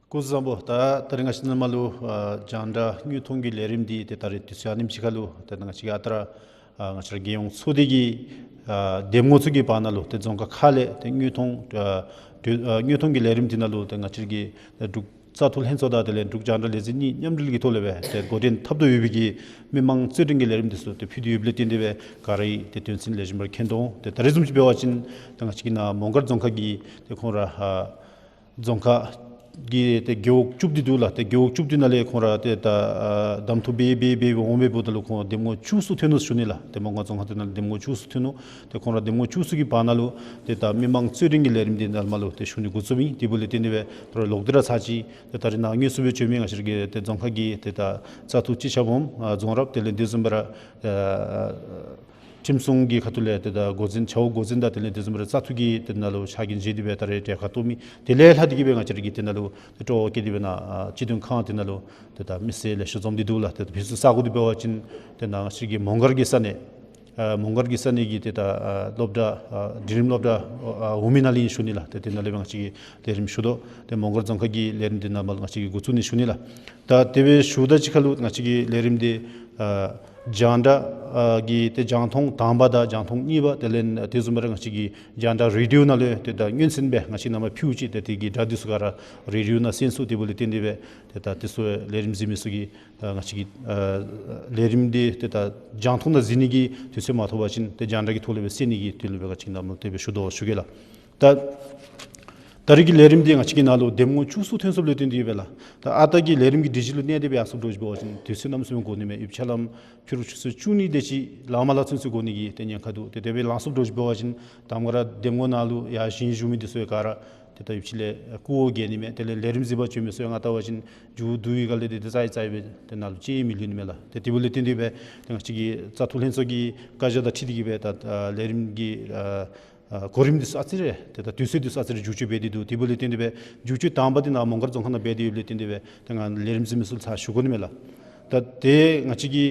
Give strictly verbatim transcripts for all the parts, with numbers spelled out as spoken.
སྐུ་གཟུགས་བཟང་པོ། ད་ད་རིས་ང་བཅས་ནཱ་ལུ་ཨ་རྒྱང་བསྒྲགས་དངོས་མཐོང་གི་ལས་རིམ་འདི་ཏེ་ད་རིས་དུས་ཚོད་ཨ་ནེམ་ཅིག་ཁར་ལུ་ཏེ་ང་བཅས་ཀྱི་ཨ་རྟག་ར་ཨ་ང་བཅས་ར་རྒྱལ་ཡོངས་ཚོགས་སྡེ་གི་ཨ་འདེམས་ངོ་ཚུ་གི་བར་ན་ལུ་ཏེ་རྫོང་ཁག་ཁག་ལས་ཏེ་དངོས་མཐོང་ཨ་དུས་ཨ་དངོས་མཐོང་གི་ལས་རིམ་འདི་ནང་ལུ་ཏེ་ང་བཅས་ཀྱི་ཏེ་འབྲུག་བཙག་འཐུ་ལྷན་ཚོགས་དང་དེ་ལས་འབྲུག་རྒྱང་བསྒྲགས་ལས་འཛིན་གཉིས་མཉམ་འབྲེལ་གྱི་ཐོག་ལས་སྦེ་ཏེ་འགོ་འདྲེན་འཐབ་དོ་ཡོད་པའི་གི་མི་མང་རྩོད་འགྲན་གྱི་ལས་རིམ་འདི་ཚུ་ཏེ་ཕུལ་ཏེ་ཡོདཔ་ལས་བརྟེན་ཏེ་སྦེ་ག་ར་གིས་ཏེ་དོན་ཚན་ལེགས་ཤོམ་སྦེ་མཁྱེན་དོ་འོང་། ཏེ་ད་རིས་བཟུམ་ཅིག་འབད་བ་ཅིན་ཏེ་ང་བཅས་ཀྱི་ནཱ་མོང་སྒར་རྫོང་ཁག་གི་ཏེ་ཁོང་ར་ཨ་རྫོང་ཁག་གི་ཏེ་རྒེད་འོག་བཅུ་བདུན་འདུག་ལགས། ཏེ་རྒེད་འོག་བཅུ་བདུན་ནང་ལས་ཁོང་ར་ཏེ་ད་ཨ་གདམ་འཐུ་འབད་འབད་འབད་འབད་འོང་འབདཝ་ད་ལུ་ཁོང་འདེམས་ངོ་བཅུ་གསུམ་ཐོན་ནུག་ཞུ་ནི་ལགས། ཏེ་མོང་སྒར་རྫོང་ཁག་འདི་ནང་ལས་འདེམས་ངོ་བཅུ་གསུམ་ཐོན་ནུག། ཏེ་ཁོང་ར་འདེམས་ངོ་བཅུ་གསུམ་གྱི་བར་ན་ལུ་ཏེ་ད་མི་མང་རྩོད་འགྲན་གྱི་ལས་རིམ་འདི་ནཱ་ལས་མར་ལུ་ཏེ་ཞུ་ནི་འགོ་བཙུགསཔ་ཨིན། དེ་འབདཝ་ལས་བརྟེན་ཏེ་སྦེ་ད་རུང་ལོག་སྟེ་ར་ཚར་ཅིག་ཏེ་ད་རིས་ནཱ་དངོས་སུ་སྦེ་བྱོན་མི་ང་བཅས་ར་གི་ཏེ་རྫོང་ཁག་གི་ཏེ་ད་བཙག་འཐུ་སྤྱི་ཁྱབ་འོགམ་ཨ་རྫོང་རབ་དེ་ལས་དེ་བཟུམ་སྦེ་ར་ཨ་ཁྲིམས་སྲུང་གི་ཁ་ཐུག་ལས་ཏེ་ད་འགོ་འཛིན་ཆ་འོག་འགོ་འཛིན་དང་དེ་ལས་དེ་བཟུམ་སྦེ་ར་བཙག་འཐུ་གི་ཏེ་ནཱ་ལུ་ཕྱག་འགན་བཞེས་ཏེ་སྦེ་ད་རིས་གྲལ་ཁར་གཏོགས་མི་དེ་ལས་ལྷག་སྟེ་གི་སྦེ་ང་བཅས་ར་གི་ཏེ་ནཱ་ལུ་ཏེ་སྤྲོ་བ་བསྐྱེད་དེ་སྦེ་ནཱ་ཨ་སྤྱི་དོན་ཁང་དེ་ནང་ལུ་ཏེ་ད་མི་སེར་ལེ་ཤ་འཛོམས་ཏེ་འདུག་ལགས། ཏེ་ད་ཕུལ་ས་ས་གོ་འདི་འབད་བ་ཅིན་ཏེ་ནཱ་ང་བཅས་ཀྱི་མོང་སྒར་གྱི་ས་གནས་ཨ་མོང་སྒར་གྱི་ས་གནས་ཀྱི་ཏེ་ད་ཨ་སློབ་གྲྭ་ཨ་འབྲིང་རིམ་སློབ་གྲྭ་ཨ་འོག་མའི་ནང་ལས་ཨིན་ཞུ་ནི་ལགས། ཏེ་དེ་ནང་ལས་སྦེ་ང་བཅས་ཀྱིས་ལས་རིམ་ཞུ་དོ། ཏེ་མོང་སྒར་རྫོང་ཁག་གི་ལས་རིམ་འདི་ནཱ་མར་ང་བཅས་ཀྱིས་འགོ་བཙུགས་ནི་ཞུ་ནི་ལགས། ད་དེ་སྦེ་ཞུཝ་ད་གཅིག་ཁར་ལུ་ང་བཅས་ཀྱི་ལས་རིམ་འདི་ཨ་རྒྱང་བསྒྲགས་ཨ་གི་ཏེ་རྒྱང་མཐོང་དང་པ་དང་རྒྱང་མཐོང་གཉིས་པ་དེ་ལས་དེ་བཟུམ་སྦེ་ར་ང་བཅས་ཀྱི་རྒྱང་བསྒྲགས་རེ་ཌི་ཡོ་ནང་ལུ་ཏེ་ད་སྔོན་ཚུན་སྦེ་ང་བཅས་ནཱ་མར་ཕུལཝ་ཅིག་ཏེ་དེ་གི་སྒྲ་འདི་ཚུ་ག་ར་རེ་ཌི་ཡོ་ནང་གསན་ཚུགས། དེ་འབདཝ་ལས་བརྟེན་ཏེ་སྦེ་ཏེ་ད་དེ་ཚུ་ལས་རིམ་གཟིགས་མི་ཚུ་གིས་ད་ང་བཅས་ཀྱི་ཨ་ལས་རིམ་འདི་ཏེ་ད་རྒྱང་མཐོང་ནང་གཟིགས་ནི་གི་དུས་ཚོད་མ་ཐོབ་པ་ཅིན་ཏེ་རྒྱང་བསྒྲགས་ཀྱི་ཐོག་ལས་སྦེ་གསན་ནི་གི་དོན་ལུ་སྦེ་ང་བཅས་ནཱ་མར་དེ་སྦེ་ཞུ་དོ་ཞུ་གེ་ལགས། ད་ད་རིས་ཀྱི་ལས་རིམ་འདི་ང་བཅས་ཀྱི་ནཱ་ལུ་འདེམས་ངོ་བཅུ་གསུམ་ཐོན་སོངམ་ལས་བརྟེན་ཏེ་ཡོད་པས་ལགས། ད་ཨ་རྟག་གི་ལས་རིམ་གྱི་སྒྲིག་གཞི་ལུ་གནས་ཏེ་སྦེ་ཡར་སོངམ་འདྲཝ་ཅིག་འབད་བ་ཅིན་དུས་ཚོད་གནམ་མེད་ས་མེད་འགོར་ནི་མས། ཡུདཔ་ཆ་ལམ་ཕྱི་རུ་ཆུ་ཚོད་བཅུ་གཉིས་དེ་ཅིག་ལང་མ་ལང་ཚུན་ཚོད་འགོར་ནི་གི་ཏེ་ཉེན་ཁ་འདུག། ཏེ་དེ་སྦེ་ལང་སོངམ་འདྲཝ་ཅིག་འབད་བ་ཅིན་དང་པ་ར་འདེམས་ངོ་ནང་ལུ་ཡར་བཞེངས་བཞུགས་མི་འདི་ཚུ་ག་ར་ཏེ་ད་ཡུདཔ་ཅིག་ལས་སྐུ་འོ་བརྒྱལ་ནི་མས། དེ་ལས་ལས་རིམ་གཟིགས་པར་བྱོན་མི་ཚུ་ཡང་ང་བལྟ་བ་ཅིན་མཇུག་བསྡུ་བའི་སྒང་ལས་ཏེ་ཏེ་རྩ་ཡི་རྩ་ཡི་སྦེ་ཏེ་ནཱ་ལུ་ཅིག་མི་ལུས་ནི་མས་ལགས། ཏེ་དེ་འབདཝ་ལས་བརྟེན་ཏེ་སྦེ་ཏེ་ང་བཅས་ཀྱི་བཙག་འཐུ་ལྷན་ཚོགས་ཀྱི་བཀའ་རྒྱ་དང་འཁྲིལ་ཏེ་གི་སྦེ་ད་ཨ་ལས་རིམ་གྱི་ཨ་ཨ་གོ་རིམ་འདི་ཚུ་ཨ་ཙི་རེ་ཏེ་ད་དུས་ཚོད་འདི་ཚུ་ཨ་ཙི་རེ་འགྱུར་བཅོས་འབད་དེ་འདུག། དེ་འབདཝ་ལས་བརྟེན་ཏེ་སྦེ་འགྱུར་བཅོས་དང་པ་འདི་ནཱ་མོང་སྒར་རྫོང་ཁག་ནང་འབད་དེ་ཡོདཔ་ལས་བརྟེན་ཏེ་སྦེ་ཏེ་ང་ལས་རིམ་གཟིགས་མི་ཚུ་ལུ་ཚར་ཞུ་དགོ་ནི་མས་ལགས། ད་ཏེ་ང་བཅས་ཀྱི་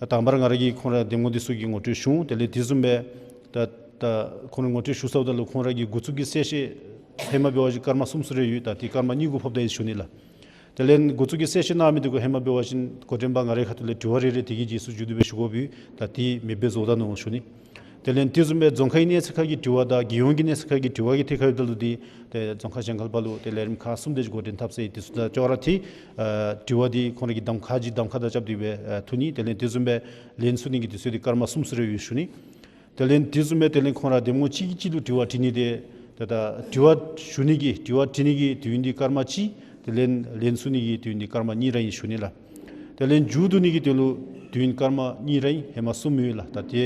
དང་པ་ར་ང་ར་གིས་ཁོང་ར་འདེམས་ངོ་འདི་ཚུ་གི་ངོ་སྤྲོད་ཞུ་འོང་། དེ་ལས་དེ་བཟུམ་སྦེ་ད་ད་ཁོང་ར་ངོ་སྤྲོད་ཞུ་ཚརཝ་ད་ལུ་ཁོང་ར་གི་འགོ་བཙུགས་ཀྱི་གསལ་བཤད་ཧེ་མ་འབད་བ་ཅིན་སྐར་མ་གསུམ་གསུམ་རེ་ཡོད། ད་ཏེ་སྐར་མ་གཉིས་གུ་ཕབ་ད་ཡི་ཞུ་ནི་ལགས། དེ་ལས་འགོ་བཙུགས་ཀྱི་གསལ་བཤད་གནང་མི་འདི་གུ་ཧེ་མ་འབད་བ་ཅིན་འགོ་འདྲེན་པ་ང་རའི་ཁ་ཐུག་ལས་དྲི་བ་རེ་རེ་དེ་གི་རྗེས་སུ་འཇུག་སྟེ་སྦེ་ཞུ་དགོཔ་ཡོད། ད་ཏེ་མེདཔ་སྦེ་བཟོ་ད་ནུག་ཞུ་ནི། དེ་ལས་དེ་བཟུམ་སྦེ་རྫོང་ཁའི་གནས་ཚད་ཁག་གི་དྲི་བ་དང་རྒྱལ་ཡོངས་ཀྱི་གནས་ཚད་ཁག་གི་དྲི་བ་གི་ཐད་ཁར་འབདཝ་ད་ལུ་ཏེ་ཏེ་རྫོང་ཁག་གཞན་ཁར་ལུ་ཏེ་ལས་རིམ་ཁག་གསུམ་དེ་ཅིག་འགོ་འདྲེན་འཐབ་ཟེར། དེ་ཚུ་ད་ཅོག་ར་འཐད་ཨ་དྲི་བ་འདི་ཁོང་ར་གི་གདམ་ཁ་ཅིག་གདམ་ཁ་དང་རྐྱབ་སྟེ་སྦེ་ཨ་ཐོན་ནི། དེ་ལས་དེ་བཟུམ་སྦེ་ལན་ཚུད་ནི་གི་དུས་ཚོད་འདི་སྐར་མ་གསུམ་གསུམ་རེ་ཡོད་ཞུ་ནི། དེ་ལས་དེ་བཟུམ་སྦེ་དེ་ལས་ཁོང་ར་འདེམས་ངོ་གཅིག་གིས་གཅིག་ལུ་དྲི་བ་དྲི་ནི་དེ་ཏེ་ད་དྲི་བ་ཞུ་ནི་གི་དྲི་བ་དྲི་ནི་གི་དུས་ཡུན་འདི་སྐར་མ་གཅིག། དེ་ལས་ལན་ཚུད་ནི་གི་དུས་ཡུན་འདི་སྐར་མ་གཉིས་ར་ཨིན་ཞུ་ནི་ལགས། དེ་ལས་མཇུག་བསྡུ་ནི་གི་དོན་ལུ་དུས་ཡུན་སྐར་མ་གཉིས་ར་ཨིན། ཧེ་མ་གསུམ་ཡོད་ལགས། ད་ཏེ་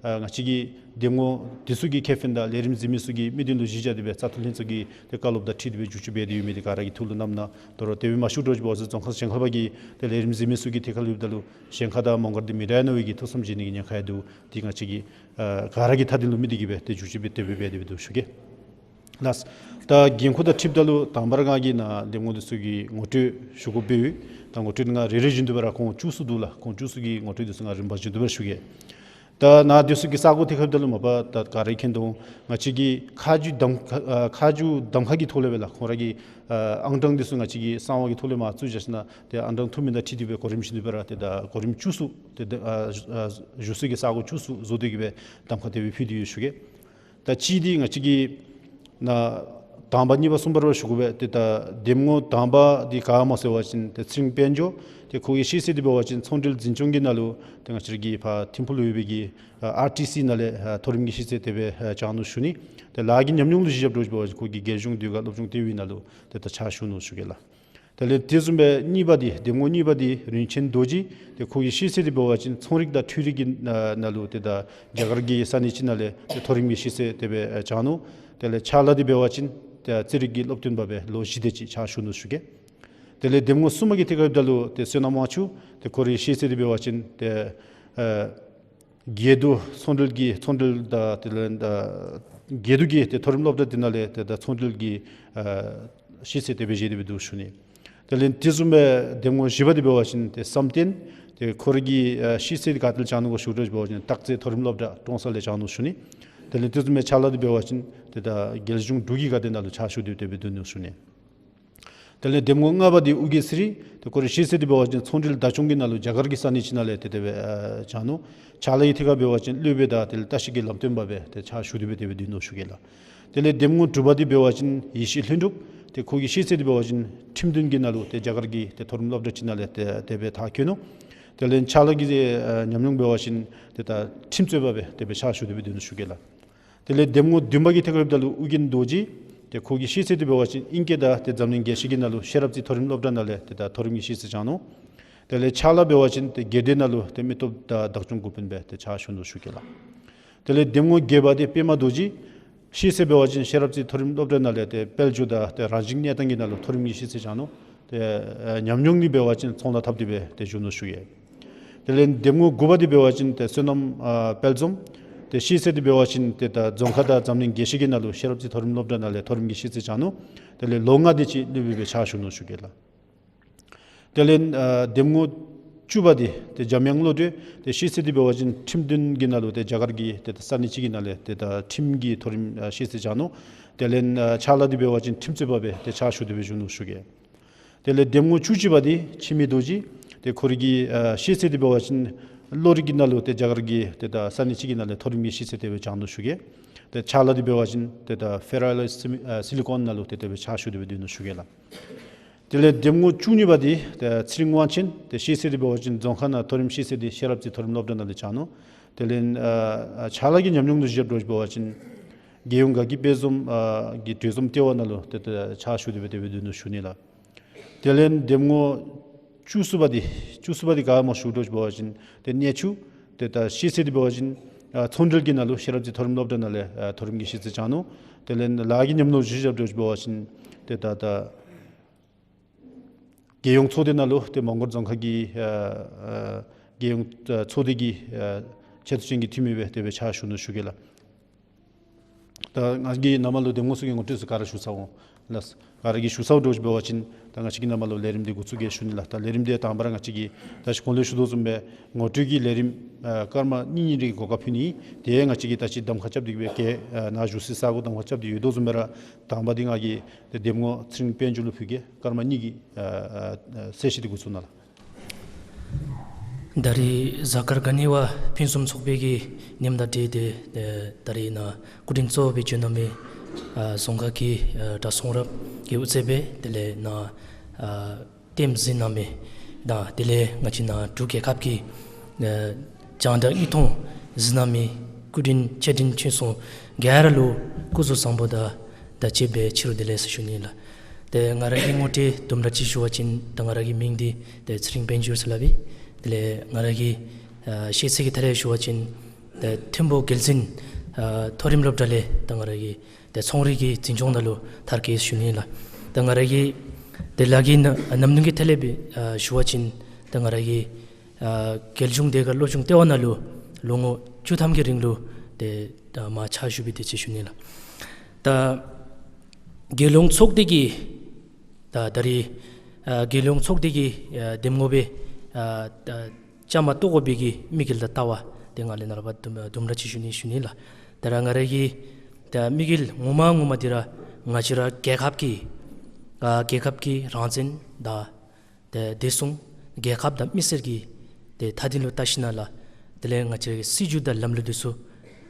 ཨ་ང་བཅས་ཀྱི་འདེམས་ངོ་འདི་ཚུ་གི་ཁེ་ཕན་དང་ལས་རིམ་གཟིགས་མི་ཚུ་གི་དམིགས་དོན་ལུ་གཞི་བཞག་སྟེ་སྦེ་བཙག་འཐུ་ལྷན་ཚོགས་ཀྱི་ཏེ་བཀའ་སློབ་དང་འཁྲིལ་ཏེ་སྦེ་འགྱུར་བཅོས་འབད་དེ་ཡོད་མི་འདི་ག་ར་གི་ཐུགས་ལུ་བསྣམས་གནང་། དོ་རུང་དེ་སྦེ་མ་ཞུ་འདྲཝ་ཅིག་འབད་བ་ཅིན་རྫོང་ཁག་གཞན་ཁར་ལུ་གི་ཏེ་ལས་རིམ་གཟིགས་མི་ཚུ་གི་ཐད་ཁར་ལུ་འབདཝ་ད་ལུ་གཞན་ཁར་དང་མོང་སྒར་འདི་མི་འདྲ་ནི་བའི་གི་ཐུགས་བསམ་བཞེས་ནི་གི་ཉེན་ཁ་ཡང་འདུག། འདི་ང་བཅས་ཀྱིས་ཨ་ག་ར་གི་ཐད་འདི་ལུ་དམིགས་ཏེ་གི་སྦེ་ཏེ་འགྱུར་བཅོས་འབད་དེ་སྦེ་འབད་དེ་སྦེ་འདུག་ཞུ་གེ། ལགས། ད་འགན་ཁུར་དང་འཁྲིལཝ་ད་ལུ་དང་པ་ར་ང་གིས་ནཱ་འདེམས་ངོ་འདི་ཚུ་གི་ངོ་སྤྲོད་ཞུ་དགོཔ་ཡོད། ད་ངོ་སྤྲོད་ང་རེ་རེ་བཞིན་དུ་སྦེ་ར་ཁོང་བཅུ་གསུམ་འདུག་ལགས། ཁོང་བཅུ་གསུམ་གྱི་ངོ་སྤྲོད་འདི་ཚུ་ང་རིམ་པ་བཞིན་དུ་སྦེ་ཞུ་གེ། ད་ནཱ་འདི་ཚུ་གི་ས་གོ་ཐད་ཁར་འབདཝ་ད་ལུ་མ་པ་ད་ག་ར་མཁྱེན་དོ། ང་བཅས་ཀྱི་ཁ་མཇུག་གདམ་ཁ་ཨ་ཁ་མཇུག་གདམ་ཁ་གི་ཐོག་ལས་སྦེ་ལགས། ཁོང་ར་གི་ཨ་ཨང་གྲངས་འདི་ཚུ་ང་བཅས་ཀྱི་གསང་བ་གི་ཐོག་ལས་མར་བཙུགས་བཞག་ཞིནམ་ཏེ་ཨང་གྲངས་ཐུག་མི་དང་འཁྲིལ་ཏེ་སྦེ་གོ་རིམ་བཞིན་དུ་སྦེ་ར་ཏེ་ད་གོ་རིམ་བཅུ་གསུམ་ཏེ་ད་ཨ་ཨ་བཞུགས་ས་གི་ས་གོ་བཅུ་གསུམ་བཟོ་སྟེ་གི་སྦེ་གདམ་ཁ་དེ་སྦེ་ཕུལ་ཏེ་ཡོད་ཞུ་གེ། ད་གཅིག་འདི་ང་བཅས་ཀྱི་ནཱ་དང་པ་གཉིས་པ་གསུམ་པ་ར་ཞུ་དགོ་པས། ཏེ་ད་འདེམས་ངོ་དང་པ་འདི་ག་སྨོ་ཟེར་བ་ཅིན་ཏེ་ཚེ་རིང་དཔལ་འབྱོར། ཏེ་ཁོ་གི་ཤེས་ཚད་འདི་འབད་བ་ཅིན་ཚོང་འབྲེལ་འཛིན་སྐྱོང་གི་ནང་ལུ་ཏེ་ང་བཅས་ར་གི་ཕར་ཐིམ་ཕུག་ལུ་ཡོད་པའི་གི་ཨ་ཨར་ཊི་སི་ནང་ལས་ཨ་མཐོ་རིམ་གྱི་ཤེས་ཚད་དེ་སྦེ་ཨ་སྦྱང་ནུག་ཞུ་ནི། ཏེ་ལཱ་གི་ཉམས་མྱོང་ལུ་གཞི་བཞགཔ་འདྲཝ་ཅིག་འབད་བ་ཅིན་ཁོ་གིས་རྒྱལ་གཞུང་ཟློས་གར་སློབ་སྦྱོང་ལྟེ་བའི་ནང་ལུ་ཏེ་ད་ཕྱག་ཞུ་ནུག་ཞུ་གེ་ལགས། དེ་ལས་དེ་བཟུམ་སྦེ་གཉིས་པ་འདི་འདེམས་ངོ་གཉིས་པ་འདི་རིན་ཆེན་རྡོ་རྗེ། ཏེ་ཁོ་གི་ཤེས་ཚད་འདི་འབད་བ་ཅིན་ཚོང་རིག་དང་འཕྲུལ་རིག་གི་ནང་ལུ་ཏེ་ད་རྒྱ་གར་གྱི་ས་གནས་ཅིག་ནང་ལས་ཏེ་མཐོ་རིམ་གྱི་ཤེས་ཚད་དེ་སྦེ་སྦྱང་ནུག། དེ་ལས་ཕྱག་ལཱ་འདི་འབད་བ་ཅིན་ཏེ་རྩིས་རིག་གི་སློབ་སྟོན་པ་སྦེ་ལོ་བཞི་དེ་ཅིག་ཕྱག་ཞུ་ནུག་ཞུ་གེ། དེ་ལས་འདེམས་ངོ་གསུམ་པ་གི་ཐད་ཁར་འབདཝ་ད་ལུ་ཏེ་བསོད་ནམས་དབང་ཕྱུག། ཏེ་ཁོ་རའི་ཤེས་ཚད་འདི་འབད་བ་ཅིན་ཏེ་ཨ་དགེ་འདུན་ཚོང་འབྲེལ་གྱི་ཚོང་འབྲེལ་དང་དེ་ལས་ཨ་དགེ་འདུན་གྱི་ཏེ་མཐོ་རིམ་སློབ་གྲྭ་འདི་ནང་ལས་ཏེ་ད་ཚོང་འབྲེལ་གྱི་ཨ་ཤེས་ཚད་དེ་སྦེ་བཞེས་ཏེ་སྦེ་འདུག་ཞུ་ནི། དེ་ལས་དེ་བཟུམ་སྦེ་འདེམས་ངོ་བཞི་པ་འདི་འབད་བ་ཅིན་ཏེ་བསམ་གཏན། ཏེ་ཁོ་རའི་གི་ཨ་ཤེས་ཚད་འདི་ག་ཏེ་ལས་སྦྱང་ནུག་གོ་ཞུཝ་འདྲཝ་ཅིག་འབད་བ་ཅིན་སྟག་རྩེ་མཐོ་རིམ་སློབ་གྲྭ་ཀྲོང་གསར་ལས་སྦྱང་ནུག་ཞུ་ནི། དེ་ལས་དེ་བཟུམ་སྦེ་ཕྱག་ལཱ་འདི་འབད་བ་ཅིན་ཏེ་ད་རྒྱལ་གཞུང་འབྲུག་གི་འགག་སྡེ་ནང་ལུ་ཕྱག་ཞུ་སྟེ་སྦེ་འདུག་ནུག་ཞུ་ནི། དེ་ལས་འདེམས་ངོ་ལྔ་པ་འདི་ཨོ་རྒྱན་ཚེ་རིང་། ཏེ་ཁོ་རའི་ཤེས་ཚད་འདི་འབད་བ་ཅིན་ཚོང་འབྲེལ་བདག་སྐྱོང་གི་ནང་ལུ་རྒྱ་གར་གྱི་ས་གནས་ཅིག་ནང་ལས་ཏེ་དེ་སྦེ་ཨ་བྱུང་ནུག། ཕྱག་ལཱ་གི་ཐད་ཁར་འབད་བ་ཅིན་སློབ་དཔོན་དང་དེ་ལས་བཀྲ་ཤིས་ཀྱི་ལམ་སྟོན་པ་སྦེ་ཏེ་ཕྱག་ཞུ་སྟེ་སྦེ་དེ་སྦེ་འདུག་ཞུ་གེ་ལགས། དེ་ལས་འདེམས་ངོ་དྲུག་པ་འདི་འབད་བ་ཅིན་ཡེ་ཤེས་ལྷུན་གྲུབ། ཏེ་ཁོ་གི་ཤེས་ཚད་འདི་འབད་བ་ཅིན་ཁྲིམས་དོན་གྱི་ནང་ལུ་ཏེ་རྒྱ་གར་གྱི་ཏེ་མཐོ་རིམ་སློབ་གྲྭ་ཅིག་ནང་ལས་ཏེ་དེ་སྦེ་མཐར་འཁྱོལ་ནུག། དེ་ལས་ཕྱག་ལཱ་གི་ཨ་ཉམས་མྱོང་འབད་བ་ཅིན་ཏེ་ད་ཁྲིམས་རྩོད་པ་སྦེ་དེ་སྦེ་ཕྱག་ཞུ་སྟེ་སྦེ་དེ་སྦེ་འདུག་ཞུ་གེ་ལགས། དེ་ལས་འདེམས་ངོ་བདུན་པ་གི་ཐད་ཁར་འབདཝ་ད་ལུ་ཨོ་རྒྱན་རྡོ་རྗེ། ཏེ་ཁོ་གི་ཤེས་ཚད་འདི་འབད་བ་ཅིན་ཨིང་སྐད་དང་ཏེ་འཛམ་གླིང་རྒྱལ་སྤྱི་གི་ནང་ལུ་ཤེས་རབ་རྩེ་མཐོ་རིམ་སློབ་གྲྭ་ནང་ལས་ཏེ་ད་མཐོ་རིམ་གྱི་ཤེས་ཚད་བྱུང་ནུག། དེ་ལས་ཕྱག་ལཱ་འབད་བ་ཅིན་ཏེ་སྒེར་སྡེ་ནང་ལུ་ཏེ་མི་སྟོབས་དང་བདག་སྐྱོང་འགོ་དཔོན་སྦེ་ཏེ་ཕྱག་ཞུ་ནུག་ཞུ་གེ་ལགས། དེ་ལས་འདེམས་ངོ་བརྒྱད་པ་འདི་པདྨ་རྡོ་རྗེ། ཤེས་ཚད་འབད་བ་ཅིན་ཤེས་རབ་རྩེ་མཐོ་རིམ་སློབ་གྲྭ་ནང་ལས་ཏེ་དཔལ་འབྱོར་དང་ཏེ་རང་བཞིན་གནས་སྟངས་ཀྱི་ནང་ལུ་མཐོ་རིམ་གྱི་ཤེས་ཚད་བྱུང་ནུག། ཏེ་ཨ་ཉམས་མྱོང་འདི་འབད་བ་ཅིན་ཚོང་ལཱ་འཐབ་སྟེ་སྦེ་ཏེ་བཞུགས་ནུག་ཞུ་ཡི། དེ་ལས་འདེམས་ངོ་དགུ་པ་འདི་འབད་བ་ཅིན་ཏེ་བསོད་ནམས་ཨ་དཔལ་འཛོམས། ཏེ་ཤེས་ཚད་འདི་འབད་བ་ཅིན་ཏེ་ད་རྫོང་ཁ་དང་འཛམ་གླིང་རྒྱལ་སྤྱི་གི་ནང་ལུ་ཤེས་རབ་རྩེ་མཐོ་རིམ་སློབ་གྲྭ་ནང་ལས་མཐོ་རིམ་གྱི་ཤེས་ཚད་བྱུང་ནུག། དེ་ལས་ལོ་ལྔ་དེ་ཅིག་སློབ་དཔོན་སྦེ་ཕྱག་ཞུ་ནུག་ཞུ་གེ་ལགས། དེ་ལས་ཨ་འདེམས་ངོ་བཅུ་པ་འདི་ཏེ་འཇམ་དབྱངས་བློ་གྲོས། ཏེ་ཤེས་ཚད་འདི་འབད་བ་ཅིན་ཁྲིམས་དོན་གྱི་ནང་ལུ་ཏེ་རྒྱ་གར་གྱི་ཏེ་ས་གནས་ཅིག་གི་ནང་ལས་ཏེ་ད་ཁྲིམས་ཀྱི་མཐོ་རིམ་ཨ་ཤེས་ཚད་བྱུང་ནུག། དེ་ལས་ཨ་ཕྱག་ལཱ་འདི་འབད་བ་ཅིན་ཁྲིམས་རྩོད་པ་སྦེ་ཏེ་ཕྱག་ཞུ་སྟེ་སྦེ་བཞུགས་ནུག་ཞུ་གེ། དེ་ལས་འདེམས་ངོ་བཅུ་གཅིག་པ་འདི་འཆི་མེད་རྡོ་རྗེ། ཏེ་ཁོ་རའི་གི་ཨ་ཤེས་ཚད་འདི་འབད་བ་ཅིན་གློག་རིག་གི་ནང་ལུ་ཏེ་རྒྱ་གར་གྱི་ཏེ་ད་ས་གནས་ཅིག་གི་ནང་ལས་མཐོ་རིམ་གྱི་ཤེས་ཚད་དེ་སྦེ་བྱུང་ནུག་ཞུ་གེ། ཏེ་ཕྱག་ལཱ་འདི་འབད་བ་ཅིན་ཏེ་ད་ཕེ་རོ་ཨེ་ལོའི་སི་མི་ཨ་སི་ལི་ཀོན་ནང་ལུ་ཏེ་དེ་སྦེ་ཕྱག་ཞུ་སྟེ་སྦེ་སྡོད་ནུག་ཞུ་གེ་ལགས། དེ་ལས་འདེམས་ངོ་བཅུ་གཉིས་པ་འདི་ཏེ་ཚེ་རིང་དབང་ཆེན། ཏེ་ཤེས་ཚད་འདི་འབད་བ་ཅིན་རྫོང་ཁ་ནང་མཐོ་རིམ་ཤེས་ཚད་འདི་ཤེས་རབ་རྩེ་མཐོ་རིམ་སློབ་གྲྭ་ནང་ལས་བྱུང་ནུག། དེ་ལས་ཨ་ཨ་ཕྱག་ལཱ་གི་ཉམས་མྱོང་འདི་ཞུ་དགོཔ་འབད་བ་ཅིན་རྒྱལ་ཡོངས་དགའ་སྐྱིད་དཔལ་འཛོམས་ཨ་གི་གྲོས་འཛོམས་ལྟེ་བ་ནང་ལུ་ཏེ་ཏེ་ཕྱག་ཞུ་སྟེ་སྦེ་དེ་སྦེ་སྡོད་ནུག་ཞུ་ནི་ལགས། དེ་ལས་འདེམས་ངོ་བཅུ་གསུམ་པ་འདི་བཅུ་གསུམ་པ་འདི་ག་སྨོ་ཞུ་དགོཔ་འབད་བ་ཅིན་ཏེ་གནས་ཆུ། ཏེ་ད་ཤེས་ཚད་འདི་འབད་བ་ཅིན་ཨ་ཚོང་འབྲེལ་གྱི་ནང་ལུ་ཤེས་རབ་རྩེ་མཐོ་རིམ་སློབ་གྲྭ་ནང་ལས་ཨ་མཐོ་རིམ་གྱི་ཤེས་ཚད་བྱུང་ནུག། དེ་ལས་ལཱ་གི་ཉམས་མྱོང་ཞུ་དགོཔ་འབད་བ་ཅིན་ཏེ་ད་ད་རྒྱལ་ཡོངས་ཚོགས་སྡེ་ནང་ལུ་ཏེ་མོང་སྒར་རྫོང་ཁག་གི་ཨ་ཨ་རྒྱལ་ཡོངས་ཨ་ཚོགས་སྡེ་གི་ཨ་ཆེ་བསྟོད་ཅན་གྱི་འཐུས་མི་སྦེ་དེ་སྦེ་ཕྱག་ཞུ་ནུག་ཞུ་གེ་ལགས། ད་ང་གིས་ན་མ་ལུ་འདེམས་ངོ་ཚུ་གི་ངོ་སྤྲོད་ཚུ་ག་ར་ཞུ་ཚརཝ་ལགས། ག་ར་གིས་ཞུ་ཚརཝ་འདྲཝ་ཅིག་འབད་བ་ཅིན་ད་ང་བཅས་ཀྱིས་ན་མ་ལུ་ལས་རིམ་འདི་འགོ་བཙུགས་གེ་ཞུ་ནི་ལགས། ད་ལས་རིམ་འདི་དང་པ་ར་ང་བཅས་ཀྱིས་ད་ཅི་གོང་ལུ་ཞུ་དོ་བཟུམ་སྦེ་ངོ་སྤྲོད་ཀྱི་ལས་རིམ་ཨ་སྐར་མ་གཉིས་གཉིས་རེ་གོ་སྐབས་ཕུལ་ནི། དེ་ང་བཅས་ཀྱིས་ད་ཅི་གདམ་ཁ་རྐྱབ་སྟེ་གི་སྦེ་ག་ཨ་ནཱ་བཞུགས་སའི་ས་གོ་གདམ་ཁ་རྐྱབ་སྟེ་ཡོད་དོ་བཟུམ་སྦེ་ར་དང་པ་འདི་ང་གིས་ཏེ་འདེམས་ངོ་ཚེ་རིང་དཔལ་འབྱོར་ལུ་ཕུལ་གེ། སྐར་མ་གཉིས་ཀྱི་ཨ་ཨ་ཨ་གསལ་བཤད་འདི་འགོ་བཙུགས་གནང་ལགས། ད་རིས་གཟའ་སྐར་ག་ནི་བ་ཕུན་སུམ་ཚོགས་པའི་གི་ཉིནམ་དང་འབྲེལ་ཏེ་ཨེ་ད་རིས་ནཱ་སྐུ་མགྲོན་གཙོ་བོ་སྦེ་བྱོན་གནང་མི་ཨ་རྫོང་ཁག་གི་ཨ་གྲྭ་ཚང་རབ་ཀྱི་དབུ་རྩེ་སྦེ་དེ་ལས་ནཱ་ཨ་ལྟདམོ་གཟིགས་གནང་མི་དང་དེ་ལས་ང་བཅས་ནཱ་འབྲུག་རྒྱལ་ཁབ་ཀྱི་ཨེ་རྒྱང་བསྒྲགས་དངོས་མཐོང་གཟིགས་གནང་མི་སྐུ་མགྲོན་ཆེ་འབྲིང་ཆུང་གསུམ་ག་ར་ལུ་སྐུ་གཟུགས་བཟང་པོ་དང་ད་བཅས་པའི་ཕྱི་རུ་བདེ་ལེགས་ཟེར་ཞུ་ནི་ལགས། ཏེ་ང་ར་གི་ངོ་སྤྲོད་དུམ་གྲ་ཅིག་ཞུ་བ་ཅིན་ད་ང་ར་གི་མིང་འདི་ཏེ་ཚེ་རིང་དཔལ་འབྱོར་ཟེར་སླབ་ཨིན། དེ་ལས་ང་ར་གི་ཨ་ཤེས་ཚད་ཀྱི་ཐད་ལས་ཞུ་བ་ཅིན་ཏེ་ཐིམ་ཕུག་རྒྱལ་འཛིན་ཨ་མཐོ་རིམ་སློབ་གྲྭ་ལས་ད་ང་ར་གི་ཏེ་ཚོང་རིག་གི་འཛིན་སྐྱོང་ནང་ལུ་མཐར་འཁྱོལ་ཞུ་ནི་ལགས། ད་ང་ར་གི་ཏེ་ལཱ་གི་ན་ཉམས་མྱོང་གི་ཐད་ལས་སྦེ་ཨ་ཞུ་བ་ཅིན་ད་ང་ར་གི་ཨ་རྒྱལ་གཞུང་དེ་ཁར་སློབ་སྦྱོང་ལྟེ་བ་ནང་ལུ་ལོ་ངོ་བཅུ་ཐམ་གྱི་རིང་ལུ་ཏེ་ད་མ་ཕྱག་ཞུ་སྦེ་དེ་ཅིག་ཞུ་ནི་ལགས། ད་རྒྱལ་ཡོངས་ཚོགས་སྡེ་གི་ད་ད་རིས་ཨ་རྒྱལ་ཡོངས་ཚོགས་སྡེ་གི་ཨ་འདེམས་ངོ་སྦེ་ཨ་ད་བཅའ་མར་གཏོགས་དགོ་པའི་གི་དམིགས་ཡུལ་དང་ལྟ་བ་དེ་ང་ལས་ནཱ་ལས་ཕར་དུམ་དུམ་གྲ་ཅིག་ཞུ་ནི་ཞུ་ནི་ལགས། ད་ར་ང་ར་གི་ད་དམིགས་ཡུལ་ངོ་མ་ངོ་མ་འདི་ར་ང་བཅས་ར་རྒྱལ་ཁབ་ཀྱི་ཨ་རྒྱལ་ཁབ་ཀྱི་རང་བཙན་དང་ཏེ་བདེ་སྲུང་རྒྱལ་ཁབ་དང་མི་སེར་གྱི་ཏེ་མཐའ་དོན་ལུ་བལྟ་ཞིནམ་ལས་དེ་ལས་ང་བཅས་ར་གི་སྲིད་བྱུས་དང་ལམ་ལུགས་འདི་ཚུ་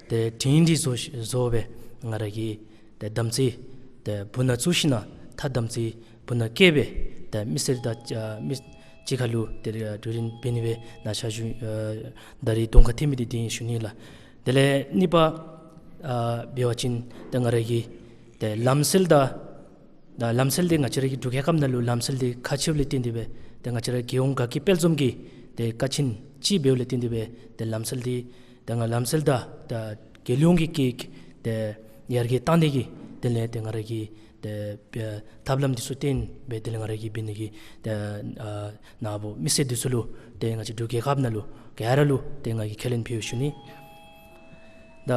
ཏེ་སྒྲིང་སྒྲི་བཟོ་བཟོ་སྦེ་ང་ར་གིས་ཏེ་དམ་ཚིག་ཏེ་སྦུག་ན་བཙུགས་ཞིནམ་ལས་ཐ་དམ་ཚིག་སྦུག་ན་བསྐྱེད་སྦེ་ཏེ་མི་སེར་དང་ཨ་མི་གཅིག་ཁར་ལུ་ཏེ་ར་གྲོས་རིམ་འབད་ནི་སྦེ་ནཱ་ཕྱག་ཞུ་ཨ་ད་རིས་གདོང་ཁར་ཐོན་མི་འདི་འདི་ཨིན་ཞུ་ནི་ལགས། དེ་ལས་གཉིས་པ་ཨ་འབད་བ་ཅིན་ཏེ་ང་ར་གི་ཏེ་ལམ་སྲོལ་དང་ད་ལམ་སྲོལ་འདི་ང་བཅས་ར་གི་འབྲུག་རྒྱལ་ཁབ་ནང་ལུ་ལམ་སྲོལ་འདི་ཁག་ཆེཝ་ལས་བརྟེན་ཏེ་སྦེ་ཏེ་ང་བཅས་ར་རྒྱལ་ཡོངས་དགའ་སྐྱིད་དཔལ་འཛོམས་ཀྱི་ཏེ་ཀ་ཆེན་ཅིག་འབདཝ་ལས་བརྟེན་ཏེ་སྦེ་ཏེ་ལམ་སྲོལ་འདི་ཏེ་ང་ལམ་སྲོལ་དང་ད་རྒྱལ་ཡོངས་ཀྱི་སྐད་ཏེ་ཡར་རྒྱས་བཏང་ནི་གི་དེ་ལས་ཏེ་ང་ར་གི་ཏེ་ཐབས་ལམ་འདི་ཚུ་བཏོན་སྦེ་དེ་ལས་ང་ར་གིས་འབད་ནི་གི་ཏེ་ཨ་ནཱ་བུ་མི་སེར་འདི་ཚུ་ལུ་ཏེ་ང་བཅས་འབྲུག་རྒྱལ་ཁབ་ནང་ལུ་ག་ར་ལུ་ཏེ་ང་གིས་ཁས་ལེན་ཕུལ་ཡོད་ཞུ་ནི། ད་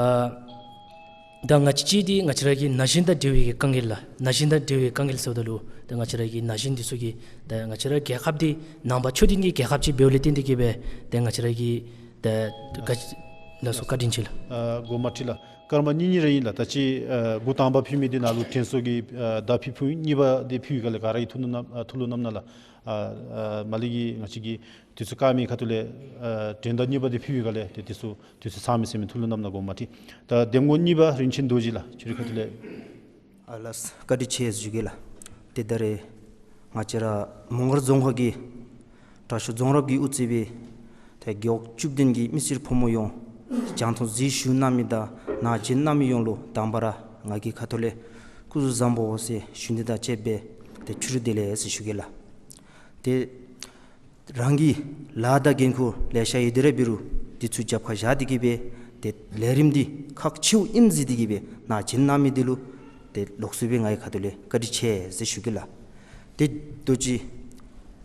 ད་ང་བཅས་ཀྱི་འདི་ང་བཅས་ར་གི་ན་གཞོན་དང་འབྲེལ་བའི་གི་དཀའ་ངལ་ལགས། ན་གཞོན་དང་འབྲེལ་བའི་དཀའ་ངལ་ཟེརཝ་ད་ལུ་ད་ང་བཅས་ར་གི་ན་གཞོན་འདི་ཚུ་གིས་ད་ང་བཅས་ར་རྒྱལ་ཁབ་འདི་ནང་པ་ཆོས་ལྡན་གྱི་རྒྱལ་ཁབ་ཅིག་འབདཝ་ལས་བརྟེན་ཏེ་གིས་སྦེ་ད་ང་བཅས་ར་གི་ད་ག་ ལགས་སོ། བཀའ་དྲིན་ཆེ་ལགས། ཨ་འགོ་མ་ཁྲིད་ལགས། སྐར་མ་གཉིས་གཉིས་ར་ཨིན་ལགས། ད་ཅི་ཨ་འགོ་དང་པ་ཕུལ་མི་འདི་ནང་ལུ་དྲན་གསོ་གི་ཨ་བརྡ་ཕུལ་ཕུལ་གཉིས་པ་འདི་ཕུལ་བའི་སྒང་ལས་ག་ར་གིས་ཐུགས་ལུ་བསྣམ་ཨ་ཐུགས་ལུ་བསྣམ་གནང་ལགས། ཨ་ཨ་མ་ལས་ཀྱི་ང་བཅས་ཀྱིས་དུས་ཚོད་བཀག་མི་ཁ་ཐུག་ལས་ཨ་དྲན་བརྡ་གཉིས་པ་འདི་ཕུལ་བའི་སྒང་ལས་ཏེ་དུས་ཚོད་དུས་ཚོད་ཚང་མི་ཟེར་མི་ཐུགས་ལུ་བསྣམ་གནང་། འགོ་མ་ཁྲིད། ད་འདེམས་ངོ་གཉིས་པ་རིན་ཆེན་རྡོ་རྗེ་ལགས། ཁྱོད་རའི་ཁ་ཐུག་ལས། ཨ་ལགས་སོ། བཀའ་དྲིན་ཆེ་ཟེར་ཞུ་གེ་ལགས། ཏེ་ད་རེས་ང་བཅས་ར་མོང་སྒར་རྫོང་ཁག་གི་དྲག་ཤོས་རྫོང་རབ་ཀྱིས་དབུ་གཙོས་པའི་ཏེ་རྒེད་འོག་བཅུ་བདུན་གྱི་མི་སེར་ཕོ་མོ་ཡོངས་རྒྱང་མཐོང་གཟིགས་ཞུ་གནང་མི་དང་ནཱ་བྱོན་གནང་མི་ཡོངས་ལུ་དང་པ་ར་ང་གི་ཁ་ཐུག་ལས་སྐུ་གཟུགས་བཟང་པོ་ཟེར་ཞུ་ནི་དང་བཅས་པའི་ཏེ་ཕྱི་རུ་བདེ་ལེགས་ཟེར་ཞུ་གེ་ལགས། ཏེ་རང་གི་ལཱ་དང་འགན་ཁུར་ལེ་ཤ་ཡོད་དེ་ར་འབད་རུང་དུས་ཚོད་རྒྱབ་ཁར་བཞག་སྟེ་གིས་སྦེ་ཏེ་ལས་རིམ་འདི་ཁག་ཆེཝ་ཨིན་ཟེར་ཏེ་གིས་སྦེ་ནཱ་བྱོན་གནང་མི་འདི་ལུ་ཏེ་ལོགས་སུ་སྦེ་ངེའི་ཁ་ཐུག་ལས་བཀའ་དྲིན་ཆེ་ཟེར་ཞུ་གེ་ལགས། ཏེ་ད་ཅི་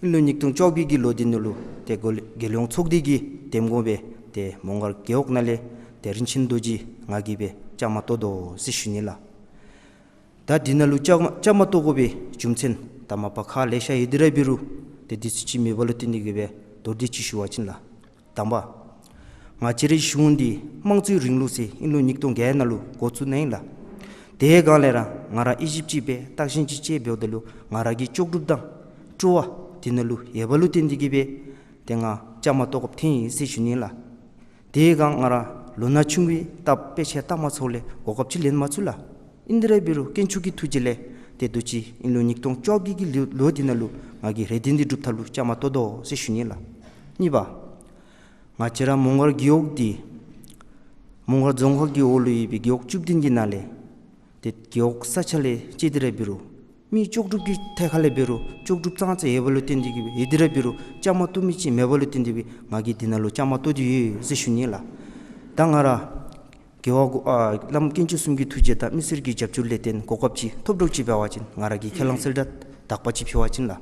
ཨིན་ལོ་ཉིས་སྟོང་བཅོ་བརྒྱད་ཀྱི་ལོ་འདི་ནང་ལུ་ཏེ་རྒྱལ་རྒྱལ་ཡོངས་ཚོགས་སྡེ་གི་འདེམས་ངོ་སྦེ་ཏེ་མོང་སྒར་རྒེད་འོག་ནང་ལས་ཏེ་རིན་ཆེན་རྡོ་རྗེ་ང་གིས་སྦེ་བཅའ་མར་གཏོགས་དོ་ཟེར་ཞུ་ནི་ལགས། ད་འདི་ནང་ལུ་བཅའ་མར་བཅའ་མར་གཏོགས་དགོ་པའི་རྒྱུ་མཚན་ད་མ་པ་ཁག་ལེ་ཤ་ཡོད་དེ་ར་འབད་རུང་ཏེ་དུས་ཚོད་ཅིག་མེདཔ་ལུ་བརྟེན་ཏེ་གིས་སྦེ་མདོར་བསྡུས་ཅིག་ཞུ་བ་ཅིན་ལགས། དང་པ་ང་བཅས་རའི་གཞུང་འདི་དམངས་གཙོའི་རིང་ལུགས་ཟེར་ཨིན་ལོ་ཉིས་སྟོང་བརྒྱད་ནང་ལུ་འགོ་བཙུགས་གནང་ཡི་ལགས། དེའི་སྒང་ལས་ར་ང་ར་དབྱེ་ཞིབ་ཅིག་འབད་བརྟག་ཞིབ་ཅིག་འབདཝ་ད་ལུ་ང་ར་གི་ལྕོགས་གྲུབ་དང་སྤྲོ་བ་འདི་ནང་ལུ་ཡོདཔ་ལུ་བརྟེན་ཏེ་གིས་སྦེ་ཏེ་ང་བཅའ་མར་གཏོགས་དགོཔ་ཐོན་ཡི་ཟེར་ཞུ་ནི་ལགས། དེའི་སྒང་ང་ར་ལོ་ན་ཆུང་བའི་སྟབས་དཔེ་ཆ་བལྟ་མ་ཚུགས་ལས་གོ་སྐབས་ཅིག་ལེན་མ་ཚུགས་ལགས། ཨིན་དེ་ར་འབད་རུང་དཀོན་མཆོག་གི་ཐུགས་རྗེ་ལས་ཏེ་ད་ཅི་ཨིན་ལོ་ཉིས་སྟོང་བཅོ་བརྒྱད་ཀྱི་ལོ་ལོ་འདི་ནང་ལུ་ང་གིས་རེ་འདུན་འདི་སྒྲུབ་ཐབས་ལུ་བཅའ་མར་གཏོགས་དོ་ཟེར་ཞུ་ནི་ལགས། གཉིས་པ་ང་བཅས་ར་མོང་སྒར་རྒེད་འོག་འདི་མོང་སྒར་རྫོང་ཁག་གི་འོག་ལུ་ཡོད་པའི་རྒེད་འོག་བཅུ་བདུན་གྱི་ནང་ལས་ཏེ་རྒེད་འོག་ས་ཆ་ལས་ཅིག་དེ་ར་འབད་རུང་མི་ལྕོགས་གྲུབ་ཀྱི་ཐད་ཁར་ལས་འབད་རུང་ལྕོགས་གྲུབ་ཙང་ཙ་ཡོདཔ་ལུ་བརྟེན་ཏེ་གིས་ཡོད་དེ་ར་འབད་རུང་བཅའ་མར་གཏོགས་མི་ཅིག་མེདཔ་ལུ་བརྟེན་ཏེ་གིས་ང་གིས་འདི་ནང་ལུ་བཅའ་མར་གཏོགས་ཏེ་ཡོད་ཟེར་ཞུ་ནི་ལགས། ད་ང་ར་རྒྱལ་བ་གོ་ཨ་བླམ་དཀོན་མཆོག་གསུམ་གྱི་ཐུགས་རྗེ་དང་མི་སེར་གྱི་རྒྱབ་སྐྱོར་ལས་བརྟེན་གོ་སྐབས་ཅིག་ཐོབ་འགྱོ་ཅི་འབད་བ་ཅིན་ང་ར་གིས་ཁས་བླངས་གསལ་བསྒྲགས་དག་པ་ཅིག་ཕུལ་བ་ཅིན་ལགས།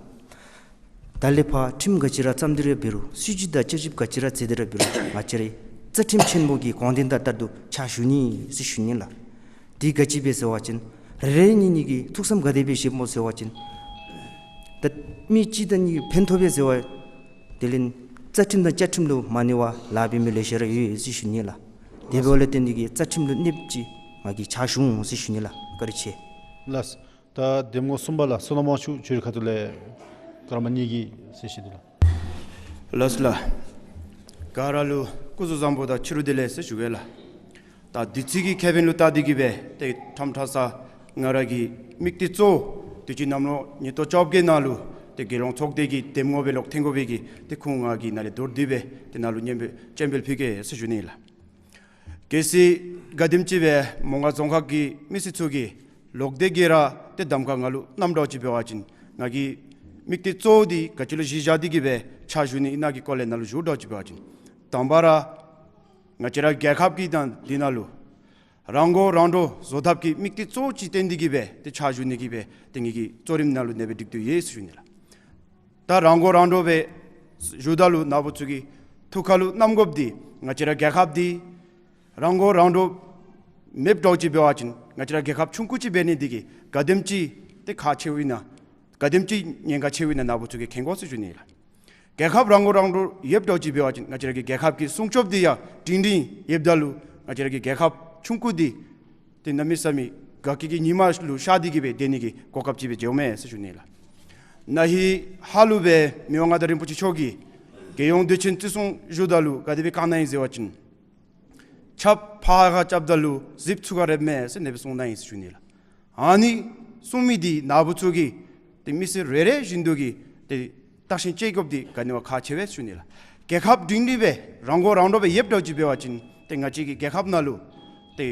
ད་ལས་ཕར་ཁྲིམས་ག་ཅི་ར་བརྩམས་ཏེ་ར་འབད་རུང་སྲིད་བྱུས་དང་བསྐྱར་ཞིབ་ག་ཅི་ར་མཛད་དེ་ར་འབད་རུང་ང་བཅས་རའི་རྩ་ཁྲིམས་ཆེན་མོ་གི་དགོངས་དོན་དང་ལྟར་དུ་ཕྱག་ཞུ་ནི་ཟེར་ཞུ་ནི་ལགས། དེ་ག་ཅི་སྦེ་ཟེར་བ་ཅིན་རེ་རེ་གཉིས་གཉིས་ཀྱིས་ཐུགས་བསམ་ག་དེ་སྦེ་བཞེསཔ་སྨོ་ཟེར་བ་ཅིན་ད་མི་གཅིག་དང་གཉིས་ཕན་ཐོགས་པས་ཟེར་བ་དེ་ལས་རྩ་ཁྲིམས་དང་བཅའ་ཁྲིམས་ལུ་མ་གནས་པར་ལཱ་འབད་མི་ལེ་ཤ་ར་ཡོད་ཟེར་ཞུ་ནི་ལགས། དེ་འབདཝ་ལས་བརྟེན་ཏེ་གིས་རྩ་ཁྲིམས་ལུ་གནསཔ་ཅིག་ང་གིས་ཕྱག་ཞུ་འོང་ཟེར་ཞུ་ནི་ལགས། བཀའ་དྲིན་ཆེ། ལགས། ད་འདེམས་ངོ་གསུམ་པ་ལགས། བསོད་ནམས་དབང་ཕྱུག་ཁྱོད་རའི་ཁ་ཐུག་ལས་སྐར་མ་གཉིས་ཀྱི་གསལ་བཤད་འདི་ལགས། ལགས་སོ་ལགས། ག་ར་ལུ་སྐུ་གཟུགས་བཟང་པོ་དང་ཕྱི་རུ་བདེ་ལེགས་ཟེར་ཞུ་གེ་ལགས། ད་དུས་ཚོད་ཀྱི་ཁེ་ཕན་ལུ་བལྟ་སྟེ་གིས་སྦེ་ཏེ་ཁྲམ་ཁྲ་ས་ང་ར་གི་དམིགས་གཏད་གཙོ་བོ་དུས་ཅི་གནམ་ལོ་ཉིས་སྟོང་བཅོ་བརྒྱད་ནང་ལུ་ཏེ་རྒྱལ་ཡོངས་ཚོགས་སྡེ་གི་འདེམས་ངོ་སྦེ་ལོག་འཐོན་དགོ་པའི་གི་ཏེ་ཁུངས་ང་གིས་ནཱ་ལས་མདོར་བསྡུས་སྦེ་ཏེ་ནཱ་ལུ་སྙན་སྦེ་སྤྱན་འབུལ་ཕུལ་གེ་ཟེར་ཞུ་ནི་ལགས། གལ་སྲིད་ག་དེམ་ཅིག་སྦེ་མོང་སྒར་རྫོང་ཁག་གི་མི་སེར་ཚུ་གིས་ལོག་སྟེ་གིས་ར་ཏེ་གདམ་ཁ་ང་ལུ་གནངམ་འདྲཝ་ཅིག་འབད་བ་ཅིན་ང་གི་དམིགས་གཏད་གཙོ་བོ་འདི་ག་ཅི་ལུ་གཞི་བཞག་སྟེ་གིས་སྦེ་ཕྱག་ཞུ་ནི་ཨིན་ན་གི་སྐོར་ལས་ནཱ་ལུ་ཞུཝ་འདྲཝ་ཅིག་འབད་བ་ཅིན་དང་པ་ར་ང་བཅས་ར་རྒྱལ་ཁབ་ཀྱི་ནང་འདི་ནང་ལུ་རང་མགོ་རང་འདྲོངས་བཟོ་ཐབས་ཀྱི་དམིགས་གཏད་གཙོ་བོ་ཅིག་བཏོན་ཏེ་གིས་སྦེ་ཏེ་ཕྱག་ཞུ་ནི་གི་སྦེ་ཏེ་ངེ་གི་གཙོ་རིམ་ནང་ལུ་ཨ་ནེ་སྦེ་སྒྲིག་སྟེ་ཡོད་ཟེར་ཞུ་ནི་ལགས། ད་རང་མགོ་རང་འདྲོངས་སྦེ་ཞུཝ་ད་ལུ་ནཱ་བུ་ཚུ་གི་ཐུགས་ཁར་ལུ་བསྣམ་དགོཔ་འདི་ང་བཅས་ར་རྒྱལ་ཁབ་འདི་རང་མགོ་རང་འདྲོངས་མེདཔ་འདྲཝ་ཅིག་འབད་བ་ཅིན་ང་བཅས་ར་རྒྱལ་ཁབ་ཆུང་ཀུ་ཅིག་འབད་ནི་འདི་གིས་ག་དེམ་ཅིག་ཏེ་ཁག་ཆེཝ་ཨིན་ན་ག་དེམ་ཅིག་ཉེན་ཁ་ཆེཝ་ཨིན་ན་ནཱ་བུ་ཚུ་གིས་མཁྱེན་དགོ་ཟེར་ཞུ་ནི་ལགས། རྒྱལ་ཁབ་རང་མགོ་རང་འདྲོངས་ཡོདཔ་འདྲཝ་ཅིག་འབད་བ་ཅིན་ང་བཅས་ར་གི་རྒྱལ་ཁབ་ཀྱི་སྲུང་སྐྱོབ་འདི་ཡང་སྒྲིང་སྒྲིང་ཡོདཔ་ད་ལུ་ང་བཅས་ར་གི་རྒྱལ་ཁབ་ཆུང་ཀུ་འདི་ཏེ་གནམ་མེད་ས་མེད་དགའ་སྐྱིད་ཀྱི་ཉི་མ་ལུ་ཤར་ཏེ་གིས་སྦེ་སྡོད་ནི་གི་གོ་སྐབས་ཅིག་སྦེ་འགྱོཝ་མས་ཟེར་ཞུ་ནི་ལགས། ན་ཧིང་ཧ་ལུགས་སྦེ་མི་དབང་མངའ་བདག་རིན་པོ་ཆེ་མཆོག་གིས་རྒྱལ་ཡོངས་དུས་ཆེན་བརྩི་སྲུང་ཞུཝ་ད་ལུ་ག་དེ་སྦེ་བཀའ་གནང་ཡི་ཟེར་བ་ཅིན་ཆརཔ་ཕར་ཁར་རྐྱབ་ད་ལུ་གཟིག་ཚུར་ཁར་རེགཔ་མས་ཟེར་ཨ་ནེ་སྦེ་གསུངས་གནང་ཡི་ཟེར་ཞུ་ནི་ལགས། ཨ་ནི་གསུངས་མི་འདི་ནཱ་བུ་ཚུ་གིས་ཏེ་མི་སེར་རེ་རེ་བཞིན་དུ་གིས་ཏེ་བརྟག་ཞིབ་དཔྱད་དགོཔ་འདི་ག་ནི་བ་ཁག་ཆེ་བས་ཟེར་ཞུ་ནི་ལགས། རྒྱལ་ཁབ་སྒྲིང་སྒྲིང་སྦེ་རང་མགོ་རང་འདྲོངས་སྦེ་ཡོདཔ་འདྲཝ་ཅིག་འབད་བ་ཅིན་ཏེ་ང་བཅས་ཀྱི་རྒྱལ་ཁབ་ནང་ལུ་ཏེ་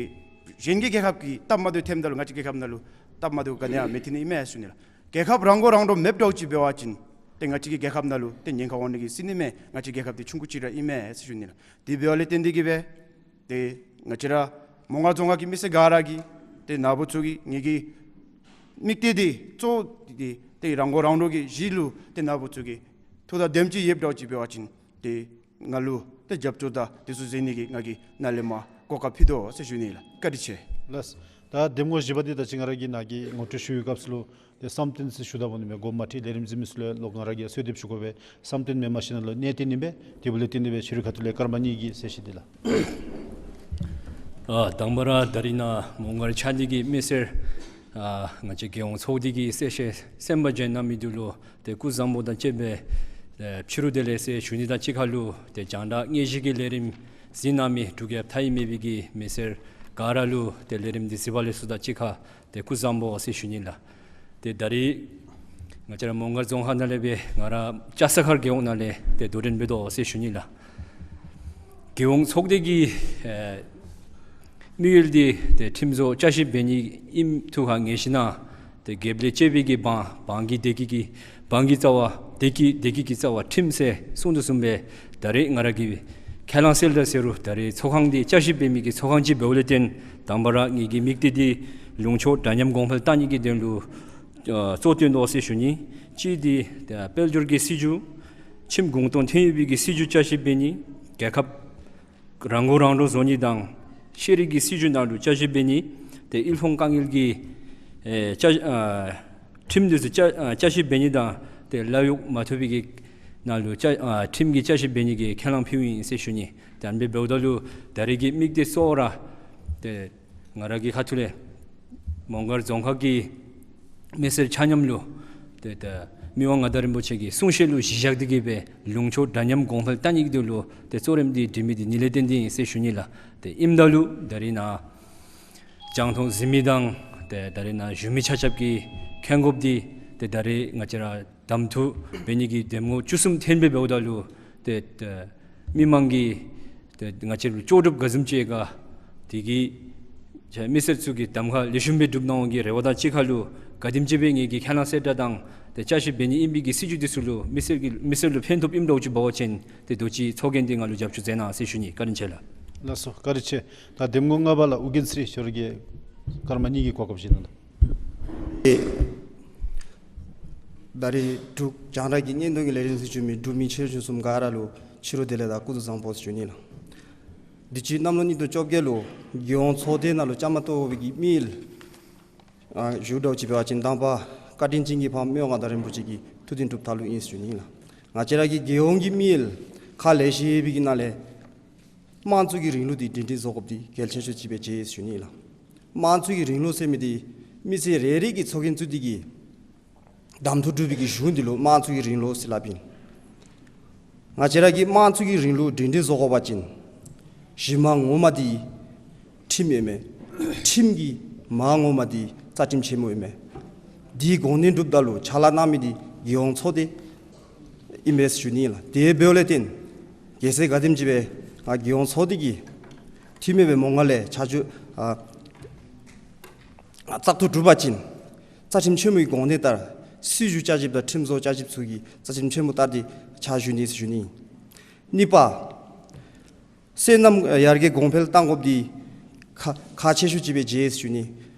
གཞན་གྱི་རྒྱལ་ཁབ་ཀྱི་སྟབས་མ་བདེཝ་ཐོནམ་ད་ལུ་ང་བཅས་རྒྱལ་ཁབ་ནང་ལུ་སྟབས་མ་བདེཝ་ག་ནི་ཡང་མི་ཐོན་ནི་ཨིན་མས་ཟེར་ཞུ་ནི་ལགས། རྒྱལ་ཁབ་རང་མགོ་རང་འདྲོངས་མེདཔ་འདྲཝ་ཅིག་འབད་བ་ཅིན་ཏེ་ང་བཅས་ཀྱི་རྒྱལ་ཁབ་ནང་ལུ་ཏེ་ཉེན་ཁ་འོང་ནི་གི་སྲིད་ནི་མས། ང་བཅས་རྒྱལ་ཁབ་འདི་ཆུང་ཀུ་ཅིག་ར་ཨིན་མས་ཟེར་ཞུ་ནི་ལགས། དེ་འབདཝ་ལས་བརྟེན་ཏེ་གིས་སྦེ་ཏེ་ང་བཅས་ར་མོང་སྒར་རྫོང་ཁག་གི་མི་སེར་ག་ར་གིས་ཏེ་ནཱ་བུ་ཚུ་གི་ངེ་གི་དམིགས་གཏད་འདི་གཙོ་བོ་འདི་ཏེ་རང་མགོ་རང་འདྲོངས་ཀྱི་གཞི་ལུ་ཏེ་ནཱ་བུ་ཚུ་གིས་ཐུགས་དང་དེམ་ཅིག་ཡོདཔ་འདྲཝ་ཅིག་འབད་བ་ཅིན་ཏེ་ང་ལུ་ཏེ་རྒྱབ་སྐྱོར་དང་དེ་ཚུ་མཛད་ནི་གི་ང་གིས་ནཱ་ལས་མར་གོ་སྐབས་ཕུལ་དོ་ཟེར་ཞུ་ནི་ལགས། བཀའ་དྲིན་ཆེ། ལགས། ད་འདེམས་ངོ་བཞི་པ་འདི་ད་ཅི་ང་ར་གིས་ནཱ་གི་ངོ་སྤྲོད་ཞུ་བའི་སྐབས་སུ་ལུ་ཏེ་བསམ་གཏན་ཟེར་ཞུ་ད་འོང་ནི་མས། འགོ་མ་ཁྲིད་ལས་རིམ་གཟིགས་མི་ཚུ་ལུ་ལོག་ང་ར་གིས་གསོལ་འདེབས་ཞུ་དགོ་པས། བསམ་གཏན་མེནམ་ཤེས་ནི་ལུ་གནས་བརྟན་ཨིན་པས། དེ་འབདཝ་ལས་བརྟེན་ཏེ་སྦེ་ཁྱོད་རའི་ཁ་ཐུག་ལས་སྐར་མ་གཉིས་ཀྱི་གསལ་བཤད་འདི་ལགས། ཨ་དང་པ་ར་ད་རིས་ནཱ་མོང་སྒར་ཕྱག་སྡེ་གི་མི་སེར་ཨ་ང་བཅས་རྒྱལ་ཡོངས་ཚོགས་སྡེ་གི་གསལ་བཤད་གསན་པར་བྱོན་གནང་མི་འདི་ལུ་ཏེ་སྐུ་གཟུགས་བཟང་པོ་དང་བཅས་པའི་ཨ་ཕྱི་རུ་བདེ་ལེགས་ཟེར་ཞུ་ནི་དང་གཅིག་ཁར་ལུ་ཏེ་རྒྱང་བསྒྲགས་དངོས་གཞི་གི་ལས་རིམ་གཟིགས་གནང་མི་འབྲུག་རྒྱལ་མཐའ་ཡས་མེད་པའི་གི་མི་སེར་ག་ར་ལུ་ཏེ་ལས་རིམ་འདི་གཟིགས་པ་ལས་ཚུ་དང་གཅིག་ཁར་ཏེ་སྐུ་གཟུགས་བཟང་པོ་ཟེར་ཞུ་ནི་ལགས། ཏེ་ད་རིས་ང་བཅས་ར་མོང་སྒར་རྫོང་ཁག་ནང་ལས་སྦེ་ང་ར་ལྕགས་ས་མཁར་རྒེད་འོག་ནང་ལས་ཏེ་དོ་འགྲན་འབད་དོ་ཟེར་ཞུ་ནི་ལགས། རྒྱལ་ཡོངས་ཚོགས་སྡེ་གི་ཨེ་དམིགས་ཡུལ་འདི་ཏེ་ཁྲིམས་བཟོ་བསྐྱར་ཞིབ་འབད་ནི་ཨིནམ་ཐུགས་ཁར་ངེས་ཞིནམ་ལས་ཏེ་རྒྱལཔོ་ལས་གཅེས་པའི་གི་འབངས་འབངས་ཀྱི་བདེ་སྐྱིད་ཀྱི་འབངས་ཀྱི་རྩ་བ་བདེ་སྐྱིད་བདེ་སྐྱིད་ཀྱི་རྩ་བ་ཁྲིམས་ཟེར་གསུངས་དོ་བཟུམ་སྦེ་ད་རིས་ང་ར་གིས་ཁས་བླངས་གསལ་བསྒྲགས་ཟེར་རུང་ད་རིས་ཚོགས་ཁང་འདི་བསྐྱར་ཞིབ་འབད་མི་གི་ཚོགས་ཁང་ཅིག་འབདཝ་ལས་བརྟེན་དང་པ་ར་ངེ་གི་དམིགས་གཏད་འདི་ལུང་ཕྱོགས་འདྲ་མཉམ་གོང་འཕེལ་གཏང་ནི་གི་དོན་ལུ་ཨ་གཙོ་བཏོན་དོ་ཟེར་ཞུ་ནི། གཅིག་འདི་ཏེ་དཔལ་འབྱོར་གྱི་སྲིད་བྱུས་ཁྱིམ་གུང་སྟོང་ཐོན་ཡོད་པའི་གི་སྲིད་བྱུས་བསྐྱར་ཞིབ་འབད་ནི། རྒྱལ་ཁབ་རང་མགོ་རང་འདྲོངས་བཟོ་ནི་དང་ཤེས་རིག་གི་སྲིད་བྱུས་ནང་ལུ་བསྐྱར་ཞིབ་འབད་ནི། ཏེ་དབུལ་ཕོངས་དཀའ་ངལ་གྱི་ཨེ་བསྐྱར་ཨ་ཁྲིམས་འདི་ཚུ་བསྐྱར་ཨ་བསྐྱར་ཞིབ་འབད་ནི་དང་ཏེ་ལཱ་གཡོག་མ་ཐོབ་པའི་གི་ནང་ལུ་བསྐྱར་ཨ་ཁྲིམས་ཀྱི་བསྐྱར་ཞིབ་འབད་ནི་གི་ཁས་བླངས་ཕུལཝ་ཨིན་ཟེར་ཞུ་ནི། ཏེ་ཨ་ནི་སྦེ་འབདཝ་ད་ལུ་ད་རིས་ཀྱི་དམིགས་གཏད་གཙོ་བོ་ར་ཏེ་ང་ར་གི་ཁ་ཐུག་ལས་མོང་སྒར་རྫོང་ཁག་གི་མི་སེར་ཆ་མཉམ་ལུ་ཏེ་ད་མི་དབང་མངའ་བདག་རིན་པོ་ཆེ་གི་གསུང་བཤད་ལུ་གཞི་བཞག་སྟེ་གིས་སྦེ་ལུང་ཕྱོགས་འདྲ་མཉམ་གོང་འཕེལ་གཏང་ནི་གི་དོན་ལུ་ཏེ་གཙོ་རིམ་འདི་སྒྲིག་མི་འདི་ནི་ལས་བརྟེན་ཏེ་ཨིན་ཟེར་ཞུ་ནི་ལགས། ཏེ་ཨིནམ་ད་ལུ་ད་རིས་ནཱ་རྒྱང་མཐོང་གཟིགས་མི་དང་ཏེ་ད་རིས་ནཱ་བཞུགས་མི་ཆ་ཁྱབ་ཀྱིས་མཁྱེན་དགོཔ་འདི་ཏེ་ད་རིས་ང་བཅས་ར་གདམ་འཐུ་འབད་ནི་གི་འདེམས་ངོ་བཅུ་གསུམ་ཐོན་སྦེ་འབདཝ་ད་ལུ་ཏེ་ཏེ་མི་མང་གིས་ཏེ་ང་བཅས་ལུ་ལྕོགས་གྲུབ་ག་བཟུམ་ཅིག་ག་དེ་གིས་ཏེ་མི་སེར་ཚུ་གིས་གདམ་ཁ་ལེགས་ཤོམ་སྦེ་སྒྲུབ་གནང་བའི་གི་རེ་བ་དང་གཅིག་ཁར་ལུ་ག་དེམ་ཅིག་སྦེ་ངེ་གི་ཁས་བླངས་གསལ་བསྒྲགས་དང་ཏེ་བསྐྱར་ཞིབ་འབད་ནི་ཨིན་པའི་གི་སྲིད་བྱུས་འདི་ཚུ་ལུ་མི་སེར་གྱི་མི་སེར་ལུ་ཕན་ཐོགས་ཨིནམ་འདྲཝ་ཅིག་འབད་བ་ཅིན་ཏེ་དུས་ཅི་ཚོགས་རྒྱན་འདི་ང་ལུ་རྒྱབ་སྐྱོར་མཛད་གནང་ཟེར་ཞུ་ནི། བཀའ་དྲིན་ཆེ་ལགས། ལགས་སོ། བཀའ་དྲིན་ཆེ། ད་འདེམས་ངོ་ལྔ་པ་ལགས་ཨོ་རྒྱན་ཚེ་རིང་ཁྱོད་ར་གིས་སྐར་མ་གཉིས་ཀྱི་གོ་སྐབས་བཞེས་གནང་། ད་རིས་འབྲུག་རྒྱང་བསྒྲགས་ཀྱི་བརྙན་ཐུང་གི་ལས་རིམ་གཟིགས་བྱོན་མི་འབྲུག་མི་ཆེ་ཆུང་གསུམ་ག་ར་ལུ་ཕྱི་རུ་བདེ་ལེགས་དང་སྐུ་གཟུགས་བཟང་པོ་ཟེར་ཞུ་ནི་ལགས། དུས་ཅི་གནམ་ལོ་ཉིས་སྟོང་བཅོ་བརྒྱད་ལུ་རྒྱལ་ཡོངས་ཚོགས་སྡེ་ནང་ལུ་བཅའ་མར་གཏོགས་པའི་གི་དམིགས་ཡུལ་ཨ་ཞུ་འདྲཝ་ཅིག་འབད་བ་ཅིན་དང་པ་བཀའ་དྲིན་ཅན་གྱི་ཕམ་མི་དབང་མངའ་བདག་རིན་པོ་ཆེ་གི་ཐུགས་འདུན་སྒྲུབ་ཐབས་ལུ་ཨིན་ཟེར་ཞུ་ནི་ལགས། ང་བཅས་ར་གི་རྒྱལ་ཡོངས་ཀྱི་དམིགས་ཡུལ་ཁག་ལེ་ཤ་ཡོད་པའི་གི་ནང་ལས་དམངས་གཙོ་གི་རིང་ལུགས་འདི་སྒྲིང་སྒྲིང་བཟོ་དགོཔ་འདི་གལ་ཆེ་ཤོས་ཅིག་སྦེ་མཇལ་ཟེར་ཞུ་ནི་ལགས། དམངས་གཙོ་གི་རིང་ལུགས་ཟེར་མི་འདི་མི་སེར་རེ་རེ་གིས་ཚོགས་རྒྱན་བཙུགས་ཏེ་གིས་གདམ་འཐུ་གྲུབ་པའི་གི་གཞུང་འདི་ལུ་དམངས་གཙོ་གི་རིང་ལུགས་ཟེར་སླབ་ཨིན། ང་བཅས་ར་གིས་དམངས་གཙོ་གི་རིང་ལུགས་སྒྲིང་སྒྲིང་བཟོ་དགོ་པ་ཅིན་གཞི་མ་ངོ་མ་འདི་ཁྲིམས་ཨིན་མས། ཁྲིམས་ཀྱི་མ་ངོ་མ་འདི་རྩ་ཁྲིམས་ཆེན་མོ་ཨིན་མས། འདི་གོང་འདྲེན་སྒྲུབ་ད་ལུ་ཕྱག་ལཱ་གནང་མི་འདི་རྒྱལ་ཡོངས་ཚོགས་སྡེ་ཨིན་མས་ཟེར་ཞུ་ནི་ལགས། དེ་འབདཝ་ལས་བརྟེན་གལ་སྲིད་ག་དེམ་ཅིག་སྦེ་ང་རྒྱལ་ཡོངས་ཚོགས་སྡེ་གི་འཐུས་མི་སྦེ་མོང་སྒར་ལས་ཕྱག་ཕྱིད་ཨ་བཙག་འཐུ་གྲུབ་པ་ཅིན་རྩ་ཁྲིམས་ཆེན་མོའི་གོང་འདྲེན་ལྟར་སྲིད་བྱུས་བསྐྱར་ཞིབ་དང་ཁྲིམས་བཟོ་བསྐྱར་ཞིབ་ཚུ་གི་རྩ་ཁྲིམས་ཆེན་མོ་ལྟར་འདི་ཕྱག་ཞུ་ནི་ཟེར་ཞུ་ནི། གཉིས་པ་སོ་ནམ་ཡར་རྒྱས་གོང་འཕེལ་གཏང་དགོཔ་འདི་ཁག་ཁག་ཆེ་ཤོས་ཅིག་སྦེ་མཇལ་ཟེར་ཞུ་ནི།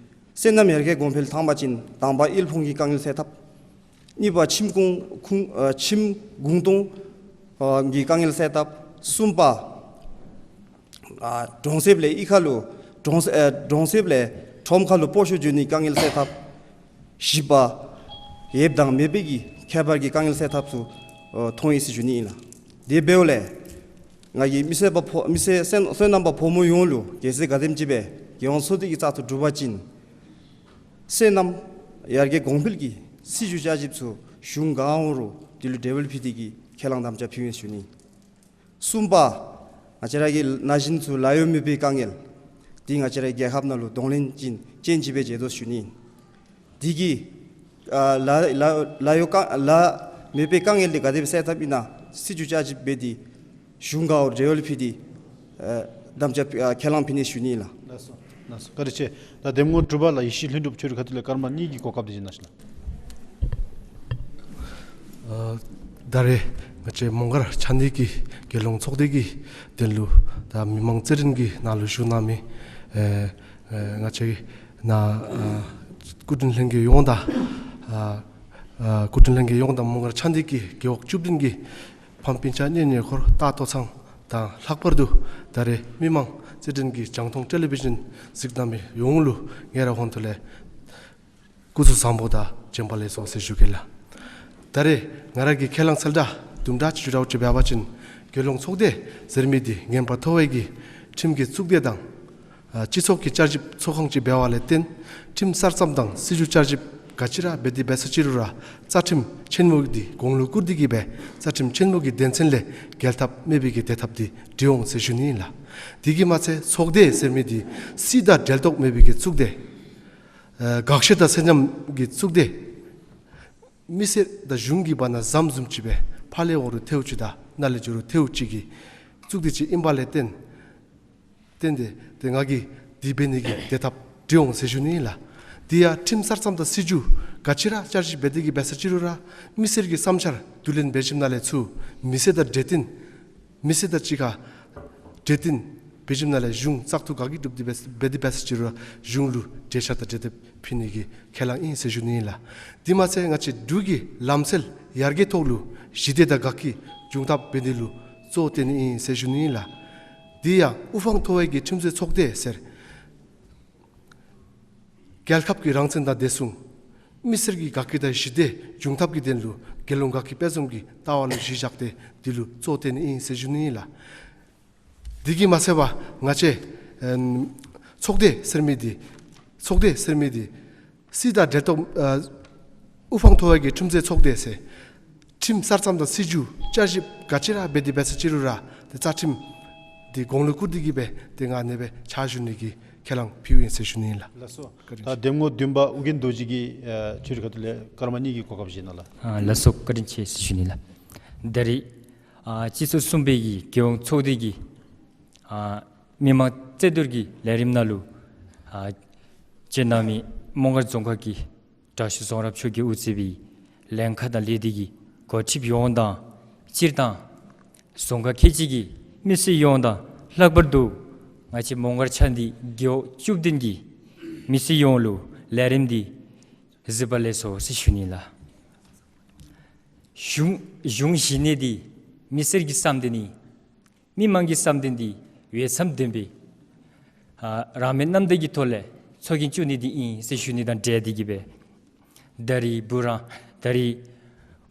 སོ་ནམ་ཡར་རྒྱས་གོང་འཕེལ་གཏང་པ་ཅིན་དང་པ་དབུལ་ཕོངས་ཀྱི་དཀའ་ངལ་སེལ་ཐབས། གཉིས་པ་ཁྱིམ་གུང་ཁུངས་ཨ་ཁྱིམ་གུང་སྟོང་ཨ་གི་དཀའ་ངལ་སེལ་ཐབས། གསུམ་པ་ཨ་གྲོང་གསེབ་ལས་གཡུས་ཁ་ལུ་གྲོང་གསེབ་ཨ་གྲོང་གསེབ་ལས་ཁྲོམ་ཁ་ལུ་སྤོ་བཤུད་འགྱོ་ནིའི་དཀའ་ངལ་སེལ་ཐབས། བཞི་པ་ཡོདཔ་དང་མེདཔ་གི་ཁྱད་པར་གྱི་དཀའ་ངལ་སེལ་ཐབས་ཚུ་ཨ་མཐོང་ཡི་ཟེར་ཞུ་ནི་ཨིན་ལགས། དེ་འབདཝ་ལས་ང་གིས་མི་སེར་པ་ཕོ་མི་སེར་སོ་སོ་ནམ་པ་ཕོ་མོ་ཡོངས་ལུ་གལ་སྲིད་ག་དེམ་ཅིག་སྦེ་རྒྱལ་ཡོངས་ཚོགས་སྡེ་གི་བཙག་འཐུ་གྲུབ་པ་ཅིན་སོ་ནམ་ཡར་རྒྱས་གོང་འཕེལ་གྱི་སྲིད་བྱུས་བསྐྱར་ཞིབ་ཚུ་གཞུང་ག་འོང་རུང་དེ་ལུ་གྲོས་འབུལ་ཕུལ་ཏེ་གིས་ཁས་བླངས་དམ་བཅའ་ཕུལ་ཡི་ཟེར་ཞུ་ནི། གསུམ་པ་ང་བཅས་ར་གི་ན་གཞོན་ཚུ་ལཱ་གཡོག་མེད་པའི་དཀའ་ངལ་འདི་ང་བཅས་ར་རྒྱལ་ཁབ་ནང་ལུ་གདོང་ལེན་ཅན་ཅན་ཅིག་སྦེ་མཇལ་དོ་ཟེར་ཞུ་ནི། དེ་གིས་ཨ་ལཱ་ལཱ་ལཱ་གཡོག་དཀའ་ལཱ་མེད་པའི་དཀའ་ངལ་འདི་ག་དེ་སྦེ་སེལ་ཐབས་ཨིན་ན་སྲིད་བྱུས་བསྐྱར་ཞིབ་འབད་དེ་གཞུང་ག་འོང་རུང་གྲོས་འབུལ་ཕུལ་ཏེ་ཨ་དམ་བཅའ་ཨ་ཁས་བླངས་ཕུལ་ནི་ཟེར་ཞུ་ནི་ལགས། ལགས་སོ། ལགས་སོ། བཀའ་དྲིན་ཆེ། ད་འདེམས་ངོ་དྲུག་པ་ལགས་ཡེ་ཤེས་ལྷུན་གྲུབ་ཁྱོད་རའི་ཁ་ཐུག་ལས་སྐར་མ་གཉིས་ཀྱི་གོ་སྐབས་འདི་བཞེས་གནང་ཞུ་ལགས། ཨ་ད་རེས་ང་བཅས་མོང་སྒར་ཕྱག་སྡེ་གི་རྒྱལ་ཡོངས་ཚོགས་སྡེ་གི་དོན་ལུ་ད་མི་མང་རྩོད་འགྲན་གྱི་ནང་ལུ་ཞུགས་གནང་མི་ཨེ་ཨེ་ང་བཅས་ནཱ་ཨ་སྐུ་མགྲོན་ལྷན་རྒྱས་ཡོངས་དང་ཨ་ཨ་སྐུ་མགྲོན་ལྷན་རྒྱས་ཡོངས་དང་མོང་སྒར་ཕྱག་སྡེ་གི་རྒེད་འོག་བཅུ་བདུན་གྱི་ཕམ་སྤུན་ཆ་གཉེན་ཉེ་འཁོར་ལྟ་བསྟོད་ཚང་དང་ལྷག་པར་དུ་ད་རེས་མི་མང་རྩོད་འགྲན་གྱི་རྒྱང་མཐོང་ཊེ་ལི་བི་ཞཱན་གཟིགས་གནང་མི་ཡོངས་ལུ་ངེད་རའི་ཧོངས་ཐོག་ལས་སྐུ་གཟུགས་བཟང་པོ་དང་བྱོན་པ་ལེགས་སོ་ཟེར་ཞུ་གེ་ལགས། ད་རེས་ང་ར་གི་ཁས་བླངས་གསལ་བསྒྲགས་དུམ་གྲ་ཅིག་ཞུ་འདྲཝ་ཅིག་འབད་བ་ཅིན་རྒྱལ་ཡོངས་ཚོགས་སྡེ་ཟེར་མི་འདི་ངན་པ་མཐོ་བའི་གི་ཁྲིམས་ཀྱི་གཙུག་སྡེ་དང་ ཨ་སྤྱི་ཚོགས་ཀྱི་བསྐྱར་ཞིབ་ཚོགས་ཁང་ཅིག་འབད་བ་ལས་བརྟེན་ཁྲིམས་གསར་རྩོམ་དང་སྲིད་བྱུས་བསྐྱར་ཞིབ་ག་ཅི་ར་འབད་དེ་འབད་ས་ཅི་རུང་ར་རྩ་ཁྲིམས་ཆེན་མོ་འདི་དགུང་ལུ་བསྐུར་ཏེ་གིས་སྦེ་རྩ་ཁྲིམས་ཆེན་མོ་གི་དོན་ཚན་ལས་འགལ་ཐབས་མེད་པའི་གི་བདེ་ཐབས་འདི་སྒྲིག་འོང་ཟེར་ཞུ་ནི་ཨིན་ལགས། དེ་གིས་མ་ཚད་ཚོགས་སྡེ་ཟེར་མི་འདི་སྲིད་དང་འབྲེལ་གཏོགས་མེད་པའི་གི་གཙུག་སྡེ་ཨ་དགག་བཤེར་དང་ཚད་མཉམ་གྱི་གཙུག་སྡེ་མི་སེར་དང་གཞུང་གི་བར་ན་ཟམ་བཟུམ་ཅིག་སྦེ་ཕར་ལས་འོང་རུང་ཐལཝ་ཅིག་དང་ནཱ་ལས་འགྱོ་རུང་ཐལཝ་ཅིག་གི་གཙུག་སྡེ་ཅིག་ཨིན་པ་ལས་བརྟེན་བརྟེན་ཏེ་ཏེ་ང་གིས་འདི་འབད་ནི་གི་བདེ་ཐབས་སྒྲིག་འོང་ཟེར་ཞུ་ནི་ཨིན་ལགས། དེ་ཡང་ཁྲིམས་གསར་རྩོམ་དང་སྲིད་བྱུས་ག་ཅི་ར་བསྐྱར་ཞིབ་འབད་དེ་གིས་འབད་ས་ཅི་རུང་ར་མི་སེར་གྱི་བསམ་འཆར་བསྡུ་ལེན་འབད་ཞིནམ་ལས་ཚུར་མི་སེར་དང་འབྲེལ་བསྟུན་མི་སེར་དང་གཅིག་ཁར་འབྲེལ་བསྟུན་འབད་ཞིནམ་ལས་གཞུང་བཙག་འཐུ་ག་གིས་གྲུབ་སྟེ་འབད་འབད་དེ་འབད་ས་ཅི་རུང་གཞུང་ལུ་འབྲེལ་བཤད་དང་འབྲེལ་དེབ་ཕུལ་ནི་གི་ཁས་བླངས་ཨིན་ཟེར་ཞུ་ནི་ཨིན་ལགས། དེ་མ་ཚད་ང་བཅས་འབྲུག་གི་ལམ་སྲོལ་ཡར་རྒྱས་ཐོག་ལུ་ཞི་བདེ་དང་དགའ་སྐྱིད་འབྱུང་ཐབས་འབད་ནི་ལུ་གཙོ་བོ་བཏོན་ནི་ཨིན་ཟེར་ཞུ་ནི་ཨིན་ལགས། དེ་ཡང་དབུ་འཕང་མཐོ་བའི་གི་ཁྲིམས་རྩོད་ཚོགས་སྡེ་ཟེར་རྒྱལ་ཁབ་ཀྱི་རང་བཙན་དང་བདེ་སྲུང་མི་སེར་གྱི་དགའ་སྐྱིད་དང་ཞི་བདེ་འབྱུང་ཐབས་ཀྱི་དོན་ལུ་རྒྱལ་ཡོངས་དགའ་སྐྱིད་དཔལ་འཛོམས་ཀྱི་ལྟ་བ་ལུ་གཞི་བཞག་སྟེ་དེ་ལུ་གཙོ་བོ་བཏོན་ནི་ཨིན་ཟེར་ཞུ་ནི་ཨིན་ལགས། དེ་གིས་མ་ཚད་པར་ང་བཅས་ཨམ་ཚོགས་སྡེ་ཟེར་མི་འདི་ཚོགས་སྡེ་ཟེར་མི་འདི་སྲིད་དང་འབྲེལ་གཏོགས་ཨ་དབུ་འཕང་མཐོ་བའི་གི་ཁྲིམས་རྩོད་ཚོགས་སྡེ་ཟེར་ཁྲིམས་གསར་རྩོམ་དང་སྲིད་བྱུས་བསྐྱར་ཞིབ་ག་ཅི་ར་འབད་དེ་འབད་ས་ཅི་རུང་ར་ཏེ་རྩ་ཁྲིམས་འདི་དགུང་ལུ་བསྐུར་ཏེ་གིས་སྦེ་ཏེ་ང་ཨ་ནེ་སྦེ་ཕྱག་ཞུ་ནི་གི་ཁས་བླངས་ཕུལཝ་ཨིན་ཟེར་ཞུ་ནི་ཨིན་ལགས། ལགས་སོ། བཀའ་དྲིན་ཆེ། ད་གདམ་ངོ་བདུན་པ་ཨོ་རྒྱན་རྡོ་རྗེ་གིས་ཨ་ཆོས་རའི་ཁ་ཐུག་ལས་སྐར་མ་གཉིས་ཀྱི་གོ་སྐབས་བཞེས་གནང་ལགས། ཨ་ལགས་སོ། བཀའ་དྲིན་ཆེ་ཟེར་ཞུ་ནི་ལགས། ད་རིས་ཨ་སྤྱི་ཚོགས་གསུམ་པའི་གི་རྒྱལ་ཡོངས་ཚོགས་སྡེ་གི་ཨ་མི་མང་རྩོད་བསྡུར་གྱི་ལས་རིམ་ནང་ལུ་ཨ་བཅར་གནང་མི་མོང་སྒར་རྫོང་ཁག་གི་དྲག་ཤོས་ཟུང་རབ་མཆོག་གིས་དབུ་གཙོས་པའི་ལྷན་ཁག་དང་ལས་སྡེ་གི་འགོ་ཁྲིདཔ་ཡོངས་དང་སྤྱིར་བཏང་རྫོང་ཁག་ཁལ་གཅིག་གི་མི་སེར་ཡོངས་དང་ལྷག་པར་དུ་ང་བཅས་མོང་སྒར་ཆ་མཐུན་རྒེད་འོག་བཅུ་བདུན་གྱི་མི་སེར་ཡོངས་ལུ་ལས་རིམ་འདི་གཟིགས་པ་ལེགས་སོ་ཟེར་ཞུ་ནི་ལགས། གཞུང་གཞུང་ཞི་གནས་འདི་མི་སེར་གྱི་བསམ་དོན་ཨིན། མི་མང་གི་བསམ་དོན་འདི་འོས་འཚམ་ལྡན་པའི་ཨ་རང་མོས་རྣམ་དག་གི་ཐོག་ལས་ཚོགས་རྒྱན་བཙུགས་ནི་འདི་ཨིན་ཟེར་ཞུ་ནི་དང་འབྲེལ་ཏེ་གིས་སྦེ་ད་རིས་བུ་རང་ད་རིས་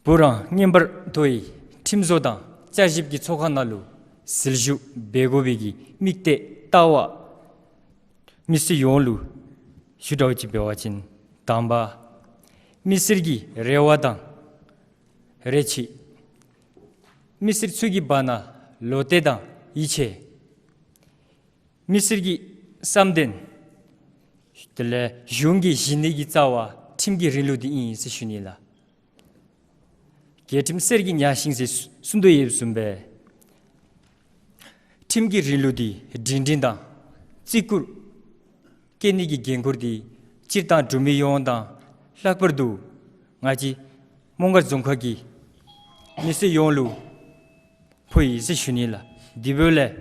བུ་རང་ངན་པར་མཐོ་བའི་ཁྲིམས་བཟོ་དང་བསྐྱར་ཞིབ་ཀྱི་ཚོགས་ཁང་ནང་ལུ་ཟིལ་ཞུགས་འབད་དགོ་པའི་གི་དམིགས་གཏད་ལྟ་བ་མི་སེར་ཡོངས་ལུ་ཞུ་དགོཔ་ཅིག་འབད་བ་ཅིན་དང་པ་མི་སེར་གྱི་རེ་བ་དང་རེ་ཆེ་མི་སེར་ཚུ་གི་བར་ན་བློ་གཏད་དང་ཡིད་ཆེས། མི་སེར་གྱི་བསམ་དོན། དེ་ལས་གཞུང་གི་ཞི་གནས་ཀྱི་རྩ་བ་ཁྲིམས་ཀྱི་རིང་ལུགས་འདི་ཨིན་ཟེར་ཞུ་ནི་ལགས། རྒྱལ་ཁྲིམས་གསེར་གྱི་གཉའ་ཤིང་ཟེར་གསུང་དོ་ཡོདཔ་བཟུམ་སྦེ་ཁྲིམས་ཀྱི་རིང་ལུགས་འདི་སྒྲིང་སྒྲིང་དང་བརྩི་བཀུར་བསྐྱེད་ནི་གི་འགན་ཁུར་འདི་སྤྱིར་བཏང་འབྲུག་མི་ཡོངས་དང་ལྷག་པར་དུ་ང་བཅས་མོང་སྒར་རྫོང་ཁག་གི་མི་སེར་ཡོངས་ལུ་ཕོག་ཡི་ཟེར་ཞུ་ནི་ལགས། དེ་འབདཝ་ལས་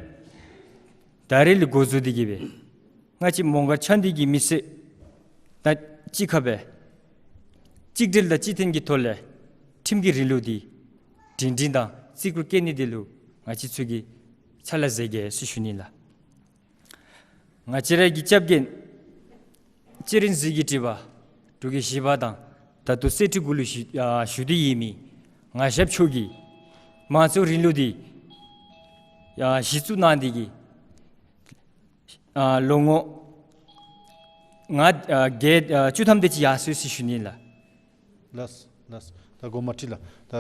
ད་རིས་ལས་འགོ་བཙུགས་ཏེ་གིས་སྦེ་ང་བཅས་མོང་སྒར་ཆ་མཐུན་གྱི་མི་སེར་དང་གཅིག་ཁར་སྦེ་གཅིག་སྒྲིལ་དང་གཅིག་མཐུན་གྱི་ཐོག་ལས་ཁྲིམས་ཀྱི་རིང་ལུགས་འདི་སྒྲིང་སྒྲིང་དང་བརྩི་བཀུར་བསྐྱེད་ནི་འདི་ལུ་ང་བཅས་ཚུ་གིས་ཕྱག་ལཱ་མཛད་གེ་ཟེར་ཞུ་ནི་ལགས། ང་བཅས་ར་གི་སྐྱབས་རྒན་ཚེ་རིང་གཟིག་གིས་བྲིས་པ་འབྲུག་གི་གཞིས་པ་དང་ད་ལྟོ་གསེར་ཁྲི་གུ་ལུ་བཞུགས་ཨ་བཞུགས་ཏེ་ཡོད་མི་ངག་ཞབས་མཆོག་གིས་དམངས་གཙོའི་རིང་ལུགས་འདི་ཨ་གཞི་བཙུགས་གནང་སྟེ་གིས་ཨ་ལོ་ངོ་ང་ཨ་བརྒྱད་ཨ་བཅུ་ཐམ་དེ་ཅིག་ཡར་སོ་ཡི་ཟེར་ཞུ་ནི་ལགས། ལགས་ལགས། ད་དགོངསམ་མ་ཁྲེལ་ལགས། ད་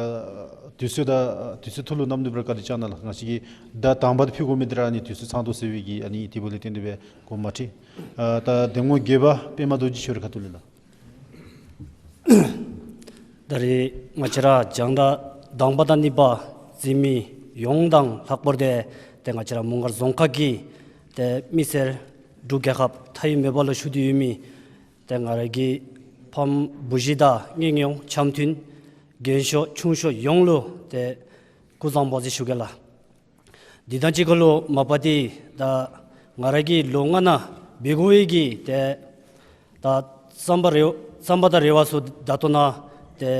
དུས་ཚོད་ད་དུས་ཚོད་ཐོག་ལུ་གནམ་དུས་པར་བཀའ་དྲིན་བསྐྱང་གནང་ལགས། ང་བཅས་ཀྱིས་ཟླ་དང་པ་འདི་ཕུལ་དགོ་མི་འདི་ར་ཨ་ནི་དུས་ཚོད་ཚང་དོ་ཟེར་བའི་གི་ཨ་ནི་དེ་འབདཝ་ལས་བརྟེན་ཏེ་སྦེ་དགོངསམ་མ་ཁྲེལ། ཨ་ད་གདམ་ངོ་བརྒྱད་པ་པདྨ་རྡོ་རྗེ་ཁྱོད་རའི་ཁ་ཐུག་ལས་ལགས། ད་རིས་ང་བཅས་ར་རྒྱང་བསྒྲགས་དང་པ་དང་གཉིས་པ་གཟིགས་མི་ཡོངས་དང་ལྷག་པར་ཏེ་ཏེ་ང་བཅས་ར་མོང་སྒར་རྫོང་ཁག་གི་ཏེ་མི་སེར་འབྲུག་རྒྱལ་ཁབ་མཐའ་དབུས་མེད་པ་ལུ་བཞུགས་ཏེ་ཡོད་མི་ཏེ་ང་ར་གི་ཕམ་བུ་གཞི་དང་གཉེན་ཉེ་ཆ་མཐུན་རྒན་ཤོས་ཆུང་ཤོས་ཡོངས་ལུ་ཏེ་སྐུ་གཟུགས་བཟང་པོ་ཟེར་ཞུ་གེ་ལགས། འདི་དང་གཅིག་ཁར་ལུ་མ་པ་འདི་ད་ང་ར་གིས་ལོ་ལྔ་ནང་འབད་དགོ་པའི་གི་ཏེ་ད་བསམ་པ་རེ་བསམ་པ་དང་རེ་བ་ཚུ་ད་ལྟོ་ནཱ་ཏེ་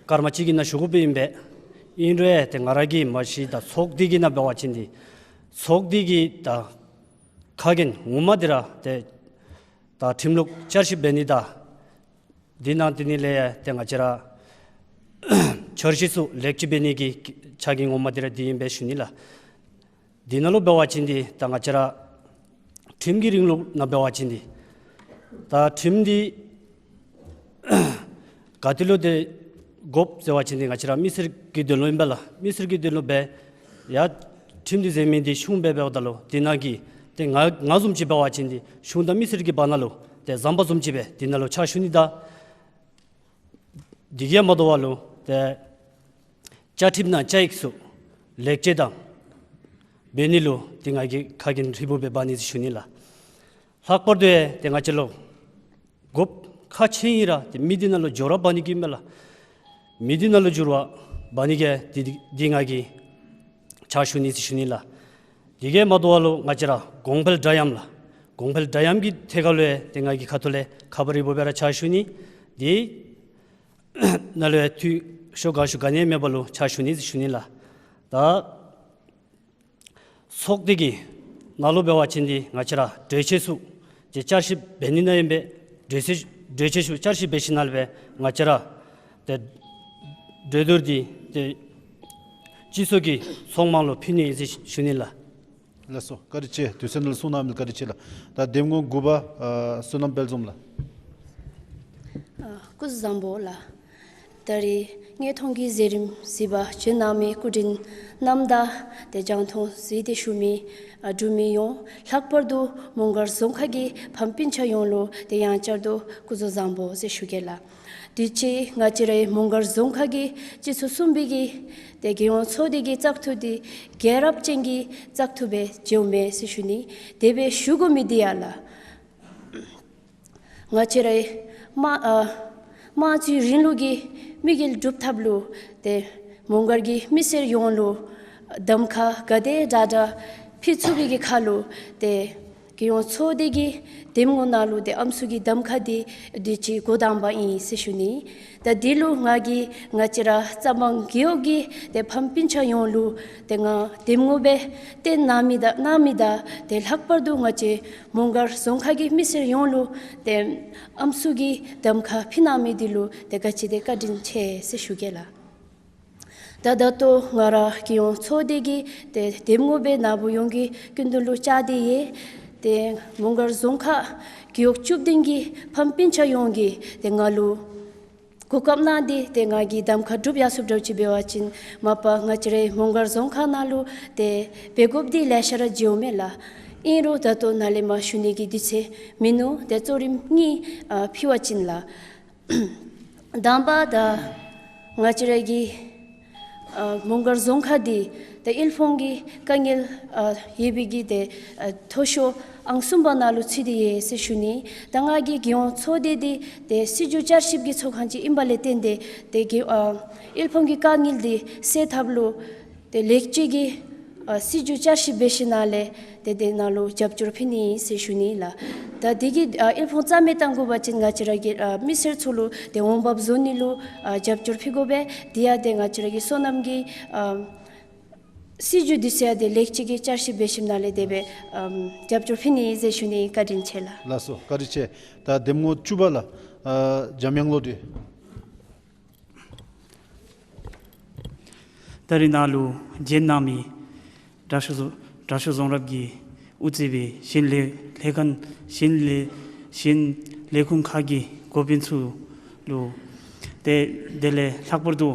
སྐར་མ་གཅིག་གི་ནང་ཞུ་དགོཔ་ཨིན་པས། ཨིན་རུང་ཏེ་ང་ར་གིས་མ་གཞི་ད་ཚོགས་སྡེ་གི་ནང་འབད་བ་ཅིན་འདི་ཚོགས་སྡེ་གི་ད་ཁ་རྒྱན་ངོ་མ་འདི་ར་ཏེ་ད་ཁྲིམས་ལུགས་བསྐྱར་ཞིབ་འབད་ནི་དང་འདི་ནང་འདི་ནི་ལས་ཏེ་ང་བཅས་ར་འཆར་གཞི་ཚུ་ལེགས་བཅོས་འབད་ནི་གི་ཕྱག་རྒྱན་ངོ་མ་འདི་ར་འདི་ཨིན་པས་ཞུ་ནི་ལགས། འདི་ནང་ལུ་འབད་བ་ཅིན་འདི་ད་ང་བཅས་ར་ ཁྲིམས་ཀྱི་རིང་ལུགས་ནང་འབད་བ་ཅིན་འདི་ད་ཁྲིམས་འདི་ག་ཏེ་ལུ་ཏེ་དགོཔ་ཟེར་བ་ཅིན་འདི་ང་བཅས་ར་མི་སེར་གྱི་དོན་ལུ་ཨིན་པས་ལགས། མི་སེར་གྱི་དོན་ལུ་འབད་ཡ་ཁྲིམས་འདི་ཟེར་མི་འདི་གཞུང་སྦེ་འབདཝ་ད་ལུ་འདི་ནང་གི་ཏེ་ང་ང་བཟུམ་ཅིག་འབད་བ་ཅིན་འདི་གཞུང་དང་མི་སེར་གྱི་བར་ན་ལུ་ཏེ་ཟམ་པ་བཟུམ་ཅིག་སྦེ་འདི་ནང་ལུ་ཕྱག་ཞུ་ནི། ད་འདི་གིས་མ་དོ་བར་ལུ་ཏེ་བཅའ་ཁྲིམས་དང་བཅའ་ཡིག་ཚུ་ལེགས་བཅོས་དང་འབད་ནི་ལུ་ཏེ་ང་གིས་ཁ་འགན་ཧྲིལ་བུམ་སྦེ་འབག་ནི་ཟེར་ཞུ་ནི་ལགས། ལྷག་པར་དུ་ཡང་ཏེ་ང་བཅས་ལུ་དགོཔ་ཁག་ཆེ་ཨིན་ར་ཏེ་མི་སྡེ་ནང་ལུ་འགྱུར་བ་འབག་ནི་གི་མས་ལགས། མི་སྡེ་ནང་ལུ་འགྱུར་བ་འབག་ནི་གི་འདི་འདི་ང་གིས་ཕྱག་ཞུ་ནི་ཟེར་ཞུ་ནི་ལགས། འདི་གིས་མ་དོ་བར་ལུ་ང་བཅས་ར་གོང་འཕེལ་འདྲ་མཉམ་ལགས། གོང་འཕེལ་འདྲ་མཉམ་གྱི་ཐད་ཁར་ལུ་ཡང་ཏེ་ང་གིས་ཁ་ཐུག་ལས་ཁ་པར་ཧྲིལ་བུམ་སྦེ་ར་ཕྱག་ཞུ་ནི། འདི་ནང་ལུ་ཡང་འཐུས་ཤོར་ག་ཤོར་ག་ནི་མེད་པར་ལུ་ཕྱག་ཞུ་ནི་ཟེར་ཞུ་ནི་ལགས། ད་ཚོགས་སྡེ་གི་ནང་ལུ་འབད་བ་ཅིན་འདི་ང་བཅས་ར་གྲོས་ཆོད་ཚུ་ཏེ་བསྐྱར་ཞིབ་འབད་ནི་ནང་ཨིན་པས། གྲོས་ཆོད་གྲོས་ཆོད་ཚུ་བསྐྱར་ཞིབ་འབད་ཞིནམ་ལས་ང་བཅས་ར་ཏེ་གྲོས་བསྡུར་འདི་ཏེ་སྤྱི་ཚོགས་ཀྱི་ཚོགས་མང་ལུ་ཕུལ་ནི་ཨིན་ཟེར་ཞུ་ནི་ལགས། ལགས་སོ། བཀའ་དྲིན་ཆེ། དུས་ཚོད་ནང་ལུ་གསུང་གནང་མི་ལུ་བཀའ་དྲིན་ཆེ་ལགས། ད་འདེམས་ངོ་དགུ་པ་ཨ་བསོད་ནམས་དཔལ་འཛོམས་ལགས། ཨ་སྐུ་གཟུགས་བཟང་པོ་ལགས། ད་རིས་དངོས་མཐོང་གི་མཛད་རིམ་གཟིགས་པར་བྱོན་གནང་མི་སྐུ་མགྲོན་རྣམས་དང་ཏེ་རྒྱང་མཐོང་གཟིགས་ཏེ་བཞུགས་མི་ཨ་འབྲུག་མི་ཡོངས་ལྷག་པར་དུ་མོང་སྒར་རྫོང་ཁག་གི་ཕམ་སྤུན་ཆ་ཡོངས་ལུ་ཏེ་ཡང་བསྐྱར་དུ་སྐུ་གཟུགས་བཟང་པོ་ཟེར་ཞུ་གེ་ལགས། དུས་ཅི་ང་བཅས་རའི་མོང་སྒར་རྫོང་ཁག་གི་སྤྱི་ཚོགས་གསུམ་པའི་གི་ཏེ་རྒྱལ་ཡོངས་ཚོགས་སྡེ་གི་བཙག་འཐུ་འདི་རྒྱལ་རབས་ཅན་གྱི་བཙག་འཐུ་སྦེ་མཇལཝ་མས་ཟེར་ཞུ་ནི། དེ་སྦེ་ཞུ་དགོ་མི་འདི་ཡང་ལགས། ང་བཅས་རའི་དམངས་ཨ་དམངས་གཙོའི་རིང་ལུགས་ཀྱི་དམིགས་ཡུལ་སྒྲུབ་ཐབས་ལུ་ཏེ་མོང་སྒར་གྱི་མི་སེར་ཡོངས་ལུ་གདམ་ཁ་ག་དེ་དྲག་དྲག་ཕུལ་ཚུགས་པའི་གི་ཁར་ལུ་ཏེ་རྒྱལ་ཡོངས་ཚོགས་སྡེ་གི་འདེམས་ངོ་ནང་ལུ་ཏེ་ཨམ་སྲུ་གི་གདམ་ཁ་འདི་དུས་ཅི་འགོ་དང་པ་ཨིན་ཟེར་ཞུ་ནི། ད་འདི་ལུ་ང་གིས་ང་བཅས་ར་རྩ་དབང་རྒེད་འོག་གི་ཏེ་ཕམ་སྤུན་ཆ་ཡོངས་ལུ་ཏེ་ང་འདེམས་ངོ་སྦེ་བསྟེན་གནང་མི་དང་གནང་མི་དང་ཏེ་ལྷག་པར་དུ་ང་བཅས་མོང་སྒར་རྫོང་ཁག་གི་མི་སེར་ཡོངས་ལུ་ཏེ་ཨམ་སྲུ་གི་གདམ་ཁ་ཕུལ་གནང་མི་འདི་ལུ་ཏེ་ག་ཅི་དེ་བཀའ་དྲིན་ཆེ་ཟེར་ཞུ་གེ་ལགས། ད་ད་ལྟོ་ང་ར་རྒྱལ་ཡོངས་ཚོགས་སྡེ་གི་ཏེ་འདེམས་ངོ་སྦེ་ནཱ་བུ་ཡོངས་ཀྱི་སྐུ་མདུན་ལུ་བཅར་ཏེ་ཡོད། ཏེ་མོང་སྒར་རྫོང་ཁག་རྒེད་འོག་བཅུ་བདུན་གྱི་ཕམ་སྤུན་ཆ་ཡོངས་ཀྱིས་ཏེ་ང་ལུ་གོ་སྐབས་གནང་སྟེ་ཏེ་ང་གིས་གདམ་ཁ་སྒྲུབ་ཡར་སོངམ་འདྲཝ་ཅིག་འབད་བ་ཅིན་མ་པ་ང་བཅས་རའི་མོང་སྒར་རྫོང་ཁག་ནང་ལུ་ཏེ་འབད་དགོཔ་འདི་ལེ་ཤ་ར་མཇལཝ་མས་ལགས། ཨིན་རུང་ད་ལྟོ་ནཱ་ལས་མར་ཞུ་ནི་གི་དུས་ཚོད་མིན་ནུག། ཏེ་གཙོ་རིམ་གཉིས་ཨ་ཕུལ་བ་ཅིན་ལགས། དང་པ་ད་ང་བཅས་ར་གི་ཨ་མོང་སྒར་རྫོང་ཁག་འདི་ད་དབུལ་ཕོངས་ཀྱི་དཀའ་ངལ་ཨ་ཡོད་པའི་གི་ཏེ་ཨ་མཐོ་ཤོས་ཨང་གསུམ་པ་ནང་ལུ་ཚུད་དེ་ཡོད་ཟེར་ཞུ་ནི། ད་ང་གི་རྒྱལ་ཡོངས་ཚོགས་སྡེ་འདི་ཏེ་སྲིད་བྱུས་བསྐྱར་ཞིབ་ཀྱི་ཚོགས་ཁང་ཅིག་ཨིན་པ་ལས་བརྟེན་ཏེ་ཏེ་གི་ཨ་དབུལ་ཕོངས་ཀྱི་དཀའ་ངལ་འདི་སེལ་ཐབས་ལུ་ཏེ་ལེགས་བཅོས་ཀྱི་ཨ་སྲིད་བྱུས་བསྐྱར་ཞིབ་འབད་ཞིནམ་ལས་ཏེ་དེ་ནང་ལུ་རྒྱབ་སྐྱོར་ཕུལ་ནི་ཟེར་ཞུ་ནི་ལགས། ད་དེ་གི་ཨ་དབུལ་ཕོངས་རྩ་མེད་གཏང་དགོ་པ་ཅིན་ང་བཅས་ར་གི་ཨ་མི་སེར་ཚུ་ལུ་ཏེ་འོང་འབབ་བཟོ་ནི་ལུ་ཨ་རྒྱབ་སྐྱོར་ཕུལ་དགོ་པས། དེ་ཡང་ཏེ་ང་བཅས་ར་གི་སོ་ནམ་གྱི་ཨ་སྲིད་བྱུས་འདི་ཚུ་ཡང་ཏེ་ལེགས་བཅོས་ཀྱི་བསྐྱར་ཞིབ་འབད་ཞིནམ་ལས་དེ་སྦེ་ཨམ་རྒྱབ་སྐྱོར་ཕུལ་ནི་ཟེར་ཞུ་ནི། བཀའ་དྲིན་ཆེ་ལགས། ལགས་སོ། བཀའ་དྲིན་ཆེ། ད་འདེམས་ངོ་བཅུ་པ་ལགས། ཨ་འཇམ་དབྱངས་བློ་གྲོས། ད་རིས་ནཱ་ལུ་བྱོན་གནང་མི་དྲག་ཤོས་བཟོ་དྲག་ཤོས་རྫོང་རབ་ཀྱི་དབུ་གཙོས་པའི་གཞན་ལས་ལས་ཁང་གཞན་ལས་གཞན་ལས་ཁུངས་ཁག་གི་འགོ་དཔོན་ཚུ་ལུ་ཏེ་དེ་ལས་ལྷག་པར་དུ་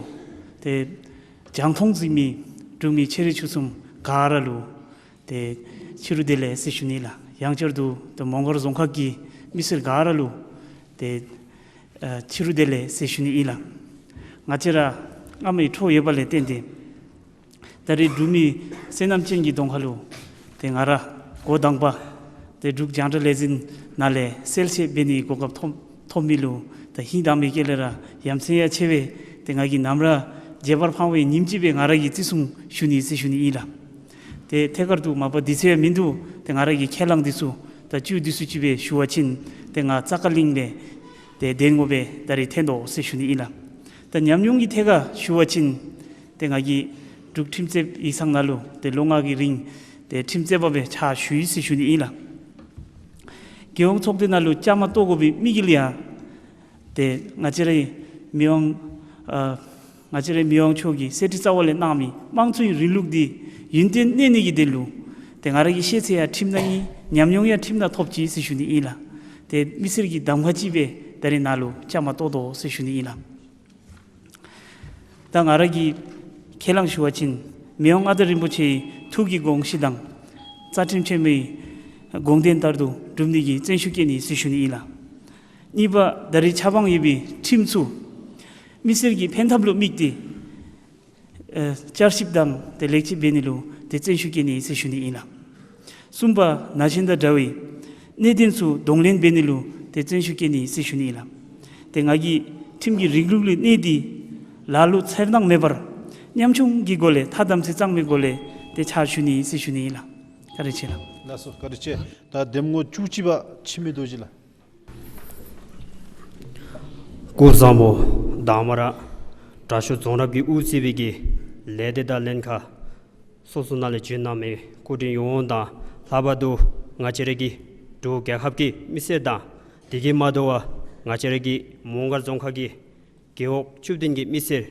ཏེ་རྒྱང་མཐོང་གཟིགས་མི་འབྲུག་མི་ཆེ་འབྲིང་ཆུང་གསུམ་ག་ར་ལུ་ཏེ་ཕྱི་རུ་བདེ་ལེགས་ཟེར་ཞུ་ནི་ལགས། ཡང་བསྐྱར་དུ་ཏེ་མོང་སྒར་རྫོང་ཁག་གི་མི་སེར་ག་ར་ལུ་ཏེ་ཨ་ཕྱི་རུ་བདེ་ལེགས་ཟེར་ཞུ་ནི་ཨིན་ལགས། ང་བཅས་ར་ཨ་མའི་འཕྲོ་ཡོད་པ་ལས་བརྟེན་ཏེ་ད་རེས་འབྲུག་མི་བསོད་ནམས་ཅན་གྱི་གདོང་ཁ་ལུ་ཏེ་ང་ར་འགོ་དང་པ་ཏེ་འབྲུག་རྒྱང་བསྒྲགས་ལས་འཛིན་ནང་ལས་གསལ་བཤད་འབད་ནིའི་གོ་སྐབས་ཐོབ་ཐོབ་མི་ལུ་ད་ཧིང་དྭངས་མི་དཀྱིལ་ལས་ར་ཡ་མཚན་ཡང་ཆེ་བས། ཏེ་ང་གིས་ནམ་ར་བརྗེད་པར་འཕངས་པའི་ཉིནམ་ཅིག་སྦེ་ང་ར་གིས་བརྩི་སྲུང་ཞུ་ནི་ཟེར་ཞུ་ནི་ཨིན་ལགས། ཏེ་ཐད་ཀར་དུ་མ་པ་དུས་ཚོད་ཡང་མིན་འདུག། ཏེ་ང་ར་གི་ཁས་བླངས་འདི་ཚུ་ད་བཅུད་བསྡུས་སུ་ཅིག་སྦེ་ཞུ་བ་ཅིན་ཏེ་ང་རྩ་ཁ་གླིང་ལས་ཏེ་འདེམས་ངོ་སྦེ་ད་རིས་ཐོན་དོ་ཟེར་ཞུ་ནི་ཨིན་ལགས། ད་ཉམས་མྱོང་གི་ཐད་ཁར་ཞུ་བ་ཅིན་ཏེ་ང་གིས་འབྲུག་ཁྲིམས་རྩོདཔ་ཡིག་ཚང་ནང་ལུ་ཏེ་ལོ་ལྔ་གི་རིང་ཏེ་ཁྲིམས་རྩོདཔ་སྦེ་ཕྱག་ཞུ་ཡི་ཟེར་ཞུ་ནི་ཨིན་ལགས། རྒྱལ་ཡོངས་ཚོགས་སྡེ་ནང་ལུ་བཅའ་མར་གཏོགས་དགོ་པའི་དམིགས་ཡུལ་ཡང་ཏེ་ང་བཅས་རའི་མི་དབང་ཨ་ང་བཅས་རའི་མི་དབང་མཆོག་གིས་གསེར་ཁྲི་རྩ་བ་ལས་གནང་མི་དམངས་གཙོའི་རིང་ལུགས་འདི་ཡུན་བརྟན་གནས་ནི་གི་དོན་ལུ་ ཏེ་ང་ར་གི་ཤེས་ཚད་ཡང་ཁྲིམས་ནང་ཨིན། ཉམས་མྱོང་ཡང་ཁྲིམས་ནང་ཐོབ་ཅི་ཟེར་ཞུ་ནི་ཨིན་ལགས། ཏེ་མི་སེར་གྱིས་གདམ་ཁ་ཅིག་སྦེ་ད་རིས་ནཱ་ལུ་བཅའ་མར་གཏོགས་དོ་ཟེར་ཞུ་ནི་ཨིན་ལགས། ད་ང་ར་གིས་ཁས་བླངས་ཞུ་བ་ཅིན་མི་དབང་མངའ་བདག་རིན་པོ་ཆེའི་ཐུགས་ཀྱི་དགོངས་གཞི་དང་རྩ་ཁྲིམས་ཆེན་མོའི་དགོངས་དོན་ལྟར་དུ་སྒྲུབ་ནི་གི་བརྩོན་ཤུགས་བསྐྱེད་ནི་ཟེར་ཞུ་ནི་ཨིན་ལགས། གཉིས་པ་ད་རིས་ཆ་སྤང་ཡོད་པའི་ཁྲིམས་ཚུ་མི་སེར་གྱི་ཕན་ཐབས་ལུ་དམིགས་ཏེ་ཨེ་བསྐྱར་ཞིབ་དང་ཏེ་ལེགས་བཅོས་འབད་ནི་ལུ་ཏེ་བརྩོན་ཤུགས་བསྐྱེད་ནི་ཟེར་ཞུ་ནི་ཨིན་ལགས། གསུམ་པ་ན་གཞོན་དང་འདྲ་བའི་གནད་དོན་ཚུ་གདོང་ལེན་འབད་ནི་ལུ་ཏེ་བརྩོན་ཤུགས་བསྐྱེད་ནི་ཟེར་ཞུ་ནི་ཨིན་ལགས། ཏེ་ང་གིས་ཁྲིམས་ཀྱི་རིང་ལུགས་ལུ་གནས་ཏེ་ལཱ་ལུ་འཚེར་སྣང་མེད་པར་ཉམ་ཆུང་གི་སྒོ་ལས་ཐ་དམ་ཚིག་གཙང་མའི་སྒོ་ལས་ཏེ་ཕྱག་ཞུ་ནི་ཟེར་ཞུ་ནི་ཨིན་ལགས། བཀའ་དྲིན་ཆེ་ལགས། ལགས་སོ། བཀའ་དྲིན་ཆེ། ད་འདེམས་ངོ་བཅུ་གཅིག་པ་འཆི་མེད་རྡོ་རྗེ་ལགས། སྐུ་བཟང་པོ་དང་པ་ར་དྲག་ཤོས་རྫོང་རབ་ཀྱིས་དབུ་གཙོས་པའི་གི་ལས་སྡེ་དང་ལྷན་ཁག་སོ་སོ་ནང་ལས་བྱོན་གནང་མི་སྐུ་མགྲོན་ཡོངས་དང་ལྷག་པར་དུ་ང་བཅས་ར་གི་འབྲུག་རྒྱལ་ཁབ་ཀྱི་མི་སེར་དང་དེ་གིས་མ་དོ་བར་ང་བཅས་ར་གི་མོང་སྒར་རྫོང་ཁག་གི་རྒེད་འོག་བཅུ་བདུན་གྱི་མི་སེར་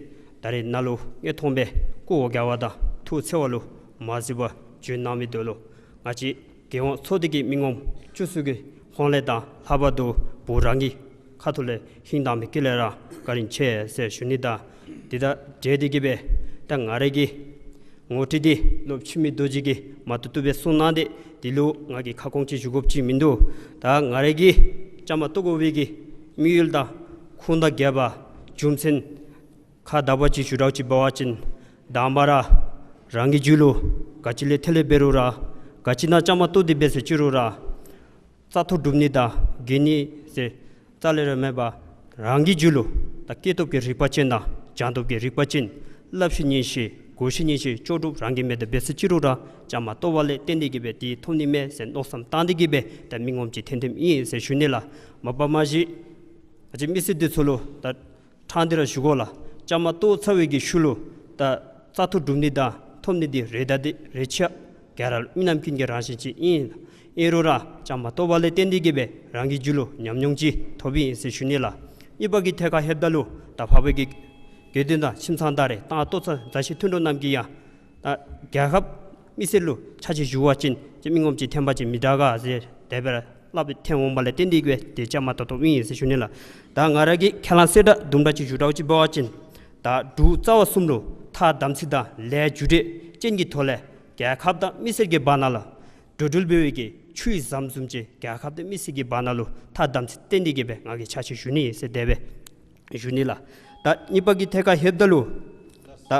ད་རེས་ནཱ་ལུ་དངོས་མཐོང་སྦེ་སྐུ་འོ་བརྒྱལ་བ་དང་ཐུགས་འཚེར་བ་ལུ་མ་གཟིགས་པར་བྱོན་གནང་མི་འདི་ལུ་ང་བཅས་རྒྱལ་ཡོངས་ཚོགས་སྡེ་གི་མི་ངོམ་བཅུ་གསུམ་གྱི་ཧོངས་ལས་དང་ལྷག་པར་དུ་བུ་རང་གི་ཁ་ཐུག་ལས་ཧིང་དྭངས་མའི་དཀྱིལ་ལས་ར་བཀའ་དྲིན་ཆེ་ཟེར་ཞུ་ནི་དང་འདི་དང་འབྲེལ་ཏེ་གིས་སྦེ་ད་ང་ར་གི་ངོ་སྤྲོད་འདི་སློབ་འཆི་མེད་རྡོ་རྗེ་གིས་མ་ཏོག་ཏོ་སྦེ་གསུངས་གནང་སྟེ་འདི་ལུ་ང་གིས་ཁ་སྐོང་ཅིག་ཞུ་དགོཔ་ཅིག་མིན་འདུག། ད་ང་ར་གིས་བཅའ་མར་གཏོགས་དགོ་པའི་གི་དམིགས་ཡུལ་དང་ཁུངས་དང་རྒྱས་པ་རྒྱུ་མཚན་ཁ་དག་པ་ཅིག་ཞུ་དགོཔ་ཅིག་འབད་བ་ཅིན་དང་པ་ར་རང་གི་རྒྱུད་ལུ་ག་ཅི་ལས་ཐོན་ལས་འབད་རུང་ར་ག་ཅི་ནང་བཅའ་མར་གཏོགས་ཏེ་འབད་ས་ཅི་རུང་ར་བཙག་འཐུ་གྲུབ་ནི་དང་འགལ་ནི་ཟེར་རྩ་ལས་ར་མེད་པར་རང་གི་རྒྱུད་ལུ་ད་སྐྱེས་སྟོབས་ཀྱི་རིག་པ་ཅན་དང་སྦྱངས་སྟོབས་ཀྱི་རིག་པ་ཅན་བསླབ་ཤེས་ཉན་ཤེས་གོ་ཤེས་ཉན་ཤེས་ལྕོགས་གྲུབ་རང་གིས་མེད་དེ་འབད་ས་ཅི་རུང་ར་བཅའ་མར་གཏོགས་པ་ལས་བརྟེན་ཏེ་གིས་སྦེ་འདི་ཐོབ་ནི་མས་ཟེར་མནོ་བསམ་བཏང་སྟེ་གིས་སྦེ་ད་མི་ངོམ་ཅིག་འཐོན་འཐོནམ་ཨིན་ཟེར་ཞུ་ནི་ལགས། མ་པ་མ་གཞི་ང་བཅས་མི་སེར་འདི་ཚུ་ལུ་ད་ཕྲང་སྟེ་ར་ཞུ་དགོ་ལགས། བཅའ་མར་གཏོགས་ཚར་བའི་གི་ཤུལ་ལུ་ད་བཙག་འཐུ་གྲུབ་ནི་དང་ཐོབ་ནི་འདི་རེ་ད་འདི་རེ་ཆ་ག་ར་མི་ནམ་རྒྱུན་གྱི་རང་བཞིན་ཅིག་ཨིན། ཨིན་རུང་ར་བཅའ་མར་གཏོགས་པ་ལས་བརྟེན་ཏེ་གིས་སྦེ་རང་གི་རྒྱུད་ལུ་ཉམས་མྱོང་ཅིག་ཐོབ་ཨིན་ཟེར་ཞུ་ནི་ལགས། གཉིས་པ་གི་ཐད་ཁར་ལྷོདཔ་ད་ལུ་ད་འཕགས་པའི་གི་དགེ་འདུན་དང་ཁྱིམ་ཚང་དང་ར་ཏེ་ལྟོ་ཚང་མཛའ་བཤེས་མཐུན་གྲོགས་རྣམས་ཀྱིས་ཡང་ད་རྒྱལ་ཁབ་མི་སེར་ལུ་ཕྱག་ཕྱིད་ཞུ་བ་ཅིན་ཏེ་མི་ངོམ་ཅིག་འཐོན་པ་ཅིན་མི་དྲག་ག་ཟེར་དེ་སྦེ་ར་སླབ་སྟེ་འཐོན་འོང་པ་ལས་བརྟེན་ཏེ་གིས་སྦེ་ཏེ་བཅའ་མར་གཏོགས་གཏོགསཔ་ཨིན་ཟེར་ཞུ་ནི་ལགས། ད་ང་ར་གིས་ཁས་བླངས་གསལ་བསྒྲགས་དུམ་གྲ་ཅིག་ཞུ་དགོཔ་ཅིག་འབད་བ་ཅིན་ད་འབྲུག་རྩ་བ་གསུམ་ལུ་ཐ་དམ་ཚིག་དང་ལས་རྒྱུ་འབྲས་ཅན་གྱི་ཐོག་ལས་རྒྱལ་ཁབ་དང་མི་སེར་གྱི་བར་ན་ལུ་འགྲོ་འགྲུལ་འབད་བའི་གི་ཆུའི་ཟམ་བཟུམ་ཅིག་རྒྱལ་ཁབ་དང་མི་སེར་གྱི་བར་ན་ལུ་ཐ་དམ་ཚིག་བསྟེན་ཏེ་གིས་སྦེ་ང་གིས་ཕྱག་ཕྱིད་ཞུ་ནི་ཟེར་དེ་སྦེ་ཞུ་ནི་ལགས། ད་གཉིས་པ་གི་ཐད་ཁར་ལྷོདཔ་ད་ལུ་ད་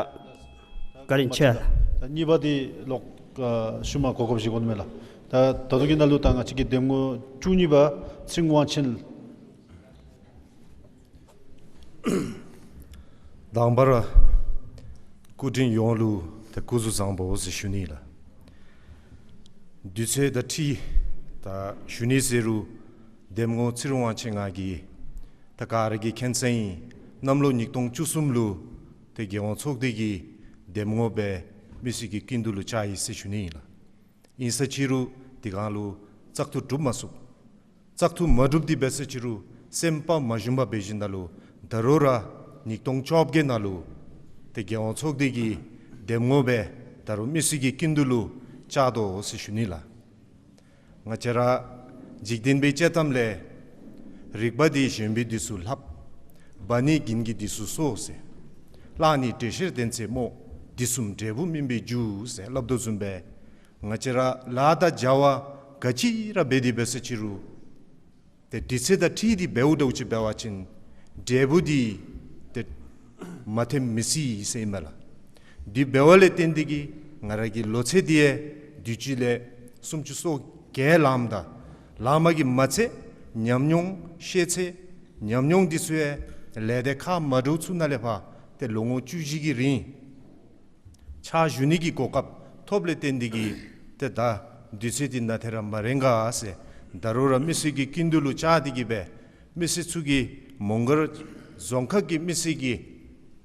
བཀའ་དྲིན་ཆེ་ལགས། ད་གཉིས་པ་འདི་ལོག་ཨ་ཞུ་མ་གོ་སྐབས་ཅིག་དགོ་ནི་མས་ལགས། ད་ད་ལྟོ་གི་ནང་ལུ་ད་ང་བཅས་ཀྱི་འདེམས་ངོ་བཅུ་གཉིས་པ་ཚེ་རིང་དབང་ཆེན། དང་པ་ར་སྐུ་མགྲོན་ཡོངས་ལུ་ད་སྐུ་གཟུགས་བཟང་པོ་ཟེར་ཞུ་ནི་ལགས། དུས་ཚོད་ད་ཁྲིད་ད་ཞུ་ནི་ཟེར་རུང་འདེམས་ངོ་ཚེ་རིང་དབང་ཆེན་ང་གིས་ད་ག་ར་གིས་མཁྱེན་གསལ་ཨིན། གནམ་ལོ་ཉིས་སྟོང་བཅུ་གསུམ་ལུ་ཏེ་རྒྱལ་ཡོངས་ཚོགས་སྡེ་གི་འདེམས་ངོ་སྦེ་མི་སེར་གྱི་སྐྱིད་སྡུག་ལུ་བཅར་ཡི་ཟེར་ཞུ་ནི་ཨིན་ལགས། ཨིན་ས་ཅི་རུང་དེ་སྒང་ལུ་བཙག་འཐུ་གྲུབ་མ་ཚུགས། བཙག་འཐུ་མ་གྲུབ་སྟེ་འབད་ས་ཅི་རུང་སེམས་དཔའ་མ་ཞུམ་པར་འབད་ཞིནམ་ལས་ད་རུང་ར་ཉིས་སྟོང་བཅོ་བརྒྱད་ནང་ལུ་ཏེ་རྒྱལ་ཡོངས་ཚོགས་སྡེ་གི་འདེམས་ངོ་སྦེ་ད་རུང་མི་སེར་གྱི་སྐྱིད་སྡུག་ལུ་བཅར་དོ་ཟེར་ཞུ་ནི་ལགས། ང་བཅས་ར་འཇིག་རྟེན་པའི་དཔྱེ་གཏམ་ལས་རིག་པ་འདི་གཞོན་པའི་དུས་སུ་ལྷབ། བ་ནི་རྒན་གྱི་དུས་སུ་གསོ་ཟེར། ལྷག་ནི་འགྲེལ་བཤད་ལྡན་ཚེ་སྨོ། དུས་གསུམ་འབྲས་བུ་སྨིན་པའི་རྒྱུ་ཟེར་སླབ་དོ་བཟུམ་སྦེ་ང་བཅས་ར་ལཱ་དང་བྱ་བ་ག་ཅི་ར་འབད་དེ་འབད་ས་ཅི་རུང་ཏེ་དུས་ཚོད་དང་འཁྲིལ་ཏེ་འབདཝ་འདྲཝ་ཅིག་འབད་བ་ཅིན་འབྲས་བུ་འདི་ཏེ་མ་ཐོན་མི་སྲིད་ཟེར་ཨིན་མས་ལགས། འདི་འབདཝ་ལས་བརྟེན་ཏེ་གིས་ང་ར་གི་ལོ་ཚད་འདི་ཡང་དུས་ཅི་ལས་སུམ་ཅུ་སོ་བརྒྱད་ལངམ་ད་ལངམ་གིས་མ་ཚད་ཉམས་མྱོང་ཤེས་ཚད་ཉམས་མྱོང་འདི་ཚུ་ཡང་ལས་སྡེ་ཁག་མ་འདྲཝ་ཚུ་ནང་ལས་ཕར་ཏེ་ལོ་ངོ་བཅུ་བཞི་གི་རིང་ཕྱག་ཞུ་ནི་གི་གོ་སྐབས་ཐོབ་ལས་བརྟེན་ཏེ་གིས་ཏེ་ད་དུས་ཚོད་འདི་ནང་ཏེ་ར་མ་རན་ག་ཟེར་ད་རུང་ར་མི་སེར་གྱི་སྐྱིད་སྡུག་ལུ་བཅར་ཏེ་གིས་སྦེ་མི་སེར་ཚུ་གིས་མོང་སྒར་རྫོང་ཁག་གི་མི་སེར་གྱི་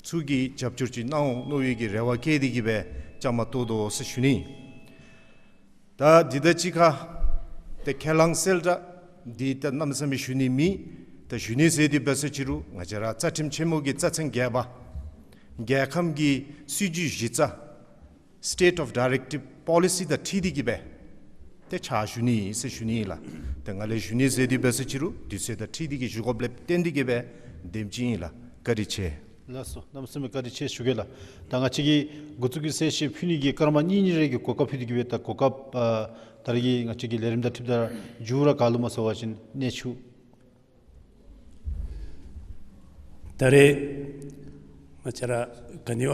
ཚུ་གིས་རྒྱབ་སྐྱོར་ཅིག་གནང་འོང་མནོ་བའི་གི་རེ་བ་བསྐྱེད་དེ་གིས་སྦེ་བཅའ་མར་གཏོགས་དོ་ཟེར་ཞུ་ནི། ད་འདི་དང་གཅིག་ཁར་ཏེ་ཁས་བླངས་གསལ་བསྒྲགས་འདི་ད་གནམ་མེད་ས་མེད་ཞུ་ནི་མེད། ད་ཞུ་ནི་ཟེར་ཏེ་འབད་ས་ཅི་རུང་ང་བཅས་ར་རྩ་ཁྲིམས་ཆེན་མོ་གི་རྩ་ཚན་བརྒྱད་པ་རྒྱལ་ཁམས་ཀྱི་སྲིད་བྱུས་གཞི་རྩ་State of Directive Policy དང་འཁྲིལ་ཏེ་གིས་སྦེ་ ཏེ་ཕྱག་ཞུ་ནི་ཨིན་ཟེར་ཞུ་ནི་ཨིན་ལགས། ཏེ་ང་ལས་ཞུ་ནི་ཟེར་ཏེ་འབད་ཟེར་ཅི་རུང་དུས་ཚོད་དང་འཁྲིལ་ཏེ་གིས་ཞུ་དགོཔ་ལས་བརྟེན་ཏེ་གིས་སྦེ་དེམ་ཅིག་ཨིན་ལགས། བཀའ་དྲིན་ཆེ། ལགས་སོ། གནམ་མེད་ས་མེད་བཀའ་དྲིན་ཆེ་ཞུ་གེ་ལགས། ད་ང་བཅས་ཀྱིས་འགོ་བཙུགས་ཀྱི་གསལ་བཤད་ཕུལ་ནི་གི་སྐར་མ་གཉིས་གཉིས་རེ་གི་གོ་སྐབས་ཕུལ་ཏེ་གིས་སྦེ་ད་གོ་སྐབས་ཨ་ད་རེས་ཀྱི་ང་བཅས་ཀྱི་ལས་རིམ་དང་འཁྲིལཝ་ད་མཇུག་ར་ག་ལུ་སྨོ་ཟེར་བ་ཅིན་གནས་ཆུ། ད་རེས་ང་བཅས་ར་ག་ནི་བ་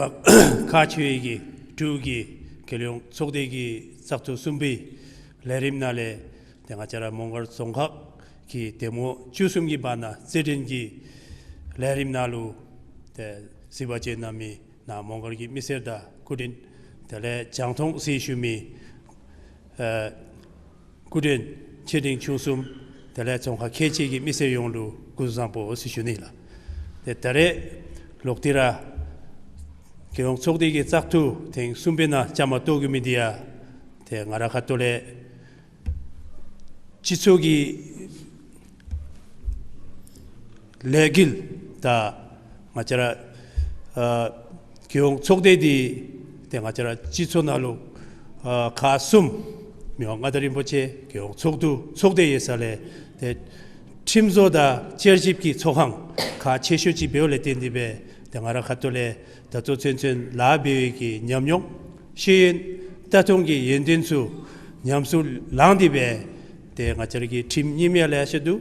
ཁག་ཆེ་བའི་གི་འབྲུག་གི་རྒྱལ་ཡོངས་ཚོགས་སྡེ་གི་བཙག་འཐུ་གསུམ་པའི་ལས་རིམ་ནང་ལས་ཏེ་ང་བཅས་ར་མོང་སྒར་རྫོང་ཁག་གི་འདེམས་ངོ་བཅུ་གསུམ་གྱི་བར་ན་རྩེད་འགྲན་གྱི་ལས་རིམ་ནང་ལུ་ཏེ་གཟིགས་པ་བྱོན་གནང་མི་ནཱ་མོང་སྒར་གྱི་མི་སེར་དང་སྐུ་མགྲོན་དེ་ལས་རྒྱང་མཐོང་གཟིགས་བཞུགས་མི་ཨ་སྐུ་མགྲོན་ཆེ་འབྲིང་ཆུང་གསུམ་དེ་ལས་རྫོང་ཁག་ཁལ་གཅིག་གི་མི་སེར་ཡོངས་ལུ་སྐུ་གཟུགས་བཟང་པོ་ཟེར་ཞུ་ནི་ལགས། ཏེ་ད་རེས་ལོག་སྟེ་ར་རྒྱལ་ཡོངས་ཚོགས་སྡེ་གི་བཙག་འཐུ་ཐེངས་གསུམ་པའི་ནང་བཅའ་མར་གཏོགས་དགོ་མི་འདི་ཡང་ཏེ་ང་རའི་ཁ་ཐུག་ལས་སྤྱི་ཚོགས་ཀྱི་ལས་འགུལ་དང་ང་བཅས་ར་ཨ་རྒྱལ་ཡོངས་ཚོགས་སྡེ་འདི་ཏེ་ང་བཅས་ར་སྤྱི་ཚོགས་ནང་ལུ་ཨ་ཁག་གསུམ་མི་དབང་མངའ་བདག་རིན་པོ་ཆེ་རྒྱལ་ཡོངས་ཚོགས་འདུ་ཚོགས་སྡེ་ཡོད་ས་ལས་ཏེ་ཁྲིམས་བཟོ་དང་བསྐྱར་ཞིབ་ཀྱི་ཚོགས་ཁང་ཁག་ཆེ་ཤོས་ཅིག་འབདཝ་ལས་བརྟེན་ཏེ་སྦེ་ཏེ་ང་རའི་ཁ་ཐུག་ལས་ད་ལྟོ་ཚུན་ཚོད་ལཱ་འབད་བའི་གི་ཉམས་མྱོང་ཤེས་ཡོན་ལྟ་སྟངས་ཀྱི་ཡོན་ཏན་ཚུ་ཉམས་སུ་བླངས་ཏེ་སྦེ་ཏེ་ང་བཅས་ར་གི་ཁྲིམས་རྙིངམ་ཡང་ལེ་ཤ་འདུག།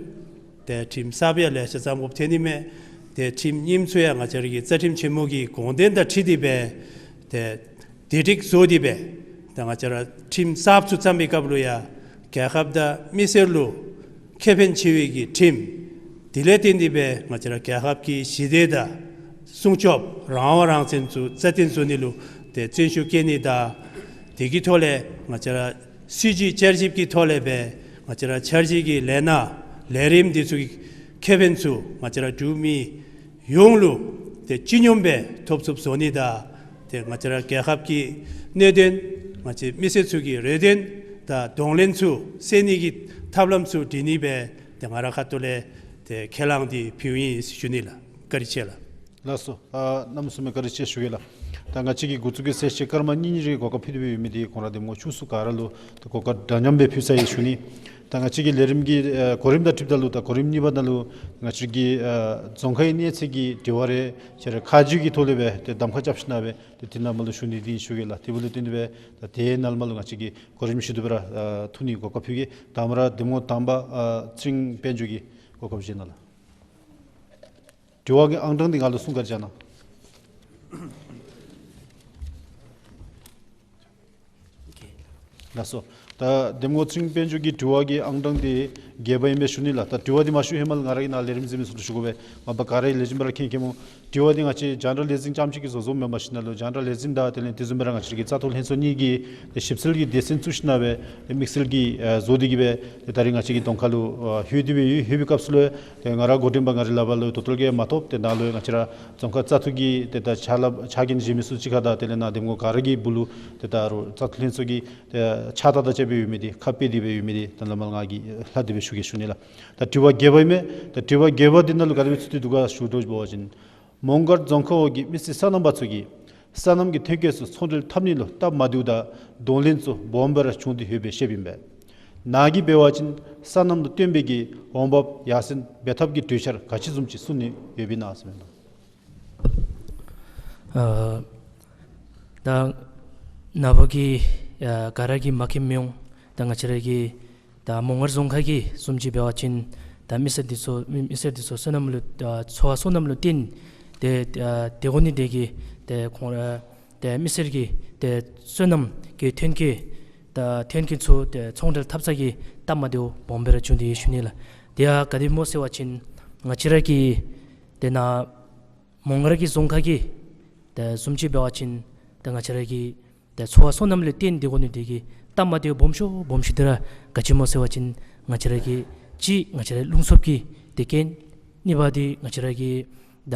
ཏེ་ཁྲིམས་གསརཔ་ཡང་ལེ་ཤ་བརྩམ་དགོཔ་ཐོན་ནི་མས། ཏེ་ཁྲིམས་རྙིངམ་ཚུ་ཡང་ང་བཅས་ར་གི་རྩ་ཁྲིམས་ཆེན་མོ་གི་དགོངས་དོན་དང་འཁྲིལ་ཏེ་སྦེ་ཏེ་བདེ་སྒྲིག་བཟོ་སྟེ་སྦེ་ཏེ་ང་བཅས་ར་ཁྲིམས་གསརཔ་ཚུ་བརྩམ་པའི་སྐབས་ལུ་ཡང་རྒྱལ་ཁབ་དང་མི་སེར་ལུ་ཁེ་ཕན་ཆེ་བའི་གི་ཁྲིམས་དེ་ལས་བརྟེན་ཏེ་སྦེ་ང་བཅས་ར་རྒྱལ་ཁབ་ཀྱི་ཞི་བདེ་དང་སྲུང་སྐྱོབ་རང་དབང་རང་བཙན་ཚུ་རྩ་བརྟན་བཟོ་ནི་ལུ་ཏེ་བརྩོན་ཤུགས་བསྐྱེད་ནི་དང་དེ་གི་ཐོག་ལས་ང་བཅས་ར་སྲིད་བྱུས་བསྐྱར་ཞིབ་ཀྱི་ཐོག་ལས་སྦེ་ང་བཅས་ར་འཆར་གཞི་གི་ལས་སྣ་ལས་རིམ་འདི་ཚུ་གི་ཁེ་ཕན་ཚུ་ང་བཅས་ར་འབྲུག་མི་ཡོངས་ལུ་ཏེ་སྤྱི་སྙོམས་སྦེ་ཐོབ་ཚུགསཔ་བཟོ་ནི་དང་ཏེ་ང་བཅས་ར་རྒྱལ་ཁབ་ཀྱི་གནད་དོན་ང་བཅས་མི་སེར་ཚུ་གི་རེ་འདུན་དང་གདོང་ལེན་ཚུ་སེལ་ནི་གི་ཐབས་ལམ་ཚུ་སྒྲིག་ནི་སྦེ་ཏེ་ང་རའི་ཁ་ཐུག་ལས་ཏེ་ཁས་བླངས་འདི་ཕུལཝ་ཨིན་ཟེར་ཞུ་ནི་ལགས། བཀའ་དྲིན་ཆེ་ལགས། ལགས་སོ། ཨ་གནམ་མེད་ས་མེད་བཀའ་དྲིན་ཆེ་ཞུ་གེ་ལགས། ད་ང་བཅས་ཀྱི་འགོ་བཙུགས་ཀྱི་གསལ་བཤད་སྐར་མ་གཉིས་གཉིས་རེའི་གོ་སྐབས་ཕུལ་ཏེ་སྦེ་ཡོད་མི་འདི་ཁོང་ར་འདེམས་ངོ་བཅུ་གསུམ་ག་ར་ལུ་ཏེ་གོ་སྐབས་འདྲ་མཉམ་སྦེ་ཕུལ་ཚར་ཡི་ཞུ་ནི། ད་ང་བཅས་ཀྱི་ལས་རིམ་གྱི་ཨ་གོ་རིམ་དང་འཁྲིལཝ་ད་ལུ་ད་གོ་རིམ་གཉིས་པ་ནང་ལུ་ང་བཅས་ཀྱི་ཨ་རྫོང་ཁའི་གནས་ཚད་ཀྱི་དྲི་བ་རེ་ཁྱེད་ར་ཁ་བརྗོད་ཀྱི་ཐོག་ལས་སྦེ་ཏེ་གདམ་ཁ་རྐྱབ་ཞིན་ན་སྦེ་ཏེ་དེ་ནང་མ་ལུ་ཞུ་ནི་འདི་ཨིན་ཞུ་གེ་ལགས། དེ་འབདཝ་ལས་བརྟེན་ཏེ་སྦེ་ད་དེ་ནང་མ་ལུ་ང་བཅས་ཀྱི་གོ་རིམ་བཞིན་དུ་སྦེ་ར་ཨ་ཐུགས་ནི་གོ་སྐབས་ཕུལ་གེ། ད་མ་ར་འདེམས་ངོ་དང་པ་ཨ་ཚེ་རིང་དཔལ་འབྱོར་གྱི་གོ་སྐབས་བཞེས་གནང་ལགས། དྲི་བ་གི་ཨང་གྲངས་འདི་ང་ལུ་གསུང་བཀའ་དྲིན་བསྐྱང་གནང་། ལགས་སོ། ད་འདེམས་ངོ་ཚེ་རིང་དཔལ་འབྱོར་གྱི་དྲི་བ་གི་ཨང་གྲངས་འདི་བརྒྱད་པ་ཨིན་པས་ཞུ་ནི་ལགས། ད་དྲི་བ་འདི་མ་ཞུ་ཧེ་མ་ལུ་ང་ར་གིས་ནཱ་ལས་རིམ་གཟིགས་མི་ཚུ་ལུ་ཞུ་དགོ་པས། མ་པ་ག་ར་ལས་རིམ་པར་མཁྱེན་མཁྱེནམ་འོང་། དྲི་བ་འདི་ང་བཅས་རྒྱང་བསྒྲགས་ལས་འཛིན་རྐྱངམ་ཅིག་གིས་བཟོ་བཟོཝ་མེན་པར་ཞིན་ན་ལུ་རྒྱང་བསྒྲགས་ལས་འཛིན་དང་དེ་ལས་དེ་བཟུམ་སྦེ་ར་ང་བཅས་ཀྱི་བཙག་འཐུ་ལྷན་ཚོགས་གཉིས་ཀྱིས་ཏེ་ཞིབ་འཚོལ་གྱི་སྡེ་ཚན་བཙུགས་ཞིན་ན་སྦེ་ཏེ་དམིགས་བསལ་གྱི་ཨ་བཟོ་སྟེ་གིས་སྦེ་ཏེ་ད་རིས་ང་བཅས་ཀྱི་གདོང་ཁ་ལུ་ཨ་ལྷོད་དེ་སྦེ་ཡོད། ལྷོད་པའི་སྐབས་སུ་ལུ་ཏེ་ང་ར་འགོ་འདྲེན་པ་ང་རའི་ལག་པར་ལུ་དོ་དོ་གིས་མ་ཐོབ། ཏེ་ནཱ་ལུ་ང་བཅས་ར་རྫོང་ཁག་བཙག་འཐུ་གི་ཏེ་ད་ཕྱག་ལཱ་ཕྱག་འགན་བཞེས་མི་ཚུ་གཅིག་ཁར་དང་དེ་ལས་ནཱ་འདེམས་ངོ་ག་ར་གི་སྦུག་ལུ་ཏེ་ད་རུང་བཙག་འཐུ་ལྷན་ཚོགས་ཀྱི་ཏེ་ཕྱག་རྟགས་དང་བཅས་པའི་ཡོད་མི་འདི་ཁ་ཕྱེ་སྟེ་སྦེ་ཡོད་མི་འདི་ད་ནཱ་མར་ང་གིས་ལྷག་སྟེ་སྦེ་ཞུ་གེ་ཞུ་ནི་ལགས། ད་དྲི་བ་བརྒྱད་པ་ཨིན་མས། ད་དྲི་བ་བརྒྱད་པ་འདི་ནང་ལུ་ག་དེ་སྦེ་ཚུད་དེ་འདུག་ག་ཞུ་དོ་བཟུམ་འབད་བ་ཅིན་མོང་སྒར་རྫོང་ཁག་འོག་གི་མི་སེར་སོ་ནམ་པ་ཚུ་གིས་སོ་ནམ་གྱི་ཐོན་སྐྱེད་ཚུ་ཚོང་འབྲེལ་འཐབ་ནི་ལུ་སྟབས་མ་བདེཝ་དང་གདོང་ལེན་ཚུ་སྦོམ་སྦེ་ར་བྱུང་སྟེ་ཡོདཔ་སྦེ་བཤདཔ་ཨིན་པས། ནཱ་གིས་འབད་བ་ཅིན་སོ་ནམ་ལུ་བརྟེན་པའི་གི་འོང་འབབ་ཡར་སེང་འབད་ཐབས་ཀྱི་གྲོས་འཆར་ག་ཅི་བཟུམ་ཅིག་བཟོ་ནི་ཡོདཔ་ཨིན་ན་ཟེར་མས། ཨ་ད་ནཱ་བུ་གིས་ཨ་ག་ར་གིས་མཁྱེན་མི་འོང་། ད་ང་བཅས་ར་གི་ད་མོང་སྒར་རྫོང་ཁག་གི་བཟུམ་ཅིག་འབད་བ་ཅིན་ད་མི་སེར་འདི་ཚུ་མི་མི་སེར་འདི་ཚུ་སོ་ནམ་ལུ་ཨ་འཚོ་བ་སོ་ནམ་ལུ་བརྟེན་ཏེ་ཨ་སྡོད་དགོ་ནི་དེ་གིས་ཏེ་ཁོང་ར་ཏེ་མི་སེར་གྱི་ཏེ་སོ་ནམ་གྱི་ཐོན་སྐྱེད་ད་ཐོན་སྐྱེད་ཚུ་ཏེ་ཚོང་འབྲེལ་འཐབ་ས་གི་སྟབས་མ་བདེཝ་སྦོམ་སྦེ་ར་བྱུང་སྟེ་ཡོད་ཞུ་ནི་ལགས། དེ་ཡང་ག་དེ་སྦེ་སྨོ་ཟེར་བ་ཅིན་ང་བཅས་ར་གི་ཏེ་ནཱ་མོང་སྒར་གྱི་རྫོང་ཁག་གི་ཏེ་བཟུམ་ཅིག་འབད་བ་ཅིན་ཏེ་ང་བཅས་ར་གི་ཏེ་འཚོ་བ་སོ་ནམ་ལུ་བརྟེན་ཏེ་སྡོད་དགོ་ནི་དེ་གིས་སྟབས་མ་བདེཝ་སྦོམ་ཤོས་སྦོམ་ཤོས་འདི་ར་ག་ཅི་སྨོ་ཟེར་བ་ཅིན་ང་བཅས་ར་གི་གཅིག་ང་བཅས་ར་རླུང་འཚུབ་ཀྱི་ཏེ་རྐྱེན། གཉིས་པ་འདི་ང་བཅས་ར་གི་ད་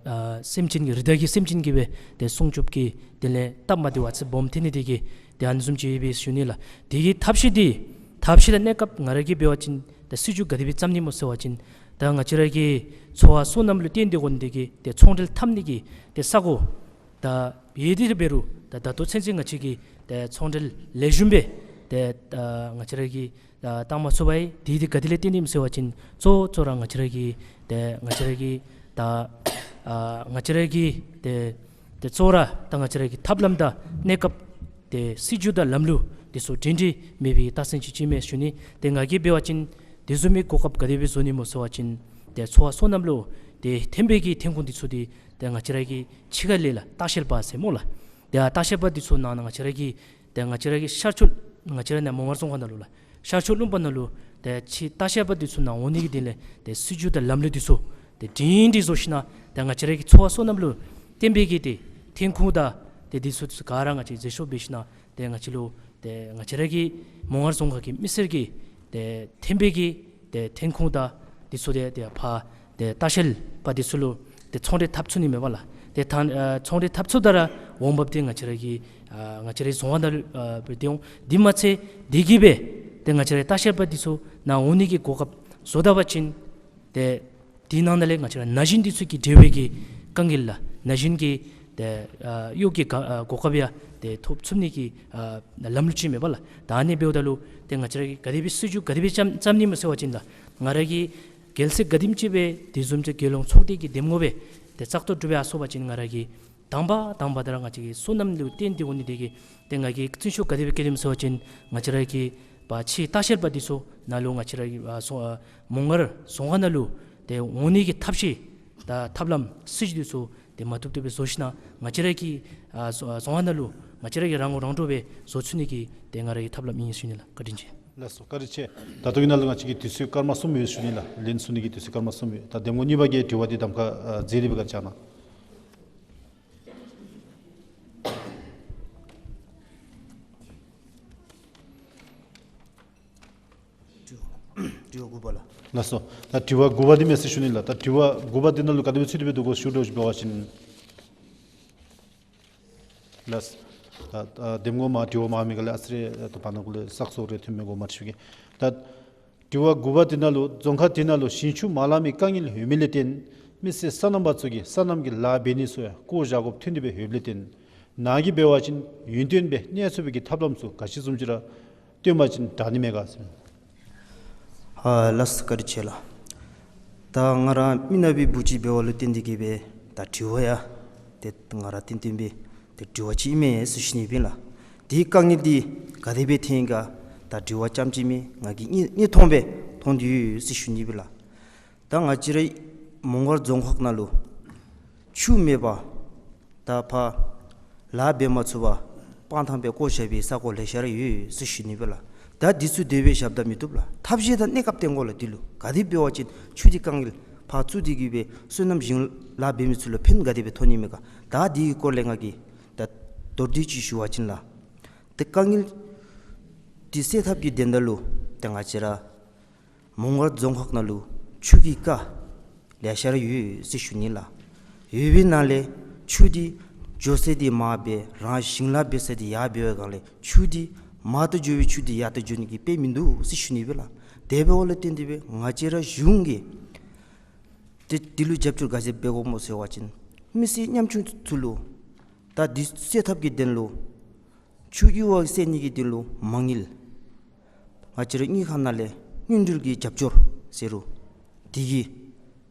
ཨ་སེམས་ཅན་གྱི་རི་དྭགས་ཀྱི་སེམས་ཅན་གྱིས་སྦེ་ཏེ་སྲུང་སྐྱོབ་ཀྱི་དེ་ལས་སྟབས་མ་བདེཝ་ཨ་ཙི་སྦོམ་ཐོན་ནི་དེ་གིས་ཏེ་ཨ་ནི་བཟུམ་ཅིག་ཡོད་པས་ཞུ་ནི་ལགས། དེ་གི་ཐབས་ཤེས་འདི་ཐབས་ཤེས་དང་གནས་སྐབས་ང་ར་གིས་འབད་བ་ཅིན་ད་སྲིད་བྱུས་ག་དེ་སྦེ་བརྩམ་ནི་སྨོ་ཟེར་བ་ཅིན་ད་ང་བཅས་ར་གི་འཚོ་བ་སོ་ནམ་ལུ་བརྟེན་ཏེ་སྡོད་དགོ་ནི་དེ་གིས་ཏེ་ཚོང་འབྲེལ་འཐབ་ནི་གི་ཏེ་ས་གོ་ད་ཡོད་དེ་འབད་རུང་ད་ད་ལྟོ་ཚུན་ཚོད་ང་བཅས་ཀྱིས་ཏེ་ཚོང་འབྲེལ་ལེགས་ཤོམ་སྦེ་ ཏེ་ཨ་ང་བཅས་ར་གིས་ཨ་བཏང་མ་ཚུགས་པས། དེ་དེ་ག་དེ་ལས་བརྟེན་ཏེ་ཨིནམ་ཟེར་བ་ཅིན་གཙོ་གཙོ་ར་ང་བཅས་ར་གི་ཏེ་ང་བཅས་ར་གི་ད་ཨ་ང་བཅས་ར་གི་ཏེ་ཏེ་གཙོ་བོ་ར་ད་ང་བཅས་ར་གི་ཐབས་ལམ་དང་གནས་སྐབས་ཏེ་སྲིད་བྱུས་དང་ལམ་ལུགས་འདི་ཚུ་སྒྲིང་སྒྲི་མེད་པའི་རྟགས་མཚན་ཅིག་ཅིག་མས་ཞུ་ནི། ཏེ་ང་གིས་འབད་བ་ཅིན་དེ་བཟུམ་མའི་གོ་སྐབས་ག་དེ་སྦེ་བཟོ་ནི་སྨོ་ཟེར་བ་ཅིན་ཏེ་འཚོ་བ་སོ་ནམ་ལུ་ཏེ་ཐོན་པའི་གི་ཐོན་ཁུངས་འདི་ཚུ་འདི་ཏེ་ང་བཅས་ར་གི་ཕྱི་ཁ་ལས་ལགས་ལྟ་བཤལ་པ་ཟེར་སྨོ་ལགས། ཏེ་ལྟ་བཤལ་པ་འདི་ཚུ་ནང་ན་ང་བཅས་ར་གི་ཏེ་ང་བཅས་ར་གི་ཤར་ཕྱོགས་ང་བཅས་ར་ནཱ་མོང་སྒར་རྫོང་ཁག་ནང་ལུ་ལགས། ཤར་ཕྱོགས་ལུང་པ་ནང་ལུ་ཏེ་ཕྱི་ལྟ་བཤལ་པ་འདི་ཚུ་ནཱ་འོང་ནི་གི་དོན་ལས་ཏེ་སྲིད་བྱུས་དང་ལམ་ལུགས་འདི་ཚུ་ཏེ་སྒྲིང་སྒྲི་བཟོ་ཞིན་ན་ཏེ་ང་བཅས་ར་གི་འཚོ་བ་སོ་ནམ་ལུ་བརྟེན་པའི་གི་ཏེ་ཐོན་ཁུངས་དང་ཏེ་འདི་ཚུ་ག་ར་ང་བཅས་མཛད་ཤོག་འབད་ཞིན་ན་ཏེ་ང་བཅས་ལུ་ཏེ་ང་བཅས་ར་གི་མོང་སྒར་རྫོང་ཁག་གི་མི་སེར་གྱི་ཏེ་ཐོན་པའི་གི་ཏེ་ཐོན་ཁུངས་དང་འདི་ཚུ་ཏེ་ཏེ་ཕར་ཏེ་ལྟ་བཤལ་པ་འདི་ཚུ་ལུ་ཏེ་ཚོང་འབྲེལ་འཐབ་ཚུགས་ནི་མས་པ་ལགས། ཏེ་ད་ཨ་ཚོང་འབྲེལ་འཐབ་ཚུགསཔ་ད་ར་འོང་འབབ་འདི་ང་བཅས་ར་གི་ཨ་ང་བཅས་རའི་རྫོང་ཁག་ནང་ལུ་ཨ་སྦེ་ཏེ་འོང་། འདི་མ་ཚད་དེ་གིས་སྦེ་ཏེ་ང་བཅས་རའི་ལྟ་བཤལ་པ་འདི་ཚུ་ནཱ་འོང་ནི་གི་གོ་སྐབས་བཟོ་ད་པ་ཅིན་ཏེ་དེ་ནང་ན་ལས་ང་བཅས་ར་ན་གཞོན་འདི་ཚུ་གི་འབྲེལ་བའི་གི་དཀའ་ངལ་ལགས། ན་གཞོན་གྱི་ཏེ་ཨ་གཡོག་གི་ག་ཨ་གོ་སྐབས་ཡང་ཏེ་ཐོབ་ཚུགས་ནི་གི་ཨ་ལམ་ལུགས་ཅིག་མས་པ་ལགས། ད་ཨ་ནི་འབདཝ་ད་ལུ་ཏེ་ང་བཅས་ར་གིས་ག་དེ་སྦེ་སྲིད་བྱུས་ག་དེ་སྦེ་བརྩམ་བརྩམ་ནི་སྨོ་ཟེར་བ་ཅིན་ལགས། ང་ར་གི་རྒྱལ་སྲིད་ག་དེམ་ཅིག་སྦེ་དེ་བཟུམ་ཅིག་རྒྱལ་ཡོངས་ཚོགས་སྡེ་གི་འདེམས་ངོ་སྦེ་ཏེ་བཙག་འཐུ་གྲུབ་སྦེ་ཡར་སོང་པ་ཅིན་ང་ར་གིས་དང་པ་དང་པ་ད་ར་ང་བཅས་ཀྱི་སོ་ནམ་ལུ་བརྟེན་ཏེ་འོང་ནི་དེ་གིས་ཏེ་ང་གིས་བརྩོན་ཤུགས་ག་དེ་སྦེ་བསྐྱེད་དོ་སྨོ་ཟེར་བ་ཅིན་ང་བཅས་ར་གི་ཕར་ཕྱི་ལྟ་བཤལ་པ་འདི་ཚུ་ནཱ་ལུ་ང་བཅས་ར་གི་ཨ་སོ་ཨ་མོང་སྒར་རྫོང་ཁག་ནང་ལུ་ཏེ་འོང་ནི་གི་ཐབས་ཤེས་དང་ཐབས་ལམ་སྲིད་བྱུས་འདི་ཚུ་ཏེ་མ་བཏུབ་བཏུབ་སྦེ་བཟོ་ཞིན་ན་ང་བཅས་ར་གི་ཨ་སོ་ཨ་རྫོང་ཁག་ནང་ལུ་ང་བཅས་ར་གི་རང་མགོ་རང་འདྲོངས་སྦེ་བཟོ་ཚུགས་ནི་གི་ཏེ་ང་ར་གི་ཐབས་ལམ་ཨིན་ཞུ་ནི་ལགས། བཀའ་དྲིན་ཆེ། ལགས་སོ། བཀའ་དྲིན་ཆེ། ད་ལྟོ་གི་ནང་ལུ་ང་བཅས་ཀྱི་དུས་ཚོད་སྐར་མ་གསུམ་ཡོད་ཞུ་ནི་ལགས། ལན་གསུང་ནི་གི་དུས་ཚོད་སྐར་མ་གསུམ་ཡོད། ད་འདེམས་ངོ་གཉིས་པ་གིས་དྲི་བ་འདི་གདམ་ཁ་ཨ་མཛད་དེ་སྦེ་བཀའ་དྲིན་བསྐྱང་གནང་། དྲི་བ་དྲི་བ་དགུ་པ་ལགས། ལགས་སོ། ད་དྲི་བ་དགུ་པ་འདི་མས་ཟེར་ཞུ་ནི་ལགས། ད་དྲི་བ་དགུ་པ་འདི་ནང་ལུ་ག་དེ་སྦེ་ཚུད་དེ་སྦེ་འདུག་གོ་ཞུ་དོ་ཞུ་འབད་བ་ཅིན། ལགས། ད་ད་འདེམས་ངོ་མ་དྲི་བ་མ་མི་ག་ལས་ཨ་ཙི་རེ་ད་བར་ན་གུ་ལས་བསགས་སོ་རེ་ཐོན་མི་དགོ་མ་ཞུ་གེ། ད་དྲི་བ་དགུ་པ་འདི་ནང་ལུ་རྫོང་ཁག་འདི་ནང་ལུ་ཞིང་ཆུ་མ་ལང་མི་དཀའ་ངལ་ཡོད་མི་ལས་བརྟེན་མི་སེར་སོ་ནམ་པ་ཚུ་གིས་སོ་ནམ་གྱི་ལཱ་འབད་ནི་ཚུ་ཡང་བཀོ་བཞག་དགོཔ་ཐོན་ཏེ་སྦེ་ཡོདཔ་ལས་བརྟེན་ནཱ་གིས་འབད་བ་ཅིན་ཡུན་བརྟན་སྦེ་གནས་ཚུགས་པའི་གི་ཐབས་ལམ་ཚུ་ག་ཅི་བཟུམ་ཅིག་ར་སྟོན་པ་ཅིན་དྲག་ནི་མས་ག་ཟེར། ཨ་ལགས་སོ། བཀའ་དྲིན་ཆེ་ལགས། ད་ང་ར་མི་ནག་པའི་བུ་ཅིག་འབདཝ་ལུ་བརྟེན་ཏེ་གིས་སྦེ་ད་དྲི་བ་ཡང་ཏེ་ང་ར་ཏན་ཏན་སྦེ་ཏེ་དྲི་བ་ཅིག་ཨིན་མས་ཟེར་ཞུ་ནི་སྦེ་ལགས། དེའི་དཀའ་ངལ་འདི་ག་དེ་སྦེ་ཐོན་ག་ད་དྲི་བ་རྐྱངམ་ཅིག་མེན་ང་གིས་གཉིས་གཉིས་མཐོང་སྦེ་མཐོང་དོ་ཡོད་ཟེར་ཞུ་ནི་སྦེ་ལགས། ད་ང་བཅས་རའི་མོང་སྒར་རྫོང་ཁག་ནང་ལུ་ཆུ་མེད་པར་ད་ཕར་ལཱ་འབད་མ་ཚུགས་པར་སྤང་ཐང་སྦེ་བཀོ་བཞག་པའི་ས་གོ་ལེ་ཤ་ར་ཡོད་ཟེར་ཞུ་ནི་སྦེ་ལགས། ད་འདི་ཚུ་དེ་སྦེ་བཞགཔ་ད་མི་བཏུབ་ལགས། ཐབས་ཤེས་དང་གནས་སྐབས་བསྟེན་དགོ་ལགས། འདི་ལུ་ག་དེ་འབད་བ་ཅིན་ཆུ་འདི་དཀའ་ངལ་ཕར་བཙུགས་ཏེ་གིས་སྦེ་སོ་ནམ་ཞིང་ལཱ་འབད་མི་ཚུ་ལུ་ཕན་ག་དེ་སྦེ་ཐོགས་ནི་མས་ག། ད་འདི་གི་སྐོར་ལས་ང་གིས་ད་མདོར་བསྡུས་ཅིག་ཞུ་བ་ཅིན་ལགས། ད་དཀའ་ངལ་འདི་སེལ་ཐབས་ཀྱི་དོན་དག་ལུ་ད་ང་བཅས་ར་མོང་སྒར་རྫོང་ཁག་ནང་ལུ་ཆུ་གི་རྐ་ལེ་ཤ་ར་ཡོད་ཟེར་ཞུ་ནི་ལགས། ཡོད་པའི་ནང་ལས་ཆུ་འདི་འགྱོ་ས་འདི་མར་སྦེ་རང་ཞིང་ལཱ་འབད་ས་འདི་ཡར་འབད་བའི་སྒང་ལས་ཆུ་འདི་མར་ལྟ་འགྱོ་བའི་ཆུ་འདི་ཡར་ལྟ་འགྱོ་ནི་གི་དཔེ་མིན་འདུག་ཟེར་ཞུ་ནི་སྦེ་ལགས། དེ་འབདཝ་ལས་བརྟེན་ཏེ་སྦེ་ང་བཅས་ར་གཞུང་གིས་ཏེ་འདི་ལུ་རྒྱབ་སྐྱོར་ག་ཅི་འབད་དགོཔ་སྨོ་ཟེར་བ་ཅིན་མི་སེར་ཉམ་ཆུང་ཚུ་ལུ་ད་འདི་སེལ་ཐབས་ཀྱི་དོན་ལུ་ཆུ་གཡུར་བ་སེལ་ནི་གི་དོན་ལུ་མ་དངུལ་ང་བཅས་ར་དངུལ་ཁང་ནང་ལས་དངུལ་འབྲེལ་གྱི་རྒྱབ་སྐྱོར་ཟེར་རུང་དེ་གི་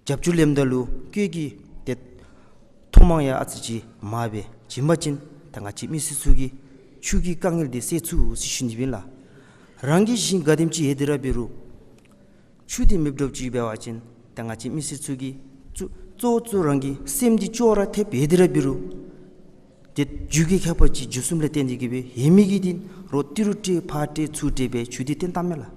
རྒྱབ་སྐྱོར་ལེནམ་ད་ལུ་སྐྱེད་ཀྱི་ཏེ་ཐོག་མ་ཡང་ཨ་ཙི་ཅིག་མར་སྦེ་བྱིན་པ་ཅིན་ད་ང་བཅས་མི་སེར་ཚུ་གི་ཆུ་གི་དཀའ་ངལ་འདི་སེལ་ཚུགས་ཟེར་ཞུ་ནི་སྦེ་ལགས། རང་གི་ཞིང་ག་དེམ་ཅིག་ཡོད་དེ་ར་འབད་རུང་ཆུ་འདི་མེདཔ་འདྲཝ་ཅིག་འབད་བ་ཅིན་ད་ང་བཅས་མི་སེར་ཚུ་གི་གཙོ་གཙོ་བོ་གཙོ་རང་གི་སེམས་འདི་ཅོག་ར་འཐདཔ་ཡོད་དེ་ར་འབད་རུང་ཏེ་རྒྱུ་གི་ཁྱད་པར་ཅིག་རྒྱུ་གསུམ་ལས་བརྟེན་ཏེ་གིས་སྦེ་ཡོད་མི་གི་འདི་རོགས་ཏི་རུ་སྤྲོད་ཕར་སྤྲོད་ཚུར་སྤྲོད་སྦེ་ཆུ་འདི་བཏོན་བཏངམ་མས་ལགས།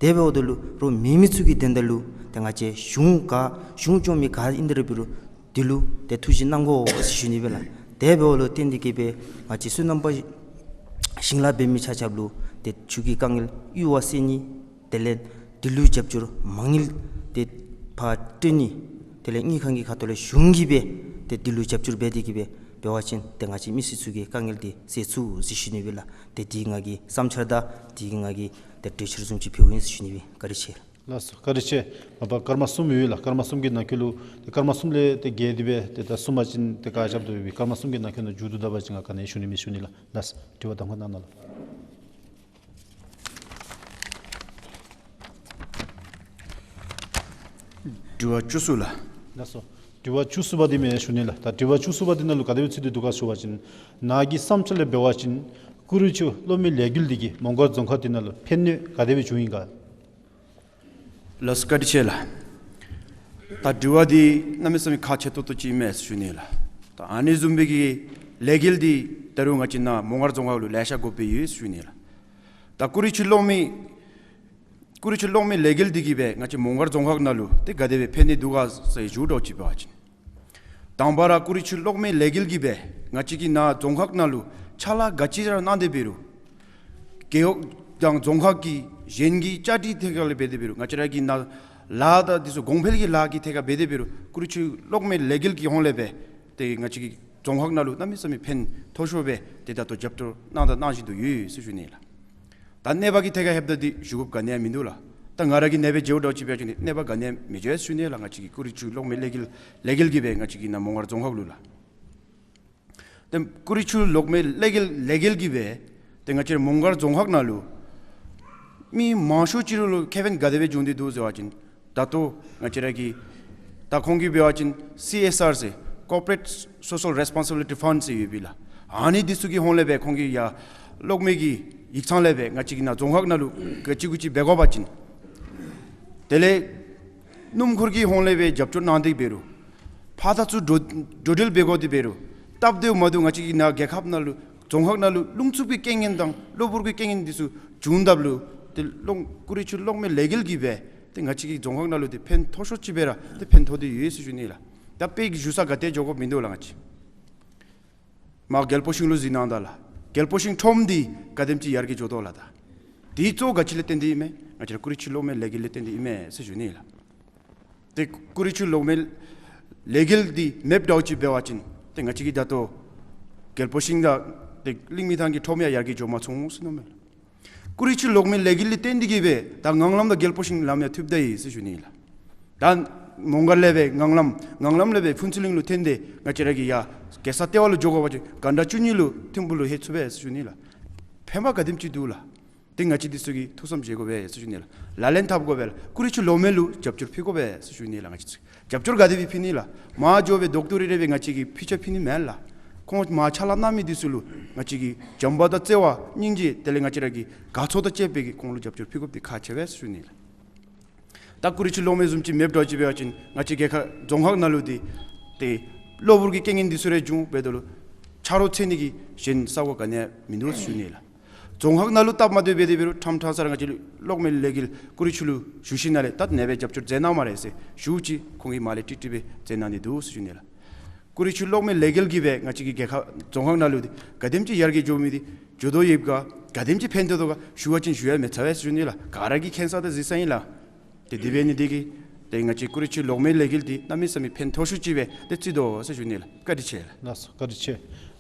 དེ་འབདཝ་ད་ལུ་རོགས་མེད་མི་ཚུ་གི་དོན་དག་ལུ་ཏེ་ང་བཅས་གཞུང་ག་གཞུང་སྐྱོང་མི་ག་ཨིན་དེ་ར་འབད་རུང་འདི་ལུ་ཏེ་ཐུགས་བཞེད་གནང་དགོ་ཟེར་ཞུ་ནི་སྦེ་ལགས། དེ་འབདཝ་ལུ་བརྟེན་ཏེ་གིས་སྦེ་ང་བཅས་སོ་ནམ་པ་ཞིང་ལཱ་འབད་མི་ཆ་ཁྱབ་ལུ་ཏེ་ཆུ་གི་དཀའ་ངལ་གཡུར་བ་སེལ་ནི་དེ་ལས་འདི་ལུ་རྒྱབ་སྐྱོར་མ་དངུལ་ཏེ་ཕར་སྤྲོད་ནི་དེ་ལས་དངུལ་ཁང་གི་ཁ་ཐུག་ལས་གཞུང་གིས་སྦེ་ཏེ་འདི་ལུ་རྒྱབ་སྐྱོར་འབད་དེ་གིས་སྦེ་འབད་བ་ཅིན་ཏེ་ང་བཅས་མི་སེར་ཚུ་གི་དཀའ་ངལ་འདི་སེལ་ཚུགས་ཟེར་ཞུ་ནི་སྦེ་ལགས། ཏེ་འདི་ང་གི་བསམ་འཆར་དང་འདི་གིས་ང་གིས་ཏེ་གྲོས་འཆར་བཟུམ་ཅིག་ཕུལཝ་ཨིན་ཟེར་ཞུ་ནི་སྦེ་བཀའ་དྲིན་ཆེ། ལགས་སོ། བཀའ་དྲིན་ཆེ། མ་པ་སྐར་མ་གསུམ་ཡོད་ལགས། སྐར་མ་གསུམ་གྱི་ནང་འཁོད་ལུ་ཏེ་སྐར་མ་གསུམ་ལས་ཏེ་བརྒལ་ཏེ་སྦེ་ཏེ་ད་གསུངས་པ་ཅིན་ཏེ་བཀག་རྐྱབ་དོ་བས། སྐར་མ་གསུམ་གྱི་ནང་འཁོད་ནང་མཇུག་བསྡུ་ད་པ་ཅིན་ང་ག་ནི་ཡང་ཞུ་ནི་མེད་ཞུ་ནི་ལགས། ལགས་སོ། དྲི་བ་གདམ་ཁ་གནང་གནང་ལགས། དྲི་བ་བཅུ་གསུམ་ལགས། ལགས་སོ། དྲི་བ་བཅུ་གསུམ་པ་འདི་མས་ཞུ་ནི་ལགས། ད་དྲི་བ་བཅུ་གསུམ་པ་འདི་ནང་ལུ་ག་དེ་སྦེ་ཚུད་དེ་འདུག་ག་ཞུ་བ་ཅིན་ནཱ་གི་བསམ་འཆར་ལས་འབད་བ་ཅིན་ཀུ་རི་ཆུ་གློག་མེ་ལས་འགུལ་འདི་གིས་མོང་སྒར་རྫོང་ཁག་འདི་ནང་ལུ་ཕན་གནོད་ག་དེ་སྦེ་བྱུང་ཡི་ག། ལགས་སོ་བཀའ་དྲིན་ཆེ་ལགས། ད་དྲི་བ་འདི་གནམ་མེད་ས་མེད་ཁག་ཆེ་ཏོག་ཏོ་ཅིག་ཨིན་མས་ཞུ་ནི་ལགས། ད་ཨ་ནི་བཟུམ་སྦེ་གི་ལས་འགུལ་འདི་ད་རུང་ང་བཅས་ནཱ་མོང་སྒར་རྫོང་ཁག་ལུ་ལེ་ཤ་དགོཔ་སྦེ་ཡོད་ཞུ་ནི་ལགས། ད་ཀུ་རི་ཆུ་གློག་མེ་ཀུ་རི་ཆུ་གློག་མེ་ལས་འགུལ་འདི་གིས་སྦེ་ང་བཅས་མོང་སྒར་རྫོང་ཁག་ནང་ལུ་ཏེ་ག་དེ་སྦེ་ཕན་ནི་འདུག་ག་ཟེར་ཞུ་དོ་ཅིག་འབད་བ་ཅིན། དང་པ་ར་ཀུ་རི་ཆུ་གློག་མེ་ལས་འགུལ་གྱིས་སྦེ་ང་བཅས་ཀྱི་ནཱ་རྫོང་ཁག་ནང་ལུ་ཕྱག་ལཱ་ག་ཅི་ར་གནང་སྟེ་འབད་རུང་རྒེད་འོག་དང་རྫོང་ཁག་གི་གཞན་གྱི་བཅའ་སྒྲིག་ཐད་ཁར་ལས་འབད་དེ་འབད་རུང་ང་བཅས་ར་གི་ནཱ་ལཱ་དང་འདི་ཚུ་གོང་འཕེལ་གྱི་ལཱ་གི་ཐད་ཁར་འབད་དེ་འབད་རུང་ཀུ་རི་ཆུ་གློག་མེ་ལས་འགུལ་གྱི་ཧོང་ལས་སྦེ་ཏེ་ང་བཅས་ཀྱི་རྫོང་ཁག་ནང་ལུ་གནམ་མེད་ས་མེད་ཕན་ཐོགས་ཤོས་སྦེ་ཏེ་ད་ལྟོ་རྒྱབ་སྐྱོར་གནང་དང་གནང་བཞིན་དུ་ཡོད་ཟེར་ཞུ་ནི་ལགས། ད་གནོད་པ་གི་ཐད་ཁར་ལྷོདཔ་ད་འདི་ཞུ་དགོཔ་ག་ནི་ཡང་མིན་འདུག་ལགས། ད་ང་ར་གིས་གནོད་པ་བྱུངམ་འདྲཝ་ཅིག་འབད་བ་ཅིན་གནོད་པ་ག་ནི་ཡང་མི་བྱུང་ཟེར་ཞུ་ནི་ལགས། ང་བཅས་ཀྱི་ཀུ་རི་ཆུ་གློག་མེ་ལས་འགུལ་ལས་འགུལ་གྱིས་སྦེ་ང་བཅས་ཀྱི་ནཱ་མོང་སྒར་རྫོང་ཁག་ལུ་ལགས། ཏེ་ཀུ་རི་ཆུ་གློག་མེ་ལས་འགུལ་ལས་འགུལ་གྱིས་སྦེ་ཏེ་ང་བཅས་ར་མོང་སྒར་རྫོང་ཁག་ནང་ལུ་མི་མང་ཤོས་ཅིག་ལུ་ཁེ་ཕན་ག་དེ་སྦེ་བྱུང་སྟེ་འདུག་ཟེར་བ་ཅིན་ད་ལྟོ་ང་བཅས་ར་གི་ད་ཁོང་གིས་འབད་བ་ཅིན་སི་ཨེསི་ཨར་ཟེར་Corporate Social Responsibility Fund ཟེར་ཡོད་པས་ལགས། ཨ་ནི་འདི་ཚུ་གི་ཧོང་ལས་སྦེ་ཁོང་གིས་ཡར་གློག་མེ་གི་ཡིག་ཚང་ལས་སྦེ་ང་བཅས་ཀྱི་ནཱ་རྫོང་ཁག་ནང་ལུ་ག་ཅི་གུ་ཅི་འབད་དགོ་པ་ཅིན་དེ་ལས་སྣུམ་འཁོར་གྱི་ཧོང་ལས་སྦེ་རྒྱབ་སྐྱོར་གནང་སྟེ་འབད་རུང་ཕར་དང་ཚུར་འགྲོ་འགྲོ་འགྲུལ་འབད་དགོ་སྟེ་འབད་རུང་སྟབས་བདེཝ་མ་བདེཝ་ང་བཅས་ཀྱི་ནཱ་རྒྱལ་ཁབ་ནང་ལུ་རྫོང་ཁག་ནང་ལུ་རླུང་འཚུབ་ཀྱི་རྐྱེན་ངན་དང་གློ་བུར་གྱི་རྐྱེན་ངན་འདི་ཚུ་བྱུངམ་ད་ལུ་ཏེ་གློག་ཀུ་རི་ཆུ་གློག་མེ་ལས་འགུལ་གྱིས་སྦེ་ཏེ་ང་བཅས་ཀྱི་རྫོང་ཁག་ནང་ལུ་ཏེ་ཕན་ཐོགས་ཤོས་ཅིག་སྦེ་ར་ཏེ་ཕན་ཐོགས་ཏེ་ཡོད་ཟེར་ཞུ་ནི་ལགས། ད་དཔེ་གི་ཞུ་ས་ག་ཏེ་འགྱོ་དགོཔ་མིན་འདུག་ལགས། ང་བཅས་མར་རྒྱལ་པོ་ཤིང་ལུ་གཟིགས་གནང་ད་ལགས། རྒྱལ་པོ་ཤིང་ཁྲོམ་འདི་ག་དེམ་ཅིག་ཡར་རྒྱས་འགྱོ་དོ་ལགས། ད་འདི་གཙོ་བོ་ག་ཅི་ལས་བརྟེན་ཏེ་ཨིན་མས། ང་བཅས་ར་ཀུ་རི་ཆུ་གློག་མེ་ལས་འགུལ་ལས་བརྟེན་ཏེ་ཨིན་མས་ཟེར་ཞུ་ནི་ལགས། ཏེ་ཀུ་རི་ཆུ་གློག་མེ་ལས་འགུལ་འདི་མེདཔ་འདྲཝ་ཅིག་འབད་བ་ཅིན་ཏེ་ང་བཅས་ཀྱི་ད་ལྟོ་རྒྱལ་པོ་ཤིང་དང་ཏེ་གླིང་མི་ཐང་གི་ཁྲོམ་ཡང་ཡར་རྒྱས་འགྱོ་མ་ཚུགས་ཟེར་མནོཝ་མས་ལགས། ཀུ་རི་ཆུ་གློག་མེ་ལས་འགུལ་ལས་བརྟེན་ཏེ་གིས་སྦེ་ད་ངང་ལམ་དང་རྒྱལ་པོ་ཤིང་ལམ་ཡང་མཐུདཔ་ད་ཡི་ཟེར་ཞུ་ནི་ལགས། ད་མོང་སྒར་ལས་སྦེ་ངང་ལམ་ངང་ལམ་ལས་སྦེ་ཕུན་ཚོགས་གླིང་ལུ་འཐོན་ཏེ་ང་བཅས་ར་གི་ཡར་གེ་སར་ལྟེ་བ་ལུ་འགྱོ་དགོ་པ་ཅིན་གྷན་ཌ་བཅུ་གཉིས་ལུ་ཐིམ་ཕུག་ལུ་ལྷོད་ཚུགས་པས་ཟེར་ཞུ་ནི་ལགས། ཕན་པ་ག་དེམ་ཅིག་འདུག་ལགས། ཏེ་ང་བཅས་འདི་ཚུ་གིས་ཐུགས་བསམ་བཞེས་དགོ་པས་ཟེར་ཞུ་ནི་ལགས། ལག་ལེན་འཐབ་དགོ་པས་ལགས། ཀུ་རི་ཆུ་གློག་མེ་ལུ་རྒྱབ་སྐྱོར་ཕུལ་དགོ་པས་ཟེར་ཞུ་ནི་ལགས། ང་བཅས་ཚུ་རྒྱབ་སྐྱོར་ག་དེ་སྦེ་ཕུལ་ནི་ལགས། མར་འགྱོ་སྦེ་རྡོག་ཏོ་རེ་རེ་སྦེ་ང་བཅས་ཀྱིས་ཕུལ་ཆ་ཕུལ་ནི་མེན་ལགས། ཁོང་མར་ཕྱག་ལཱ་གནང་མི་འདི་ཚུ་ལུ་ང་བཅས་ཀྱིས་བྱམས་པ་དང་བརྩེ་བ་སྙིང་རྗེ་དེ་ལས་ང་བཅས་ར་གི་དགའ་ཚོར་དང་བཅས་པའི་གིས་ཁོང་ལུ་རྒྱབ་སྐྱོར་ཕུལ་དགོཔ་འདི་ཁག་ཆེ་བས་ཟེར་ཞུ་ནི་ལགས། ད་ཀུ་རི་ཆུ་གློག་མེ་བཟུམ་ཅིག་མེདཔ་འདྲཝ་ཅིག་འབད་བ་ཅིན་ང་བཅས་རྒྱལ་ཁབ་རྫོང་ཁག་ནང་ལུ་འདི་ཏེ་གློ་བུར་གྱི་རྐྱེན་ངན་འདི་ཚུ་ར་འབྱུང་འབདཝ་ད་ལུ་ཆ་རོགས་འཚོལ་ནི་གི་གཞན་ས་གོ་ག་ནི་ཡང་མིན་འདུག་ཟེར་ཞུ་ནི་ལགས། རྫོང་ཁག་ནང་ལུ་སྟབས་མ་བདེཝ་འབད་དེ་འབད་རུང་ཕྲང་ཕྲང་ས་ར་ང་བཅས་གློག་མེ་ལས་འགུལ་ཀུ་རི་ཆུ་ལུ་ཞུ་ཞིནམ་ལས་ད་ནེ་སྦེ་རྒྱབ་སྐྱོར་མཛད་གནང་སྨ་རེ་ཟེར་ཞུ་ཅི། ཁོང་གིས་མར་ལས་ཀྲིག་ཀྲི་སྦེ་མཛད་གནང་སྟེ་འདུག་ཟེར་ཞུ་ནི་ལགས། ཀུ་རི་ཆུ་གློག་མེ་ལས་འགུལ་གྱིས་སྦེ་ང་བཅས་ཀྱི་རྒྱལ་ཁབ་རྫོང་ཁག་ནང་ལུ་འདི་ག་དེམ་ཅིག་ཡར་རྒྱས་འགྱོ་མི་འདི་འགྱོ་དོ་ཡོདཔ་ག་ག་དེམ་ཅིག་ཕན་ཐོགས་དོ་ག་ཞུ་བ་ཅིན་ཞུ་ཡང་མི་ཚར་བས་ཟེར་ཞུ་ནི་ལགས། ག་ར་གིས་མཁྱེན་ས་དང་གཟིགས་ས་ཨིན་ལགས། ཏེ་དེ་འབད་ནི་འདི་གིས་ཏེ་ང་བཅས་ཀུ་རི་ཆུ་གློག་མེ་ལས་འགུལ་འདི་གནམ་མེད་ས་མེད་ཕན་ཐོགས་ཤོས་ཅིག་སྦེ་ཏེ་བརྩི་དོ་ཟེར་ཞུ་ནི་ལགས། བཀའ་དྲིན་ཆེ་ལགས། ལགས་སོ། བཀའ་དྲིན་ཆེ།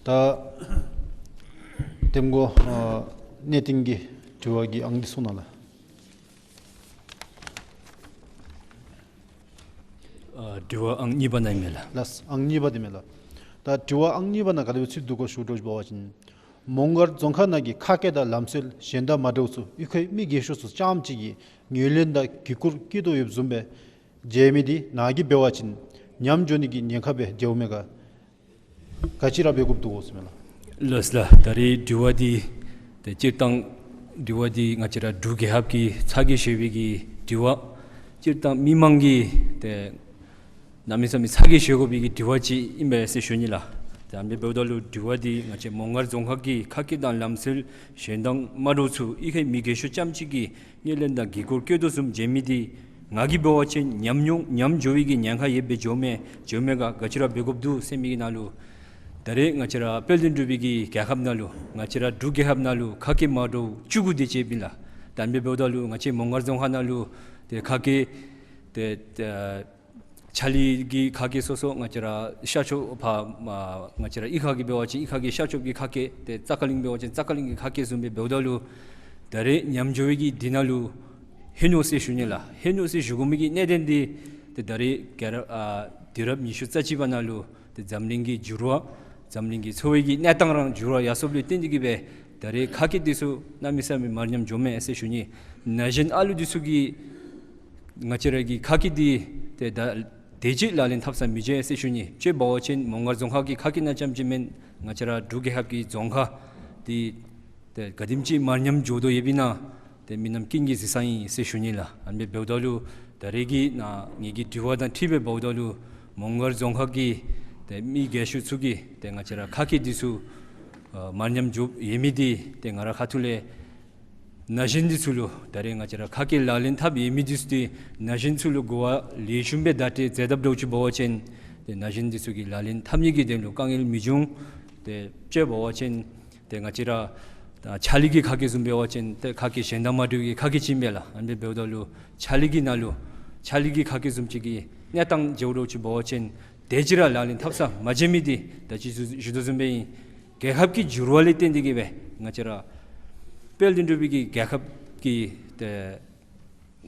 ད་འདེམས་བསྐོ་ཨ་གནས་བརྟན་གྱི་དྲི་བ་གི་ཨང་འདི་གསུང་གནང་ལགས། ཨ་དྲི་བ་ཨང་གཉིས་པ་ནང་ཨིན་མས་ལགས། ལགས་སོ། ཨང་གཉིས་པ་འདི་མས་ལགས། ད་དྲི་བ་ཨང་གཉིས་པ་ནང་ག་དེ་སྦེ་ཚུད་འདུག་གོ་ཞུ་དོ་ཅིག་འབད་བ་ཅིན་མོང་སྒར་རྫོང་ཁག་ནང་གི་ཁ་སྐད་དང་ལམ་སྲོལ་གཞན་དང་མ་འདྲཝ་ཚུ་གཡུས་ཁའི་མི་རྒས་ཤོས་ཚུ་རྐྱངམ་ཅིག་གིས་ངོས་ལེན་དང་གུས་བཀུར་བསྐྱེད་དོ་ཡོདཔ་བཟུམ་སྦེ་མཇལ་མི་འདི་ནཱ་གིས་འབད་བ་ཅིན་ཉམས་འགྱོ་ནི་གི་ཉེན་ཁ་སྦེ་མཇལཝ་མས་ག། ག་ཅི་ར་འབད་དགོཔ་འདུག་གོ་ཟེར་མས་ལགས། ལགས་ལགས། ད་རེས་དྲི་བ་འདི་ཏེ་སྤྱིར་བཏང་དྲི་བ་འདི་ང་བཅས་ར་འབྲུག་རྒྱལ་ཁབ་ཀྱི་ཚ་གྱང་ཤོར་བའི་གི་དྲི་བ་སྤྱིར་བཏང་མི་མང་གིས་ཏེ་གནམ་མེད་ས་མེད་ཚ་གྱང་ཤོར་དགོ་པའི་གི་དྲི་བ་ཅིག་ཨིན་པས་ཟེར་ཞུ་ནི་ལགས། ད་ཨ་ནི་འབདཝ་ད་ལུ་དྲི་བ་འདི་ང་བཅས་མོང་སྒར་རྫོང་ཁག་གི་ཁ་སྐད་དང་ལམ་སྲོལ་གཞན་དང་མ་འདྲཝ་ཚུ་གཡུས་ཁའི་མི་རྒས་ཤོས་རྐྱངམ་ཅིག་གིས་ངོས་ལེན་དང་གུས་བཀུར་བསྐྱེད་དོ་བཟུམ་མཇལ་མི་འདི་ནཱ་གིས་འབད་བ་ཅིན་ཉམས་མྱོང་ཉམས་འགྱོ་བའི་གི་ཉེན་ཁ་ཡོདཔ་སྦེ་འགྱོཝ་མས། འགྱོཝ་མས་ག་ག་ཅི་ར་འབད་དགོཔ་འདུག་ཟེར་མི་གི་ནང་ལུ་ད་རེས་ང་བཅས་ར་དཔལ་ལྡན་འབྲུག་པའི་གི་རྒྱལ་ཁབ་ནང་ལུ་ང་བཅས་ར་འབྲུག་རྒྱལ་ཁབ་ནང་ལུ་ཁ་སྐད་མ་འདྲཝ་བཅུ་དགུ་དེ་ཅིག་ཡོདཔ་ཨིན་ལགས། ད་ཨ་ནི་འབདཝ་ད་ལུ་ང་བཅས་མོང་སྒར་རྫོང་ཁག་ནང་ལུ་ཏེ་ཁ་སྐད་ཏེ་ཏེ་ཕྱག་ལེན་གྱི་ཁ་སྐད་སོ་སོ་ང་བཅས་ར་ཤར་ཕྱོགས་ཕར་མ་ང་བཅས་ར་གཡུས་ཁ་གི་འབད་བ་ཅིན་གཡུས་ཁ་གི་ཤར་ཕྱོགས་ཀྱི་ཁ་སྐད་ཏེ་རྩ་ཁ་གླིང་འབད་བ་ཅིན་རྩ་ཁ་གླིང་གི་ཁ་སྐད་བཟུམ་སྦེ་འབདཝ་ད་ལུ་ད་རེས་ཉམས་འགྱོ་བའི་གི་འདི་ནང་ལུ་ལྷོད་ནུག་ཟེར་ཞུ་ནི་ལགས། ལྷོད་ནུག་ཟེར་ཞུ་དགོ་མི་གི་གནད་དོན་འདི་ཏེ་ད་རེས་རྒྱལ་རབས་ཨ་དུས་རབས་ཉི་ཤུ་རྩ་གཅིག་པ་ནང་ལུ་ཏེ་འཛམ་གླིང་གི་འགྱུར་བ་འཛམ་གླིང་གི་འཚོ་བའི་གི་གནས་སྟངས་རང་འགྱུར་བ་ཡར་སོངམ་ལུ་བརྟེན་ཏེ་གིས་སྦེ་ད་རེས་ཁ་སྐད་འདི་ཚུ་གནམ་མེད་ས་མེད་མར་ཉམས་འགྱོཝ་མས་ཟེར་ཞུ་ནི། ན་གཞོན་ཨ་ལུ་འདི་ཚུ་གིས་ང་བཅས་ར་གི་ཁ་སྐད་འདི་ ཏེ་ད་དེ་ཅིག་ལག་ལེན་འཐབ་ས་མི་འབྱུང་ཟེར་ཞུ་ནི། དཔྱེ་འབད་བ་ཅིན་མོང་སྒར་རྫོང་ཁག་གི་ཁ་སྐད་ནང་ཙམ་ཅིག་མེན། ང་བཅས་ར་འབྲུག་རྒྱལ་ཁབ་ཀྱི་རྫོང་ཁག་འདི་ཏེ་ག་དེམ་ཅིག་མར་ཉམས་འགྱོ་དོ་ཡོདཔ་ཨིན་ན་ཏེ་མི་རྣམས་ཀུན་གྱིས་གཟིགས་ས་ཨིན་ཟེར་ཞུ་ནི་ལགས། ཨ་ནི་འབདཝ་ད་ལུ་ད་རེས་ཀྱི་ནཱ་ངེ་གི་དྲི་བ་དང་འཁྲིལ་སྦེ་འབདཝ་ད་ལུ་མོང་སྒར་རྫོང་ཁག་གི་ཏེ་མི་རྒས་ཤོས་ཚུ་གིས་ཏེ་ང་བཅས་ར་ཁ་སྐད་འདི་ཚུ་ཨ་མར་ཉམས་འགྱོ་ཡོད་མི་འདི་ཏེ་ང་ར་ཁ་ཐུག་ལས་ན་གཞོན་འདི་ཚུ་ལུ་ད་རེས་ང་བཅས་ར་ཁ་སྐད་ལག་ལེན་འཐབ་ཡོད་མི་འདི་ཚུ་ཏེ་ན་གཞོན་ཚུ་ལུ་གོ་བ་ལེགས་ཤོམ་སྦེ་བརྡ་སྤྲོད་མཛད་དཔ་འདྲཝ་ཅིག་འབད་བ་ཅིན་ཏེ་ན་གཞོན་འདི་ཚུ་གིས་ལག་ལེན་འཐབ་ནི་གི་དོན་ལུ་དཀའ་ངལ་མི་འབྱུང་། ཏེ་དཔྱེ་འབད་བ་ཅིན་ཏེ་ང་བཅས་ར་ཕྱག་ལས་ཀྱི་ཁ་སྐད་བཟུམ་འབད་བ་ཅིན་ཏེ་ཁ་སྐད་གཞན་དང་མ་འདྲཝ་གི་ཁ་སྐད་ཅིག་ཨིན་པས་ལགས། ཨ་ནི་འབདཝ་ད་ལུ་ཕྱག་ལས་ཀྱི་ནང་ལུ་ཕྱག་ལས་ཀྱི་ཁ་སྐད་བཟུམ་ཅིག་གི་གནས་སྟངས་མཇལཝ་འདྲཝ་ཅིག་འབད་བ་ཅིན་དེ་ཅིག་ར་ལག་ལེན་འཐབ་ས་མ་མཇལ་མི་འདི་ད་ཅི་ཞུ་ཞུ་དོ་བཟུམ་སྦེ་ཨིན། རྒྱལ་ཁབ་ཀྱི་འགྱུར་བ་ལས་བརྟེན་ཏེ་གིས་སྦེ་ང་བཅས་ར་དཔལ་ལྡན་འབྲུག་པའི་གི་རྒྱལ་ཁབ་ཀྱི་ཏེ་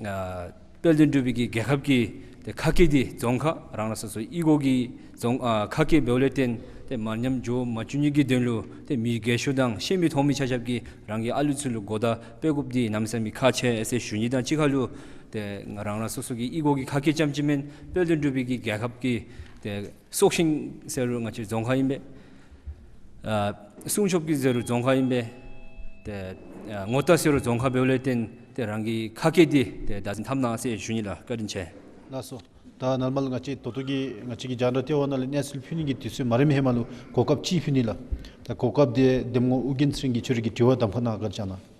ཨ་དཔལ་ལྡན་འབྲུག་པའི་གི་རྒྱལ་ཁབ་ཀྱི་ཏེ་ཁ་སྐད་འདི་རྫོང་ཁག་རང་རང་སོ་སོའི་གཡུས་སྒོ་གི་རྫོང་ཨ་ཁ་སྐད་འབདཝ་ལས་བརྟེན་ཏེ་མར་ཉམས་འགྱོ་མ་བཅུག་ནི་གི་དོན་ལུ་ཏེ་མི་རྒས་ཤོས་དང་ཤེས་མི་མཐོང་མི་ཆ་ཁྱབ་ཀྱིས་རང་གི་ཨ་ལུ་ཚུ་ལུ་གོ་བརྡ་སྤྲོད་དགོཔ་འདི་གནམ་མེད་ས་མེད་ཁག་ཆེ་ཟེར་ཞུ་ནི་དང་གཅིག་ཁར་ལུ་ཏེ་རང་རང་སོ་སོ་གི་གཡུས་སྒོ་གི་ཁ་སྐད་ཙམ་ཅིག་མེན། དཔལ་ལྡན་འབྲུག་པའི་གི་རྒྱལ་ཁབ་ཀྱི་ཏེ་སྲོག་ཤིང་ཟེར་རུང་ང་བཅས་རྫོང་ཁག་ཨིན་པས། ཨ་སྲུང་སྐྱོབ་ཀྱི་ཟེར་རུང་རྫོང་ཁག་ཨིན་པས། ཏེ་ཨ་ངོ་རྟགས་ཟེར་རུང་རྫོང་ཁག་འབདཝ་ལས་བརྟེན་ཏེ་རང་གི་ཁ་སྐད་འདི་ཏེ་བདག་འཛིན་འཐབ་གནང་ཟེར་ཞུ་ནི་ལགས། བཀའ་དྲིན་ཆེ། ལགས་སོ། ད་ནཱ་མར་ང་བཅས་ད་ལྟོ་གི་ང་བཅས་ཀྱི་རྒྱང་བསྒྲགས་ལྟེ་བ་ནང་ལས་གནས་ཚུལ་ཕུལ་ནི་གི་དུས་ཚོད་མ་རནམ་ཧེ་མ་ལུ་གོ་སྐབས་ཅིག་ཕུལ་ནི་ལགས། ད་གོ་སྐབས་འདི་གདམ་ངོ་ཨོ་རྒྱན་ཚེ་རིང་གིས་ཁྱོད་རའི་གི་དྲི་བ་གདམ་ཁ་གནང་བཀའ་དྲིན་བསྐྱང་གནང་།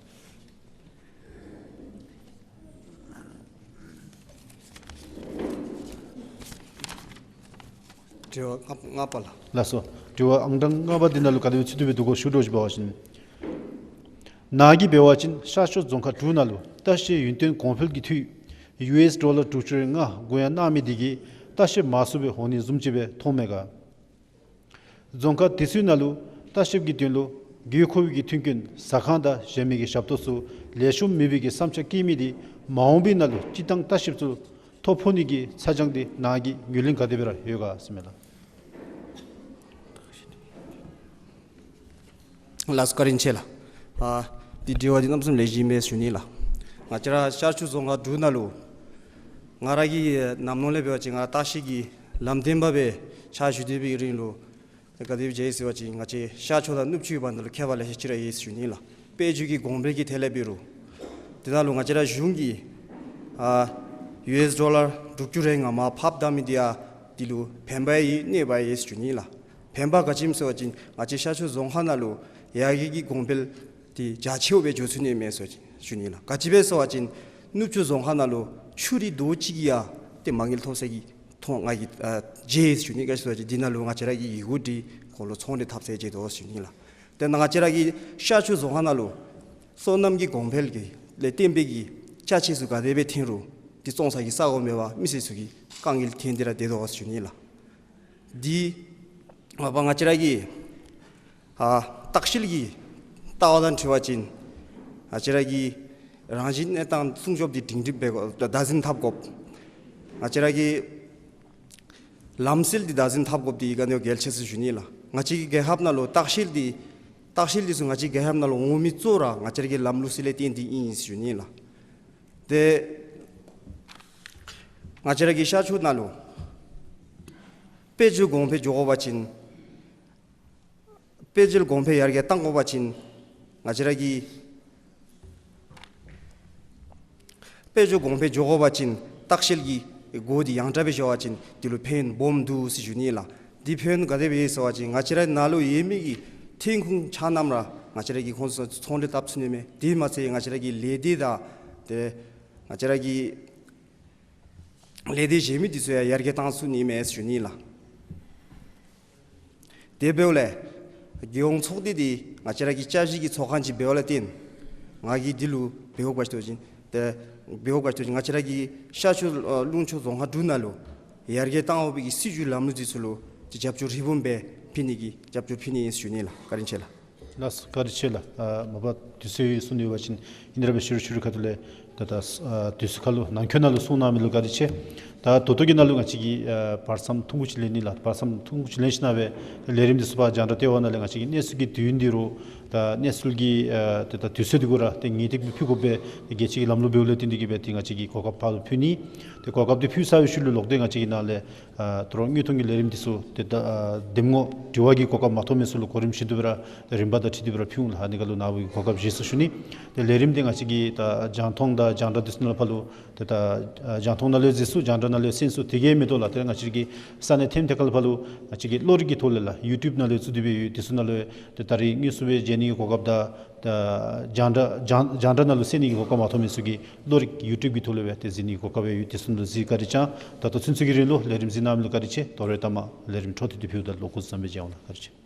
དྲི་བ་ལྔ་པ་ལགས། ལགས་སོ། དྲི་བ་ཨང་གྲངས་ལྔ་པ་འདི་ནང་ལུ་ག་དེ་སྦེ་ཚུད་དེ་སྦེ་འདུག་གོ་ཞུ་དོ་ཅིག་འབད་བ་ཅིན། ནཱ་གིས་འབད་བ་ཅིན་ཤར་ཕྱོགས་རྫོང་ཁག་དྲུག་ནང་ལུ་ལྟ་བཤལ་ཡུན་བརྟན་གོང་འཕེལ་གྱི་འཐུས་ཡུ་ཨེསི་ཌོ་ལར་དྲུག་ཅུ་རེ་ལྔ་བགོ་ཡངས་གནང་མི་འདི་གིས་ལྟ་བཤལཔ་མང་སུ་སྦེ་འོང་ནི་བཟུམ་ཅིག་སྦེ་མཐོངམ་མས་ག། རྫོང་ཁག་དེ་ཚུ་ནང་ལུ་ལྟ་བཤལཔ་གི་དོན་ལུ་དགོས་མཁོ་བའི་གི་མཐུན་རྐྱེན་ཟ་ཁང་དང་གཞན་མི་གི་ཞབས་ཏོག་ཚུ་ལེགས་ཤོམ་མེད་པའི་གི་བསམ་འཆར་བཀོད་མི་འདི་མ་འོངས་པའི་ནང་ལུ་སྤྱིར་བཏང་ལྟ་བཤལཔ་ཚུ་ཐོ་ཕོག་ནི་གི་ཚ་གྱང་འདི་ནཱ་གིས་ངོས་ལེན་ག་དེ་སྦེ་ར་ཡོད་ག་ཟེར་མས་ལགས། ལགས་སོ། བཀའ་དྲིན་ཆེ་ལགས། ཨ་འདི་དྲི་བ་འདི་གནམ་མེད་ས་མེད་ལེགས་ཤོམ་ཨིན་མས་ཞུ་ནི་ལགས། ང་བཅས་ར་ཤར་ཕྱོགས་རྫོང་ཁག་དྲུག་ནང་ལུ་ང་ར་གི་ནམ་ནོར་ལས་འབད་བ་ཅིན་ང་ལྟ་བཤལ་གྱི་ལམ་སྟོན་པ་སྦེ་ཕྱག་ཞུ་སྡོད་པའི་རིང་ལུ་ཏེ་ག་དེ་སྦེ་མཇལ་ཡི་ཟེར་བ་ཅིན་ང་བཅས་ཤར་ཕྱོགས་དང་ནུབ་ཕྱོགས་བར་ན་ལུ་ཁྱད་པར་ལེ་ཤ་ཅིག་ར་ཡོད་ཟེར་ཞུ་ནི་ལགས། དཔལ་འབྱོར་གྱི་གོང་འཕེལ་གྱི་ཐད་ལས་འབད་རུང་དེ་ནང་ལུ་ང་བཅས་ར་གཞུང་གིས་ཨ་ཡུ་ཨེསི་ཌོ་ལར་དྲུག་ཅུ་རེ་ལྔ་མར་ཕབ་བཏང་མི་འདི་ཡང་འདི་ལུ་ཕན་པ་ཡང་ཡོད་གནོད་པ་ཡང་ཡོད་ཟེར་ཞུ་ནི་ལགས། ཕན་པ་ག་ཅི་སྨོ་ཟེར་བ་ཅིན་ང་བཅས་ཤར་ཕྱོགས་རྫོང་ཁག་ནང་ལུ་ཡར་རྒྱས་ཀྱི་གོང་འཕེལ་འདི་རྒྱ་ཆེཝ་སྦེ་འགྱོ་ཚུགས་ནི་མས་ཟེར་ཞུ་ནི་ལགས། ག་ཅི་སྦེ་ཟེར་བ་ཅིན་ནུབ་ཕྱོགས་རྫོང་ཁག་ནང་ལུ་ཆུ་རུད་རྡོ་གཅིག་གིས་ཡང་ཏེ་མ་དངུལ་ཐོབ་ས་གི་ཐོབ་ནི་གི་ཨ་མཇལ་ཡི་ཟེར་ཞུ་ནི། ག་ཅི་སྨོ་ཟེར་བ་ཅིན་འདི་ནང་ལུ་ང་བཅས་ར་གི་ཡི་གུ་འདི་ཁོང་ལུ་ཚོང་འབྲེལ་འཐབ་ས་མཇལ་དོ་ཟེར་ཞུ་ནི་ལགས། དེ་ནང་ང་བཅས་ར་གི་ཤར་ཕྱོགས་རྫོང་ཁག་ནང་ལུ་སོ་ནམ་གྱི་གོང་འཕེལ་གྱི་ལས་བརྟེན་པའི་གི་ཅ་ཆས་ཚུ་ག་དེ་སྦེ་ཐོན་རུང་འདི་བཙོང་ས་གི་ས་གོ་མེད་པར་མི་སེར་ཚུ་གིས་དཀའ་ངལ་ཐོན་ཏེ་ར་སྡོད་དོ་ཟེར་ཞུ་ནི་ལགས། འདི་མ་པ་ང་བཅས་ར་གི་ཨ་ལྟ་བཤལ་གྱི་ལྟ་བ་དང་འཁྲིལ་བ་ཅིན་ང་བཅས་ར་གི་རང་བཞིན་གནས་སྟངས་སྲུང་སྐྱོབ་འདི་སྒྲིང་སྒྲིང་སྦེ་བདག་འཛིན་འཐབ་དགོཔ། ང་བཅས་ར་གི་ལམ་སྲོལ་འདི་བདག་འཛིན་འཐབ་དགོཔ་འདི་ག་ནི་བ་གལ་ཆེ་ཟེར་ཞུ་ནི་ལགས། ང་བཅས་ཀྱི་རྒྱལ་ཁབ་ནང་ལུ་ལྟ་བཤལ་འདི་ལྟ་བཤལ་འདི་ཚུ་ང་བཅས་རྒྱལ་ཁབ་ནང་ལུ་འོང་མི་གཙོ་བོ་ར་ང་བཅས་ར་གི་ལམ་ལུགས་སྲོལ་ལས་བརྟེན་ཏེ་ཨིན་ཟེར་ཞུ་ནི་ལགས། ཏེ་ང་བཅས་ར་གི་ཤར་ཕྱོགས་ནང་ལུ་དཔལ་འབྱོར་གོང་འཕེལ་འགྱོ་དགོ་པ་ཅིན་དཔལ་འབྱོར་གོང་འཕེལ་ཡར་རྒྱས་གཏང་དགོ་པ་ཅིན་ང་བཅས་ར་གི་དཔལ་འབྱོར་གོང་འཕེལ་འགྱོ་དགོ་པ་ཅིན་ལྟ་བཤལ་གྱི་སྒོ་འདི་ཡང་དྲགས་སྦེ་ཕྱེ་བ་ཅིན་འདི་ལུ་ཕན་ཡོན་སྦོམ་འདུག་ཟེར་ཞུ་ནི་ལགས། འདི་ཕན་ཡོན་ག་དེ་སྦེ་ཡོད་ཟེར་བ་ཅིན་ང་བཅས་ར་ནཱ་ལུ་ཡོད་མི་གི་ཐོན་ཁུངས་ཆ་མཉམ་ར་ང་བཅས་ར་གིས་ཁོང་ཚུ་ཚོང་འབྲེལ་འཐབ་ཚུགས་ནི་མས། དེ་མ་ཚད་ང་བཅས་ར་གི་ལས་སྡེ་དང་ཏེ་ང་བཅས་ར་གི་ལས་སྡེ་གཞན་མི་འདི་ཚུ་ཡང་ཡར་རྒྱས་གཏང་ཚུགས་ནི་མས་ཟེར་ཞུ་ནི་ལགས། དེ་འབདཝ་ལས་རྒྱལ་ཡོངས་ཚོགས་སྡེ་འདི་ང་བཅས་ར་གི་བསྐྱར་ཞིབ་ཀྱི་ཚོགས་ཁང་ཅིག་འབདཝ་ལས་བརྟེན་ང་གིས་འདི་ལུ་འབད་དགོཔ་ཅིག་ཏེ་འབད་དགོཔ་ཅིག་ང་བཅས་ར་གི་ཤར་ཕྱོགས་ཨ་ལུང་ཕྱོགས་རྫོང་ཁག་དྲུག་ནང་ལུ་ཡར་རྒྱས་གཏང་དགོ་པའི་གི་སྲིད་བྱུས་ལམ་ལུགས་འདི་ཚུ་ལུ་ཏེ་རྒྱབ་སྐྱོར་ཧྲིལ་བུམ་སྦེ་ཕུལ་ནི་གི་རྒྱབ་སྐྱོར་ཕུལ་ནི་ཨིན་ཟེར་ཞུ་ནི་ལགས། བཀའ་དྲིན་ཆེ་ལགས། ལགས་སོ། བཀའ་དྲིན་ཆེ་ལགས། ཨ་མ་པ་དུས་ཚོད་ཡང་སོང་ཡོད་པ་ཅིན་ཨིན་ར་སྦེ་ཤུལ་ཤུལ་ཁ་ཐུག་ལས་ད་ད་ཨ་དུས་ཚོད་ཁར་ལུ་ནང་འཁོད་ནང་ལུ་གསུང་གནང་མི་ལུ་བཀའ་དྲིན་ཆེ། ད་ད་ལྟོ་གི་ནང་ལུ་ང་བཅས་ཀྱིས་ཨ་བར་མཚམས་ཐུང་ཀུ་ཅིག་ལེན་ནི་ལགས། བར་མཚམས་ཐུང་ཀུ་ཅིག་ལེན་ཞིནམ་ལས་ལས་རིམ་འདི་ཚུ་ཕར་རྒྱང་བསྒྲགས་ལྟེ་བ་ནང་ལས་ང་བཅས་ཀྱིས་གནས་ཚུལ་གྱི་དུས་ཡུན་འདི་རུང་ད་གནས་ཚུལ་གྱི་ཨ་ཏེ་ད་དུས་ཚོད་འདི་གུ་ར་ཏེ་ངེས་ཏིག་སྦེ་ཕུལ་དགོ་པའི་ཏེ་རྒྱལ་སྤྱི་གི་ལམ་ལུགས་འབདཝ་ལས་བརྟེན་ཏེ་གིས་སྦེ་ཏེ་ང་བཅས་ཀྱིས་གོ་སྐབས་ཕར་ལུ་ཕུལ་ནི། ཏེ་གོ་སྐབས་འདི་ཕུལ་ཚར་བའི་ཤུལ་ལུ་ལོག་སྟེ་ང་བཅས་ཀྱི་ནང་ལས་ཨ་ད་རུང་དངོས་མཐོང་གི་ལས་རིམ་འདི་ཚུ་ཏེ་ད་ཨ་འདེམས་ངོ་དྲི་བ་གི་གོ་སྐབས་མ་ཐོབ་མི་ཚུ་ལུ་གོ་རིམ་བཞིན་དུ་སྦེ་ར་ཏེ་རིམ་པ་དང་འཁྲིལ་ཏེ་སྦེ་ར་ཕུལ་འོང་ལགས། ཨ་ནི་ཁར་ལུ་ནཱ་བུ་གིས་གོ་སྐབས་བཞེས་ཟེར་ཞུ་ནི། ཏེ་ལས་རིམ་འདི་ང་བཅས་ཀྱིས་ད་རྒྱང་མཐོང་དང་རྒྱང་བསྒྲགས་འདི་ཚུ་ནང་ཕར་ལུ་ཏེ་ད་ཨ་རྒྱང་མཐོང་ནང་ལས་མཛད་ཚུགས། རྒྱང་བསྒྲགས་ནང་ལས་གསན་ཚུགས། དེ་གིས་མི་དོ་ལགས། ཏེ་ང་བཅས་ཀྱི་ས་གནས་ཐེམ་ཐེ་ཁ་ལུ་ཕར་ལུ་ང་བཅས་ཀྱིས་གློག་རིག་གི་ཐོག་ལས་ལགས་ཡུ་ཊུབ་ནང་ལས་བཙུགས་ཏེ་སྦེ་ཡོད། དེ་ཚུ་ནང་ལུ་ཏེ་ད་རིས་དངོས་སུ་སྦེ་མཇལ་ནི་གི་གོ་སྐབས་དང་ད་རྒྱང་བསྒྲགས་རྒྱང་རྒྱང་བསྒྲགས་ནང་ལུ་གསན་ནི་གི་གོ་སྐབས་མ་ཐོབ་མི་ཚུ་གིས་གློག་རིག་ཡུ་ཊུབ་གི་ཐོག་ལས་སྦེ་ཏེ་གཟིགས་ནི་གི་གོ་སྐབས་ཡོད། དེ་ཚུ་ནང་ལུ་གཟིགས། བཀའ་དྲིན་ཆེ། ད་ལྟོ་ཚུན་ཚོད་ཀྱི་རིང་ལུ་ལས་རིམ་གཟིགས་གནང་མི་ལུ་བཀའ་དྲིན་ཆེ། དོ་རུང་ལྟ་མ་ལས་རིམ་འཕྲོ་མཐུད་དེ་ཕུལཝ་ད་ལུ་སྐུ་གཟུགས་བཟང་པོ་སྦེ་མཇལ་འོང་ལགས། བཀའ་དྲིན་ཆེ།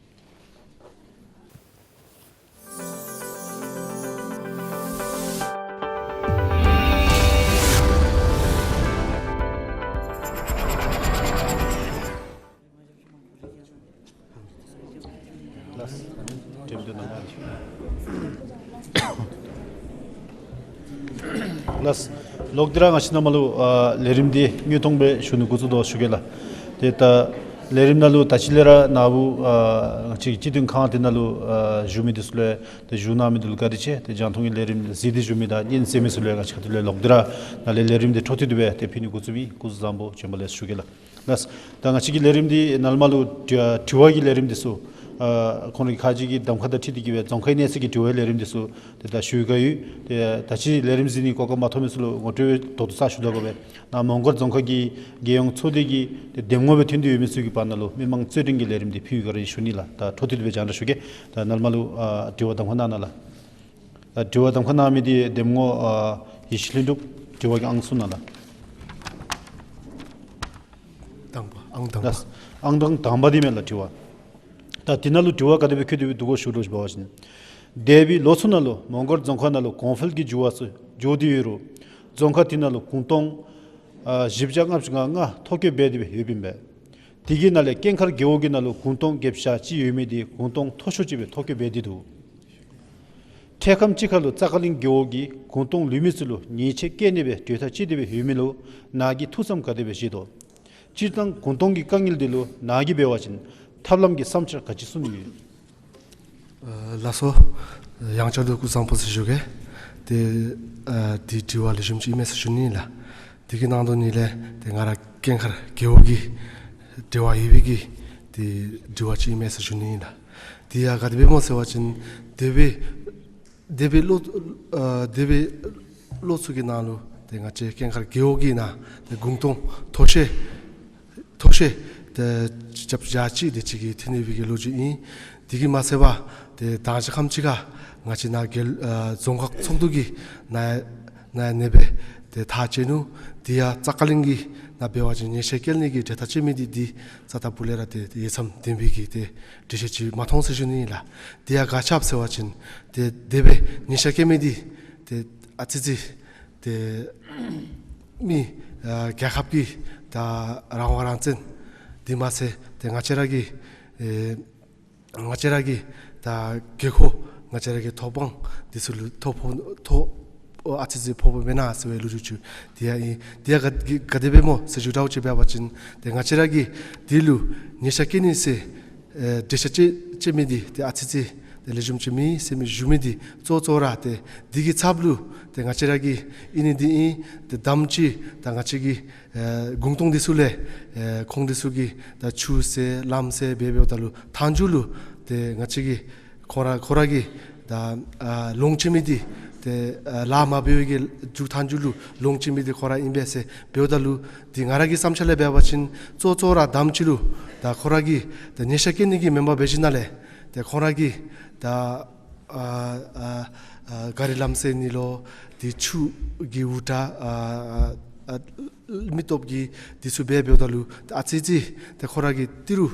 ལགས། ལོག་སྟེ་ར་ང་བཅས་ནཱ་མར་ལུ་ཨ་ལས་རིམ་འདི་དངོས་མཐོང་སྦེ་ཞུ་ནི་འགོ་བཙུགས་དོ་ཞུ་གེ་ལགས། ཏེ་ད་ལས་རིམ་ནང་ལུ་ད་ཅི་ལས་ར་ནཱ་བུ་ཨ་ང་བཅས་ཀྱི་སྤྱི་མཐུན་ཁང་འདི་ནང་ལུ་ཨ་བཞུགས་མི་འདི་ཚུ་ལུ་ཏེ་བཞུགས་གནང་མི་འདི་ལུ་བཀའ་དྲིན་ཆེ། ཏེ་རྒྱང་མཐོང་གི་ལས་རིམ་གཟིགས་ཏེ་བཞུགས་མི་དང་སྙན་གསན་མི་ཚུ་ལུ་ང་བཅས་ཁ་ཐུག་ལས་ལོག་སྟེ་ར་ནཱ་ལས་ལས་རིམ་འདི་འཕྲོ་མཐུད་དེ་སྦེ་ཏེ་ཕུལ་ནི་འགོ་བཙུགས་མི་སྐུ་གཟུགས་བཟང་པོ་བྱོན་པ་ལེགས་ཞུ་གེ་ལགས། ལགས། ད་ང་བཅས་ཀྱི་ལས་རིམ་འདི་ནཱ་ལས་མར་ལུ་དྲི་དྲི་བ་གི་ལས་རིམ་འདི་ཚུ་ཨ་ཁོང་རའི་ཁ་རྗེ་གི་གདམ་ཁ་དང་འཁྲིལ་ཏེ་གིས་སྦེ་རྫོང་ཁའི་གནས་ཚུལ་གྱི་དྲི་བའི་ལས་རིམ་འདི་ཚུ་ཏེ་ད་ཞུ་གེ་ཡོད། ཏེ་ད་ཅི་ལས་རིམ་གཟིགས་ནི་གོ་སྐབས་མ་ཐོབ་མི་ཚུ་ལུ་ངོ་སྤྲོད་ཏོག་ཏོ་ས་ཞུ་དོ་གོ་སྦེ་ནཱ་མོང་སྒར་རྫོང་ཁག་གི་རྒྱལ་ཡོངས་ཚོགས་སྡེ་གི་ཏེ་འདེམས་ངོ་སྦེ་ཐོན་ཏེ་ཡོད་མི་ཚུ་གི་བར་ན་ལུ་མི་མང་རྩོད་འགྲན་གྱི་ལས་རིམ་འདི་ཕུལ་ཡི་ག་ར་ཞུ་ནི་ལགས། ད་འཕྲོ་མཐུད་དེ་སྦེ་རྒྱང་བསྒྲགས་ཞུ་གེ། ད་ནཱ་ལས་མར་ལུ་ཨ་དྲི་བ་གདམ་ཁ་གནང་གནང་ལགས། ད་དྲི་བ་གདམ་ཁ་གནང་མི་འདི་འདེམས་ངོ་ཨ་ཡེ་ཤེས་ལྷུན་གྲུབ། དྲི་བ་གི་ཨང་གསུམ་གནང་ལགས། དང་པ་ཨང་དང་པ། ལགས། ཨང་དང་དང་པ་འདི་མས་ལགས་དྲི་བ། ད་འདི་ནང་ལུ་དྲི་བ་ག་དེ་སྦེ་བཀོད་དེ་སྦེ་འདུག་གོ་ཞུ་དོ་ཞུ་བ་ཅིན། འདས་པའི་ལོ་ཚུ་ནང་ལུ་མོང་སྒར་རྫོང་ཁག་ནང་ལུ་གོང་འཕེལ་གྱི་འགྱུར་བ་ཚུ་འགྱོ་སྟེ་ཡོད་རུང་གྲོང་ཁྱེར་འདི་ནང་ལུ་གུང་སྟོང་ཨ་བཞི་བརྒྱ་ལྔ་བཅུ་ང་ལྔ་ཐོ་བཀོད་འབད་དེ་སྦེ་ཡོདཔ་ཨིན་པས། དེ་གི་ནང་ལས་ཀེང་མཁར་རྒེད་འོག་གི་ནང་ལུ་གུང་སྟོང་བརྒྱད་བརྒྱ་གཅིག་ཡོད་མི་འདི་གུང་སྟོང་མཐོ་ཤོས་ཅིག་སྦེ་ཐོ་བཀོད་འབད་དེ་འདུག། འཕྲལ་ཁམས་ཅིག་ཁར་ལུ་ཙག་ཀ་གླིང་རྒེད་འོག་གིས་གུང་སྟོང་ལུས་མི་ཚུ་ལུ་ཉེས་ཆད་བཀལ་ནི་སྦེ་གྲོས་ཐག་བཅད་དེ་སྦེ་ཡོད་མི་ལུ་ནཱ་གིས་ཐུགས་བསམ་ག་དེ་སྦེ་བཞེས་དོ། སྤྱིར་བཏང་གུང་སྟོང་གི་དཀའ་ངལ་འདི་ལུ་ནཱ་གིས་འབད་བ་ཅིན་ཐབས་ལམ་གྱི་བསམ་འཆར་ག་ཅི་གསུངས་ཡོད། ཨ་ལགས་སོ། ཡང་བསྐྱར་དུ་སྐུ་གཟུགས་བཟང་པོ་ཟེར་ཞུ་གེ། ཏེ་ཨ་འདི་དྲི་བ་ལེགས་ཤོམ་ཅིག་ཨིན་མས་ཟེར་ཞུ་ནི་ལགས། དེ་གི་ནང་དོན་ནི་ལས་ཏེ་ང་ར་ཀེང་མཁར་རྒེད་འོག་གི་འབྲེལ་བ་ཡོད་པའི་གི་ཏེ་དྲི་བ་ཅིག་ཨིན་མས་ཟེར་ཞུ་ནི་ལགས། དེ་ཡང་ག་དེ་སྦེ་སྨོ་ཟེར་བ་ཅིན་འདས་པའི་འདས་པའི་ལོ་ཨ་འདས་པའི་ལོ་ཚུ་གི་ནང་ལུ་ཏེ་ང་བཅས་ཀེང་མཁར་རྒེད་འོག་གི་ནང་ཏེ་གུང་སྟོང་མཐོ་ཤོས་མཐོ་ཤོས་ཏེ་ཆིག་བརྒྱ་བརྒྱ་ཅིག་དེ་ཅིག་གི་ཐོན་ཡོད་པའི་གི་ལོ་རྒྱུས་ཨིན། དེ་གིས་མ་ཚད་པར་ཏེ་ད་ཅི་ཁམས་ཅིག་ཁར་ང་བཅས་ནཱ་རྒེད་ཨ་རྫོང་ཁག་ཚོགས་འདུ་གིས་ནཱ་ནཱ་ཨ་ནི་སྦེ་ཏེ་ཐག་བཅད་ནུག། དེ་ཡང་ཙག་ཀ་གླིང་གི་ནང་འབད་བ་ཅིན་ཉེས་ཆད་བཀལ་ནི་གི་གྲོས་ཐག་བཅད་མི་འདི་འདི་རྩ་དང་པོ་ལས་ར་ཏེ་ཏེ་ཡིག་ཚང་འདེམས་པའི་གི་ཏེ་འགྲེལ་བཤད་ཅིག་མ་མཐོང་ཟེར་ཞུ་ནི་ཨིན་ལགས། དེ་ཡང་ག་ཅི་སྦེ་ཟེར་བ་ཅིན་ཏེ་འདས་པའི་ཉེས་ཆད་བཀལ་མི་འདི་ཏེ་ཨ་ཙི་ཙི་ཏེ་མི་ཨ་རྒྱལ་ཁབ་ཀྱི་ད་རང་དབང་རང་བཙན་དེ་མ་ཚད་ཏེ་ང་བཅས་ར་གི་ཨེ་ང་བཅས་ར་གི་ད་དགོས་མཁོ་ང་བཅས་ར་གི་ཐོབ་དབང་འདི་ཚུ་ལུ་ཐོ་ཕོག་ཐོ་ཨ་ཙི་ཙི་ཕོགཔ་མེན་ན་ཟེར་བའི་ལོ་རྒྱུས་ཅིག་དེ་ཡང་ཨིན། དེ་ཡང་ག་ག་དེ་སྦེ་སྨོ་ཟེར་ཞུ་དྲགས་ཅིག་འབད་བ་ཅིན་ཏེ་ང་བཅས་ར་གིས་འདི་ལུ་ཉེས་ཆད་བཀལ་ནི་ཟེར་ཨེ་འགྲེལ་བཤད་ཅིག་བྱེད་མི་འདི་ཏེ་ཨ་ཙི་ཙི་ཏེ་ལེགས་ཤོམ་ཅིག་མེད་ཟེར་མི་ཞུ་མི་འདི་གཙོ་གཙོ་ར་ཏེ་འདི་གི་ཚབ་ལུ་ཏེ་ང་བཅས་ར་གི་ཨིན་ནི་འདི་ཨིན། ཏེ་དང་པ་ཅིག་ད་ང་བཅས་ཀྱི་ཨེ་གུང་སྟོང་འདི་ཚུ་ལས་ཨེ་ཁོང་འདི་ཚུ་གིས་ད་ཆུ་ཟེར་ལམ་ཟེར་འབད་འབདཝ་ད་ལུ་མཐའ་མཇུག་ལུ་ཏེ་ང་བཅས་ཀྱི་ཁོང་ར་ཁོང་ར་གིས་ད་ཨ་ལོངས་སྤྱོད་མི་འདི་ཏེ་ཨ་ལཱ་མ་འབད་བའི་གི་མཇུག་མཐའ་མཇུག་ལུ་ལོངས་སྤྱོད་མི་འདི་ཁོང་ར་ཨིན་པས་ཟེར་འབདཝ་ད་ལུ་ཏེ་ང་ར་གི་བསམ་འཆར་ལས་འབད་བ་ཅིན་གཙོ་གཙོ་ར་དང་པ་ཅིག་ལུ་ད་ཁོང་ར་གིས་ད་ཉེས་ཆད་བཀལ་ནི་གི་མེན་པར་འབད་ཞིནམ་ལས་ཏེ་ཁོང་ར་གིས་ད་ཨ་ཨ་ཨ་ག་རི་ལམ་ཟེར་ནི་ལོ་ཏེ་ཆུ་གི་འུར་སྒྲ་ཨ་ཨ་ཨ་མི་སྟོབས་ཀྱིས་འདི་ཚུ་འབད་འབདཝ་ད་ལུ་ཨ་ཙི་ཙི་ཏེ་ཁོང་ར་གི་ཏི་རུ་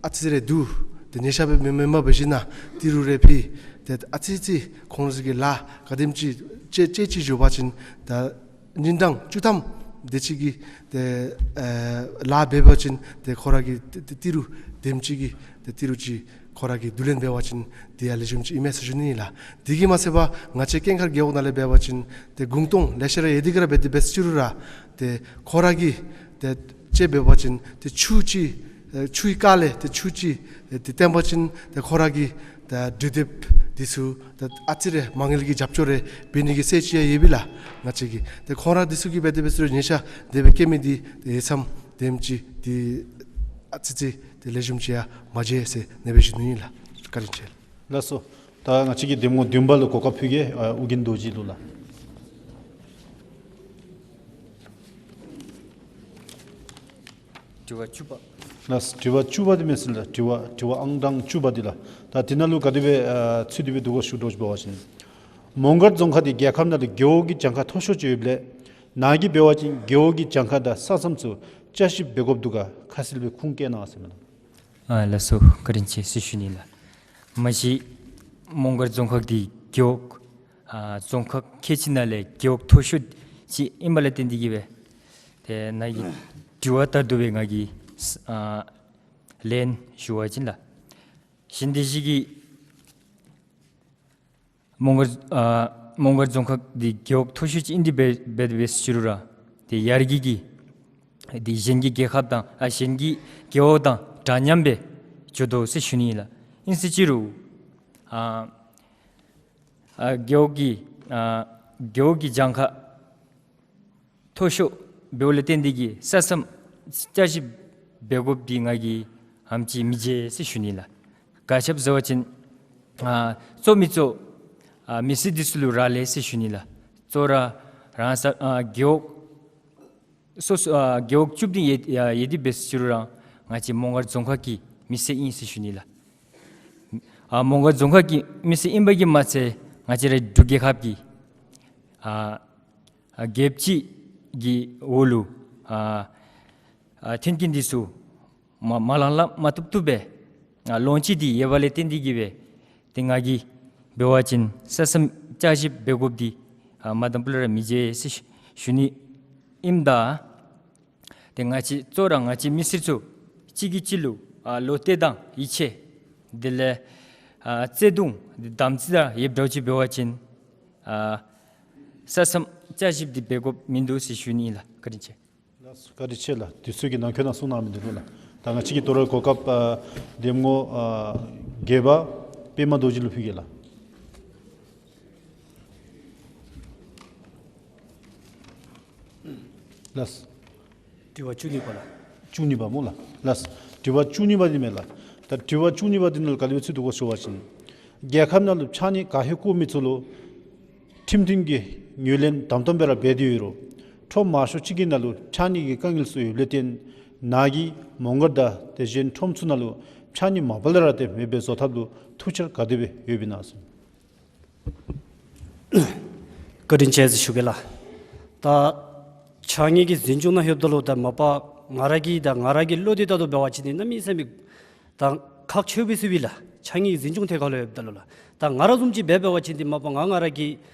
ཨ་ཙི་ཙི་རེ་བསྡུ་ཏེ་ཉེས་ཆད་འབད་མེན་མེན་པར་འབད་ཞིནམ་ཏི་རུ་རེ་ཕུལ་ཏེ་ཨ་ཙི་ཙི་ཁོང་ར་གི་ལཱ་ག་དེམ་ཅིག་ཅེ་ཅེ་ཅིག་འགྱོ་བ་ཅིན་ད་ཉིན་གྲངས་བཅུ་ཐམ་དེ་ཅིག་གི་ཏེ་ཨེ་ལཱ་འབད་བ་ཅིན་ཏེ་ཁོང་ར་གི་ཏི་ཏི་ཏི་རུ་དེམ་ཅིག་གི་ཏེ་ཏི་རུ་ཅིག་ཁོང་ར་གིས་བསྡུ་ལེན་འབད་བ་ཅིན་དེ་ཡང་ལེགས་ཤོམ་ཅིག་ཨིན་མས་ཟེར་ཞུ་ནི་ཨིན་ལགས། དེ་གིས་མ་ཚད་པར་ང་བཅས་ཀེང་མཁར་རྒེད་འོག་ནང་ལས་འབད་བ་ཅིན་ཏེ་གུང་སྟོང་ལེ་ཤ་ར་ཡོད་དེ་གི་ར་འབད་དེ་འབད་ཅི་རུང་ར་ ཏེ་ཁོང་ར་གིས་ཏེ་ཅིག་འབད་བ་ཅིན་ཏེ་ཆུ་ཅིག་ཨེ་ཆུའི་ཀ་ལས་ཏེ་ཆུ་ཅིག་ཨེ་ཏེ་བཏོན་པ་ཅིན་ཏེ་ཁོང་ར་གི་ད་འབྲུ་དེབ་འདི་ཚུ་ད་ཨ་ཙི་རེ་མ་དངུལ་གྱི་རྒྱབ་སྐྱོར་རེ་འབད་ནི་གི་སྲོལ་ཅིག་ཡང་ཡོད་པས་ལགས། ང་བཅས་ཀྱི་ཏེ་ཁོང་ར་འདི་ཚུ་གིས་འབད་དེ་འབད་ས་རུང་ཉེ་ཞ་དེ་སྦེ་བཀལ་མི་འདི་ཏེ་ཧེ་མཚམས་དེམ་ཅིག་ཏེ་ཨ་ཙི་ཅིག་ཏེ་ལེགས་ཤོམ་ཅིག་ཡང་མ་མཇལ་ཟེར་ཨ་ནེ་སྦེ་ཞུ་ནི་ཨིན་ལགས། བཀའ་དྲིན་ཆེ། ལགས་སོ། ད་ང་བཅས་ཀྱི་གདམ་ངོ་བདུན་པ་ལུ་གོ་སྐབས་ཕུལ་གེ། ཨ་ཨོ་རྒྱན་རྡོ་རྗེ་ལུ་ལགས། དྲི་བ་བཅུ་པ། ལགས། དྲི་བ་བཅུ་པ་འདི་མས་ཟེར་ལགས། དྲི་བ་དྲི་བ་ཨང་གྲངས་བཅུ་པ་འདི་ལགས། ད་འདི་ནང་ལུ་ག་དེ་སྦེ་ཨ་ཚུད་དེ་སྦེ་འདུག་གོ་ཞུ་དོ་ཅིག་འབད་བ་ཅིན་མོང་སྒར་རྫོང་ཁག་འདི་རྒྱལ་ཁབ་ནང་ལུ་རྒེད་འོག་གི་གྱངས་ཁ་མཐོ་ཤོས་ཅིག་ཡོདཔ་ལས་ནཱ་གིས་འབད་བ་ཅིན་རྒེད་འོག་གི་གྱངས་ཁ་དང་ས་མཚམས་ཚུ་བསྐྱར་ཞིབ་འབད་དགོཔ་འདུག་ག་ཁ་གསལ་སྦེ་ཁུངས་བཀལ་གནང་ཟེར་མས་ལགས། ཨ་ལགས་སོ། བཀའ་དྲིན་ཆེ་ཟེར་ཞུ་ནི་ལགས། མ་གཞི་མོང་སྒར་རྫོང་ཁག་འདི་རྒེད་འོག་ཨ་རྫོང་ཁག་ཁལ་གཅིག་ནང་ལས་རྒེད་འོག་མཐོ་ཤོས་ཅིག་ཨིན་པ་ལས་བརྟེན་ཏེ་གིས་སྦེ་ཏེ་ནཱ་གི་དྲི་བ་ལྟར་དུ་སྦེ་ང་གིས་ཨ་ལན་ཞུ་བ་ཅིན་ལགས། གཞན་དེ་ཅིག་གིས་མོང་སྒར་ཨ་མོང་སྒར་རྫོང་ཁག་འདི་རྒེད་འོག་མཐོ་ཤོས་ཅིག་ཨིན་ཏེ་འབད་འབད་འབད་ཟེར་ཞུ་རུང་ར་ཏེ་ཡར་རྒྱས་ཀྱི་འདི་གཞན་གྱི་རྒྱལ་ཁབ་དང་ཨ་གཞན་གྱི་རྒེད་འོག་དང་འདྲ་མཉམ་སྦེ་འགྱོ་དོ་ཟེར་ཞུ་ནི་ཨིན་ལགས། ཨིན་ཟེར་ཅི་རུང་ཨ་ཨ་རྒེད་འོག་གི་ཨ་རྒེད་འོག་གི་གྱངས་ཁ་མཐོ་ཤོས་འབདཝ་ལས་བརྟེན་ཏེ་གིས་ས་མཚམས་བསྐྱར་ཞིབ་འབད་དགོཔ་འདི་ང་གིས་ཨེམ་ཅིག་མི་མཇལ་ཟེར་ཞུ་ནི་ལགས། ག་ཅི་སྦེ་ཟེར་བ་ཅིན་ཨ་གཙོ་མི་གཙོ་ཨ་མི་སེར་འདི་ཚུ་ལུ་རག་ལས་ཟེར་ཞུ་ནི་ལགས། གཙོ་བོ་ར་རང་ས་ཨ་རྒེད་འོག་སོ་སོ་ཨ་རྒེད་འོག་བཅུ་བདུན་ཡོད་ཡོད་དེ་འབད་ཟེར་ཞུ་རུང་ར་ང་བཅས་མོང་སྒར་རྫོང་ཁག་གི་མི་སེར་ཨིན་ཟེར་ཞུ་ནི་ལགས། ཨ་མོང་སྒར་རྫོང་ཁག་གི་མི་སེར་ཨིན་པ་གིས་མ་ཚད་ང་བཅས་རའི་འབྲུག་རྒྱལ་ཁབ་ཀྱི་ཨ་ཨ་རྒྱལ་སྤྱི་གི་འོག་ལུ་ཨ་ཨ་མཐུན་རྐྱེན་འདི་ཚུ་མ་མ་ལང་ལང་མ་བཏུབ་བཏུབ་སྦེ་ཨ་ལོངས་སྤྱོད་དེ་ཡོད་པ་ལས་བརྟེན་ཏེ་གིས་སྦེ་ཏེ་ང་གིས་འབད་བ་ཅིན་ས་མཚམས་བསྐྱར་ཞིབ་འབད་དགོཔ་འདི་ཨ་མ་དང་ཕུ་ལས་ར་མི་མཇལ་ཟེར་ཞུ་ཞུ་ནི་ཨིནམ་ད་ཏེ་ང་བཅས་གཙོ་བོ་ར་ང་བཅས་མི་སེར་ཚུ་གཅིག་གིས་གཅིག་ལུ་ཨ་བློ་གཏད་དང་ཡིད་ཆེས་དེ་ལས་ཨ་བརྩེ་གདུང་དམ་ཚིག་དང་ཡོདཔ་འདྲཝ་ཅིག་འབད་བ་ཅིན་ཨ་ས་མཚམས་བསྐྱར་ཞིབ་འདི་འབད་དགོཔ་མིན་འདུག་ཟེར་ཞུ་ནི་ཨིན་ལགས། བཀའ་དྲིན་ཆེ། ལགས་སོ། བཀའ་དྲིན་ཆེ་ལགས། དུས་ཚོད་ཀྱི་ནང་འཁོད་ནང་གསུང་གནང་མི་འདི་ལུ་ལགས། ད་ང་བཅས་ཀྱིས་དོ་རུང་གོ་སྐབས་ཨ་གདམ་ངོ་ཨ་བརྒྱད་པ་པདྨ་རྡོ་རྗེ་ལུ་ཕུལ་གེ་ལགས། ལགས་སོ། དྲི་བ་བཅུ་གཉིས་པ་ལགས། བཅུ་གཉིས་པ་སྨོ་ལགས། ལགས་སོ། དྲི་བ་བཅུ་གཉིས་པ་འདི་མས་ལགས། ད་དྲི་བ་བཅུ་གཉིས་པ་འདི་ནང་ལུ་ག་དེ་སྦེ་ཚུད་འདུག་གོ་ཟེར་བ་ཅིན་རྒྱལ་ཁབ་ནང་ལུ་ཕྱགས་སྙིགས་ག་ཧེ་བཀོ་མི་ཚུ་ལུ་ཁྲིམས་མཐུན་གྱི་ངོས་ལེན་དམ་དམ་སྦེ་ར་འབད་དེ་ཡོད་རུང་ཁྲོམ་མང་ཤོས་ཅིག་གི་ནང་ལུ་ཕྱགས་སྙིགས་ཀྱི་དཀའ་ངལ་ཚུ་ཡོདཔ་ལས་བརྟེན་ནཱ་གིས་མོང་སྒར་དང་དེ་བཞིན་ཁྲོམ་ཚུ་ནང་ལུ་ཕྱགས་སྙིགས་མ་པ་ལས་ར་ཏེ་མེདཔ་སྦེ་བཟོ་ཐབས་ལུ་ཐུགས་འཆར་ག་དེ་སྦེ་ཡོདཔ་ཨིན་ན་ཟེར། བཀའ་དྲིན་ཆེ་ཟེར་ཞུ་གེ་ལགས། ད་ཕྱགས་སྙིགས་ཀྱི་འཛིན་སྐྱོང་ནང་ལྷོདཔ་ད་ལུ་ད་མ་པ་ང་ར་གི་ད་ང་ར་གི་བློ་འདི་ད་ལྟོ་འབད་བ་ཅིན་འདི་གནམ་མེད་ས་མེད་ད་ཁག་ཆེཝ་སྦེ་ཟེར་བས་ལགས། ཕྱགས་སྙིགས་འཛིན་སྐྱོང་ཐད་ཁར་ལུ་ལྷོདཔ་ད་ལུ་ལགས། ད་ང་ར་བཟུམ་ཅིག་འབད་འབད་བ་ཅིན་འདི་མ་པ་ང་ང་ར་གི་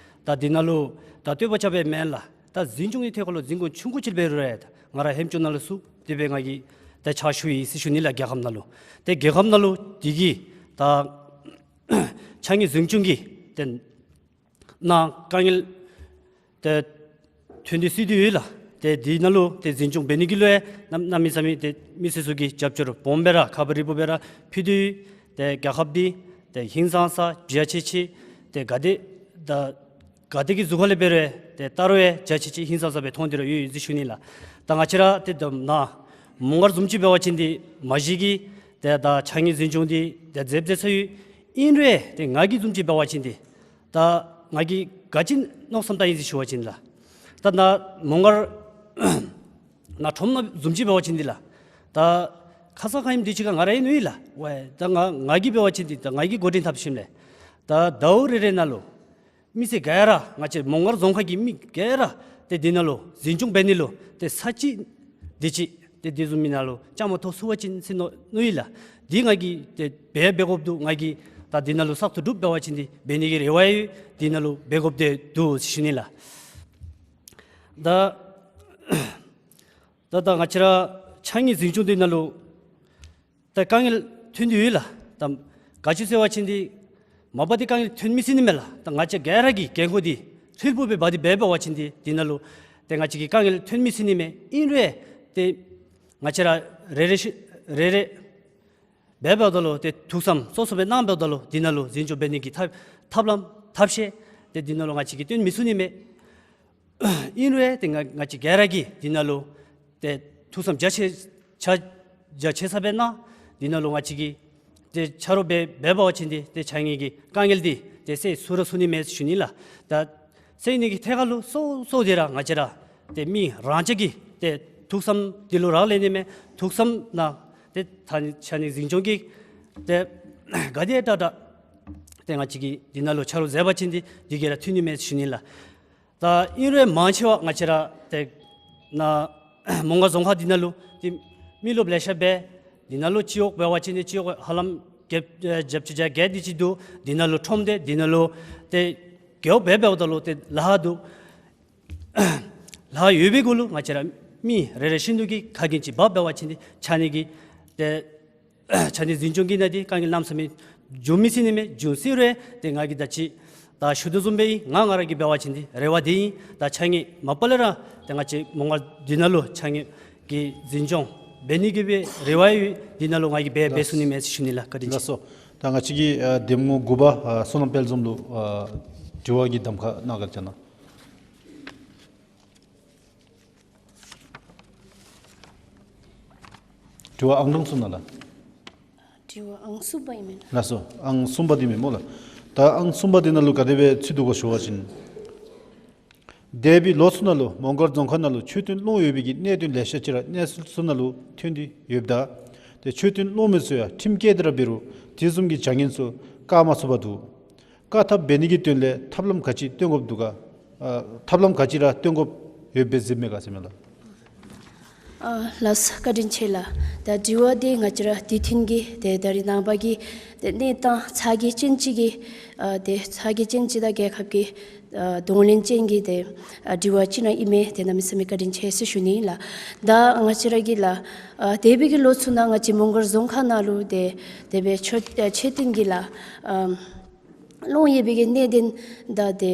ད་འདི་ནང་ལུ་ད་བསྟོད་པ་རྐྱབ་པའི་མེན་ལགས། ད་འཛིན་སྐྱོང་གི་ཐད་ཁར་ལུ་འཛིན་སྐྱོང་ཆུང་ཀུ་ཅིག་འབད་རུང་ར་ད་ང་ར་ཧེམ་ཅུང་ནང་ལུ་ཚུད་དེ་སྦེ་ང་གིས་ད་ཕྱག་ཞུ་ཡི་ཟེར་ཞུ་ནི་ལགས། རྒྱལ་ཁབ་ནང་ལུ་ཏེ་རྒྱལ་ཁབ་ནང་ལུ་འདི་གིས་ད་ཕྱགས་སྙིགས་འཛིན་སྐྱོང་གི་ཏེ་ནང་དཀའ་ངལ་ཏེ་ཐོན་ཏེ་སྡོད་དེ་ཡོད་ལགས། ཏེ་འདི་ནང་ལུ་ཏེ་འཛིན་སྐྱོང་འབད་ནི་གི་ལུ་ཡང་གནམ་མེད་ས་མེད་ཏེ་མི་སེར་ཚུ་གི་རྒྱབ་སྐྱོར་སྦོམ་སྦེ་ར་ཁ་བ་རི་བོ་སྦེ་ར་ཕུལ་ཏེ་ཡོད། ཏེ་རྒྱལ་ཁབ་འདི་ཏེ་ཧིང་སངས་ས་རྒྱ་ཆེ་ཆེ་ཏེ་ག་དེ་ད་ག་དེ་གི་གཟུགས་ཁ་ལས་འབད་རུང་ཏེ་ད་རུང་ཡང་རྒྱ་ཆེ་ཆེ་ཧིང་སངས་ས་སྦེ་མཐོང་སྟེ་ར་ཡོད་ཡོད་ཟེར་ཞུ་ནི་ལགས། ད་ང་བཅས་ར་ཏེ་ད་ནཱ་མོང་སྒར་བཟུམ་ཅིག་འབད་བ་ཅིན་འདི་མ་གཞི་གི་ཏེ་ད་ཕྱགས་སྙིགས་འཛིན་སྐྱོང་འདི་ཏེ་མཛདཔ་མཛད་ས་ཡོད། ཨིན་རུང་ཏེ་ང་གིས་བཟུམ་ཅིག་འབད་བ་ཅིན་འདི་ད་ང་གིས་ག་ཅི་མནོ་བསམ་བཏང་ཡི་ཟེར་ཞུ་བ་ཅིན་ལགས། ད་ནཱ་མོང་སྒར་ནཱ་ཁྲོམ་ནང་བཟུམ་ཅིག་འབད་བ་ཅིན་འདི་ལགས། ད་ཁ་ཙ་ཁ་ཉིནམ་འདི་ཅིག་ཁར་ང་ར་ཨིན་ནུག་ལགས། ཝའི་ད་ང་ང་གིས་འབད་བ་ཅིན་འདི་ད་ང་གིས་འགོ་འདྲེན་འཐབ་ཞིནམ་ལས་ད་ཟླཝ་རེ་རེ་ནང་ལུ་མི་སེར་ག་ར་ང་བཅས་མོང་སྒར་རྫོང་ཁག་གི་མི་ག་ར་ཏེ་འདི་ནང་ལུ་འཛིན་སྐྱོང་འབད་ནི་ལུ་ཏེ་ས་ཅིག་འདི་ཅིག་ཏེ་འདི་བཟུམ་མའི་ནང་ལུ་བཅའ་མར་གཏོགས་ཚུགས་པ་ཅིན་ཟེར་མནོ་མནོ་ཡི་ལགས། འདི་ང་གིས་ཏེ་འབད་འབད་དགོཔ་འདུག། ང་གིས་ད་འདི་ནང་ལུ་བསགས་ཐོ་གྲུབ་འབད་བ་ཅིན་འདི་འབད་ནི་གི་རེ་བ་ཡོད། འདི་ནང་ལུ་འབད་དགོཔ་འདི་འདུག་ཟེར་ཞུ་ནི་ལགས། ད་ད་ད་ང་བཅས་ར་ཕྱགས་སྙིགས་འཛིན་སྐྱོང་འདི་ནང་ལུ་ད་དཀའ་ངལ་ཐོན་ཏེ་ཡོད་ལགས། ད་ག་ཅི་ཟེར་བ་ཅིན་འདི་མ་པ་འདི་དཀའ་ངལ་ཐོན་མི་སྲིད་ནི་མས་ལགས། ད་ང་བཅས་ག་ར་གིས་འགན་ཁུར་འདི་ཧྲིལ་པོ་སྦེ་འབག་སྟེ་འབད་འབད་བ་ཅིན་འདི་འདི་ནང་ལུ་ ཏེ་ང་བཅས་ཀྱིས་དཀའ་ངལ་ཐོན་མི་ཚུགས་ནི་མས། ཨིན་རུང་ཏེ་ང་བཅས་ར་རེ་རེ་ཤི་རེ་རེ་འབད་འབདཝ་ད་ལུ་ཏེ་ཐུགས་བསམ་སོ་སོ་སྦེ་གནང་འབདཝ་ད་ལུ་འདི་ནང་ལུ་འཛིན་སྐྱོང་འབད་ནི་གི་ཐབས་ཐབས་ལམ་ཐབས་ཤེས་ཏེ་འདི་ནང་ལུ་ང་བཅས་ཀྱིས་སྟོན་མི་ཚུགས་ནི་མས། ཨིན་རུང་ཏེ་ང་ང་བཅས་ག་ར་གིས་འདི་ནང་ལུ་ཏེ་ཐུགས་བསམ་རྒྱ་ཆེ་ཆ་རྒྱ་ཆེ་ས་སྦེ་གནང་། འདི་ནང་ལུ་ང་བཅས་ཀྱིས་ཏེ་ཆ་རོགས་འབད་འབད་བ་ཅིན་འདི་ཏེ་ཆ་ངེས་ཀྱི་དཀའ་ངལ་འདི་ཏེ་སེལ་ཚུགས་ར་ཚུགས་ནི་མས་ཟེར་ཞུ་ནི་ལགས། ད་སེལ་ནི་གི་ཐད་ཁར་ལུ་སོ་སོ་འདི་ར་ང་བཅས་ར་ཏེ་མི་རང་ཅག་གི་ཏེ་ཐུགས་བསམ་འདི་ལུ་རག་ལས་ནི་མས། ཐུགས་བསམ་ནང་ཏེ་ད་ཆ་ནི་འཛིན་སྐྱོང་གིས་ཏེ་ག་དེ་དྲག་དྲག་ཏེ་ང་བཅས་ཀྱིས་འདི་ནང་ལུ་ཆ་རོགས་མཛད་པ་ཅིན་འདི་འདི་གིས་ར་ཐོན་ནི་མས་ཟེར་ཞུ་ནི་ལགས། ད་ཨིན་རུང་མང་ཆེ་བ་ང་བཅས་ར་ཏེ་ནཱ་མོང་སྒར་རྫོང་ཁག་འདི་ནང་ལུ་ཏེ་མི་རློབས་ལེ་ཤ་འབད། འདི་ནང་ལུ་སྤྱི་འོག་འབད་བ་ཅིན་ཏེ་སྤྱི་འོག་ཧ་ལམ་བརྒྱད་ཨེ་བརྒྱད་ཅུ་གྱ་བརྒྱད་དེ་ཅིག་འདུག། འདི་ནང་ལུ་ཁྲོམ་སྡེ་འདི་ནང་ལུ་ཏེ་རྒེད་འོག་འབད་འབདཝ་ད་ལུ་ཏེ་ལཱ་འདུག། ལཱ་ཡོད་པའི་གུ་ལུ་ང་བཅས་ར་མི་རེ་རེ་བཞིན་དུ་གིས་ག་གིན་ཅིག་འབག་འབད་བ་ཅིན་ཏེ་ཆ་ནི་གི་ཏེ་ཆ་ནི་འཛིན་སྐྱོང་གིས་ནཱ་འདི་དཀའ་ངལ་གནམ་མེད་ས་མེད་འབྱུང་མི་ཚུགས་ནི་མས། འབྱུང་སྲིད་རུང་ཏེ་ང་གིས་ད་ཅི་ད་ཞུ་དོ་བཟུམ་སྦེ་ཨིན། ང་ང་ར་གིས་འབད་བ་ཅིན་འདི་རེ་བ་འདི་ཨིན། ད་ཆ་ངེས་མ་པ་ལས་ར་ཏེ་ང་བཅས་མོང་སྒར་འདི་ནང་ལུ་ཆ་ངེས་ཀྱི་འཛིན་སྐྱོང་འབད་ནི་གི་སྦེ་རེ་བ་ཡོད། འདི་ནང་ལུ་ང་གིས་འབད་འབད་ཚུགས་ནི་མས་ཟེར་ཞུ་ནི་ལགས། བཀའ་དྲིན་ཆེ། ལགས་སོ། ད་ང་བཅས་ཀྱི་ཨ་འདེམས་ངོ་དགུ་པ་ཨ་བསོད་ནམས་དཔལ་འཛོམས་ལུ་ཨ་དྲི་བ་གི་གདམ་ཁ་གནང་ག་ཅིག་གནང་། དྲི་བ་ཨང་གྲངས་གསུམ་ནང་ལགས། དྲི་བ་ཨང་གསུམ་པ་ཨིན་མས། ལགས་སོ། ཨང་གསུམ་པ་འདི་མས་སྨོ་ལགས། ད་ཨང་གསུམ་པ་འདི་ནང་ལུ་ག་དེ་སྦེ་ཚུད་འདུག་གོ་ཞུ་བ་ཅིན། འདས་པའི་ལོ་ཚུ་ནང་ལུ་མོང་སྒར་རྫོང་ཁག་ནང་ལུ་ཆོས་དོན་སློང་ཡོད་པའི་གི་གནད་དོན་ལེ་ཤ་ཅིག་ར་གནས་ཚུལ་ཚུ་ནང་ལུ་ཐོན་ཏེ་ཡོདཔ་ད། ཏེ་ཆོས་དོན་སློང་མི་ཚུ་ཡང་ཁྲིམས་བཀལ་ཏེ་ར་འབད་རུང་དེ་བཟུམ་གྱི་བྱ་ངན་ཚུ་བཀག་མ་ཚུགས་པར་འདུག། བཀག་ཐབས་འབད་ནི་གི་དོན་ལས་ཐབས་ལམ་ག་ཅི་སྟོན་དགོཔ་འདུག་ག། ཨ་ཐབས་ལམ་ག་ཅི་ར་སྟོན་དགོཔ་ཡོདཔ་སྦེ་གཟིགསཔ་མས་ག་ཟེར་མས་ལགས། ཨ་ལགས་སོ། བཀའ་དྲིན་ཆེ་ལགས། ད་དྲི་བ་འདི་ང་བཅས་ར་དེ་ཐེངས་ཀྱི་ཏེ་ད་རེས་ནངས་པ་གི་ཏེ་གནས་སྟངས་ཚ་གྱང་ཅན་ཅིག་གི་ཨ་ཏེ་ཚ་གྱང་ཅན་ཅིག་དང་རྒྱལ་ཁབ་ཀྱི་ཨ་གདོང་ལེན་ཅན་གྱི་ཏེ་ཨ་དྲི་བ་ཅིག་ནང་ཨིན་མས། ཏེ་གནམ་མེད་ས་མེད་བཀའ་དྲིན་ཆེ་ཟེར་ཞུ་ནི་ལགས། ད་ང་བཅས་ར་གི་ལགས་ཨ་འདས་པའི་གི་ལོ་ཚུ་ནང་ང་བཅས་མོང་སྒར་རྫོང་ཁག་ནང་ལུ་ཏེ་དེ་སྦེ་ཆོས་ཨ་ཆོས་དོན་གྱི་ལགས་ཨ་སློང་ཡོད་པའི་གི་གནད་དོན་དང་ཏེ་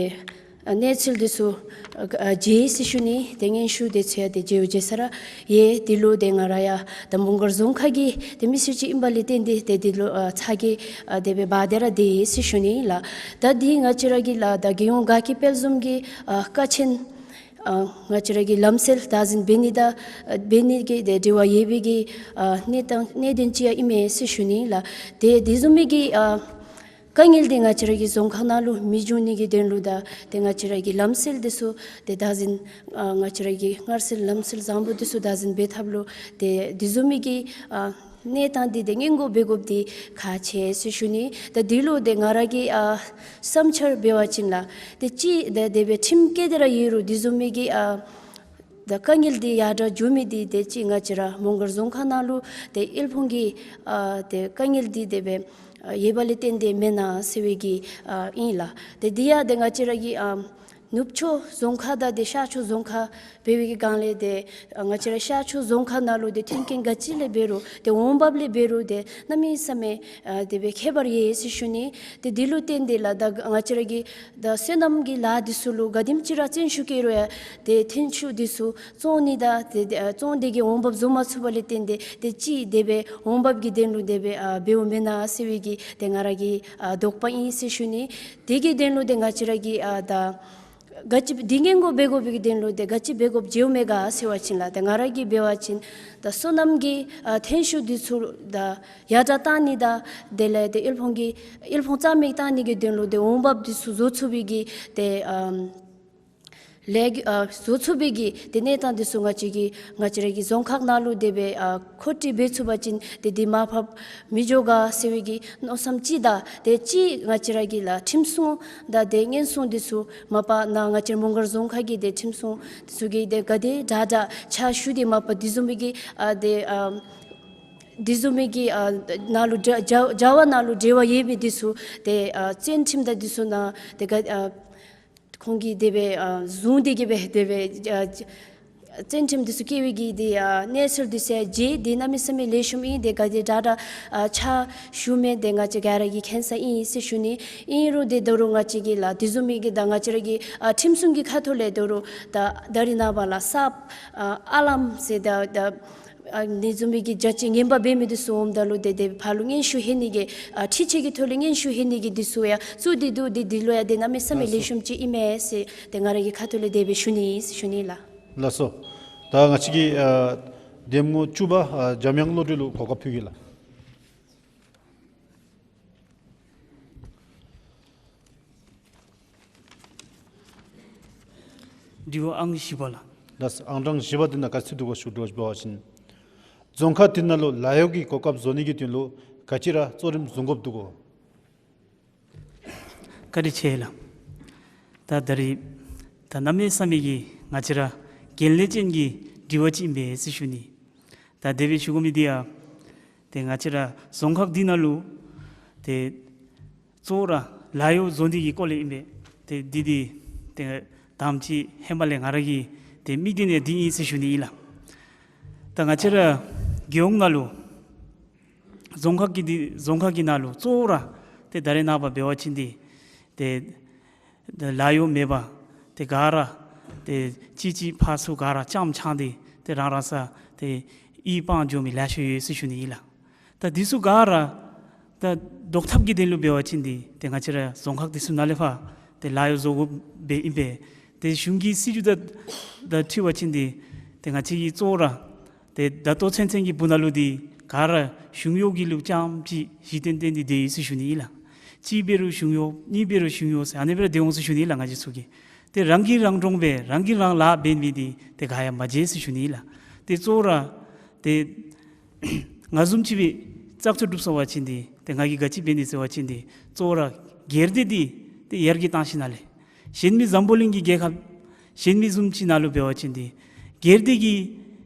ཨ་གནས་ཚུལ་འདི་ཚུ་ཨ་ཨ་མཇལ་ཟེར་ཞུ་ནི། ཏེ་སྙན་ཞུ་དེ་ཚུ་ཡང་ཏེ་མཇལ་མཇལ་ས་ར་ཡོད། འདི་ལུ་ཏེ་ང་ར་ཡང་ད་མོང་སྒར་རྫོང་ཁག་གི་ཏེ་མི་སེར་ཅིག་ཨིན་པ་ལས་བརྟེན་ཏེ་ཏེ་འདི་ལུ་ཨ་ཚ་གྱང་ཨ་དེ་སྦེ་འབག་སྟེ་ར་སྡོད་ཡི་ཟེར་ཞུ་ནི་ལགས། ད་འདི་ང་བཅས་ར་གི་ལགས་ད་རྒྱལ་ཡོངས་དགའ་སྐྱིད་དཔལ་འཛོམས་ཀྱི་ཨ་ཀ་ཆེན་ཨ་ང་བཅས་ར་གི་ལམ་སྲོལ་བདག་འཛིན་འབད་ནི་དང་ཨ་འབད་ནི་གི་ཏེ་འབྲེལ་བ་ཡོད་པའི་གི་ཨ་གནས་སྟངས་གནད་དོན་ཅིག་ཡང་ཨིན་མས་ཟེར་ཞུ་ནི་ལགས། ཏེ་དེ་བཟུམ་མའི་གི་ཨ་དཀའ་ངལ་འདི་ང་བཅས་ར་གི་རྫོང་ཁག་ནང་ལུ་མི་འབྱུང་ནི་གི་དོན་ལུ་དང་ཏེ་ང་བཅས་ར་གི་ལམ་སྲོལ་འདི་ཚུ་ཏེ་བདག་འཛིན་ཨ་ང་བཅས་ར་གི་སྔར་སྲོལ་ལམ་སྲོལ་བཟང་པོ་འདི་ཚུ་བདག་འཛིན་འབད་ཐབས་ལུ་ཏེ་དེ་བཟུམ་མའི་གི་ཨ་གནས་སྟངས་འདི་ཏེ་སྔོན་འགོག་འབད་དགོཔ་འདི་ཁག་ཆེ་ཟེར་ཞུ་ནི། ད་འདི་ལུ་ཏེ་ང་ར་གི་ཨ་བསམ་འཆར་འབད་བ་ཅིན་ལགས་ཏེ་ཅིག་ཏེ་དེ་སྦེ་ཁྲིམས་བཀལ་ཏེ་ར་ཡོད་རུང་དེ་བཟུམ་མའི་གི་ཨ་ད་དཀའ་ངལ་འདི་ཡར་དྲག་འགྱོ་མི་འདི་ཏེ་ཅིག་ང་བཅས་ར་མོང་སྒར་རྫོང་ཁག་ནང་ལུ་ཏེ་དབུལ་ཕོངས་ཀྱི་ཨ་ཏེ་དཀའ་ངལ་འདི་དེ་སྦེ་ཨ་ཡོད་པ་ལས་བརྟེན་ཏེ་མེན་ན་ཟེར་བའི་གི་ཨ་ཨིན་ལགས། ཏེ་འདི་ཡང་ཏེ་ང་བཅས་ར་གི་ཨ་ནུབ་ཕྱོགས་རྫོང་ཁག་དང་ཏེ་ཤར་ཕྱོགས་རྫོང་ཁག་འབད་བའི་གི་སྒང་ལས་ཏེ་ཨ་ང་བཅས་ར་ཤར་ཕྱོགས་རྫོང་ཁག་ནང་ལུ་ཏེ་མཐུན་རྐྱེན་ག་ཅི་ལས་འབད་རུང་ཏེ་འོང་འབབ་ལས་འབད་རུང་ཏེ་གནམ་མེད་ས་མེད་ཨ་དེ་སྦེ་ཁྱད་པར་ཡོད་ཟེར་ཞུ་ནི། ཏེ་འདི་ལུ་བརྟེན་ཏེ་ལགས་ད་ང་བཅས་ར་གི་ད་སོ་ནམ་གྱི་ལཱ་འདི་ཚུ་ལུ་ག་དེམ་ཅིག་ར་བརྩོན་ཤུགས་བསྐྱེད་རུང་ཡང་ཏེ་ཐོན་ཤུགས་འདི་ཚུ་བཙོང་ནི་དང་ཏེ་ཏེ་ཨ་བཙོང་སྟེ་གི་འོང་འབབ་བཟོ་མ་ཚུགས་པ་ལས་བརྟེན་ཏེ་ཏེ་ཅིག་དེ་སྦེ་འོང་འབབ་ཀྱི་དོན་ལུ་དེ་སྦེ་ཨ་འབདཝ་མེན་ན་ཟེར་བའི་གི་ཏེ་ང་ར་གི་ཨ་དོགས་པ་ཨིན་ཟེར་ཞུ་ནི། དེ་གི་དོན་ལུ་ཏེ་ང་བཅས་ར་གི་ཨ་ད་ག་ཅི་འདི་སྔོན་འགོག་འབད་དགོ་པའི་གི་དོན་ལུ་ཏེ་ག་ཅི་འབད་དགོཔ་མཇལཝ་མས་ག་ཟེར་བ་ཅིན་ལགས་ཏེ་ང་ར་གིས་འབད་བ་ཅིན་ད་སོ་ནམ་གྱི་ཨ་ཐོན་ཤུགས་འདི་ཚུ་ད་ཡར་དྲག་བཏང་ནི་དང་དེ་ལས་ཏེ་དབུལ་ཕོངས་ཀྱི་དབུལ་ཕོངས་རྩ་མེད་བཏང་ནི་གི་དོན་ལུ་ཏེ་འོང་འབབ་འདི་ཚུ་བཟོ་ཚུགས་པའི་གི་ཏེ་ཨམ་ལས་ཨ་བཟོ་ཚུགས་པའི་གི་ཏེ་གནས་སྟངས་འདི་ཚུ་ང་བཅས་ཀྱི་ང་བཅས་ར་གི་རྫོང་ཁག་ནང་ལུ་དེ་སྦེ་ཨ་མཁོ་སྤྲོད་འབད་ཚུགས་པ་ཅིན་ཏེ་འདི་མར་ཕབ་མི་འགྱོ་ག་ཟེར་བའི་གི་མནོ་བསམ་ཅིག་དང་ཏེ་ཅིག་ང་བཅས་ར་གི་ལགས་ཁྲིམས་སྲུང་དང་ཏེ་ཉེན་སྲུང་འདི་ཚུ་མ་པ་ནཱ་ང་བཅས་ར་མོང་སྒར་རྫོང་ཁག་གི་ཏེ་ཁྲིམས་སྲུང་འདི་ཚུ་གིས་ཏེ་ག་དེ་དྲག་དྲག་ཕྱག་ཞུ་སྟེ་མ་པ་དེ་བཟུམ་མའི་གི་ཨ་ཏེ་ཨ་དེ་བཟུམ་མའི་གི་ཨ་ནང་ལུ་འབྲེལ་བྱ་བྱ་བ་ནང་ལུ་འབྲེལ་བ་ཡོད་མི་འདི་ཚུ་ཏེ་ཨ་བཙོན་ཁྲིམས་དང་འདི་ཚུ་ནང་ཏེ་ག་ཨ་ཁོང་གིས་དེ་སྦེ་ཨ་བཟུང་སྟེ་གི་སྦེ་དེ་སྦེ་ཨ་ བཙན་ཁྲིམས་འདི་ཚུ་བཀལ་བའི་གི་དེ་ཨ་གནས་ཚུལ་འདི་ཚུ་ཡང་མཇལ། དེ་གནམ་མེད་ས་མེད་ལེགས་ཤོམ་ཨིན། དེ་ག་དེ་དྲག་དྲག་ཨ་ཕྱག་ཞུ་མི་དེ་ང་བཅས་ག་ར་གིས་མཁྱེན་ས་ཨིན་ཟེར་ཞུ་ནི། ཨིན་རུང་དེ་ད་རུང་ང་བཅས་ཀྱིས་ལགས་དེ་བཟུམ་མའི་གི་ད་ང་བཅས་ར་གི་ཨ་ཁྲིམས་སྲུང་གི་ཁ་ཐུག་ལས་ད་རུང་ད་ད་རེས་ནངས་པ་ལགས་གསརཔ་ཨ་ཨ་ལམ་ཟེར་ད་ད་ཨ་དེ་བཟུམ་མའི་གི་རྒྱ་ཆེ་ངན་པ་འབད་མི་འདི་ཚུ་འོངམ་ད་ལུ་དེ་དེ་ཕར་ལུ་སྙན་ཞུ་ལྷོད་ནི་གི་ཨ་འཕྲུལ་ཆས་ཀྱི་ཐོག་ལས་སྙན་ཞུ་ལྷོད་ནི་གི་འདི་ཚུ་ཡང་བཙུགས་ཏེ་འདུག། དེ་འདི་ལུ་ཡང་དེ་གནམ་མེད་ས་མེད་ལེགས་ཤོམ་ཅིག་ཨིན་མས་ཟེར་དེ་ང་ར་གི་ཁ་ཐུག་ལས་དེ་སྦེ་ཞུ་ནི་ཨིན་ཟེར་ཞུ་ནི་ལགས། ལགས་སོ། ད་ང་བཅས་ཀྱི་ཨ་འདེམས་ངོ་བཅུ་པ་ཨ་འཇམ་དབྱངས་བློ་གྲོས་ལུ་གོ་སྐབས་ཕུལ་གེ་ལགས། དྲི་བ་ཨང་བཞི་པ་ལགས། ལགས། ཨང་གྲངས་བཞི་པ་འདི་ནང་ག་ཅི་འདུག་གོ་ཞུ་དགོཔ་འབད་བ་ཅིན། རྫོང་ཁག་འདི་ནང་ལུ་ལཱ་གཡོག་གི་གོ་སྐབས་བཟོ་ནི་གི་དོན་ལུ་ག་ཅི་ར་གཙོ་རིམ་བཟུང་དགོཔ་འདུག་གོ། བཀའ་དྲིན་ཆེ་ལགས། ད་ད་རིས་ད་གནམ་མེད་ས་མེད་ཀྱི་ང་བཅས་ར་གལ་ལེ་ཅན་གྱི་དྲི་བ་ཅིག་ཨིན་པས་ཟེར་ཞུ་ནི། ད་དེ་སྦེ་ཞུ་དགོ་མི་འདི་ཡང་ཏེ་ང་བཅས་ར་རྫོང་ཁག་འདི་ནང་ལུ་ཏེ་གཙོ་བོ་ར་ལཱ་གཡོག་བཟོ་ནི་གི་སྐོར་ལས་ཨིན་པས། ཏེ་འདི་འདི་ཏེ་དང་པ་ཅིག་ཧེ་མ་ལས་ང་ར་གི་ཏེ་དམིགས་དོན་ཡང་འདི་ཨིན་ཟེར་ཞུ་ནི་ཨིན་ལགས། ད་ང་བཅས་ར་རྒྱལ་ཡོངས་ནང་ལུ་རྫོང་ཁག་གི་འདི་རྫོང་ཁག་གི་ནང་ལུ་གཙོ་བོ་ར་ཏེ་ད་རེས་ནངས་པ་འབད་བ་ཅིན་འདི་ཏེ་ཏེ་ལཱ་གཡོག་མེད་པར་ཏེ་ག་ར་ཏེ་གཅིག་གཅིག་ཕར་ཚུར་ག་ར་རྐྱངམ་རྐྱང་སྟེ་ཏེ་རང་རང་ས་ཏེ་གཡུས་སྤང་འགྱོ་མི་ལེ་ཤ་ཡོད་ཟེར་ཞུ་ནི་ཨིན་ལགས། ད་འདི་ཚུ་ག་ར་ད་ཟློག་ཐབས་ཀྱི་དོན་ལུ་འབད་བ་ཅིན་འདི་ཏེ་ང་བཅས་ར་རྫོང་ཁག་འདི་ཚུ་ནང་ལས་ཕར་ཏེ་ལཱ་གཡོག་བཟོ་དགོཔ་སྦེ་ཨིན་པས། ཏེ་གཞུང་གི་སྲིད་བྱུས་དང་དང་འཁྲིལ་བ་ཅིན་འདི་ཏེ་ང་བཅས་ཀྱི་གཙོ་བོ་ར་ཏེ་ད་ལྟོ་ཚུན་ཚོད་ཀྱི་བར་ན་ལུ་འདི་ག་ར་གཞུང་གཡོག་གི་ལུགས་རྐྱངམ་ཅིག་གཞི་རྟེན་བཏོན་ཏེ་སྡོད་ཡི་ཟེར་ཞུ་ནི་ཨིན་ལགས། གཅིག་འབད་རུང་གཞུང་གཡོག་གཉིས་འབད་རུང་གཞུང་གཡོག་ཟེར་ཨ་ནི་སྦེ་ར་སྡོད་འོང་ཟེར་ཞུ་ནི་ཨིན་ལགས། ང་བཅས་ཚུ་གིས་ཏེ་རང་གིས་རང་གྲོངས་སྦེ་རང་གིས་རང་ལཱ་འབད་མི་འདི་ཏེ་ག་ཡང་མ་མཇལ་ཟེར་ཞུ་ནི་ཨིན་ལགས། ཏེ་གཙོ་བོ་ར་ཏེ་ང་བཟུམ་ཅིག་སྦེ་བཙག་འཐུ་གྲུབ་སོང་བ་ཅིན་འདི་ཏེ་ང་གིས་ག་ཅི་འབད་ནི་ཟེར་བ་ཅིན་འདི་གཙོ་བོ་ར་སྒེར་སྡེ་འདི་ཏེ་ཡར་རྒྱས་བཏང་ཞིནམ་ལས་གཞན་མི་འཛམ་བུ་གླིང་གི་རྒྱལ་ཁབ་གཞན་མི་བཟུམ་ཅིག་ནང་ལུ་འབད་བ་ཅིན་འདི་སྒེར་སྡེ་གི་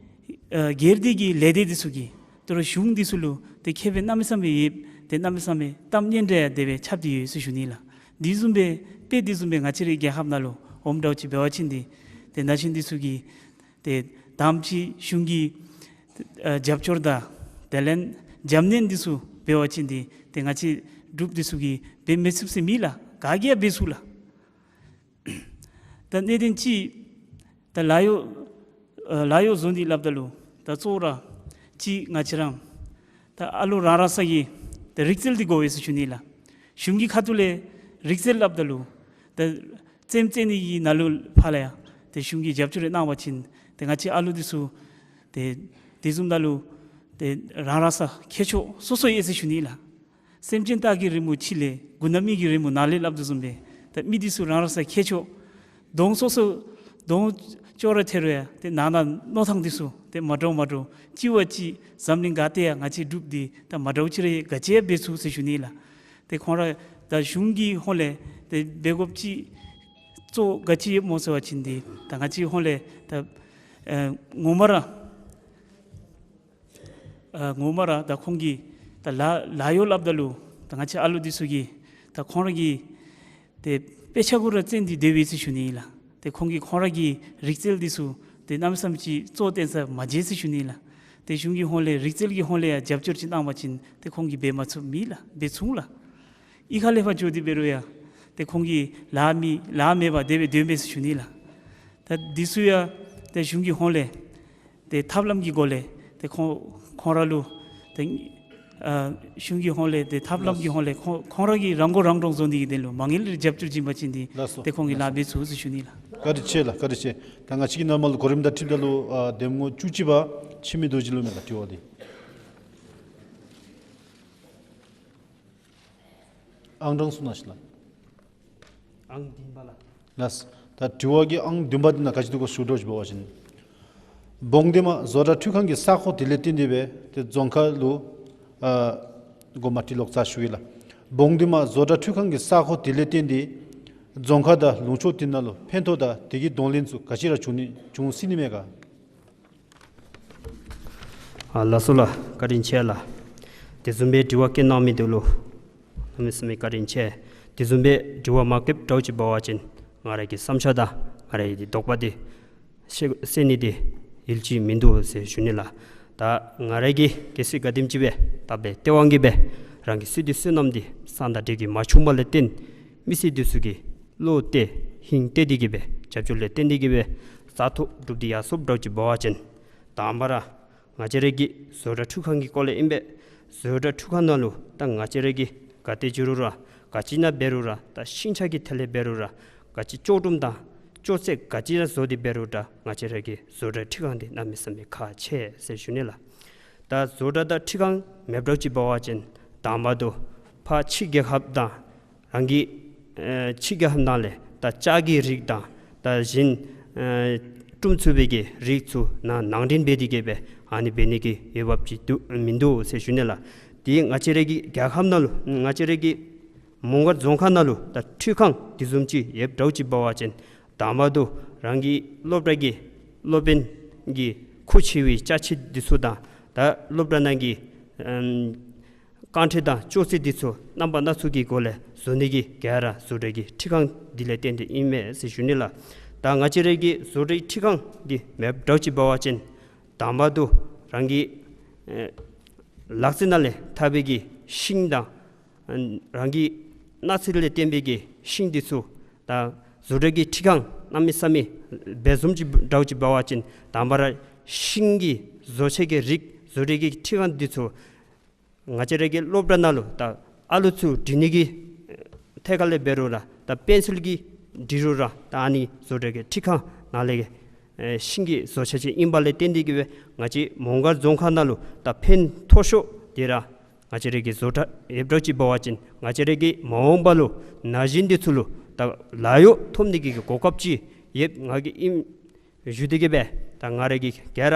ཨ་སྒེར་སྡེ་གི་ལས་སྡེ་འདི་ཚུ་གིས་ད་རུང་གཞུང་འདི་ཚུ་ལུ་ཏེ་ཁེ་ཕན་གནམ་མེད་ས་མེད་ཡོདཔ་ཏེ་གནམ་མེད་ས་མེད་གཏམ་སྙན་གྲགས་ཡང་དེ་སྦེ་ཁྱབ་སྟེ་ཡོད་ཟེར་ཞུ་ནི་ཨིན་ལགས། འདི་བཟུམ་སྦེ་དཔེ་འདི་བཟུམ་སྦེ་ང་བཅས་རའི་རྒྱལ་ཁབ་ནང་ལུ་འོངམ་འདྲཝ་ཅིག་འབད་བ་ཅིན་འདི་ཏེ་ན་གཞོན་འདི་ཚུ་གིས་ཏེ་དང་པ་ཅིག་གཞུང་གི་ཨ་རྒྱབ་སྐྱོར་དང་དེ་ལས་འཇམ་མནན་འདི་ཚུ་འབད་བ་ཅིན་འདི་ཏེ་ང་བཅས་འབྲུགཔ་འདི་ཚུ་གིས་འབད་མི་ཚུགས་ཟེར་མེད་ལགས། ག་གིས་ཡང་འབད་ཚུགས་ལགས། ད་གནད་དོན་ཅིག་ད་ལཱ་གཡོག་ཨ་ལཱ་གཡོག་བཟོ་ནི་སླབ་ད་ལུ་ད་གཙོ་བོ་ར་ཅིག་ང་བཅས་ར་ད་ཨ་ལུ་རང་རང་ས་གི་ད་རིག་རྩལ་འདི་དགོ་པས་ཟེར་ཞུ་ནི་ལགས། གཞུང་གི་ཁ་ཐུག་ལས་རིག་རྩལ་སླབ་ད་ལུ་ད་རྩེདམོ་རྩེ་ནི་གི་ནང་ལུ་ཕར་ལུ་ཡང་ཏེ་གཞུང་གིས་རྒྱབ་སྐྱོར་རེ་གནང་བ་ཅིན་ཏེ་ང་བཅས་ཨ་ལུ་འདི་ཚུ་ཏེ་དེ་བཟུམ་ད་ལུ་ཏེ་རང་རང་ས་ཁྱད་ཆོས་སོ་སོ་ཡོད་ཟེར་ཞུ་ནི་ལགས། སེམས་ཅན་སྟག་གི་རི་མོ་ཕྱི་ལས་མགུ་ན་མི་གི་རི་མོ་ནང་ལས་སླབ་དོ་བཟུམ་སྦེ་ད་མི་འདི་ཚུ་རང་རང་ས་ཁྱད་ཆོས་གདོང་སོ་སོ་གདོང་ཅོག་ར་འཐད་རུང་ཡང་ཏེ་ནང་ན་མནོ་ཐངས་འདི་ཚུ་ཏེ་མ་འདྲཝ་མ་འདྲཝ་ཅིག་བ་ཅིག་འཛམ་གླིང་ག་ཏེ་ཡང་ང་བཅས་འབྲུགཔ་འདི་ད་མ་འདྲཝ་ཅིག་ར་ག་ཅི་ཡང་འབད་ཚུགས་ཟེར་ཞུ་ནི་ལགས། ཏེ་ཁོང་ར་ད་གཞུང་གི་ཧོང་ལས་ཏེ་འབད་དགོཔ་ཅིག་གཙོ་ག་ཅི་ཡོདཔ་སྨོ་ཟེར་བ་ཅིན་འདི་ད་ང་བཅས་ཧོང་ལས་ད་ཨེ་ངོ་མ་ར་ཨ་ངོ་མ་ར་ད་ཁོང་གིས་ད་ལཱ་ལཱ་གཡོག་སླབ་ད་ལུ་ད་ང་བཅས་ཨ་ལུ་འདི་ཚུ་གིས་ད་ཁོང་ར་གི་ཏེ་དཔེ་ཆ་གུ་ར་བཙན་ཏེ་སྡོད་པས་ཟེར་ཞུ་ནི་ཨིན་ལགས། ཏེ་ཁོང་གིས་ཁོང་ར་གི་རིག་རྩལ་འདི་ཚུ་ཏེ་གནམ་མེད་ས་མེད་ཅིག་གཙོ་བོ་བཏོན་ས་མ་མཇལ་ཟེར་ཞུ་ནི་ཨིན་ལགས། ཏེ་གཞུང་གི་ཧོང་ལས་རིག་རྩལ་གྱི་ཧོང་ལས་ཡང་རྒྱབ་སྐྱོར་ཅིག་གནང་བ་ཅིན་ཏེ་ཁོང་གིས་འབད་མ་ཚུགས་མེད་ལགས། འབད་ཚུགས་ལགས། གཡུས་ཁ་ལས་ཕར་འགྱོ་སྟེ་འབད་རུང་ཡང་ཏེ་ཁོང་གིས་ལཱ་མེད་ལཱ་མེད་པར་དེ་སྦེ་སྡོད་མས་ཟེར་ཞུ་ནི་ལགས། ད་འདི་ཚུ་ཡང་ཏེ་གཞུང་གི་ཧོང་ལས་ཏེ་ཐབས་ལམ་གྱི་སྒོ་ལས་ཏེ་ཁོང་ཁོང་ར་ལུ་ཏེ་ཨ་གཞུང་གི་ཧོང་ལས་ཏེ་ཐབས་ལམ་གྱི་ཧོང་ལས་ཁོང་ཁོང་ར་གིས་རང་མགོ་རང་འདྲོངས་བཟོ་ནི་གི་དོན་ལུ་མ་དངུལ་རྒྱབ་སྐྱོར་བྱིན་པ་ཅིན་འདི་ལགས་སོ། ཏེ་ཁོང་གིས་ལཱ་འབད་ཚུགས་ཟེར་ཞུ་ནི་ལགས། བཀའ་དྲིན་ཆེ་ལགས། བཀའ་དྲིན་ཆེ། ད་ང་བཅས་ཀྱི་ནང་མ་ལུ་གོ་རིམ་དང་འཁྲིལཝ་ད་ལུ་ཨ་འདེམས་ངོ་བཅུ་གཅིག་པ་འཆི་མེད་རྡོ་རྗེ་ལུ་མས་ལགས། དྲི་བ་འདི། ཨང་གྲངས་གསུང་གནང་ཞིག་ལགས། ཨང་བདུན་པ་ལགས། ལགས། ད་དྲི་བ་གི་ཨང་བདུན་པ་འདི་ནང་ག་ཅི་འདུག་གོ་ཞུ་དགོཔ་འབད་བ་ཅིན། བོང་སྡེ་མ་བཟོ་གྲྭ་འཕྲུལ་ཁང་གི་ས་ཁོངས་དེ་ལས་བརྟེན་ཏེ་སྦེ་ཏེ་རྫོང་ཁག་ལུ་ཨ་འགོ་མ་ཏི་ལོག་ཙ་ཞུ་གེ་ལགས། བོང་སྡེ་མ་བཟོ་གྲྭ་འཕྲུལ་ཁང་གི་ས་ཁོངས་དེ་ལས་བརྟེན་ཏེ་རྫོང་ཁག་དང་ལུང་ཕྱོགས་དེ་ནང་ལུ་ཕན་ཐོགས་དང་དེ་གི་གདོང་ལེན་ཚུ་ག་ཅི་ར་བྱུང་ནི་བྱུང་སྲིད་ནི་མས་ག། ཨ་ལགས་སོ་ལགས། བཀའ་དྲིན་ཆེ་ལགས། དེ་བཟུམ་སྦེ་དྲི་བ་བཀོད་གནང་མི་འདི་ལུ་གནམ་མེད་ས་མེད་བཀའ་དྲིན་ཆེ། དེ་བཟུམ་སྦེ་དྲི་བ་མ་བཀོདཔ་འདྲཝ་ཅིག་འབད་བ་ཅིན་ང་ར་གི་བསམ་འཆར་དང་ང་ར་གི་དོགས་པ་འདི་བཤད་བཤད་ནི་འདི་ ཡིད་ཆེས་མིན་འདུག་ཟེར་ཞུ་ནི་ལགས། ད་ང་ར་གིས་གལ་སྲིད་ག་དེམ་ཅིག་སྦེ་ད་སྦེ་སྟེས་དབང་གིས་སྦེ་རང་གི་བསོད་བདེ་བསོད་ནམས་འདི་བསང་དང་འབྲས་ཀྱིས་མ་ཕྱུངམ་ལས་བརྟེན་མི་སེར་འདི་ཚུ་གིས་བློ་གཏད་ཧིང་གཏད་དེ་གིས་སྦེ་རྒྱབ་སྐྱོར་ལས་བརྟེན་ཏེ་གིས་སྦེ་བཙག་འཐུ་གྲུབ་སྟེ་ཡར་སོངམ་འདྲཝ་ཅིག་འབད་བ་ཅིན་དང་པ་ར་ང་བཅས་ར་གི་བཟོ་གྲྭ་འཕྲུལ་ཁང་གི་སྐོར་ལས་ཨིན་པས། བཟོ་གྲྭ་འཕྲུལ་ཁང་ནང་ལུ་ད་ང་བཅས་ར་གིས་ག་ཏེ་འགྱོ་རུང་ར་ག་ཅི་ནང་འབད་རུང་ར་ད་ཤིང་ཆ་གི་ཐད་ལས་འབད་རུང་ར་ག་ཅི་ལྕོག་གྲུམ་དང་ལྕོག་ཚད་ག་ཅི་ར་བཟོ་སྟེ་འབད་རུང་ར་ང་བཅས་ར་གི་བཟོ་གྲྭ་འཕྲུལ་ཁང་འདི་གནམ་མེད་ས་མེད་ཁག་ཆེ་ཟེར་ཞུ་ནི་ལགས། ད་བཟོ་གྲྭ་དང་འཕྲུལ་ཁང་མེདཔ་འདྲཝ་ཅིག་འབད་བ་ཅིན་དང་པ་དུ་ཕར་ཕྱི་རྒྱལ་ཁབ་དང་རང་གི་ཨེ་ཕྱི་རྒྱལ་ཁབ་ནང་ལས་ད་ལྕགས་ཀྱི་རིགས་དང་ད་གཞན་ཨེ་གྲུམ་ཚུགས་པའི་གི་རིགས་ཚུ་ནང་ནང་འདྲེན་འབད་དེ་གིས་སྦེ་ཨ་ནི་འབད་ནི་གི་འོས་འབབ་ཅིག་འདུག་མིན་འདུག་ཟེར་ཞུ་ནི་ལགས། དེ་ང་བཅས་ར་གི་རྒྱལ་ཁབ་ནང་ལུ་ང་བཅས་ར་གི་མོང་སྒར་རྫོང་ཁག་ནང་ལུ་ད་འཕྲུལ་ཁང་དེ་བཟུམ་ཅིག་ཡོདཔ་འདྲཝ་ཅིག་འབད་བ་ཅིན་དང་པ་དུ་རང་གི་སློབ་གྲྭ་གི་སློབ་དཔོན་གྱི་མཁོ་ཆེ་བའི་ཅ་ཆས་འདི་ཚུ་དང་ད་སློབ་གྲྭ་ནང་གི་ཨམ་རྐང་ཁྲི་དང་ཅོག་ཙེ་འདི་ཚུ་རྣམ་པ་སྣ་ཚོགས་ཀྱི་སྒོ་ལས་བཟོ་ནི་གི་ག་ར་བཟོ་གྲྭ་གི་འཕྲུལ་ཁང་འདི་ལས་བརྟེན་ཏེ་ཨིན་མས་ཟེར་ཞུ་ནི་ལགས། ད་ང་བཅས་ར་གི་བཟོ་གྲྭའི་འཕྲུལ་ཁང་འདི་མེདཔ་འདྲཝ་ཅིག་འབད་བ་ཅིན་དང་པ་དུ་རང་གི་ཨེ་ལག་རྩལ་ནང་ལས་འཐབ་པའི་གི་ཤིང་དང་ཨ་རང་གི་སྣ་རྩེ་ལས་བརྟེན་པའི་གི་ཤིང་འདི་ཚུ་ད་བཟོ་གྲྭ་གི་འཕྲུལ་ཁང་གནམ་མེད་ས་མེད་འབད་བཟུམ་ཅིག་འདྲཝ་ཅིག་འབད་བ་ཅིན་དང་པ་ར་ཤིང་གི་བཟོ་ཆས་ཀྱི་རིགས་བཟོ་གྲྭ་གི་འཕྲུལ་ཁང་འདི་ཚུ་ང་བཅས་ར་གི་སློབ་གྲྭ་ནང་ལུ་ད་ཨ་ལུ་ཚུ་འབྲི་ནི་གི་ཐད་ཁར་ལས་འབད་རུང་ར་ད་པེན་སིལ་གྱིས་འབྲི་རུང་ར་ད་ཨ་ནི་བཟོ་གྲྭ་གི་འཕྲུལ་ཁང་ནང་ལས་ཨེ་ཤིང་གི་བཟོ་ཆས་ཅིག་ཨིནམ་ལས་བརྟེན་ཏེ་གིས་སྦེ་ང་བཅས་མོང་སྒར་རྫོང་ཁག་ནང་ལུ་ད་ཕན་མཐོ་ཤོས་འདི་ར་ང་བཅས་ར་གི་བཟོ་གྲྭ་ཡོདཔ་འདྲཝ་ཅིག་འབད་བ་ཅིན་ང་བཅས་ར་གི་མ་འོངས་པ་ལུ་ན་གཞོན་འདི་ཚུ་ལུ་ད་ལཱ་གཡོག་ཐོབ་ནི་གི་གོ་སྐབས་ཅིག་ཡོདཔ་ང་གིས་ཨིནམ་ཞུ་སྟེ་གིས་སྦེ་ད་ང་ར་གིས་ག་ར་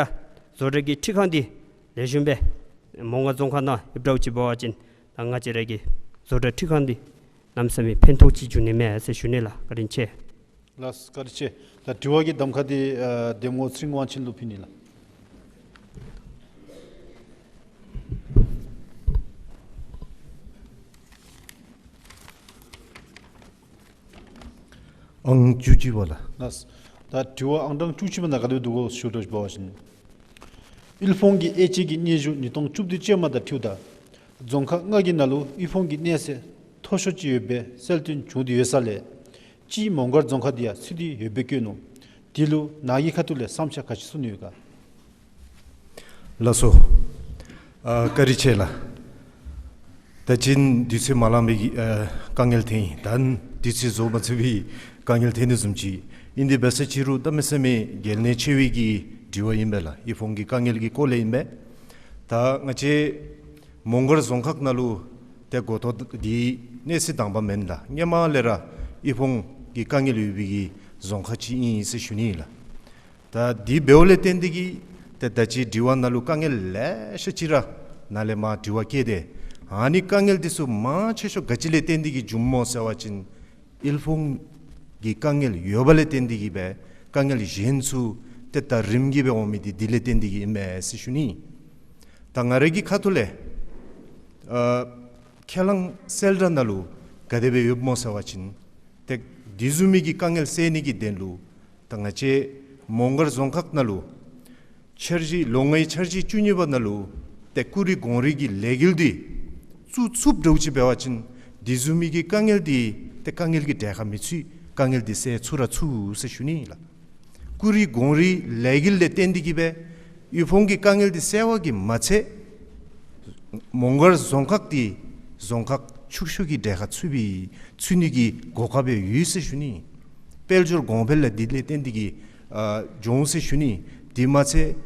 བཟོ་གྲྭ་གི་འཕྲུལ་ཁང་འདི་ལེགས་ཤོམ་སྦེ་མོང་སྒར་རྫོང་ཁག་ནང་ཡོདཔ་འདྲཝ་ཅིག་འབད་བ་ཅིན་ད་ང་བཅས་ར་གི་བཟོ་གྲྭ་འཕྲུལ་ཁང་འདི་གནམ་མེད་ས་མེད་ཕན་ཐོགས་ཅིག་འབྱུང་ནི་མས་ཟེར་ཞུ་ནི་ལགས། བཀའ་དྲིན་ཆེ། ལགས་བཀའ་དྲིན་ཆེ། ད་དྲི་བ་གི་གདམ་ཁ་འདི་ཨ་འདེམས་ངོ་ཚེ་རིང་དབང་ཆེན་ལུ་ཕུལ་ནི་ལགས། ཨང་བཅུ་གཅིག་པ་ལགས། ལགས། ད་དྲི་བ་ཨང་གྲངས་བཅུ་གཅིག་པ་ནང་ག་དེ་སྦེ་འདུག་གོ་ཞུ་དོ་འབད་བ་ཅིན་དབུལ་ཕོངས་ཀྱི་དབྱེ་དཔྱད་ཀྱི་སྙན་ཞུ་ཉིས་སྟོང་བཅུ་བདུན་ཅན་མ་དང་འཁྲིལཝ་ད་རྫོང་ཁག་ལྔ་གི་ནང་ལུ་དབུལ་ཕོངས་ཀྱི་གནས་ཚད་མཐོ་ཤོས་ཅིག་ཡོད་པའི་གསལ་སྟོན་བྱུང་སྟེ་ཡོད་ས་ལས་གཅིག་མོང་སྒར་རྫོང་ཁག་འདི་ཡང་ཚུད་དེ་ཡོདཔ་སྦེ་བཀོད་ནུག། དེ་ལུ་ནཱ་གི་ཁ་ཐུག་ལས་བསམ་འཆར་ག་ཅི་གསུང་ནི་ཡོད་ག། ལགས་སོ། ཨ་བཀའ་དྲིན་ཆེ་ལགས། ད་ཅི་དུས་ཚོད་མ་ལང་པའི་གི་ཨ་དཀའ་ངལ་ཐོན་ཡི། ད་དུས་ཚོད་རྫོགས་མ་ཚར་བའི་དཀའ་ངལ་ཐོན་ནི་བཟུམ་ཅིག་ཨིན། དེ་འབད་ས་ཅིག་རུང་གནམ་མེད་ས་མེད་གལ་གནད་ཆེ་བའི་གི་དྲི་བ་ཨིན་པས་ལགས། དབུལ་ཕོངས་ཀྱི་དཀའ་ངལ་གྱི་སྐོར་ལས་ཨིན་པས། ད་ང་བཅས་མོང་སྒར་རྫོང་ཁག་ནང་ལུ་ཏེ་འགོ་ཐོག་འདི་གནས་ཚུལ་དང་པ་མེན་ལགས། སྔོན་མ་ལས་ར་དབུལ་ཕོངས་ཀྱི་དཀའ་ངལ་ཡོད་པའི་གི་རྫོང་ཁག་ཅིག་ཨིན་ཟེར་ཞུ་ནི་ཨིན་ལགས། ད་དེ་འབདཝ་ལས་བརྟེན་ཏེ་གིས་ཏེ་ད་ཅི་དྲི་བ་ནང་ལུ་དཀའ་ངལ་ལེ་ཤ་ཅིག་ར་ནཱ་ལས་མར་དྲི་བ་བཀོད་དེ་ཨ་ནི་དཀའ་ངལ་འདི་ཚུ་མང་ཆེ་ཤོས་ག་ཅི་ལས་བརྟེན་ཏེ་གིས་བྱུངམ་སྨོ་ཟེར་བ་ཅིན་དབུལ་ཕོངས་ཀྱི་དཀའ་ངལ་ཡོདཔ་ལས་བརྟེན་ཏེ་གིས་སྦེ་དཀའ་ངལ་གཞན་ཚུ་ཏེ་ད་རིམ་གྱིས་སྦེ་འོང་མི་འདི་དེ་ལས་བརྟེན་ཏེ་གིས་ཨིན་མས་ཟེར་ཞུ་ནི། ད་ང་རའི་གི་ཁ་ཐུག་ལས་ཨ་ཁས་བླངས་གསལ་བསྒྲགས་ནང་ལུ་ག་དེ་སྦེ་ཡོདཔ་སྨོ་ཟེར་བ་ཅིན་ཏེ་དེ་བཟུམ་མའི་གི་དཀའ་ངལ་སེལ་ནི་གི་དོན་ལུ་ད་ང་བཅས་མོང་སྒར་རྫོང་ཁག་ནང་ལུ་འཆར་གཞི་ལོ་ལྔའི་འཆར་གཞི་བཅུ་གཉིས་པ་ནང་ལུ་ཏེ་ཀུ་རི་གོང་རི་གི་ལས་འགུལ་འདི་བཙུགས་ཚུགསཔ་འདྲཝ་ཅིག་འབད་བ་ཅིན་དེ་བཟུམ་མའི་གི་དཀའ་ངལ་འདི་ཏེ་དཀའ་ངལ་གྱི་གྲལ་ཁར་མི་ཚུད། དཀའ་ངལ་འདི་སེལ་ཚུགས་ར་ཚུགས་ཟེར་ཞུ་ནི་ཨིན་ལགས། ཀུ་རི་གོང་རི་ལས་འགུལ་ལས་བརྟེན་ཏེ་གིས་སྦེ་དབུལ་ཕོངས་ཀྱི་དཀའ་ངལ་འདི་སེལ་བ་གིས་མ་ཚད་མོང་སྒར་རྫོང་ཁག་འདི་རྫོང་ཁག་ཕྱུག་ཤོས་ཀྱི་གྲལ་ཁར་ཚུད་པའི་ཚུད་ནི་གི་གོ་སྐབས་ཡང་ཡོད་ཟེར་ཞུ་ནི། དཔལ་འབྱོར་གོང་འཕེལ་ལ་དེ་ལས་བརྟེན་ཏེ་གིས་ཨ་འབྱུང་ཟེར་ཞུ་ནི། དེ་མ་ཚད་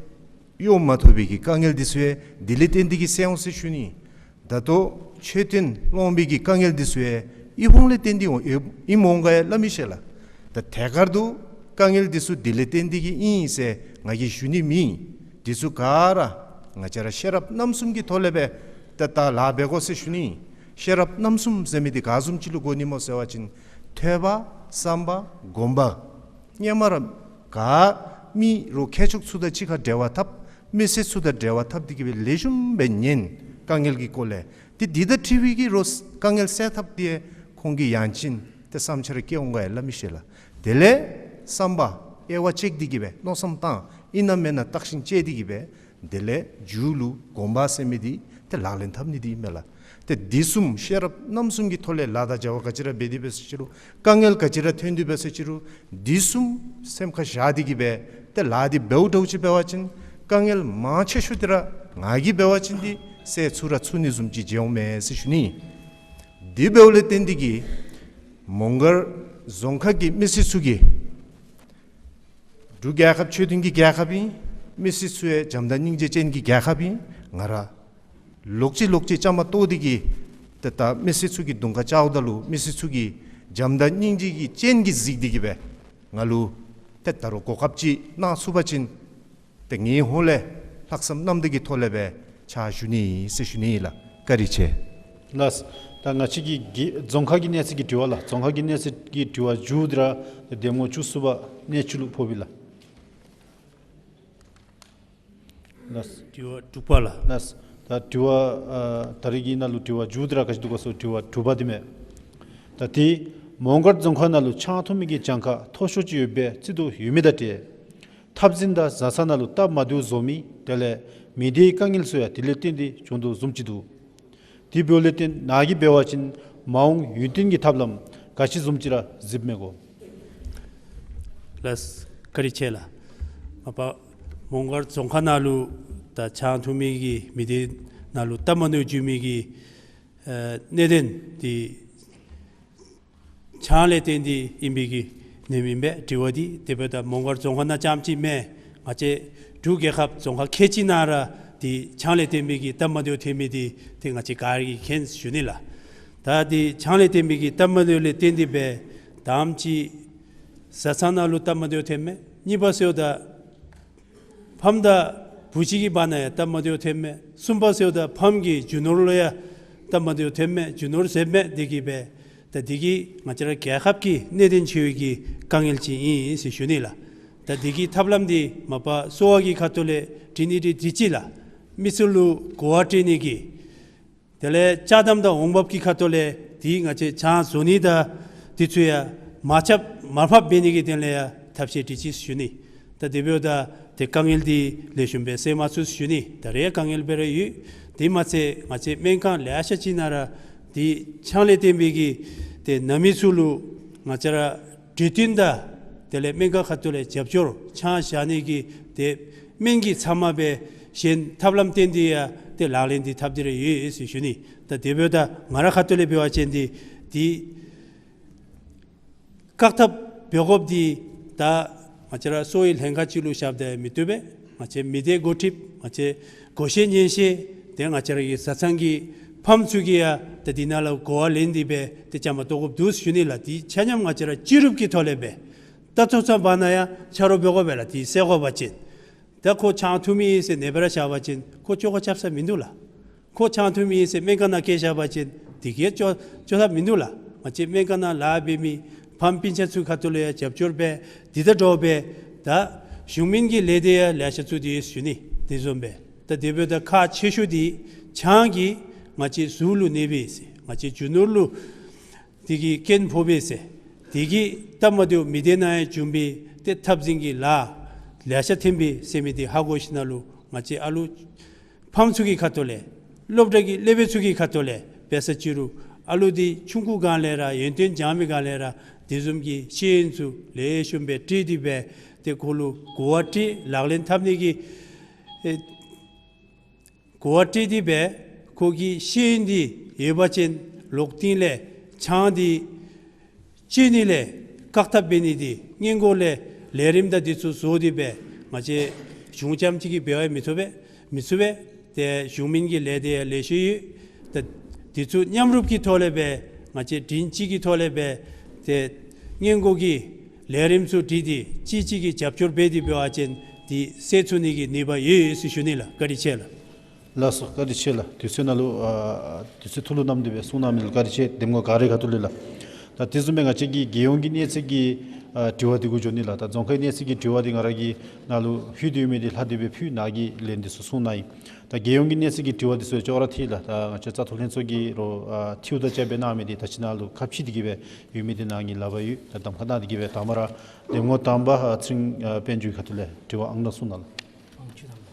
གཡོག་མ་ཐོབ་པའི་གི་དཀའ་ངལ་འདི་ཚུ་ཡང་དེ་ལས་བརྟེན་ཏེ་གིས་སེལ་འོང་ཟེར་ཞུ་ནི། ད་ལྟོ་མཆོད་རྟེན་སློང་བའི་གི་དཀའ་ངལ་འདི་ཚུ་ཡང་དབུལ་ཕོངས་ལས་བརྟེན་ཏེ་འོང་ཨིནམ་འོང་ག་ཡང་སླབ་མི་ཤེས་ལགས། ད་ཐད་ཀར་དུ་དཀའ་ངལ་འདི་ཚུ་དེ་ལས་བརྟེན་ཏེ་གིས་ཨིན་ཟེར་ང་གིས་ཞུ་ནི་མེན། འདི་ཚུ་ག་ར་ང་བཅས་ར་ཤེས་རབ་རྣམ་གསུམ་གྱི་ཐོག་ལས་སྦེ་ཏེ་ད་ལཱ་འབད་དགོ་ཟེར་ཞུ་ནི། ཤེས་རབ་རྣམ་གསུམ་ཟེར་མི་འདི་ག་བཟུམ་ཅིག་ལུ་གོ་ནི་སྨོ་ཟེར་བ་ཅིན་ཐོས་པ་བསམ་པ་སྒོམ་པ། སྔོན་མ་ར་ག་མི་རོགས་མཁས་མཆོག་ཚུ་དང་གཅིག་ཁར་འབྲེལ་བ་འཐབ། མི་སེར་ཚུ་དང་འབྲེལ་བ་འཐབ་སྟེ་གིས་སྦེ་ལེགས་ཤོམ་སྦེ་ཉན། དཀའ་ངལ་གྱི་སྐོར་ལས་ཏེ་འདི་དང་འཁྲིལ་བའི་གི་རོགས་དཀའ་ངལ་སེལ་ཐབས་འདི་ཁོང་གི་ཡང་ཅིན་ཏེ་བསམ་འཆར་བསྐྱེད་འོང་ག་ཡང་སླབ་མི་ཤེས་ལགས། དེ་ལས་བསམ་པ་དབྱེ་བ་དཔྱད་དེ་གིས་སྦེ་མནོ་བསམ་བཏང་ ཨིན་ན་མེན་ན་བརྟག་ཞིབ་དཔྱད་དེ་གི་སྦེ་དེ་ལས་མཇུག་ལུ་གོམ་པ་ཟེར་མི་འདི་ཏེ་ལག་ལེན་འཐབ་ནི་འདི་ཨིན་མས་ལགས། ཏེ་འདི་གསུམ་ཤེས་རབ་རྣམ་གསུམ་གྱི་ཐོག་ལས་ལཱ་དང་བྱ་བ་ག་ཅི་ར་འབད་དེ་འབད་ཟེར་ཅི་རུང་དཀའ་ངལ་ག་ཅི་ར་ཐོན་དེ་འབད་ཟེར་ཅི་རུང་འདི་གསུམ་སེམས་ཁར་བཞག་སྟེ་གི་སྦེ་ཏེ་ལཱ་འདི་འབདཝ་འདྲཝ་ཅིག་འབད་བ་ཅིན་དཀའ་ངལ་མང་ཆེ་ཤོས་འདི་ར་ང་གིས་འབད་བ་ཅིན་འདི་སེལ་ཚུགས་ར་ཚུགས་ནི་བཟུམ་ཅིག་མཇལཝ་མས་ཟེར་ཞུ་ནི། དེ་འབདཝ་ལས་བརྟེན་ཏེ་གི་མོང་སྒར་རྫོང་ཁག་གི་མི་སེར་ཚུ་གིས་འབྲུག་རྒྱལ་ཁབ་ཆོས་ལྡན་གྱི་རྒྱལ་ཁབ་ཨིན། མི་སེར་ཚུ་ཡང་བྱམས་དང་སྙིང་རྗེ་ཅན་གྱི་རྒྱལ་ཁབ་ཨིན། ང་ར་ལོག་ཅི་ལོག་ཅི་བཅའ་མར་གཏོགས་ཏེ་གི་ཏེ་ད་མི་སེར་ཚུ་གི་གདོང་ཁར་བཅརཝ་ད་ལུ་མི་སེར་ཚུ་གིས་བྱམས་དང་སྙིང་རྗེ་གི་སྤྱན་གྱིས་གཟིགས་ཏེ་གི་སྦེ་ང་ལུ་ཏེ་ད་རུང་གོ་སྐབས་ཅིག་གནང་ཚུགས་པ་ཅིན་ཏེ་ངེའི་ཧོངས་ལས་ལྷག་བསམ་རྣམ་དག་གི་ཐོག་ལས་སྦེ་ཕྱག་ཞུ་ནི་ཟེར་ཞུ་ནི་ལགས། བཀའ་དྲིན་ཆེ། ལགས། ད་ང་བཅས་ཀྱི་རྒེད་རྫོང་ཁག་གི་གནས་ཚུལ་གྱི་དྲི་བ་ལགས། རྫོང་ཁག་གི་གནས་ཚུལ་གྱི་དྲི་བ་མཇུག་འདི་ར་འདེམས་ངོ་བཅུ་གསུམ་པ་གནས་ཚུལ་ལུ་ཕོག་པས་ལགས། ལགས། དྲི་བ་དྲུག་པ་ལགས། ལགས། ད་དྲི་བ་ཨ་ད་རིས་ཀྱི་ནང་ལུ་དྲི་བ་མཇུག་འདི་ར་ག་ཅི་འདུག་ག་ཟེར་དྲི་བ་དྲུག་པ་འདི་མས། ད་ཏེ་མོང་སྒར་རྫོང་ཁག་ནང་ལུ་ཆང་འཐུང་མི་གི་གྱངས་ཁ་མཐོ་ཤོས་ཅིག་ཡོད་པའི་རྩིས་འདུག་ཡོད་མི་དང་འབྲེལ་ཐབ་ཟིན་དང་བཟའ་ཚང་ནང་ལུ་སྟབས་མ་བདེཝ་བཟོ་མི་དེ་ལས་མི་སྡེའི་དཀའ་ངལ་ཚུ་ཡང་དེ་ལས་བརྟེན་ཏེ་བྱུང་དོ་བཟུམ་ཅིག་འདུག། དེ་འབདཝ་ལས་བརྟེན་ནཱ་གིས་འབད་བ་ཅིན་མ་འོངས་ཡུན་བརྟན་གྱི་ཐབས་ལམ་ག་ཅི་བཟུམ་ཅིག་ར་གཟིགསཔ་མས་གོ། ལགས། བཀའ་དྲིན་ཆེ་ལགས། མ་པ་མོང་སྒར་རྫོང་ཁག་ནང་ལུ་ད་ཆང་འཐུང་མི་གི་མི་སྡེ་ནང་ལུ་སྟབས་མ་བདེཝ་བྱུང་མི་གི་ཨེ་གནད་དོན་འདི་ཆང་ལས་བརྟེན་ཏེ་ཨིན་པའི་གི་ནི་མེན་པས་དྲི་བ་འདི། དེ་འབདཝ་ད་མོང་སྒར་རྫོང་ཁག་ནང་རྐྱངམ་ཅིག་མེན། ང་བཅས་འབྲུག་རྒྱལ་ཁབ་རྫོང་ཁག་ཁལ་གཅིག་ནང་ར་འདི་ཆང་ལས་བརྟེན་པའི་གི་སྟབས་མ་བདེཝ་ཐོན་མི་འདི་ཏེ་ང་བཅས་ག་ར་གིས་མཁྱེན་ཟེར་ཞུ་ནི་ལགས། ད་འདི་ཆང་ལས་བརྟེན་པའི་གི་སྟབས་མ་བདེཝ་ལས་བརྟེན་ཏེ་སྦེ་དང་པ་ཅིག་བཟའ་ཚང་ནང་ལུ་སྟབས་མ་བདེཝ་ཐོནམ་མས། གཉིས་པ་ཟེརཝ་ད་ཕམ་དང་བུ་གཅིག་གི་བར་ན་ཡང་སྟབས་མ་བདེཝ་ཐོནམ་མས། གསུམ་པ་ཟེརཝ་ད་ཕམ་གྱིས་རྒྱུ་ནོར་ལུ་ཡང་སྟབས་མ་བདེཝ་ཐོནམ་མས། རྒྱུ་ནོར་ཟད་མས། དེ་གིས་སྦེ་ད་འདི་གིས་ང་བཅས་ར་རྒྱལ་ཁབ་ཀྱི་གནད་དོན་ཆེ་བའི་གི་དཀའ་ངལ་ཅིག་ཨིན་ཟེར་ཞུ་ནི་ལགས། ད་འདི་གི་ཐབས་ལམ་འདི་མ་པ་གསོ་བ་གི་ཁ་ཐུག་ལས་འབྲི་ནི་འདི་འདི་ཅིག་ལགས། མི་ཚུ་ལུ་གོ་བ་སྤྲོད་ནི་གི་དེ་ལས་ཅ་དམ་དང་འོང་འབབ་ཀྱི་ཁ་ཐུག་ལས་འདི་ང་བཅས་ཆང་བཟོ་ནི་དང་འདི་ཚུ་ཡང་མ་ཁྱབ་མར་ཕབ་འབད་ནི་གི་དོན་ལས་ཡང་ཐབས་ཤེས་འདི་ཅིག་ཞུ་ནི། ད་དེ་འབདཝ་ད་ཏེ་དཀའ་ངལ་འདི་ལེགས་ཤོམ་སྦེ་སེལ་མ་ཚུགས་ཞུ་ནི། ད་རེས་དཀའ་ངལ་འབད་ར་ཡོད། དེ་མ་ཚད་ང་བཅས་སྨན་ཁང་ལེ་ཤ་ཅིག་ནང་ར་འདི་ཆང་ལས་བརྟེན་པའི་གི་ཏེ་ན་མི་ཚུ་ལུ་ང་བཅས་ར་གྲོས་བསྟུན་དང་དེ་ལས་སྨན་ཁང་ཁ་ཐུག་ལས་རྒྱབ་སྐྱོར་ཆང་བཞག་ནི་གི་ཏེ་སྨན་གྱི་ཚབ་མ་སྦེ་གཞན་ཐབས་ལམ་བསྟེན་ཏེ་ཡང་ཏེ་ལག་ལེན་འདི་འཐབ་སྟེ་ར་ཡོད་ཟེར་ཞུ་ནི། ད་དེ་འབདཝ་ད་ང་ར་ཁ་ཐུག་ལས་འབད་བ་ཅིན་འདི་འདི་བཀག་ཐབས་འབད་དགོཔ་འདི་ད་ང་བཅས་ར་གསོ་བའི་ལྷན་ཁག་ཅིག་ལུ་བཞགཔ་ད་མི་བཏུབ་པས། ང་བཅས་མི་སྡེ་འགོ་ཁྲིདཔ་ང་བཅས་བགོ་བཤའ་ཉན་ཤེས་ཏེ་ང་བཅས་ར་གི་བཟའ་ཚང་གི་ཕམ་ཚུ་གིས་ཡང་ད་འདི་ནང་ལུ་གོ་བ་ལེན་ཏེ་སྦེ་ཏེ་བཅའ་མར་གཏོགས་དགོཔ་འདུག་ཞུ་ནི་ལགས། འདི་ཆ་མཉམ་ང་བཅས་ར་སྤྱི་རུབ་ཀྱི་ཐོག་ལས་སྦེ་ད་ཚོགས་ཚང་བར་ན་ཡང་ཆ་རོགས་འབད་དགོ་པས་ལགས། འདི་སེལ་དགོ་པ་ཅིན། ད་ཁོ་ཆང་འཐུང་མི་ཨིན་ཟེར་ནེ་སྦེ་ར་བཞག་པ་ཅིན་ཁོ་བཅོ་ཁ་རྐྱབ་ས་མིན་འདུག་ལགས། ཁོ་ཆང་འཐུང་མི་ཨིན་ཟེར་སྨན་ཁང་ནང་བསྐྱལ་བཞག་པ་ཅིན་འདི་གིས་བཅོ་བཅོ་ཐབས་མིན་འདུག་ལགས། ང་བཅས་སྨན་ཁང་ནང་ལཱ་འབད་མི་ཕམ་སྤུན་ཆ་ཚུ་ཁ་ཐུག་ལས་ཡང་རྒྱབ་སྐྱོར་འབད། འདི་དང་འདྲཝ་སྦེ་ད་གཞུང་མིན་གྱི་ལས་སྡེ་ཡང་ལེ་ཤ་ཚུད་དེ་ཡོད་ཟེར་ཞུ་ནི། དེ་བཟུམ་སྦེ་ད་དེ་འབདཝ་ད་ཁག་ཆེ་ཤོས་འདི་ཆང་གིས་ང་བཅས་གཟུགས་ལུ་ནད་འབད་ཟེར་ང་བཅས་རྒྱུ་ནོར་ལུ་དེ་གིས་རྐྱེན་ཕོག་པས་ཟེར། དེ་གིས་སྟབས་མ་བདེཝ་མི་སྡེ་ནང་ཡང་བྱུང་པས། ཏེ་འཐབ་འཛིང་གི་ལཱ་ལེ་ཤ་ཐོན་པས་ཟེར་མི་འདི་ཧ་གོ་ཞིནམ་ལས་ང་བཅས་ཨ་ལུ་ཕམ་ཚུ་གི་ཁ་ཐུག་ལས་སློབ་གྲྭ་གི་སློབ་དཔོན་ཚུ་གི་ཁ་ཐུག་ལས་འབད་ས་ཅིག་རུང་ཨ་ལུ་འདི་ཆུང་ཀུ་སྒང་ལས་ར་ཡོན་ཏན་སྦྱང་མི་སྒང་ལས་ར་དེ་བཟུམ་གྱི་ཤེས་ཡོན་ཚུ་ལེགས་ཤོམ་སྦེ་སྤྲོད་དེ་སྦེ་ཏེ་ཁོ་ལུ་གོ་བ་སྤྲོད་ལག་ལེན་འཐབ་ནི་གི་ཨེ་གོ་བ་སྤྲོད་དེ་སྦེ་ཁོ་གི་ཤེས་ཡོན་འདི་ཡོད་པ་ཅིན་ལོག་སྟེང་ལས་ཆང་འདི་བཅད་ནི་ལས་བཀག་ཐབས་འབད་ནི་འདི་སྔོན་འགོ་ལས་ལས་རིམ་དང་འདི་ཚུ་བཟོ་སྟེ་སྦེ་ང་བཅས་གཞུང་རྐྱངམ་གཅིག་གིས་འབད་བ་མི་ཚུགས་པས། མི་ཚུགས་པས། ཏེ་གཞུང་མིན་གྱི་ལས་སྡེ་ཡང་ལེ་ཤ་ཡོད། ཏེ་འདི་ཚུ་མཉམ་རུབ་ཀྱི་ཐོག་ལས་སྦེ་ང་བཅས་མགྲིན་གཅིག་གི་ཐོག་ལས་སྦེ་ཏེ་སྔོན་འགོ་གི་ལས་རིམ་ཚུ་སྒྲིག་སྟེ་གཅིག་གཅིག་གིས་རྒྱབ་སྐྱོར་འབད་དེ་འབད་བ་ཅིན་འདི་སེལ་ཚུགས་ནི་གི་ནུས་པ་ཡོད་ཟེར་ཞུ་ནི་ལགས། བཀའ་དྲིན་ཆེ་ལགས། ལགས་སོ། བཀའ་དྲིན་ཆེ་ལགས། དུས་ཚོད་ནང་ལུ་ཨ་དུས་ཚོད་ཐུགས་ལུ་བསྣམས་ཏེ་སྦེ་གསུང་གནང་མི་ལུ་བཀའ་དྲིན་ཆེ། འདེམས་ངོ་ག་རའི་ཁ་ཐུག་ལས་ལགས། ད་དེ་བཟུམ་སྦེ་ང་བཅས་ཀྱི་རྒྱལ་ཡོངས་ཀྱི་གནས་ཚད་ཀྱི་ཨ་དྲི་བ་འདི་གུ་འགྱོ་ནི་ལགས། ད་རྫོང་ཁའི་གནས་ཚད་ཀྱི་དྲི་བ་འདི་ང་ར་གིས་ནཱ་ལུ་ཕུལ་ཏེ་ཡོད་མི་འདི་ལྷག་སྟེ་སྦེ་ཕུལ། ནཱ་གིས་ལན་འདི་ཚུ་གསུང་གནང་ཡི། ད་རྒྱལ་ཡོངས་ཀྱི་གནས་ཚད་ཀྱི་དྲི་བ་འདི་ཚུ་ཅོག་ར་འཐད་ལགས། ད་ང་བཅས་བཙག་འཐུ་ལྷན་ཚོགས་ཀྱིས་རོགས་ཨ་འཐུས་ད་བཅའ་སྦེ་གནང་མི་འདི་ད་ཅི་ནཱ་ལུ་ཁ་ཕྱེ་སྟེ་གི་སྦེ་ཡོད་མི་འདི་ནཱ་ངེའི་ལག་པར་ཡོད། ད་གདམ་ཁ་གནང་སྟེ་གི་སྦེ་ད་མ་ར་འདེམས་ངོ་དང་པ་ཨ་ཚེ་རིང་ཨ་དཔལ་འབྱོར་གྱི་ཁ་ཐུག་ལས་དྲི་བ་ཨང་གྲངས་གསུང་གནང་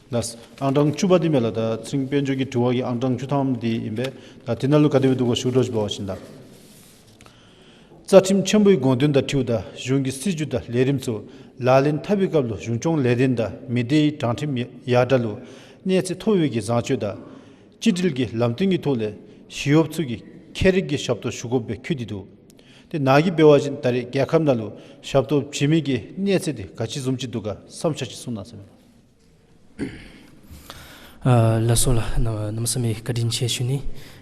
ལགས། ལགས། ཨང་གྲངས་བཅུ་པ་འདི་མས་ལགས། ད་ཚེ་རིང་དཔལ་འབྱོར་གྱི་དྲི་བ་གི་ཨང་གྲངས་བཅུ་ཐམ་འདི་ཨིན་པས། ད་དེ་ནང་ལུ་ག་དེ་སྦེ་འདུག་ག་ཞུ་དགོཔ་འབད་བ་ཅིན་ད་རྩ་ཁྲིམས་ཆེན་མོའི་དགོངས་དོན་དང་འཁྲིལཝ་ད་གཞུང་གི་སྲིད་བྱུས་དང་ལས་རིམ་ཚུ་ལག་ལེན་འཐབ་པའི་སྐབས་ལུ་གཞུང་སྐྱོང་ལས་དོན་དང་མི་སྡེའི་དྲང་ཁྲིམས་ཡ་ཡར་དྲག་ལུ་གནས་ཚད་མཐོ་བའི་གི་བཟང་སྤྱོད་དང་གཅིག་སྒྲིལ་གྱི་ལམ་སྟོན་གྱི་ཐོག་ལས་ཞི་གཡོགཔ་ཚུ་གིས་ཁྱད་རིག་གི་ཞབས་ཏོག་ཞུ་དགོཔ་སྦེ་འཁོད་དེ་འདུག། ཏེ་ནཱ་གིས་འབད་བ་ཅིན་ད་རེས་རྒྱལ་ཁབ་ནང་ལུ་ཞབས་ཏོག་བྱིན་མི་གི་གནས་ཚད་འདི་ག་ཅི་བཟུམ་ཅིག་འདུག་ག་བསམ་འཆར་ཅིག་གསུང་གནང་ཟེར་མས། ཨ་ལགས་སོ་ལགས། གནམ་གནམ་མེད་ས་མེད་བཀའ་དྲིན་ཆེ་ཞུ་ནི།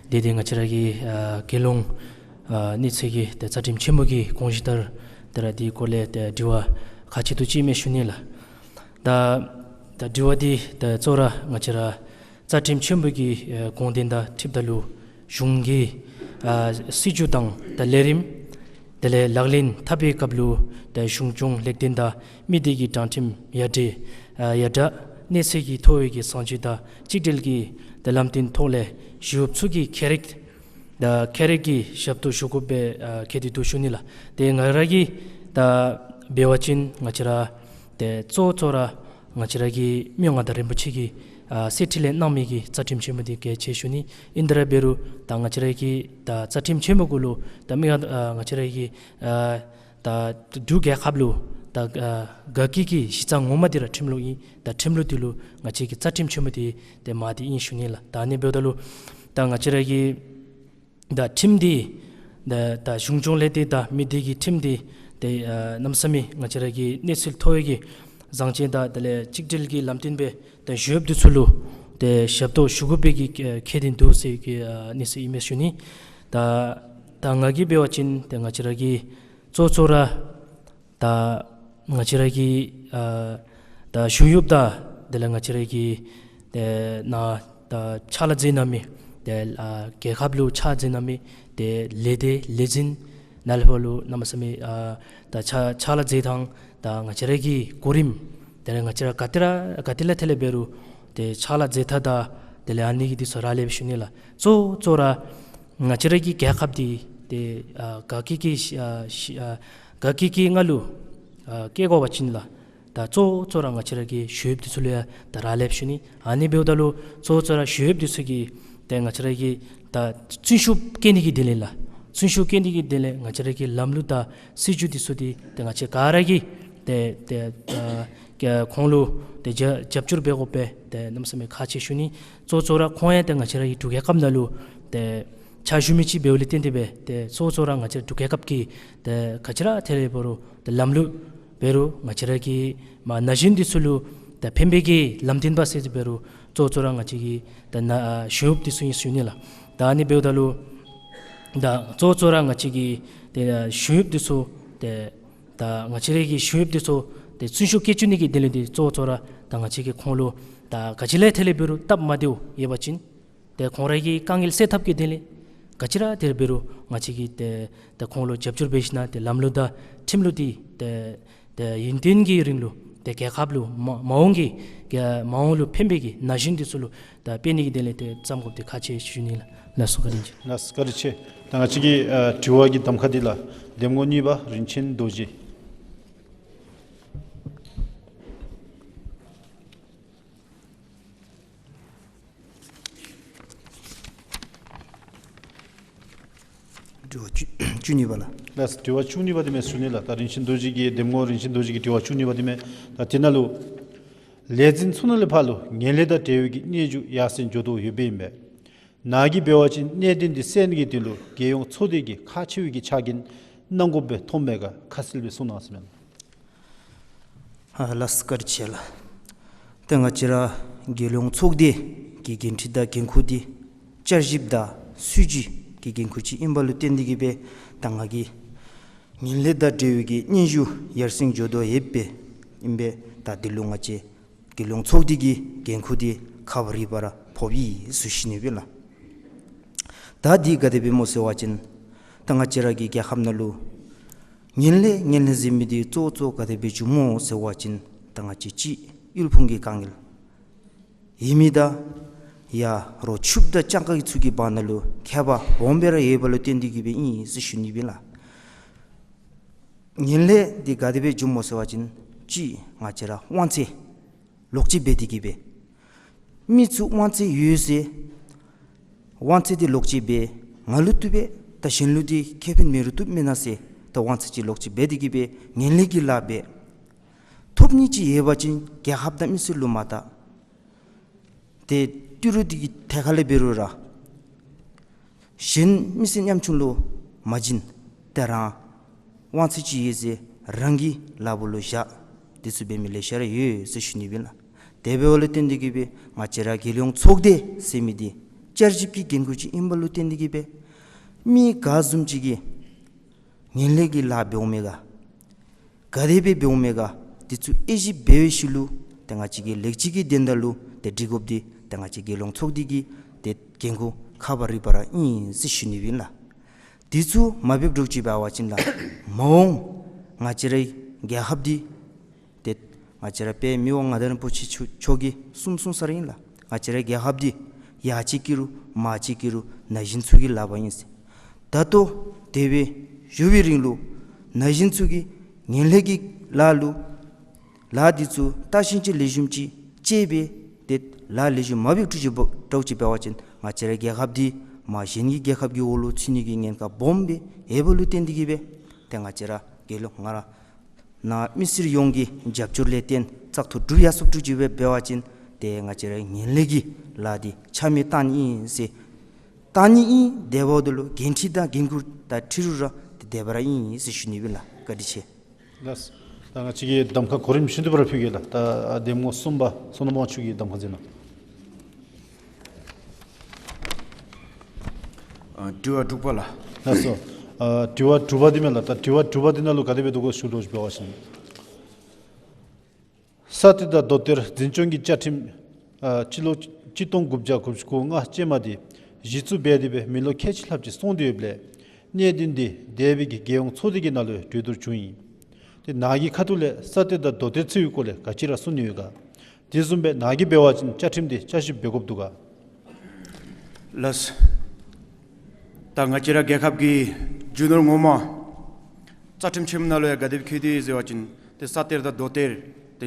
དེ་དེ་ང་བཅས་ར་གི་ཨ་རྒྱལ་ཡོངས་ཨ་གནས་ཚད་ཀྱི་ཏེ་རྩ་ཁྲིམས་ཆེན་མོ་གི་དགོངས་གཞི་ལྟར་ཏེ་ར་དེའི་སྐོར་ལས་ཏེ་དྲི་བ་ཁག་ཆེ་ཏོག་ཅིག་མས་ཞུ་ནི་ལགས། ད་ད་དྲི་བ་འདི་ཏེ་གཙོ་བོ་ར་ང་བཅས་ར་རྩ་ཁྲིམས་ཆེན་མོ་གི་ཨ་དགོངས་དོན་དང་འཁྲིལཝ་ད་ལུ་གཞུང་གི་ཨ་སྲིད་བྱུས་དང་ད་ལས་རིམ་དེ་ལས་ལག་ལེན་འཐབ་པའི་སྐབས་ལུ་ཏེ་གཞུང་སྐྱོང་ལས་དོན་དང་མི་སྡེ་གི་དྲང་ཁྲིམས་ཡར་དྲག་ཨ་ཡར་དྲག་གནས་ཚད་ཀྱི་མཐོ་བའི་གི་བཟང་སྤྱོད་དང་གཅིག་སྒྲིལ་གྱི་ཏེ་ལམ་སྟོན་ཐོག་ལས་ཞི་གཡོགཔ་ཚུ་གིས་ཁྱད་རིག་ད་ཁྱད་རིག་གི་ཞབས་ཏོག་ཞུ་དགོཔ་སྦེ་ཨ་འཁོད་དེ་འདུག་ཞུ་ནི་ལགས། ཏེ་ང་ར་གིས་ད་འབད་བ་ཅིན་ང་བཅས་ར་ཏེ་གཙོ་གཙོ་ར་ང་བཅས་ར་གི་མི་དབང་མངའ་བདག་རིན་པོ་ཆེ་གིས་ཨ་གསེར་ཁྲི་ལས་གནང་མི་གི་རྩ་ཁྲིམས་ཆེན་མོ་འདི་གལ་ཆེ་ཞུ་ནི། ཨིན་ཏེ་ར་འབད་རུང་ད་ང་བཅས་ར་གི་ད་རྩ་ཁྲིམས་ཆེན་མོ་གུ་ལུ་ད་མི་དབང་ཨ་ང་བཅས་ར་གི་ཨ་ད་འབྲུག་རྒྱལ་ཁབ་ལུ་ད་ཨ་དགའ་སྐྱིད་ཀྱི་གཞི་རྩ་ངོ་མ་འདི་ར་ཁྲིམས་ལུགས་ཨིན། ད་ཁྲིམས་ལུགས་འདི་ལུ་ང་བཅས་ཀྱི་རྩ་ཁྲིམས་ཆེན་མོ་འདི་ཏེ་མ་འདི་ཨིན་ཞུ་ནི་ལགས། ད་ཨ་ནི་འབདཝ་ད་ལུ་ད་ང་བཅས་ར་གི་ད་ཁྲིམས་འདི་ད་ད་གཞུང་སྐྱོང་ལས་དོན་དང་མི་སྡེ་གི་ཁྲིམས་འདི་ཏེ་ཨ་གནམ་མེད་ས་མེད་ང་བཅས་ར་གི་གནས་ཚད་མཐོ་བའི་གི་བཟང་སྤྱོད་དང་དེ་ལས་གཅིག་སྒྲིལ་གྱི་ལམ་སྟོན་སྦེ་ད་ཞི་གཡོགཔ་འདི་ཚུ་ལུ་ཏེ་ཞབས་ཏོག་ཞུ་དགོ་པའི་གི་ཨ་ཁེ་དེ་འདུག་ཟེར་གི་ཨ་གནས་ཚུལ་ཨིན་མས་ཞུ་ནི། ད་ད་ང་གིས་འབད་བ་ཅིན་ཏེ་ང་བཅས་ར་གི་གཙོ་གཙོ་ར་ད་ང་བཅས་ར་གི་ཨ་ད་ཞི་གཡོགཔ་དང་དེ་ལས་ང་བཅས་ར་གི་ཏེ་ནཱ་ད་ཕྱག་ལཱ་མཛད་གནང་མི་ཏེ་ཨ་རྒྱལ་ཁབ་ལུ་ཕྱག་མཛད་གནང་མི་ཏེ་ལས་སྡེ་ལས་འཛིན་ནཱ་ལས་ཕར་ལུ་གནམ་མེད་ས་མེད་ཨ་ད་ཕྱག་ཕྱག་ལཱ་མཛད་ཐངས་ད་ང་བཅས་ར་གི་གོ་རིམ་དེ་ལས་ང་བཅས་ར་ག་ཏེ་ར་ག་ཏེ་ལས་ཐད་ལས་འབད་རུང་ཏེ་ཕྱག་ལཱ་མཛད་ཐངས་དང་དེ་ལས་ཨ་ནི་གི་འདི་ཚུ་རག་ལས་ཞུ་ནི་ལགས། གཙོ་གཙོ་ར་ང་བཅས་ར་གི་རྒྱལ་ཁབ་འདི་ཏེ་ཨ་དགའ་སྐྱིད་ཀྱི་ཨ་ཨ་དགའ་སྐྱིད་ཀྱི་ངང་ལུ་ཨ་བསྐྱལ་དགོ་པ་ཅིན་ལགས། ད་གཙོ་གཙོ་ར་ང་བཅས་ར་གི་ཞི་གཡོགཔ་འདི་ཚུ་ལུ་ཡང་ད་རག་ལས་ཞུ་ནི། ཨ་ནི་འབདཝ་ད་ལུ་གཙོ་གཙོ་ར་ཞི་གཡོགཔ་འདི་ཚུ་གིས་ཏེ་ང་བཅས་ར་གི་ད་བརྩོན་ཤུགས་བསྐྱེད་ནི་གི་དོན་ལས་ལགས། བརྩོན་ཤུགས་བསྐྱེད་ནི་གི་དོན་ལས་ང་བཅས་ར་གི་ལམ་ལུགས་དང་སྲིད་བྱུས་འདི་ཚུ་འདི་ཏེ་ང་བཅས་ག་ར་གིས་ཏེ་ཏེ་ཨ་ཁོང་ལུ་ཏེ་རྒྱབ་རྒྱབ་སྐྱོར་འབད་དགོ་པས། ཏེ་གནམ་མེད་ས་མེད་ཁག་ཆེ་ཞུ་ནི། གཙོ་གཙོ་ར་ཁོང་ཡང་ཏེ་ང་བཅས་ར་གི་འབྲུག་རྒྱལ་ཁབ་ནང་ལུ་ཏེ་ཕྱག་ཞུ་མི་ཅིག་འབདཝ་ལས་བརྟེན་ཏེ་སྦེ་ཏེ་གཙོ་གཙོ་ར་ང་བཅས་ར་འབྲུག་རྒྱལ་ཁབ་ཀྱི་ཏེ་ག་ཅི་ར་ཐད་ལས་འབད་རུང་ཏེ་ལམ་ལུགས་འབད་རུང་ང་བཅས་ར་གི་མ་ན་གཞོན་འདི་ཚུ་ལུ་ད་ཕན་པའི་གི་ལམ་སྟོན་པ་ཟེར་ཏེ་འབད་རུང་གཙོ་གཙོ་ར་ང་བཅས་ཀྱི་ད་ན་ཨ་ཞི་གཡོགཔ་འདི་ཚུ་ཨིན་ཞུ་ནི་ལགས། ད་ཨ་ནི་འབདཝ་ད་ལུ་ད་གཙོ་གཙོ་ར་ང་བཅས་ཀྱི་ད་ཞི་གཡོགཔ་འདི་ཚུ་ཏེ་ད་ང་བཅས་ར་གི་ཞི་གཡོགཔ་འདི་ཚུ་ཏེ་བརྩོན་ཤུགས་བསྐྱེད་བཅུག་ནི་གི་དོན་ལས་འདི་གཙོ་གཙོ་ར་ད་ང་བཅས་ཀྱིས་ཁོང་ལུ་ད་ག་ཅི་ལས་ཐད་ལས་འབད་རུང་སྟབས་མ་བདེཝ་ཡོད་པ་ཅིན་ཏེ་ཁོང་ར་གི་དཀའ་ངལ་སེལ་ཐབས་ཀྱི་དོན་ལས་ག་ཅི་ར་ཐད་ལས་འབད་རུང་ང་བཅས་ཀྱིས་ཏེ་ཏེ་ཁོང་ལུ་རྒྱབ་སྐྱོར་འབད་ཞིནམ་ཏེ་ལམ་ལུགས་དང་ཁྲིམས་ལུགས་འདི་ཏེ་ཏེ་ཡུན་བརྟན་གྱི་རིང་ལུ་ཏེ་རྒྱལ་ཁབ་ལུ་མ་མ་འོངས་ཀྱི་རྒྱལ་མ་འོངས་ལུ་ཕན་པའི་གི་ན་གཞོན་འདི་ཚུ་ལུ་ད་སྤེལ་ནི་གི་དོན་ལས་ཏེ་བརྩམ་དགོཔ་འདི་ཁག་ཆེ་ཞུ་ནི་ལགས། ལགས་སོ་བཀའ་དྲིན་ཆེ། ལགས་སོ་བཀའ་དྲིན་ཆེ། ད་ང་བཅས་ཀྱི་ཨ་དྲི་བ་གི་གདམ་ཁ་འདི་ལགས། འདེམས་ངོ་གཉིས་པ་རིན་ཆེན་རྡོ་རྗེ། དྲི་བ་བཅུ་བཅུ་གཉིས་པ་ལགས། ལགས་དྲི་བ་བཅུ་གཉིས་པ་འདི་མས་ཞུ་ནི་ལགས། ད་རིན་ཆེན་རྡོ་རྗེ་གི་འདེམས་ངོ་རིན་ཆེན་རྡོ་རྗེ་གི་དྲི་བ་བཅུ་གཉིས་པ་འདི་མས། ད་དེ་ནང་ལུ་ལས་འཛིན་ཚུ་ནང་ལས་ཕར་ལུ་ངན་ལྷད་དང་འབྲེལ་བའི་གི་སྙན་ཞུ་ཡར་སེང་འགྱོ་དོ་ཡོདཔ་ཨིན་པས། ནཱ་གིས་འབད་བ་ཅིན་གནད་དོན་འདི་སེལ་ནི་གི་དོན་ལུ་རྒྱལ་ཡོངས་ཚོགས་སྡེ་གི་ཁག་ཆེ་བའི་གི་ཕྱག་འགན་གནང་དགོཔ་སྦེ་མཐོངམ་མས་ག་ཁ་གསལ་སྦེ་གསུང་གནང་ཟེར་མས། ཨ་ལགས་བཀའ་དྲིན་ཆེ་ལགས། ཏེ་ང་བཅས་ར་རྒྱལ་ཡོངས་ཚོགས་སྡེ་གི་འགན་འཁྲི་དང་འགན་ཁུར་འདི་བསྐྱར་ཞིབ་དང་སྲིད་བྱུས་ཀྱི་འགན་ཁུར་ཅིག་ཨིན་པ་ལུ་བརྟེན་ཏེ་གིས་སྦེ་ད་ང་གིས་ངན་ལྷད་དང་འབྲེལ་བའི་གི་སྙན་ཞུ་ཡར་སེང་འགྱོ་དོ་ཡོདཔ་སྦེ་ཨིན་པས། ད་འདི་ལུ་ང་བཅས་རྒྱལ་ཡོངས་ཚོགས་སྡེ་གི་འགན་ཁུར་འདི་ཁ་བ་རི་བ་ར་ཕོགཔ་ཨིན་ཟེར་ཞུ་ནི་ཨིན་པས་ལགས། ད་འདི་ག་དེ་སྦེ་སྨོ་ཟེར་བ་ཅིན་ ད་ང་བཅས་ར་གི་རྒྱལ་ཁབ་ནང་ལུ་ངན་ལྷད་ངན་ལྷད་ཟེར་མི་འདི་གཙོ་བོ་གཙོ་བོ་ག་དེ་སྦེ་བྱུངམ་སྨོ་ཟེར་བ་ཅིན་ད་ང་བཅས་ཅིག་དབུལ་ཕོངས་ཀྱི་དཀའ་ངལ་ཨིན་མི་དང་ཡ་རོགས་ཕྱུགཔོ་དང་སྤྱང་ཀ་གི་ཚུ་གི་བར་ན་ལུ་ཁྱད་པར་སྦོམ་སྦེ་ར་ཡོདཔ་ལུ་བརྟེན་ཏེ་གིས་སྦེ་ཨིན་ཟེར་ཞུ་ནི་ཨིན་ལགས། ངན་ལྷད་འདི་ག་དེ་སྦེ་བྱུངམ་སྨོ་ཟེར་བ་ཅིན་ཅིག་ང་བཅས་ར་དབང་ཚད་ལོག་སྤྱོད་འབད་དེ་གིས་སྦེ་མི་ཚུ་དབང་ཚད་ཡོད་ཟེར་དབང་ཚད་འདི་ལོག་སྤྱོད་འབད་ང་ལུ་བཏུབ་པས་ད་གཞན་ལུ་འདི་ཁེ་ཕན་མེད་རུང་བཏུབ་མེན་ན་ཟེར་ད་དབང་ཚད་ཅིག་ལོག་སྤྱོད་འབད་དེ་གིས་སྦེ་ངན་ལྷད་ཀྱི་ལཱ་འབད། ཐོབ་ནི་ཅིག་ཡོད་པ་ཅིན་རྒྱལ་ཁབ་དང་མི་སེར་ལུ་མ་བལྟ། ཏེ་ཏི་རུ་འདི་གི་ཐད་ཁ་ལས་འབད་རུང་ར་གཞན་མི་སེར་ཉམ་ཆུང་ལུ་མ་བྱིན། ཏེ་རང་དབང་ཚད་ཅིག་ཡོད་ཟེར་རང་གི་ལགཔ་ལུ་བཞག། འདི་ཚུ་འབད་མི་ལེ་ཤ་ར་ཡོད་ཟེར་ཞུ་ནི་ཨིན་ལགས། དེ་འབདཝ་ལུ་བརྟེན་ཏེ་གིས་སྦེ་ང་བཅས་ར་རྒྱལ་ཡོངས་ཚོགས་སྡེ་ཟེར་མི་འདི་བསྐྱར་ཞིབ་ཀྱི་འགན་ཁུར་ཅིག་ཨིནམ་ལུ་བརྟེན་ཏེ་གིས་སྦེ་མི་ག་བཟུམ་ཅིག་གིས་ངན་ལྷད་ཀྱི་ལཱ་འབདཝ་མས་ག་ག་དེ་སྦེ་འབདཝ་མས་ག་འདི་ཚུ་དབྱེ་ཞིབ་འབད་བའི་ཤུལ་ལུ་ཏེ་ང་བཅས་ཀྱི་ལེགས་བཅོས་ཀྱི་དོན་དག་ལུ་ཏེ་སྒྲིག་དགོཔ་འདི་ཏེ་ང་བཅས་རྒྱལ་ཡོངས་ཚོགས་སྡེ་གི་ཏེ་འགན་ཁུར་ཁག་འབག་རི་བ་ར་ཨིན་ཟེར་ཞུ་ནི་ཨིན་ལགས། འདི་ཚུ་མ་འབདཝ་འདྲཝ་ཅིག་འབད་བ་ཅིན་ལགས་མ་འོངས་ང་བཅས་རའི་རྒྱལ་ཁབ་འདི་ཏེ་ང་བཅས་ར་དཔལ་མི་དབང་མངའ་བདག་རིན་པོ་ཆེ་མཆོག་མཆོག་གིས་གསུངས་གསུངས་ས་ར་ཨིན་ལགས། ང་བཅས་རའི་རྒྱལ་ཁབ་འདི་ཡར་ཅིག་སྐྱེ་རུང་མར་ཅིག་སྐྱེ་རུང་ན་གཞོན་ཚུ་གི་ལག་པར་ཨིན་ཟེར། ད་ལྟོ་དེ་སྦེ་ཡོད་པའི་རིང་ལུ་ན་གཞོན་ཚུ་གིས་ངན་ལྷད་ཀྱི་ལཱ་ལུ་ལཱ་འདི་ཚུ་བརྟག་ཞིབ་ཅིག་ལེགས་ཤོམ་ཅིག་དཔྱད་འབད་དེ་ལཱ་ལེགས་ཤོམ་མ་འབད་འདྲཝ་ཅིག་འབད་འདྲཝ་ཅིག་འབད་བ་ཅིན་ང་བཅས་རའི་རྒྱལ་ཁབ་འདི་མར་གཞན་གྱི་རྒྱལ་ཁབ་ཀྱི་འོག་ལུ་ཚུད་ནི་གི་ཉེན་ཁ་སྦོམ་སྦེ་ཡོདཔ་ལུ་བརྟེན་ཏེ་གིས་སྦེ་ཏེ་ང་བཅས་ར་རྒྱལ་ཡོངས་ང་ར་ནཱ་མི་སེར་ཡོངས་ཀྱི་རྒྱབ་སྐྱོར་ལས་བརྟེན་བཙག་འཐུ་གྲུབ་ཡར་སོཔ་འདྲཝ་ཅིག་སྦེ་འབད་བ་ཅིན་ཏེ་ང་བཅས་རའི་ངན་ལྷད་ཀྱི་ལཱ་འདི་ཆ་མེད་བཏང་ནི་ཨིན་ཟེར་བཏང་ནི་ཨིན། དེ་འབདཝ་ད་ལུ་འགན་འཁྲི་དང་འགན་ཁུར་དང་འཁྲིལ་རུང་ར་ཏེ་དེ་སྦེ་ར་ཨིན་ཟེར་ཞུ་ནི་ཨིན་ལགས། བཀའ་དྲིན་ཆེ། ལགས། ད་ང་བཅས་ཀྱི་གདམ་ཁ་གོ་རིམ་བཞིན་དུ་སྦེ་ར་ཕུལ་གེ་ལགས། ད་གདམ་ངོ་གསུམ་པ་བསོད་ནམས་དབང་ཕྱུག་གིས་གདམ་ཁ་མཛད་གནང་། ཨ་དྲི་བ་དྲུག་པ་ལགས། ལགས་སོ། ཨ་དྲི་བ་དྲུག་པ་འདི་མས་ལགས། ད་དྲི་བ་དྲུག་པ་འདི་ནང་ལུ་ག་དེ་སྦེ་འདུག་གོ་ཞུ་དོ་ཅིག་འབད་བ་ཅིན་ས་གཏེར་དང་རྡོ་གཏེར་འཛིན་སྐྱོང་གི་བཅའ་ཁྲིམས་ཨ་སྤྱི་ལོ་གཅིག་སྟོང་དགུ་བརྒྱ་དགུ་བཅུ་གོ་ལྔ་ཅན་མ་འདི་གཞི་བཙུགས་འབད་དེ་སྦེ་མི་ལོ་ཁལ་གཅིག་ལྷགཔ་ཅིག་སོང་སྟེ་ཡོདཔ་ལས་གནད་དོན་འདི་འདས་པའི་གི་རྒྱལ་ཡོངས་ཚོགས་སྡེ་གི་ནང་ལུ་གྲོས་བསྡུར་བྱུང་ཡི། ཏེ་ནཱ་གི་ཁ་ཐུག་ལས་ས་གཏེར་དང་རྡོ་གཏེར་ཚུ་གི་སྐོར་ལས་ག་ཅི་ར་གསུང་ནི་ཡོད་ག། དེ་བཟུམ་སྦེ་ནཱ་གིས་འབད་བ་ཅིན་བཅའ་ཁྲིམས་འདི་བསྐྱར་ཞིབ་འབད་དགོཔ་འདུག་ག། ལགས། ད་ང་བཅས་ར་རྒྱལ་ཁབ་ཀྱི་རྒྱུ་ནོར་ངོ་མ་རྩ་ཁྲིམས་ཆེན་མོ་ནང་ལུ་ཡང་ག་དེ་སྦེ་བཀོད་དེ་ཡོད་ཟེར་བ་ཅིན་ཏེ་ས་གཏེར་དང་རྡོ་གཏེར་ཏེ་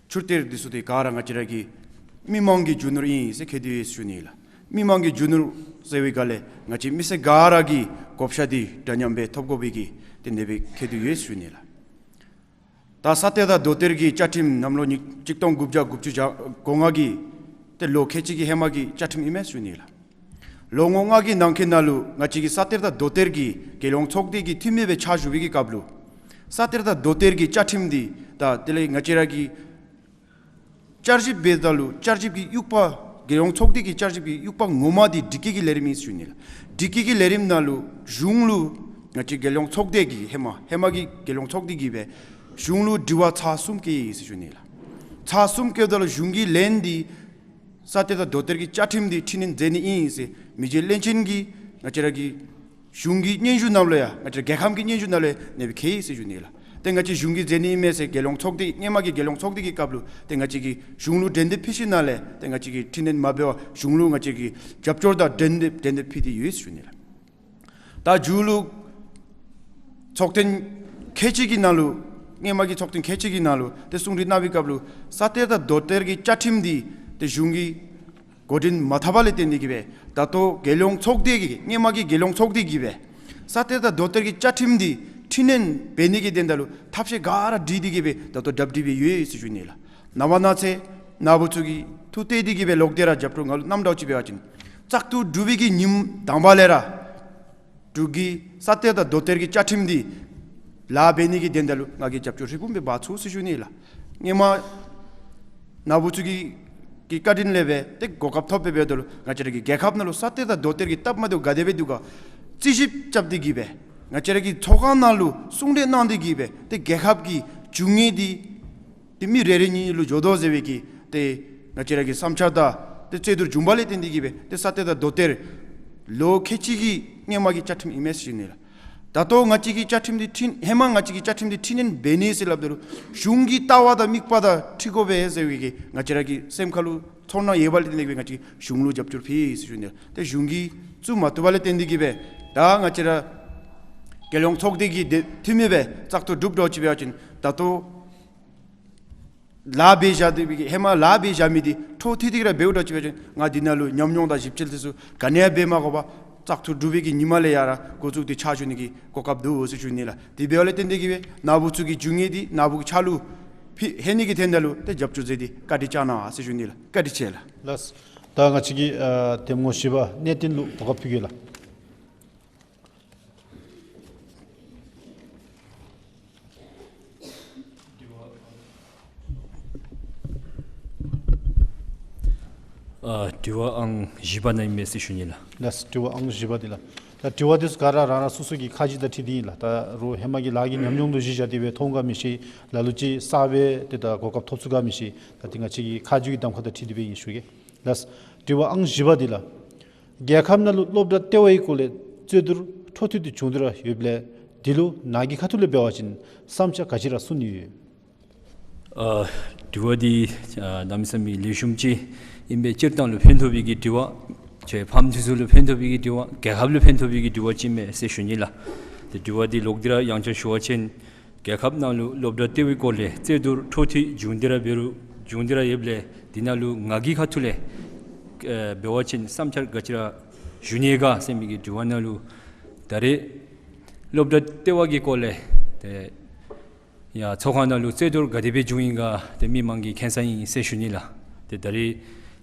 ཆུ་གཏེར་འདི་ཚུ་ཏེ་ག་ར་ང་བཅས་ར་གི་མི་མང་གི་རྒྱུ་ནོར་ཨིན་ཟེར་བཀོད་དེ་ཡོད་ཟེར་ཞུ་ནི་ལགས། མི་མང་གི་རྒྱུ་ནོར་ཟེར་བའི་སྒང་ལས་ང་བཅས་མི་སེར་ག་ར་གི་བགོ་བཤའ་འདི་འདྲ་མཉམ་སྦེ་ཐོབ་དགོ་པའི་གི་ཏེ་ཨ་ནེ་སྦེ་བཀོད་དེ་ཡོད་ཟེར་ཞུ་ནི་ལགས། ད་ས་གཏེར་དང་རྡོ་གཏེར་གྱི་བཅའ་ཁྲིམས་གནམ་ལོ་ཉིས་གཅིག་སྟོང་དགུ་བརྒྱ་དགུ་བཅུ་གོ་ལྔ་གི་ཏེ་ལོ་ཁལ་གཅིག་གི་ཧེ་མ་གི་བཅའ་ཁྲིམས་ཨིན་མས་ཟེར་ཞུ་ནི་ལགས། ལོ་ངོ་ལྔ་གི་ནང་འཁོད་ནང་ལུ་ང་བཅས་ཀྱི་ས་གཏེར་དང་རྡོ་གཏེར་གྱི་རྒྱལ་ཡོངས་ཚོགས་སྡེ་གི་འཐུས་མི་སྦེ་ཕྱག་ཞུ་བའི་གི་སྐབས་ལུ་ས་གཏེར་དང་རྡོ་གཏེར་གྱི་བཅའ་ཁྲིམས་འདི་ད་དེ་ལས་ང་བཅས་ར་གི་བསྐྱར་ཞིབ་འབདཝ་ད་ལུ་བསྐྱར་ཞིབ་ཀྱི་དབྱུག་པ་རྒྱལ་ཡོངས་ཚོགས་སྡེ་གི་བསྐྱར་ཞིབ་ཀྱི་དབྱུག་པ་ངོ་མ་འདི་སྒྲིག་བཀོད་ཀྱི་ལས་རིམ་ཨིན་ཟེར་ཞུ་ནི་ལགས། སྒྲིག་བཀོད་ཀྱི་ལས་རིམ་ནང་ལུ་གཞུང་ལུ་ང་བཅས་རྒྱལ་ཡོངས་ཚོགས་སྡེ་གི་ཧེ་མ་ཧེ་མ་གི་རྒྱལ་ཡོངས་ཚོགས་སྡེ་གིས་སྦེ་གཞུང་ལུ་དྲི་བ་ཚར་གསུམ་བཀོད་ཡི་ཟེར་ཞུ་ནི་ལགས། ཚར་གསུམ་བཀོདཔ་ད་ལུ་གཞུང་གིས་ལན་འདི་ས་གཏེར་དང་རྡོ་གཏེར་གྱི་བཅའ་ཁྲིམས་འདི་འཕྲི་སྣོན་མཛད་ནི་ཨིན་ཟེར་མི་རྗེ་བློན་ཆེན་གྱིས་ང་བཅས་ར་གི་གཞུང་གི་སྙན་ཞུ་ནང་ལུ་ཡང་ང་བཅས་རྒྱལ་ཁམས་ཀྱི་སྙན་ཞུ་ནང་ལུ་ཡང་ཨ་ནེ་སྦེ་བཀོད་ཡི་ཟེར་ཞུ་ནི་ལགས། ཏེ་ང་བཅས་གཞུང་གིས་མཛད་ནི་ཨིན་མས་ཟེར་རྒྱལ་ཡོངས་ཚོགས་སྡེ་སྔོན་མ་གི་རྒྱལ་ཡོངས་ཚོགས་སྡེ་གི་སྐབས་ལུ་ཏེ་ང་བཅས་ཀྱིས་གཞུང་ལུ་འགྲན་བསྡུར་ཕུལ་ཞིནམ་ལས་ཏེ་ང་བཅས་ཀྱིས་འཕྲི་སྣོན་མ་འབད་བར་གཞུང་ལུ་ང་བཅས་ཀྱིས་རྒྱབ་སྐྱོར་དང་འགྲན་བསྡུར་འགྲན་བསྡུར་ཕུལ་ཏེ་ཡོད་ཟེར་ཞུ་ནི་ལགས། ད་མཇུག་ལུ་ཚོགས་ཐེངས་ཁལ་གཅིག་གི་ནང་ལུ་སྔོན་མ་གི་ཚོགས་ཐེངས་ཁལ་གཅིག་གི་ནང་ལུ་ཏེ་གསུང་གྲོས་གནང་བའི་སྐབས་ལུ་ས་གཏེར་དང་རྡོ་གཏེར་གྱི་བཅའ་ཁྲིམས་འདི་ཏེ་གཞུང་གིས་འགོ་འདྲེན་མ་འཐབ་པ་ལས་བརྟེན་ཏེ་གིས་སྦེ་ད་ལྟོ་རྒྱལ་ཡོངས་ཚོགས་སྡེ་གི་སྔོན་མ་གི་རྒྱལ་ཡོངས་ཚོགས་སྡེ་གིས་སྦེ་ས་གཏེར་དང་རྡོ་གཏེར་གྱི་བཅའ་ཁྲིམས་འདི་འཕྲི་སྣོན་འབད་ནི་གི་དོན་དག་ལུ་ཐབས་ཤེས་ག་ར་བསྒྲིགས་ཏེ་གིས་སྦེ་ད་ལྟོ་གྲ་སྒྲིག་འབད་ཡོད་ཟེར་ཞུ་ནི་ལགས། ནངས་པ་གནངས་ཚེ་ནཱ་བུ་ཚུ་གིས་ཐུགས་གཏད་དེ་གིས་སྦེ་ལོག་སྟེ་ར་རྒྱབ་སྐྱོར་ང་ལུ་གནངམ་འདྲཝ་ཅིག་འབད་བ་ཅིན་བཙག་འཐུ་གྲུབ་པའི་གི་ཉིནམ་དང་པ་ལས་ར་འབྲུག་གི་ས་གཏེར་དང་རྡོ་གཏེར་གྱི་བཅའ་ཁྲིམས་འདི་ལཱ་འབད་ནི་གི་དོན་དག་ལུ་ང་གིས་རྒྱབ་སྐྱོར་ཧྲིལ་བུམ་སྦེ་འབག་ཚུགས་ཟེར་ཞུ་ནི་ལགས། སྔོན་མ་ནཱ་བུ་ཚུ་གི་གི་བཀའ་དྲིན་ལས་སྦེ་ཏེ་གོ་སྐབས་ཐོབ་སྦེ་འབདཝ་ད་ལུ་ང་བཅས་ར་གི་རྒྱལ་ཁབ་ནང་ལུ་ས་གཏེར་དང་རྡོ་གཏེར་གྱི་སྟབས་མ་བདེཝ་ག་དེ་སྦེ་འདུག་ག་རྩིས་ཞིབ་རྐྱབ་སྟེ་གིས་སྦེ་ང་བཅས་ར་གི་ཚོགས་ཁང་ནང་ལུ་གསུང་གྲོས་གནང་སྟེ་གིས་སྦེ་ཏེ་རྒྱལ་ཁབ་ཀྱི་འབྱུང་ངེས་འདི་ཏེ་མི་རེ་རེ་གཉིས་ལུ་འགྱོ་དོ་ཟེར་བའི་གི་ཏེ་ང་བཅས་ར་གི་བསམ་འཆར་དང་ཏེ་རྩོད་བསྡུར་བྱུང་བ་ལས་བརྟེན་ཏེ་གིས་སྦེ་ཏེ་ས་གཏེར་དང་རྡོ་གཏེར་ལོ་ཁལ་གཅིག་གི་སྔོན་མ་གི་བཅའ་ཁྲིམས་ཨིན་མས་ཟེར་ཞུ་ནི་ལགས། ད་ལྟོ་ང་བཅས་ཀྱི་བཅའ་ཁྲིམས་འདི་འཕྲི་ནི་ཧེ་མ་ང་བཅས་ཀྱི་བཅའ་ཁྲིམས་འདི་འཕྲི་ནི་འབད་ནི་ཟེར་སླབ་ད་ལུ་གཞུང་གི་ལྟ་བ་དང་དམིགས་པ་དང་འཁྲིལ་དགོ་པས་ཟེར་བའི་གི་ང་བཅས་ར་གི་སེམས་ཁ་ལུ་ཚོར་སྣང་ཡོད་པ་ལས་བརྟེན་ཏེ་གི་སྦེ་ང་བཅས་གཞུང་ལུ་རྒྱབ་སྐྱོར་ཕུལ་ཡི་ཟེར་ཞུ་ནི་ལགས། ཏེ་གཞུང་གིས་བཙུགས་མ་བཏུབ་པ་ལས་བརྟེན་ཏེ་གི་སྦེ་ད་ང་བཅས་ར་རྒྱལ་ཡོངས་ཚོགས་སྡེ་གི་དེ་འཐུས་མི་སྦེ་བཙག་འཐུ་གྲུབ་འགྱོ་ཅི་འབད་བ་ཅིན་ད་ལྟོ་ལཱ་འབད་བཞག་སྟེ་སྦེ་གི་ཧེ་མ་ལཱ་འབད་བཞག་མི་འདི་འཕྲོ་མཐུད་དེ་གི་ར་འབདཝ་ད་ཅི་འབད་བ་ཅིན་ང་འདི་ནང་ལུ་ཉམས་མྱོང་དང་ཞིབ་འཚོལ་དེ་ཚུ་ག་ནི་ཡང་འབད་མ་དགོ་པར་བཙག་འཐུ་གྲུབ་པའི་གི་ཉིནམ་ལས་ཡར་འགོ་བཙུགས་ཏེ་ཕྱག་ཞུ་ནི་གི་གོ་སྐབས་འདུག་ཟེར་ཞུ་ནི་ལགས། དེ་འབདཝ་ལས་བརྟེན་ཏེ་གི་སྦེ་ནཱ་བུ་ཚུ་གི་རྒྱུ་དངོས་འདི་ནཱ་བུ་གི་ཕྱག་ལུ་ཕུལ་ནི་གི་དོན་དག་ལུ་ཏེ་རྒྱབ་སྐྱོར་མཛད་དེ་བཀའ་དྲིན་བསྐྱང་གནང་ཟེར་ཞུ་ནི་ལགས། བཀའ་དྲིན་ཆེ་ལགས། ལགས། ད་ང་བཅས་ཀྱི་ཨ་འདེམས་ངོ་བཞི་པ་གནས་བརྟན་ལུ་གོ་སྐབས་ཕུལ་གེ་ལགས། ཨ་དྲི་བ་ཨང་བཞི་པ་ནང་ཨིན་མས་ཟེར་ཞུ་ནི་ལགས། ལགས། དྲི་བ་ཨང་བཞི་པ་འདི་ལགས། ད་དྲི་བ་འདི་ཚུ་ག་ར་རང་རང་སོ་སོ་གི་ཁ་རྗེ་དང་འཁྲིལ་ཏེ་ཨིན་ལགས། ད་རུང་ཧེ་མ་གི་ལཱ་གི་ཉམས་མྱོང་ལུ་གཞི་བཞག་སྟེ་སྦེ་མཐོང་ག་མི་ཤེས། ལ་ལུ་ཅིག་གསར་པའི་ཏེ་ད་གོ་སྐབས་ཐོབ་ཚུགས་ག་མི་ཤེས། ད་འདི་ང་བཅས་ཀྱི་ཁ་རྗེ་གི་གདམ་ཁ་དང་འཁྲིལ་ཏེ་སྦེ་ཨིན་ཞུ་གེ། ལགས། དྲི་བ་ཨང་བཞི་པ་འདི་ལགས། རྒྱལ་ཁབ་ནང་ལུ་སློབ་གྲྭ་ལྟེ་བའི་སྐོར་ལས་རྩོད་བསྡུར་འཕྲོ་མཐུད་དེ་བྱུང་སྟེ་ར་ཡོདཔ་ལས་འདི་ལུ་ནཱ་གི་ཁ་ཐུག་ལས་འབད་བ་ཅིན་བསམ་འཆར་ག་ཅི་ར་གསུང་ནི་ཡོད། ཨ་དྲི་བ་འདི་ཨ་གནམ་མེད་ས་མེད་ལེགས་ཤོམ་ཅིག་ཨིན་པས། སྤྱིར་བཏང་ལུ་ཕན་ཐོགས་པའི་གི་དྲི་བ། ཁྱེད་ཕམ་འདི་ཚུ་ལུ་ཕན་ཐོགས་པའི་གི་དྲི་བ། རྒྱལ་ཁབ་ལུ་ཕན་ཐོགས་པའི་གི་དྲི་བ་ཅིག་ཨིན་མས་ཟེར་ཞུ་ནི་ལགས། ཏེ་དྲི་བ་འདི་ལོག་སྟེ་ར་ཡང་བསྐྱར་ཞུ་བ་ཅིན་རྒྱལ་ཁབ་ནང་ལུ་སློབ་གྲྭ་ལྟེ་བའི་སྐོར་ལས་རྩོད་བསྡུར་འཕྲོ་མཐུད་བྱུང་སྟེ་ར་འབད་རུང་བྱུང་སྟེ་ར་ཡོདཔ་ལས་འདི་ནང་ལུ་ང་གི་ཁ་ཐུག་ལས་ཨེ་འབད་བ་ཅིན་བསམ་འཆར་ག་ཅི་ར་ཞུ་ནི་ག་ཟེར་མི་གི་དྲི་བ་ནང་ལུ་ད་རེས་སློབ་གྲྭ་ལྟེ་བ་གི་སྐོར་ལས་ཏེ་ཡ་ཚོགས་ཁང་ནང་ལུ་རྩོད་བསྡུར་ག་དེ་སྦེ་བྱུང་ཡི་ག་ཏེ་མི་མང་གིས་མཁྱེན་ས་ཨིན་ཟེར་ཞུ་ནི་ལགས། ཏེ་ད་རེས་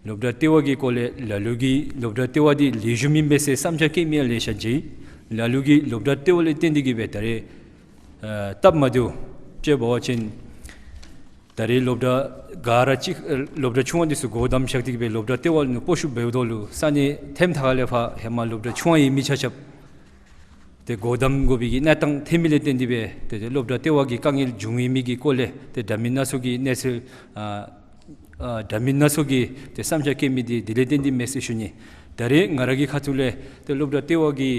སློབ་གྲྭ་ལྟེ་བ་གི་སྐོར་ལས་ལ་ལུ་གིས་སློབ་གྲྭ་ལྟེ་བ་འདི་ལེགས་ཤོམ་ཨིན་པས་ཟེར་བསམ་འཆར་བཀོད་མི་ཡང་ལེ་ཤ་མཇལ་ཡི། ལ་ལུ་གིས་སློབ་གྲྭ་ལྟེ་བ་ལས་བརྟེན་ཏེ་གི་སྦེ་ད་རེས་ཨ་སྟབས་མ་བདེཝ་ཅིག་འབད་བ་ཅིན་ད་རེས་སློབ་གྲྭ་ག་ར་ཅིག་ཨ་སློབ་གྲྭ་ཆུང་བ་འདི་ཚུ་སྒོ་བསྡམས་བཞག་སྟེ་གི་སྦེ་སློབ་གྲྭ་ལྟེ་བ་ནང་སྤོ་བཤུད་འབདཝ་ད་ལུ་ས་གནས་ཐེམ་ཐ་ཁ་ལས་ཕར་ཧེ་མ་སློབ་གྲྭ་ཆུང་བ་ཨིན་མི་ཆ་ཁྱབ་ཏེ་སྒོ་བསྡམ་དགོ་པའི་གི་གནས་སྟངས་ཐོན་མི་ལས་བརྟེན་ཏེ་སྦེ་ཏེ་ཏེ་སློབ་གྲྭ་ལྟེ་བ་གི་དཀའ་ངལ་བྱུང་ཡོད་མི་གི་སྐོར་ལས་ཏེ་འདྲ་མིན་སྣ་ཚོགས་ཀྱི་གནས་ཚུལ་ཨ་ཨ་འདྲ་མིན་སྣ་ཚོགས་ཀྱི་ཏེ་བསམ་འཆར་བཀོད་མི་འདི་དེ་ལས་བརྟེན་ཏེ་མས་ཟེར་ཞུ་ནི། ད་རེས་ང་ར་གི་ཁ་ཐུག་ལས་ཏེ་སློབ་གྲྭ་ལྟེ་བ་གི་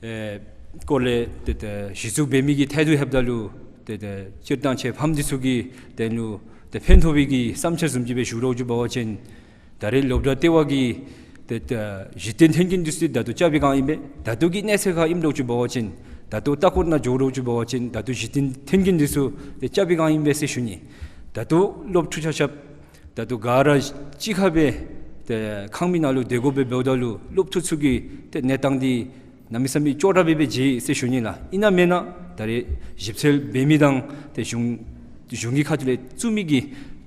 ཨེ་སྐོར་ལས་ཏེ་ཏེ་གཞི་བཙུགས་འབད་མི་གི་ཐད་དུ་ལྷོདཔ་ད་ལུ་ཏེ་ཏེ་སྤྱིར་བཏང་ཁྱེད་ཕམ་འདི་ཚུ་གི་དོན་ལུ་ཏེ་ཕན་ཐོགས་པའི་གི་བསམ་འཆར་བཟུམ་ཅིག་སྦེ་ཞུ་རོགས་ཅིག་འབད་བ་ཅིན་ད་རེས་སློབ་གྲྭ་ལྟེ་བ་གི་ཏེ་ཏེ་གཞི་རྟེན་མཐུན་རྐྱེན་འདི་ཚུ་ད་ལྟོ་རྐྱབ་པའི་སྒང་ཨིན་པས། ད་ལྟོ་གི་གནས་ཚད་ཁར་ཨིནམ་འདྲཝ་ཅིག་འབད་བ་ཅིན་ད་ལྟོ་ལྟ་སྐོར་ནང་འགྱོ་རོགས་ཅིག་འབད་བ་ཅིན་ད་ལྟོ་གཞི་རྟེན་མཐུན་རྐྱེན་འདི་ཚུ་ཏེ་རྐྱབ་པའི་སྒང་ཨིན་པས་ཟེར་ཞུ་ནི། ད་ལྟོ་སློབ་ཕྲུག་ཆ་ཁྱབ་ད་ལྟོ་ག་ར་གཅིག་ཁར་སྦེ་ཏེ་ཁང་མིག་ནང་ལུ་སྡོད་དགོཔ་སྦེ་འབདཝ་ད་ལུ་སློབ་ཕྲུག་ཚུ་གི་ཏེ་གནས་སྟངས་འདི་གནམ་མེད་ས་མེད་ཅོག་འཐདཔ་སྦེ་མཇལ་ཡི་ཟེར་ཞུ་ནི་ལགས། ཨིན་ན་མེན་ན་ད་རེས་ཞིབ་འཚོལ་འབད་མི་དང་ཏེ་གཞུང་གཞུང་གི་ཁ་ཐུག་ལས་བཙུགས་མི་གི་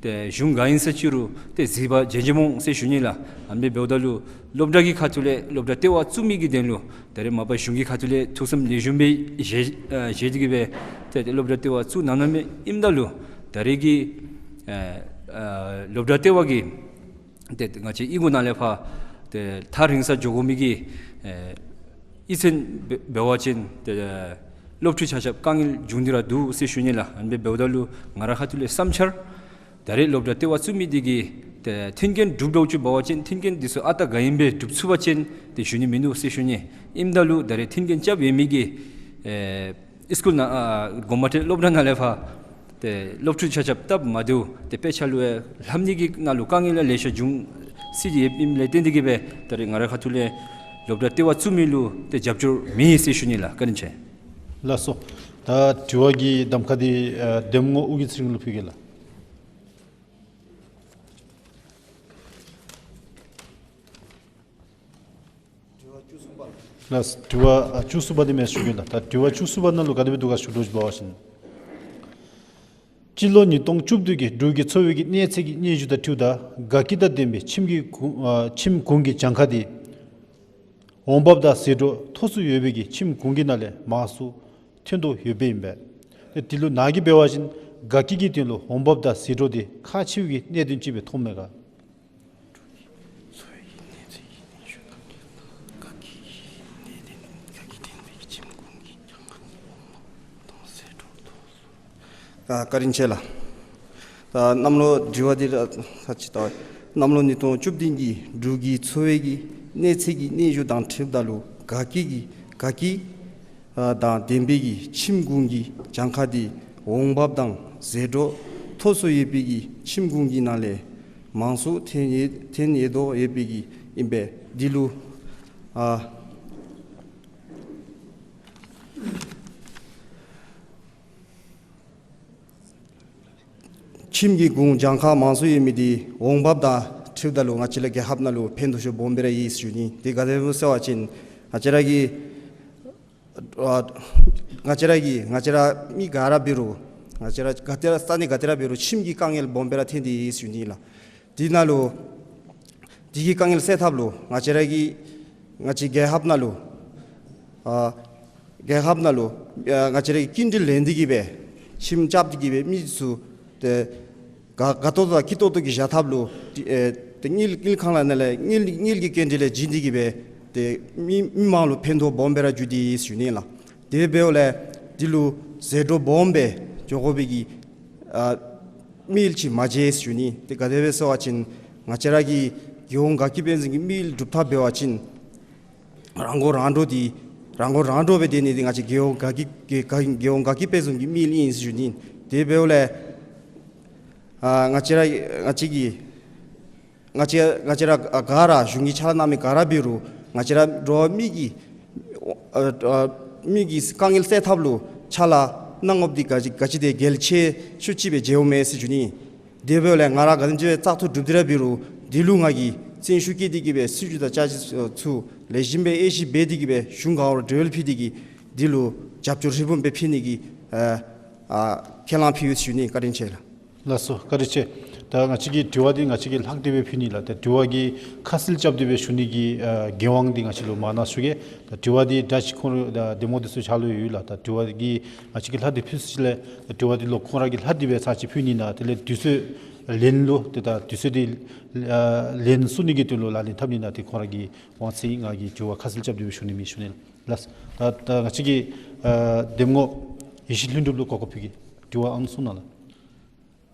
ཏེ་གཞུང་ག་ཨིན་ས་ཅི་རུང་ཏེ་གཟིགས་པ་མཇལ་མཇལཝ་འོང་ཟེར་ཞུ་ནི་ལགས། ཨ་ནི་སྦེ་འབདཝ་ད་ལུ་སློབ་གྲྭ་གི་ཁ་ཐུག་ལས་སློབ་གྲྭ་ལྟེ་བ་བཙུགས་མི་གི་དོན་ལུ་ད་རེས་མ་པ་གཞུང་གི་ཁ་ཐུག་ལས་ཐུགས་བསམ་ལེགས་ཤོམ་སྦེ་བཞེས་ཨ་བཞེས་ཏེ་གི་སྦེ་ཏེ་ཏེ་སློབ་གྲྭ་ལྟེ་བ་བཙུགས་གནང་གནངམ་ཨིནམ་ད་ལུ་ད་རེས་ཀྱི་ཨ་ཨ་སློབ་གྲྭ་ལྟེ་བ་གི་ཏེ་ང་བཅས་གཡུས་སྒོ་ནང་ལས་ཕར་ཏེ་ཐག་རིང་ས་འགྱོ་དགོ་མི་གི་ཨེ་གཡུས་ཚན་འབད་འབད་བ་ཅིན་ཏེ་སློབ་ཕྲུག་ཆ་ཁྱབ་དཀའ་ངལ་བྱུང་སྟེ་ར་འདུག་ཟེར་ཞུ་ནི་ལགས། ཨ་ནི་སྦེ་འབདཝ་ད་ལུ་ང་རའི་ཁ་ཐུག་ལས་བསམ་འཆར་ད་རེས་སློབ་གྲྭ་ལྟེ་བ་བཙུགས་མི་འདི་གིས་ཏེ་མཐུན་རྐྱེན་གྲུབ་འདྲཝ་ཅིག་འབད་བ་ཅིན་མཐུན་རྐྱེན་འདི་ཚུ་ཨ་རྟག་ག་ཨིནམ་སྦེ་གྲུབ་ཚུགས་པ་ཅིན་ཏེ་ཞུ་ནི་མིན་འདུག་ཟེར་ཞུ་ནི། ཨིནམ་ད་ལུ་ད་རེས་མཐུན་རྐྱེན་རྐྱབ་ཡོད་མི་གི་ཨེ་སི་ཀུལ་ནང་ཨ་གོང་མ་འཕྲིན་སློབ་གྲྭ་ནང་ལས་ཕར་ཏེ་སློབ་ཕྲུག་ཆ་ཁྱབ་སྟབས་མ་བདེཝ་ཏེ་དཔེ་ཆ་ལུ་ཡང་ལྷབ་ནི་གི་ནང་ལུ་དཀའ་ངལ་ཡང་ལེ་ཤ་འབྱུང་སྲིད་ཡོདཔ་ཨིནམ་ལས་བརྟེན་ཏེ་གི་སྦེ་ད་རེས་ང་རའི་ཁ་ཐུག་ལས་སློབ་གྲྭ་ལྟེ་བ་བཙུགས་མི་ལུ་ཏེ་རྒྱབ་སྐྱོར་མེད་ཟེར་ཞུ་ནི་ལགས། བཀའ་དྲིན་ཆེ། ལགས་སོ། ད་དྲི་བ་གི་གདམ་ཁ་འདི་ཨ་འདེམས་ངོ་ཨོ་རྒྱན་ཚེ་རིང་ལུ་ཕུལ་གེ་ལགས། ལགས། དྲི་བ་ཨ་བཅུ་གསུམ་པ་འདི་མས་ཞུ་གེ་ལགས། ད་དྲི་བ་བཅུ་གསུམ་པ་ནང་ལུ་ག་དེ་སྦེ་འདུག་ག་ཞུ་དོ་ཅིག་འབད་བ་ཅིན་སྤྱི་ལོ་ཉིས་སྟོང་བཅུ་བདུན་གྱི་འབྲུག་གི་འཚོ་བའི་གི་གནས་ཚད་ཀྱི་སྙན་ཞུ་དང་འཁྲིལཝ་ད་དགའ་སྐྱིད་དང་ལྡན་པའི་ཁྱིམ་གྱི་གུང་ཨ་ཁྱིམ་གུང་གི་གྱངས་ཁ་དེ་འོང་འབབ་དང་ཟད་འགྲོ་མཐོ་སུ་ཡོད་པའི་གི་ཁྱིམ་གུང་གི་ནང་ལས་མང་སུ་ཐོན་དོ་ཡོདཔ་ཨིན་པས། ཏེ་དེ་ལུ་ནཱ་གིས་འབད་བ་ཅིན་དགའ་སྐྱིད་ཀྱི་དོན་ལུ་འོང་འབབ་དང་ཟད་འགྲོ་དེ་ཁག་ཆེ་བའི་གི་གནད་དོན་ཅིག་སྦེ་མཐོངམ་མས་ག། ཨ་བཀའ་དྲིན་ཆེ་ལགས། ད་གནམ་ལོ་དྲི་བ་འདི་ར་ས་ཅིག་ལྟ་བ་གནམ་ལོ་ཉིས་སྟོང་བཅུ་བདུན་གྱི་འབྲུག་གི་འཚོ་བའི་གི་གནས་ཚད་ཀྱི་སྙན་ཞུ་དང་འཁྲིལཝ་ད་ལུ་དགའ་སྐྱིད་ཀྱི་དགའ་སྐྱིད་ ཨ་དང་ལྡན་པའི་གི་ཁྱིམ་གུང་གི་གྱངས་ཁ་འདི་འོང་འབབ་དང་ཟད་འགྲོ་མཐོ་སུ་ཡོད་པའི་གི་ཁྱིམ་གུང་གི་ནང་ལས་མང་སུ་ཐོན་ཡོད་ཐོན་ཡོད་དོ་ཡོད་པའི་གི་ཨིན་པས། འདི་ལུ་ཨ་ཁྱིམ་གྱི་གུང་གྱངས་ཁ་མང་སུ་ཡོད་མི་འདི་འོང་འབབ་དང་འཁྲིལཝ་ད་ལུ་ང་བཅས་ར་རྒྱལ་ཁབ་ནང་ལུ་ཕན་ཐོགས་ཤོས་སྦོམ་སྦེ་ར་ཡོད་ཟེར་ཞུ་ནི། དེ་ག་དེ་སྦེ་ཟེར་བ་ཅིན་ང་བཅས་ར་གི་ཨ་ང་བཅས་ར་གི་ང་བཅས་ར་མི་ག་ར་འབད་རུང་ང་བཅས་ར་ག་ཏེ་ར་ས་གནས་ག་ཏེ་ར་འབད་རུང་ཁྱིམ་གྱི་དཀའ་ངལ་སྦོམ་སྦེ་ར་ཐོན་ཏེ་ཡོད་ཟེར་ཞུ་ནི་ལགས། དེ་ནང་ལུ་དེ་གི་དཀའ་ངལ་སེལ་ཐབས་ལུ་ང་བཅས་ར་གི་ང་བཅས་རྒྱལ་ཁབ་ནང་ལུ་ཨ་རྒྱལ་ཁབ་ནང་ལུ་ཨ་ང་བཅས་ར་གི་སྐྱིན་འགྲུལ་ལེན་ཏེ་གི་སྦེ་ཁྱིམ་རྐྱབ་སྟེ་གི་སྦེ་མི་ཚུ་ཏེ་དགའ་དགའ་ཏོག་ཏོ་སྐྱིད་ཏོག་ཏོ་གི་བཞག་ཐབས་ལུ་ཏེ་ཨེ་ཏེ་དངུལ་དངུལ་ཁང་ནང་ལས་དངུལ་དངུལ་གྱི་སྐྱིན་འགྲུལ་ལས་བྱིན་ཏེ་གི་སྦེ་ཏེ་མི་མི་མང་ལུ་ཕན་ཐོགས་སྦོམ་སྦེ་ར་འགྱོ་སྟེ་ཡོད་ཟེར་ཞུ་ནི་ལགས། དེ་འབདཝ་ལས་འདི་ལུ་ཟད་འགྲོ་སྦོམ་སྦེ་འགྱོ་དགོ་པའི་གི་ཨ་དམིགས་ཡུལ་ཅིག་མ་མཇལ་ཟེར་ཞུ་ནི། དེ་ག་དེ་སྦེ་ཟེར་བ་ཅིན་ང་བཅས་ར་གི་རྒྱལ་ཡོངས་དགའ་སྐྱིད་དཔལ་འཛོམས་ཀྱི་དམིགས་ཡུལ་སྒྲུབ་ཐབས་འབད་བ་ཅིན་རང་མགོ་རང་འདྲོངས་འདི་རང་མགོ་རང་འདྲོངས་སྦེ་སྡོད་ནི་འདི་ང་བཅས་རྒྱལ་ཡོངས་དགའ་སྐྱིད་དགའ་རྒྱལ་ཡོངས་དགའ་སྐྱིད་དཔལ་འཛོམས་ཀྱི་དམིགས་ཡུལ་ཨིན་ཟེར་ཞུ་ནི། དེ་འབདཝ་ལས་ཨ་ང་བཅས་ར་ང་བཅས་ཀྱི་ང་བཅས་ང་བཅས་ར་ག་ར་གཞུང་གི་ཕྱག་ལཱ་གནང་མི་ག་ར་འབད་རུང་ང་བཅས་ར་འགྲོ་བ་མི་གི་ཨ་ཨ་མི་གི་དཀའ་ངལ་སེལ་ཐབས་ལུ་ཕྱག་ལཱ་གནང་དགོཔ་འདི་ག་ཅི་ག་ཅི་དེ་གལ་ཆེ་ཤོས་ཅིག་སྦེ་མཇལཝ་མས་ཟེར་ཞུ་ནི། དེ་འབདཝ་ལས་ང་ར་ག་དེམ་ཅིག་སྦེ་བཙག་འཐུ་གྲུབ་སྟེ་ར་འབད་རུང་འདི་ལུ་ང་གིས་བརྩོན་ཤུགས་བསྐྱེད་དེ་གི་སྦེ་སྲིད་བྱུས་དང་བཅའ་ཁྲིམས་ཚུ་ལེགས་ཤོམ་སྦེ་དབྱེ་ཞིབ་འབད་དེ་གི་སྦེ་གཞུང་ག་བར་འབྲེལ་ཡོད་ཕུལ་ཏེ་གི་འདི་ལུ་རྒྱབ་སྐྱོར་ཧྲིལ་བུམ་སྦེ་ཕུལ་ནི་གི་ཨ་ཨ་ཁས་བླངས་ཕུལ་ཡི་ཟེར་ཞུ་ནི། བཀའ་དྲིན་ཆེ་ལགས། ལགས་སོ། བཀའ་དྲིན་ཆེ། ད་ང་བཅས་ཀྱི་དྲི་བ་འདི་ང་བཅས་ཀྱིས་ལྷག་སྟེ་སྦེ་ཕུལ་ནི་ལགས། ད་དྲི་བ་གི་ཁ་གསལ་རྐྱབ་སྟེ་སྦེ་ཞུ་ནི་གི་ཨ་འགན་དབང་འདི་ང་བཅས་ལུ་མ་གནང་ཞུ་གེ། ད་དྲི་བ་འདི་དྲག་ཅིག་ཁོང་ར་ད་འདེམས་ངོ་འདི་ཚུ་ཕྱག་ལུ་ཡོད་ལགས། ད་དྲི་བ་འདི་ང་བཅས་ཀྱིས་ལྷག་སྟེ་ཕུལ་ཅི་ལགས། ད་དྲི་བ་འདི་ལོག་ཁོང་ར་གིས་ལྷག་སྟེ་སྦེ་ཚར་གཅིག་ཕུལ་ནི་ན་དེ་ལས་དུས་ཚོད་ལེན་ལུ་ཏེ་ད་དུས་ཚོད་འདི་ཨ་ལེན་ཚུགས་ནི་གི་དོན་ལུ་ལག་ལེན་འཐབ་ནི་ན་ཏེ་ཁོང་ར་གི་དབང་ཚད་ཨིན། ང་གིས་དྲི་བ་ཁ་གསལ་རྐྱབ་སྟེ་སྦེ་ཞུ་ནི་མེད་ཞུ་ནི་ལགས། ལགས། ད་ད་ང་བཅས་ཀྱི་ཨ་འདེམས་ངོ་ཡེ་ཤེས་ལྷུན་གྲུབ་ལུ་གོ་སྐབས་ཕུལ་གེ། དྲི་བ་ཨང་གསུམ་ནང་ལགས།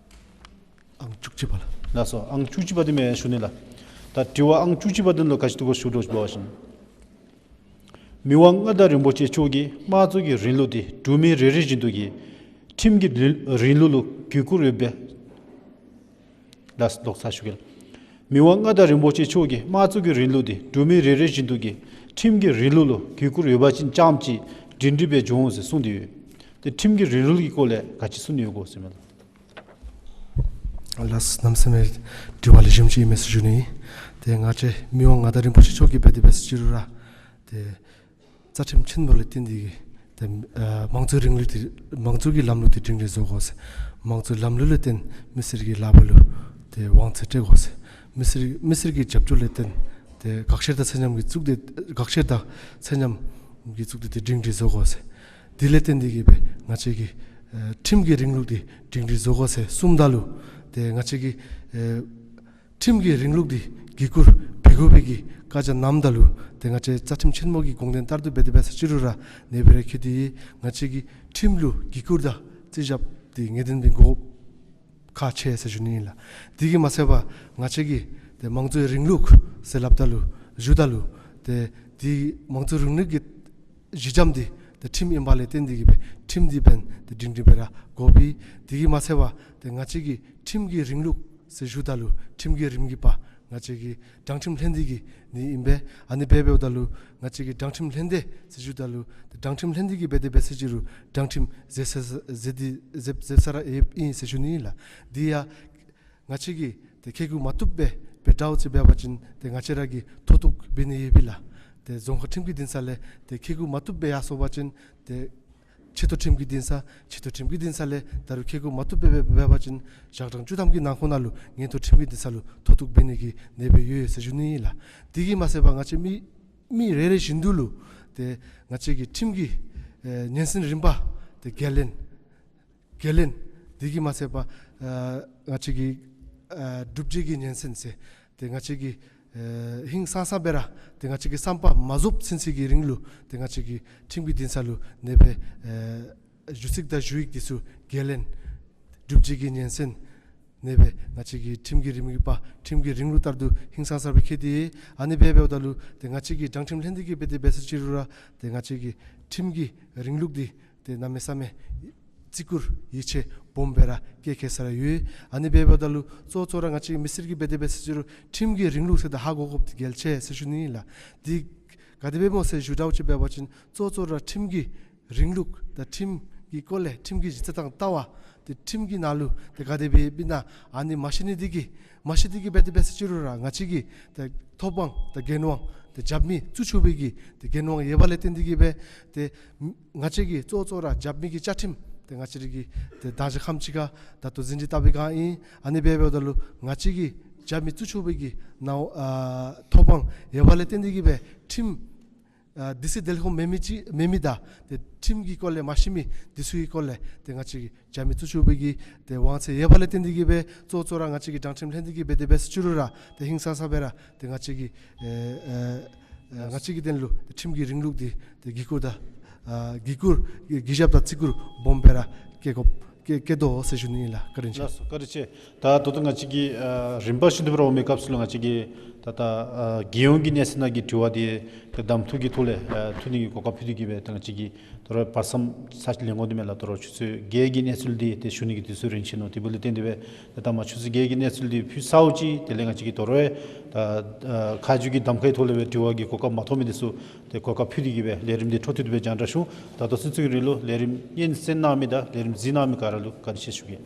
ཨང་བཅུ་གཅིག་པ་ལགས། ལགས་སོ། ཨང་བཅུ་གཅིག་པ་འདི་མས་ཞུ་ནི་ལགས། ད་དྲི་བ་ཨང་བཅུ་གཅིག་པ་འདི་ལུ་ག་ཅི་འདུག་གོ་ཞུ་དོ་ཞུ་བ་ཅིན། མི་དབང་མངའ་བདག་རིན་པོ་ཆེ་མཆོག་གིས་དམངས་གཙོ་གི་རིང་ལུགས་འདི་འབྲུག་མི་རེ་རེ་བཞིན་དུ་གི་ཁྲིམས་ཀྱི་རིང་ལུགས་ལུ་བརྒྱུད་བསྐུར་ཡོད་པས། ལགས་སོ། ལོག་ཚར་ཞུ་གེ་ལགས། མི་དབང་མངའ་བདག་རིན་པོ་ཆེ་མཆོག་གིས་དམངས་གཙོ་གི་རིང་ལུགས་འདི་འབྲུག་མི་རེ་རེ་བཞིན་དུ་གི་ཁྲིམས་ཀྱི་རིང་ལུགས་ལུ་བརྒྱུད་བསྐུར་ཡོད་པ་ཅིན་རྐྱངམ་ཅིག་སྒྲིང་སྒྲིང་སྦེ་འགྱོ་འོང་ཟེར་གསུངས་ཏེ་ཡོད། ཏེ་ཁྲིམས་ཀྱི་རིང་ལུགས་ཀྱི་སྐོར་ལས་ག་ཅི་གསུང་ནི་ཡོད་གོ་ཟེར་མས་ལགས། ལགས་སོ། གནམ་མེད་ས་མེད་དྲི་བ་ལེགས་ཤོམ་ཅིག་ཨིན་མས་ཟེར་ཞུ་ནི། ཏེ་ང་བཅས་མི་དབང་མངའ་བདག་རིན་པོ་ཆེ་མཆོག་གིས་འབད་དེ་འབད་ཟེར་ཅི་རུང་ར་ཏེ་རྩ་ཁྲིམས་ཆེན་མོ་ལས་བརྟེན་ཏེ་གི་ཏེ་ཨ་དམངས་གཙོའི་རིང་ལུགས་འདི་དམངས་གཙོ་གི་ལམ་ལུགས་འདི་སྒྲིང་སྒྲིང་བཟོ་དགོ་ཟེར། དམངས་གཙོའི་ལམ་ལུགས་ལས་བརྟེན་མི་སེར་གྱི་ལག་པ་ལུ་ཏེ་དབང་ཚད་སྤྲོད་དགོ་ཟེར། མི་སེར་མི་སེར་གྱི་རྒྱབ་སྐྱོར་ལས་བརྟེན་ཏེ་དགག་བཤེར་དང་ཚད་མཉམ་གྱི་གཙུག་སྡེ་དགག་བཤེར་དང་ཚད་མཉམ་གྱི་གཙུག་སྡེ་འདི་སྒྲིང་སྒྲིང་བཟོ་དགོ་ཟེར། དེ་ལས་བརྟེན་ཏེ་གི་སྦེ་ང་བཅས་ཀྱི་ཨ་ཁྲིམས་ཀྱི་རིང་ལུགས་འདི་སྒྲིང་སྒྲིང་བཟོ་དགོ་ཟེར་གསུངམ་ད་ལུ་ཏེ་ང་བཅས་ཀྱི་ཨ་ཁྲིམས་ཀྱི་རིང་ལུགས་འདི་བརྒྱུད་བསྐུར་འབད་དགོ་པའི་གི་བཀའ་རྒྱ་གནངམ་ད་ལུ་ཏེ་ང་བཅས་རྩ་ཁྲིམས་ཆེན་མོ་གི་དགོངས་དོན་ལྟར་དུ་འབད་དེ་འབད་ཟེར་ཅི་རུང་ར་ཨ་ནེ་སྦེ་ར་འཁྱིད་དེ་ང་བཅས་ཀྱི་ཁྲིམས་ལུ་བརྒྱུད་བསྐུར་དང་རྩིས་ཞིབ་འདི་ངེས་བདེན་སྦེ་དགོ་ཁག་ཆེ་ཟེར་ཞུ་ནི་ཨིན་ལགས། དེ་གིས་མ་ཚད་པར་ང་བཅས་ཀྱི་ཏེ་དམངས་གཙོའི་རིང་ལུགས་ཟེར་སླབ་ད་ལུ་ཞུཝ་ད་ལུ་ཏེ་དེ་དམངས་གཙོའི་རིང་ལུགས་ཀྱི་གཞི་འགྱམ་འདི་ཏེ་ཁྲིམས་ཨིནམ་ལས་བརྟེན་ཏེ་གི་སྦེ་ཁྲིམས་འདི་འབདན་ཏེ་སྒྲིང་སྒྲིང་སྦེ་ར་དགོ་པས། དེ་གིས་མ་ཚད་པར་ཏེ་ང་བཅས་ཀྱི་ཁྲིམས་ཀྱི་རིང་ལུགས་ཟེར་ཞུཝ་ད་ལུ་ཁྲིམས་ཀྱི་རིམ་གྱིས་པ་ང་བཅས་ཀྱི་དྲང་ཁྲིམས་ལྷན་སྡེ་གི་ནི་ཨིན་པས། ཨ་ནི་འབད་འབདཝ་ད་ལུ་ང་བཅས་ཀྱི་དྲང་ཁྲིམས་ལྷན་སྡེ་ཟེར་ཞུཝ་ད་ལུ་ཏེ་དྲང་ཁྲིམས་ལྷན་སྡེ་གིས་འབད་དེ་འབད་ཟེར་ཅི་རུང་དྲང་ཁྲིམས་ཟེར་ས་ཟེར་འདི་ཟེར་ཟེར་ས་ར་ཨིན་ཟེར་ཞུ་ནི་ཨིན་ལགས། འདི་ཡང་ང་བཅས་ཀྱིས་ཏེ་ཁེ་གུ་མ་བཏུབ་སྦེ་འབད་འདྲཝ་ཅིག་འབད་བ་ཅིན་ཏེ་ང་བཅས་ར་གིས་མཐོ་གཏུགས་འབད་ནི་ཡོད་པས་ལགས། ཏེ་རྫོང་ཁག་ཁྲིམས་ཀྱི་འདུན་ས་ལས་ཏེ་ཁེ་གུ་མ་བཏུབ་སྦེ་ཡར་སོང་པ་ཅིན་ཏེ་ཆེ་མཐོ་ཁྲིམས་ཀྱི་འདུན་ས་ཆེ་མཐོ་ཁྲིམས་ཀྱི་འདུན་ས་ལས་ད་རུང་ཁེ་གུ་མ་བཏུབ་སྦེ་འབད་བ་ཅིན་ཞག་གྲངས་བཅུ་ཐམ་གྱི་ནང་འཁོད་ནང་ལུ་མངོན་མཐོ་ཁྲིམས་ཀྱི་འདུན་ས་ལུ་མཐོ་གཏུགས་འབད་ནི་གི་ནེ་སྦེ་ཡོད་ཡོད་ཟེར་ཞུ་ནི་ཨིན་ལགས། དེ་གིས་མ་ཚད་པར་ང་བཅས་མི་མི་རེ་རེ་བཞིན་དུ་ལུ་ཏེ་ང་བཅས་ཀྱི་ཁྲིམས་ཀྱི་ཨེ་ཉེན་ཟིན་རིམ་པ་ཏེ་འགན་ལེན་འགན་ལེན་དེ་གིས་མ་ཚད་པར་ཨ་ང་བཅས་ཀྱི་ཨ་སྒྲུབ་བྱེད་ཀྱི་ཉེན་ཟིན་ཟེར་ཏེ་ང་བཅས་ཀྱི་ཨ་ཧིང་སངས་སངས་སྦེ་ར་ཏེ་ང་བཅས་ཀྱི་བསམ་པ་མ་རྫོགས་ཚུན་ཚོད་ཀྱི་རིང་ལུ་ཏེ་ང་བཅས་ཀྱི་ཁྲིམས་ཀྱི་འདུན་ས་ལུ་ནེ་སྦེ་ཨ་ཞུ་ཚིག་དང་ཞུ་ཡིག་འདི་ཚུ་འགན་ལེན་སྒྲུབ་བྱེད་ཀྱི་ཉེན་ཟིན་ ཨ་ནི་སྦེ་ང་བཅས་ཀྱི་ཁྲིམས་ཀྱི་རིམ་གྱིས་པ་ཁྲིམས་ཀྱི་རིང་ལུགས་ལྟར་དུ་ཧིང་སངས་ས་སྦེ་འཁྱིད་དེ་ཨ་ནི་སྦེ་འབདཝ་ད་ལུ་ཏེ་ང་བཅས་ཀྱི་དྲང་ཁྲིམས་ལྷན་སྡེ་གིས་འབད་དེ་འབད་ས་ཅིག་རུང་ར་ཏེ་ང་བཅས་ཀྱི་ཁྲིམས་ཀྱི་རིང་ལུགས་འདི་ཏེ་གནམ་མེད་ས་མེད་བརྩི་བཀུར་ཡིད་ཆེས་སྦོམ་སྦེ་ར་བསྐྱེད་བསྐྱེད་ས་ར་ཡོད། ཨ་ནི་སྦེ་འབདཝ་ད་ལུ་གཙོ་གཙོ་ར་ང་བཅས་མི་སེར་གྱིས་འབད་དེ་འབད་ས་ཅིག་རུང་ཁྲིམས་ཀྱི་རིང་ལུགས་ཟེར་ད་ཧ་གོ་དགོཔ་འདི་གལ་ཆེ་ཟེར་ཞུ་ནི་ཨིན་ལགས། འདི་ག་དེ་སྦེ་སྨོ་ཟེར་ཞུ་དྲགས་ཅིག་འབད་བ་ཅིན་གཙོ་གཙོ་ར་ཁྲིམས་ཀྱི་རིང་ལུགས་དང་ཁྲིམས་ཀྱི་སྐོར་ལས་ཁྲིམས་ཀྱི་གཞི་རྩ་དང་ལྟ་བ་ཏེ་ཁྲིམས་ཀྱི་ནང་ལུ་ཏེ་ག་དེ་སྦེ་འབད་ན་ཨ་ནི་མ་ཤེས་ནི་འདི་གིས་མ་ཤེས་འདི་གིས་འབད་དེ་འབད་ས་ཅིག་རུང་ར་ང་བཅས་ཀྱིས་ཏེ་ཐོབ་དབང་དང་འགན་དབང་ཏེ་རྒྱབ་མི་བཙུགས་ཚུགས་པའི་གི་ཏེ་འགན་དབང་ཡོད་པ་ལས་བརྟེན་འདི་གིས་སྦེ་ཏེ་ང་བཅས་ཀྱི་གཙོ་གཙོ་ར་རྒྱབ་མི་གི་བཅའ་ཁྲིམས་ཏེ་ང་བཅས་རའི་གི་ཏེ་དང་ཞག་ཁམས་ཅིག་ཁར་ད་ལྟོ་འཛིན་གྲྭ་ལྟ་བུའི་སྒང་ཨིན། ཨ་ནི་སྦེ་འབདཝ་ད་ལུ་ང་བཅས་ཀྱིས་རྒྱབ་མི་བཙུགས་ཚུགས་པའི་གི་ནང་ཨ་ཐོབ་དབང་ཡོད་པ་ལས་བརྟེན་འདི་གིས་སྦེ་ཁྲིམས་ཨ་དུས་ཚོད་དལ་ཁོམ་མེད་མི་ཅིག་མེད་མི་དང་ཏེ་ཁྲིམས་ཀྱི་སྐོར་ལས་མ་ཤེས་མི་འདི་ཚུ་གི་སྐོར་ལས་ཏེ་ང་བཅས་ཀྱིས་རྒྱབ་མི་བཙུགས་ཚུགས་པའི་གི་ཏེ་དབང་ཚད་ཡོད་པ་ལས་བརྟེན་འདི་གིས་སྦེ་གཙོ་གཙོ་ར་ང་བཅས་ཀྱི་དྲང་ཁྲིམས་ལྷན་སྡེ་གིས་འབད་དེ་འབད་ས་ཅིག་རུང་ར་ཏེ་ཧིང་སངས་ས་སྦེ་ར་ཏེ་ང་བཅས་ཀྱི་ཨེ་ཨེ་ཨེ་ང་བཅས་ཀྱི་དོན་ལུ་ཏེ་ཁྲིམས་ཀྱི་རིང་ལུགས་འདི་ཏེ་བརྩི་བཀུར་དང་ཨ་བརྩི་བཀུར་གུས་ཞབས་དང་བརྩི་བཀུར་སྦོམ་སྦེ་ར་བསྐྱེད་དགོཔ་བསྐྱེད་བསྐྱེད་དོ་ཟེར་ཞུ་ནི་ཨིན་ལགས། བཀའ་དྲིན་ཆེ། ལགས་སོ། བཀའ་དྲིན་ཆེ། ད་ད་ལྟོ་ང་བཅས་ཀྱི་ཨ་རིམ་པ་བཞིན་དུ་སྦེ་ར་འོང་མི་སྐབས་སུ་ལུ་ང་བཅས་ཀྱི་ད་ད་ཨ་རྒྱལ་ཡོངས་ཀྱི་གནས་ཚད་ནང་གི་དྲི་བ་འདི་ཏེ་གདམ་འཐུ་གི་ཐོག་ལས་ཨ་འཐུ་ནི་གི་གོ་སྐབས་ཕུལ་ཏེ་གིས་སྦེ་ད་ང་བཅས་ཀྱི་ད་རུང་བར་མཚམས་ཚར་ཅིག་ལེན་དགོ་དོ་མས་ལགས། ད་རུང་ཆུ་ཚོད་བརྒྱད་ཀྱི་གནས་ཚུལ་འདི་ཏེ་ཞུ་ནི་གི་དུས་ཚོད་རན་ཆི་ནུག། དེ་འབདཝ་ལས་བརྟེན་ཏེ་སྦེ་ཏེ་ད་མ་ཆུ་ཚོད་བརྒྱད་ཀྱི་གནས་ཚུལ་འདི་ཕུལ་ཚརཝ་ཅིག་དེ་ལས་ང་བཅས་ཀྱིས་ད་རུང་ད་ཨ་ཁ་མཆུ་གི་གདམ་ཁའི་ཐོག་ལས་སྦེ་དྲི་བ་གི་གོ་སྐབས་མ་ཐོབ་མི་འདི་ཚུ་ཏེ་གོ་སྐབས་ཕུལ་ཏེ་གིས་སྦེ་ལས་རིམ་འདི་འཕྲོ་མཐུད་དེ་སྦེ་རྒྱང་བསྒྲགས་ཞུ། ད་ལྟོ་ཚུན་ཚོད་ཀྱི་རིང་ལུ་ལས་རིམ་སྙན་གསན་གནང་མི་དང་ལས་རིམ་གཟིགས་གནང་མི་ག་ར་ལུ་བཀའ་དྲིན་ཆེ་ཞུ་གེ།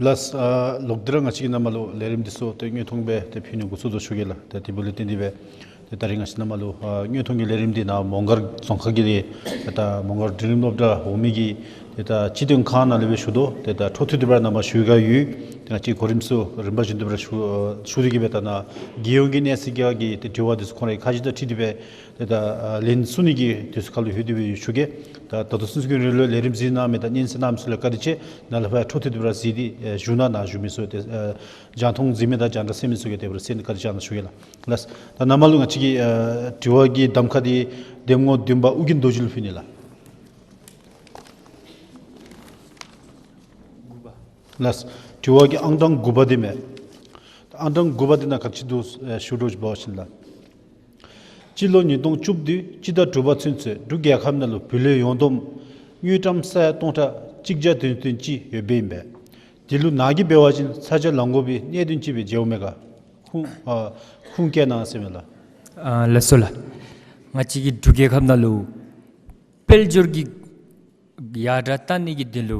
ལགས། ཨ་ལོག་སྟེ་ར་ང་བཅས་ཀྱིས་ནཱ་མར་ལུ་ལས་རིམ་འདི་ཚུ་ཏེ་དངོས་མཐོང་སྦེ་ཏེ་ཕུལ་ནི་འགོ་བཙུགས་དོ་ཞུ་གེ་ལགས། ཏེ་དེ་འབདཝ་ལས་བརྟེན་ཏེ་སྦེ་ཏེ་ད་རིས་ང་བཅས་ནཱ་མར་ལུ་ཨ་དངོས་མཐོང་གི་ལས་རིམ་འདི་ནཱ་མོང་སྒར་རྫོང་ཁག་གི་ཏེ་ད་མོང་སྒར་འབྲིང་རིམ་སློབ་གྲྭ་འོག་མའི་གི་ཏེ་ད་སྤྱི་དོན་ཁང་ནང་ལས་སྦེ་ཞུ་དོ། ཏེ་ད་འཕྲོ་མཐུད་དེ་སྦེ་ནཱ་མར་ཞུ་གེ་ཡོད། ཏེ་ང་བཅས་གོ་རིམ་ཚུ་རིམ་པ་བཞིན་དུ་སྦེ་ཞུ་ཨ་ཞུ་སྟེ་གིས་སྦེ་ད་ནཱ་རྒྱལ་ཡོངས་ཀྱི་གནས་ཚད་ཀྱི་ཏེ་དྲི་བ་འདི་ཚུ་ཁོང་རའི་ཁ་བཞེས་དང་འཁྲིལ་ཏེ་སྦེ་ཏེ་ད་ཨ་ལན་གསུང་ནི་གི་དུས་ཚོད་ཁར་ལུ་ལྷོད་དེ་སྦེ་ཡོད་ཞུ་གེ། ད་ད་ལྟོ་ཚུན་ཚོད་ཀྱི་རིང་ལུ་ལས་རིམ་གཟིགས་གནང་མི་དང་སྙན་གསན་གནང་མི་ཚུ་ལུ་བཀའ་དྲིན་ཆེ། ནཱ་ལས་ཕར་འཕྲོ་མཐུད་དེ་སྦེ་ར་གཟིགས་ཏེ་ཨེ་བཞུགས་གནང་། ནཱ་བཞུགས་མི་ཚུ་ཏེ་ཨེ་རྒྱང་མཐོང་གཟིགས་མི་དང་རྒྱང་བསྒྲགས་གསན་མི་ཚུ་གིས་དེ་སྦེ་ར་གསན་བཀའ་དྲིན་བསྐྱང་གནང་ཞུ་གེ་ལགས། ལགས། ད་ནཱ་མར་ལུ་ང་བཅས་ཀྱི་ཨེ་དྲི་བ་གི་གདམ་ཁ་འདི་འདེམས་ངོ་བདུན་པ་ཨོ་རྒྱན་རྡོ་རྗེ་ལུ་ཕུལ་ནི་ལགས། ལགས། དྲི་བ་གི་ཨང་གྲངས་དགུ་པ་འདི་མས། ཨང་གྲངས་དགུ་པ་འདི་ནང་ག་ཅི་འདུག་ཨེ་ཞུ་དོ་ཅིག་འབད་བ་ཅིན་ལགས། སྤྱི་ལོ་ཉིས་སྟོང་བཅུ་བདུན་སྤྱི་ཟླ་དྲུག་པ་ཚུན་ཚོད་འབྲུག་རྒྱལ་ཁབ་ནང་ལུ་བུ་ལོན་ཡོངས་བསྡོམས་དངུལ་ཀྲམ་ས་ཡ་སྟོང་ཕྲག་གཅིག་བརྒྱ་དོན་དོན་གཅིག་ཡོདཔ་ཨིན་པས། དེ་ལུ་ནཱ་གིས་འབད་བ་ཅིན་ཚ་གྱང་ལང་དགོ་པའི་གནད་དོན་ཅིག་སྦེ་མཇལཝ་མས་ག། ཁུངས་ཨ་ཁུངས་བཀལ་གནང་ཟེར་མས་ལགས། ཨ་ལགས་སོ་ལགས། ང་བཅས་ཀྱི་འབྲུག་རྒྱལ་ཁབ་ནང་ལུ་དཔལ་འབྱོར་གྱི་ཡར་དྲག་གཏང་ནི་གི་དོན་ལུ་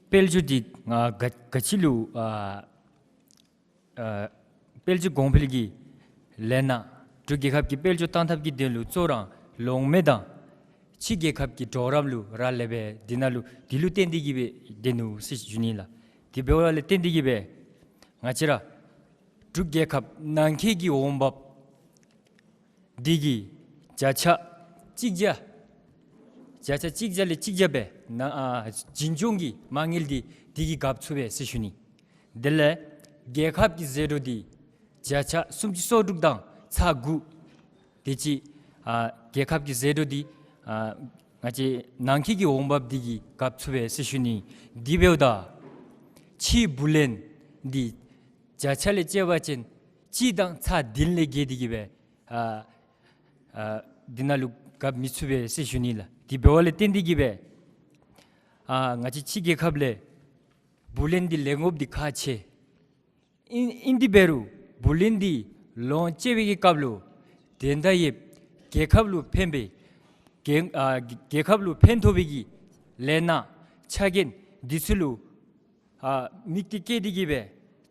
དཔལ་འབྱོར་འདི་ང་ག་ག་ཅི་ལུ་ཨ་ཨ་དཔལ་འབྱོར་གོང་འཕེལ་གྱི་ལས་སྣ་འབྲུག་རྒྱལ་ཁབ་ཀྱི་དཔལ་འབྱོར་གཏང་ཐབས་ཀྱི་དོན་ལུ་གཙོ་ར་ལོང་མེ་དང་ཕྱི་རྒྱལ་ཁབ་ཀྱི་གྲོགས་རམ་ལུ་རག་ལས་པས། འདི་ནང་ལུ་འདི་ལུ་བརྟེན་ཏེ་གིས་སྦེ་སྡོད་ནུག་ཟེར་ཞུ་ནི་ལགས། དེ་འབདཝ་ལས་བརྟེན་ཏེ་གིས་སྦེ་ང་བཅས་ར་འབྲུག་རྒྱལ་ཁབ་ནང་འཁོད་ཀྱི་འོང་འབབ་འདི་གི་བརྒྱ་ཆ་གཅིག་བརྒྱ་བརྒྱ་ཆ་གཅིག་བརྒྱ་ལས་གཅིག་བརྒྱ་སྦེ་ནཱ་ཨ་འཛིན་སྐྱོང་གི་མ་དངུལ་འདི་འདི་གིས་འགབ་ཚུགས་པས་ཟེར་ཞུ་ནི། དེ་ལས་རྒྱལ་ཁབ་ཀྱི་ཟད་འགྲོ་འདི་བརྒྱ་ཆ་སུམ་ཅུ་སོ་དྲུག་དང་ཚག་དགུ། དེ་ཅིག་ཨ་རྒྱལ་ཁབ་ཀྱི་ཟད་འགྲོ་འདི་ཨ་ང་བཅས་ནང་འཁོད་ཀྱི་འོང་འབབ་འདི་གིས་འགབ་ཚུགས་པས་ཟེར་ཞུ་ནི། དེ་འབདཝ་ད་ཕྱིའི་བུ་ལོན་འདི་བརྒྱ་ཆ་ལས་བཅད་པ་ཅིན་གཅིག་དང་ཚག་བདུན་ལས་བརྒལ་ཏེ་གིས་སྦེ་ཨ་ཨ་འདི་ནང་ལུ་འགབ་མི་ཚུགས་པས་ཟེར་ཞུ་ནི་ལགས། དེ་འབདཝ་ལས་བརྟེན་ཏེ་གིས་སྦེ་ཨ་ང་བཅས་ཕྱི་རྒྱལ་ཁབ་ལས་བུ་ལོན་འདི་ལེན་དགོཔ་འདི་ཁག་ཆེ། ཨིན་ཨིན་དེ་འབད་རུང་བུ་ལོན་འདི་ལོངས་སྤྱོད་པའི་གི་སྐབས་ལུ་དོན་དག་ཡོདཔ་རྒྱལ་ཁབ་ལུ་ཕན་པའི་རྒྱལ་ཨ་རྒྱལ་ཁབ་ལུ་ཕན་ཐོགས་པའི་གི་ལས་སྣ་ཕྱག་འགན་འདི་ཚུ་ལུ་ཨ་དམིགས་གཏད་བསྐྱེད་དེ་གིས་སྦེ་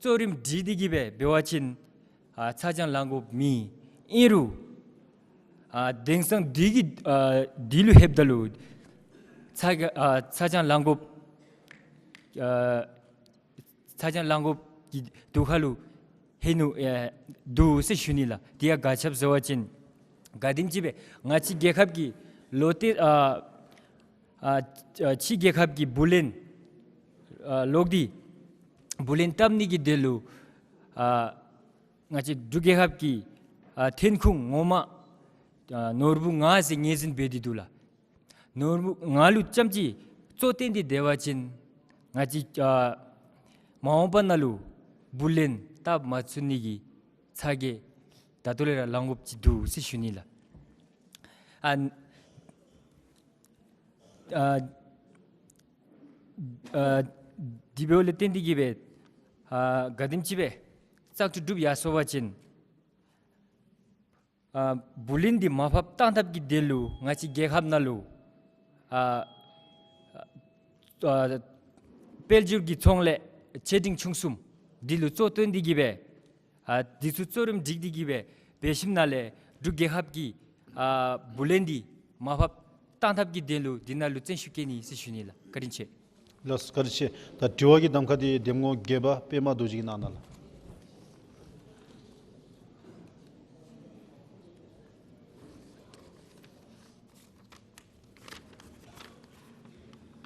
གཙོ་རིམ་སྒྲིག་སྟེ་གིས་སྦེ་འབད་བ་ཅིན་ཨ་ཚ་གྱང་ལང་དགོཔ་མེད། ཨིན་རུང་ཨ་དེང་སང་འདི་གི་ཨ་འདི་ལུ་ལྷོདཔ་ད་ལུ་ཚ་གྱང་ཨ་ཚ་གྱང་ལང་དགོཔ་ཨ་ཚ་གྱང་ལང་དགོཔ་ཀྱི་དུས་ཁར་ལུ་ལྷོད་ནུག་ཨེ་འདུག་ཟེར་ཞུ་ནི་ལགས། དེ་ཡང་ག་ཅི་སྦེ་ཟེར་བ་ཅིན་ག་དེམ་ཅིག་སྦེ་ང་བཅས་རྒྱལ་ཁབ་ཀྱི་ལོ་ཏེ་ཨ་ ཨ་ཨ་ཕྱི་རྒྱལ་ཁབ་ཀྱི་བུ་ལོན་ཨ་ལོག་སྟེ་བུ་ལོན་བཏབ་ནི་གི་དོན་ལུ་ཨ་ང་བཅས་འབྲུག་རྒྱལ་ཁབ་ཀྱི་ཨ་ཐོན་ཁུངས་ངོ་མ་ཨ་ནོར་བུ་ལྔ་ཟེར་ངོས་འཛིན་འབད་དེ་འདུག་ལགས། ནོར་བུ་ལྔ་ལུ་རྐྱངམ་ཅིག་གཙོ་བཏོན་ཏེ་སྡོད་པ་ཅིན་ང་བཅས་ཨ་མ་འོངས་པ་ནང་ལུ་བུ་ལོན་བཏབ་མ་ཚུགས་ནི་གི་ཚ་གྱང་ད་ལྟོ་ལས་ར་ལང་དགོཔ་ཅིག་འདུག་ཟེར་ཞུ་ནི་ལགས། ཨ་ཨ་ཨ་དེ་འབདཝ་ལས་བརྟེན་ཏེ་གིས་སྦེ་ཨ་ག་དེམ་ཅིག་སྦེ་བཙག་འཐུ་གྲུབ་ཡར་སོང་པ་ཅིན་ཨ་བུ་ལོན་འདི་མར་ཕབ་བཏང་ཐབས་ཀྱི་དོན་ལུ་ང་བཅས་རྒྱལ་ཁབ་ནང་ལུ་ཨ་ཨ་དཔལ་འབྱོར་གྱི་ཚོང་ལས་ཆེ་འབྲིང་ཆུང་གསུམ་འདི་ལུ་གཙོ་བཏོན་ཏེ་གིས་སྦེ་ཨ་འདི་ཚུ་གཙོ་རིམ་སྒྲིག་སྟེ་གིས་སྦེ་འབད་ཞིནམ་ལས་འབྲུག་རྒྱལ་ཁབ་ཀྱི་ཨ་བུ་ལོན་འདི་མར་ཕབ་བཏང་ཐབས་ཀྱི་དོན་ལུ་འདི་ནང་ལུ་བརྩོན་ཤུགས་བསྐྱེད་ནི་ཟེར་ཞུ་ནི་ལགས། བཀའ་དྲིན་ཆེ། ལགས་སོ། བཀའ་དྲིན་ཆེ། ད་དྲི་བ་གི་གདམ་ཁ་འདི་འདེམས་ངོ་བརྒྱད་པ་པདྨ་རྡོ་རྗེ་གིས་གནང་གནང་ལགས།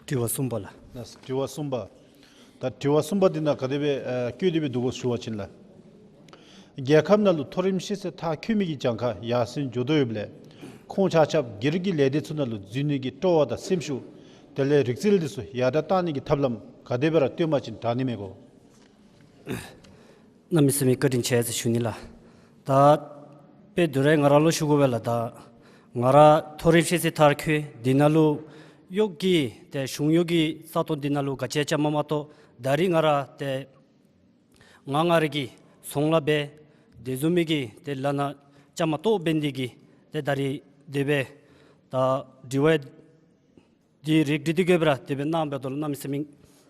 དྲི་བ་གསུམ་པ་ལགས། ལགས་སོ། དྲི་བ་གསུམ་པ། ད་དྲི་བ་གསུམ་པ་འདི་ནང་ག་དེ་སྦེ་ཨ་བཀོད་དེ་སྦེ་འདུག་གོ་ཞུ་བ་ཅིན་ལགས། རྒྱལ་ཁབ་ནང་ལུ་མཐོ་རིམ་ཤེས་ཚད་མཐར་འཁྱོལ་མི་གི་གྱངས་ཁ་ཡར་སེང་འགྱོ་དོ་ཡོདཔ་ལས་ཁོང་ཆ་ཁྱབ་སྒེར་གྱི་ལས་སྡེ་ཚུ་ནང་ལུ་འཛུལ་ནི་གི་སྤྲོ་བ་དང་སེམས་ཤུགས་དེ་ལས་རིག་རྩལ་འདི་ཚུ་ཡར་དྲག་བཏང་ནི་གི་ཐབས་ལམ་ག་དེ་སྦེ་ར་བཏོན་པ་ཅིན་དྲག་ནི་མས་གོ། གནམ་མེད་ས་མེད་བཀའ་དྲིན་ཆེ་ཟེར་ཞུ་ནི་ལགས། ད་དཔེ་དུས་རེ་ང་ར་ལུ་ཞུ་དགོ་པས་ལགས། ད་ང་ར་མཐོ་རིམ་ཤེས་ཚད་མཐར་འཁྱོལ་འདི་ནང་ལུ་གཡོག་གི་ཏེ་གཞུང་གཡོག་གི་ས་སྟོང་འདི་ནང་ལུ་ག་ཅི་ཡང་བཅའ་མར་མ་གཏོགས་ད་རིས་ང་ར་ཏེ་ང་ང་ར་གི་ཚོང་ལཱ་འབད་དེ་བཟུམ་མའི་གི་ཏེ་ལཱ་ནང་བཅའ་མར་གཏོགས་འབད་ནི་འདི་གིས་ཏེ་ད་རིས་དེ་སྦེ་ད་དྲི་བ་འདི་རིགས་འདི་དེ་གིས་སྦེ་ར་དེ་སྦེ་གནང་འབདཝ་ད་ལུ་གནམ་མེད་ས་མེད་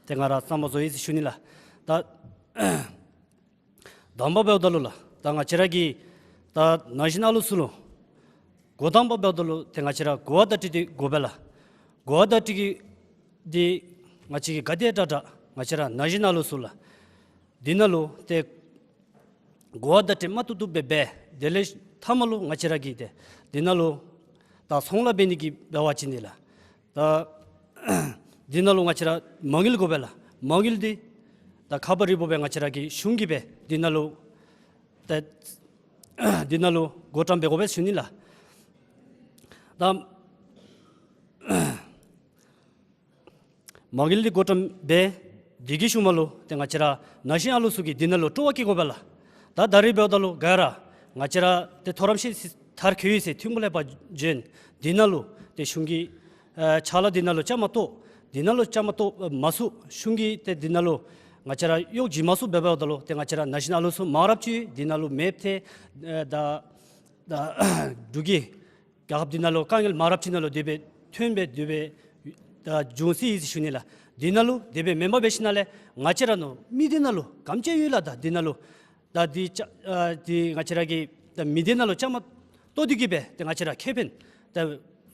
ཏེ་ང་ར་བསམ་པ་རྫོགས་ཡི་ཟེར་ཞུ་ནི་ལགས། ད་དང་པ་འབདཝ་ད་ལུ་ལགས། ད་ང་བཅས་ར་གི་ད་ན་གཞོན་ཨ་ལུ་ཚུ་ལུ་འགོ་དང་པ་འབདཝ་ད་ལུ་ཏེ་ང་བཅས་ར་གོ་བ་བརྡ་སྤྲོད་འདི་དགོ་པས་ལགས། གོ་བ་བརྡ་སྤྲོད་ཀྱི་འདི་ང་བཅས་ཀྱིས་ག་དེ་དྲག་དྲག་ང་བཅས་ར་ན་གཞོན་ཨ་ལུ་ཚུ་ལགས། འདི་ནང་ལུ་ཏེ་གོ་བ་བརྡ་སྤྲོད་མ་བཏུབ་བཏུབ་སྦེ་འབད། དེ་ལས་མཐའ་མ་ལུ་ང་བཅས་ར་གིས་ཏེ་འདི་ནང་ལུ་ད་ཚོང་ལཱ་འབད་ནི་གི་འབད་བ་ཅིན་འདི་ལགས། ད་འདི་ནང་ལུ་ང་བཅས་ར་མ་དངུལ་དགོ་པས་ལགས། མ་དངུལ་འདི་ད་ཁ་པར་རི་བོ་སྦེ་ང་བཅས་ར་གི་གཞུང་གིས་སྦེ་འདི་ནང་ལུ་ད་འདི་ནང་ལུ་བགོ་བཀྲམ་འབད་དགོ་པས་ཞུ་ནི་ལགས། ད་མ་དངུལ་འདི་བགོ་བཀྲམ་འབད། དེ་གི་ཤུལ་མ་ལུ་ཏེ་ང་བཅས་ར་ན་གཞོན་ཨ་ལུ་ཚུ་གིས་འདི་ནང་ལུ་སྤྲོ་བ་བསྐྱེད་དགོ་པས་ལགས། ད་ད་རིས་འབདཝ་ད་ལུ་ག་ར་ང་བཅས་ར་ཏེ་མཐོ་རིམ་ཤེས་ཚད་མཐར་འཁྱོལ་ཡི་ཟེར་ཐོན་ཁུངས་ལས་ཕར་བྱོན། འདི་ནང་ལུ་ཏེ་གཞུང་གི་ཨ་ཕྱག་ལཱ་འདི་ནང་ལུ་བཅའ་མར་གཏོགས། འདི་ནང་ལུ་བཅའ་མར་གཏོགས་མ་ཚུགས། གཞུང་གིས་ཏེ་འདི་ནང་ལུ་ང་བཅས་ར་གཡོག་བྱིན་མ་ཚུགསཔ་འབདཝ་ད་ལུ་ཏེ་ང་བཅས་ར་ན་གཞོན་ཨ་ལུ་ཚུ་མང་རབས་ཅིག་འདི་ནང་ལུ་མེདཔ་ཐལ། ཨ་ད་ད་འབྲུག་གི་རྒྱལ་ཁབ་འདི་ནང་ལུ་དཀའ་ངལ་མང་རབས་ཅིག་ནང་ལུ་དེ་སྦེ་ཐོན་སྦེ་དེ་སྦེ་ད་འབྱུང་སྲིད་ཡི་ཟེར་ཞུ་ནི་ལགས། འདི་ནང་ལུ་དེ་སྦེ་མེན་པར་འབད་ཞིནམ་ལས་ང་བཅས་ར་ནོར་མི་སྡེ་ནང་ལུ་ག་དེམ་ཅིག་ཡོད་ལགས། ད་འདི་ནང་ལུ་ད་འདི་ཅ་ཨ་འདི་ང་བཅས་ར་གི་ད་མི་སྡེ་ནང་ལུ་བཅའ་མར་གཏོགས་ཏེ་གིས་སྦེ་ཏེ་ང་བཅས་ར་ཁེ་ཕན་ད་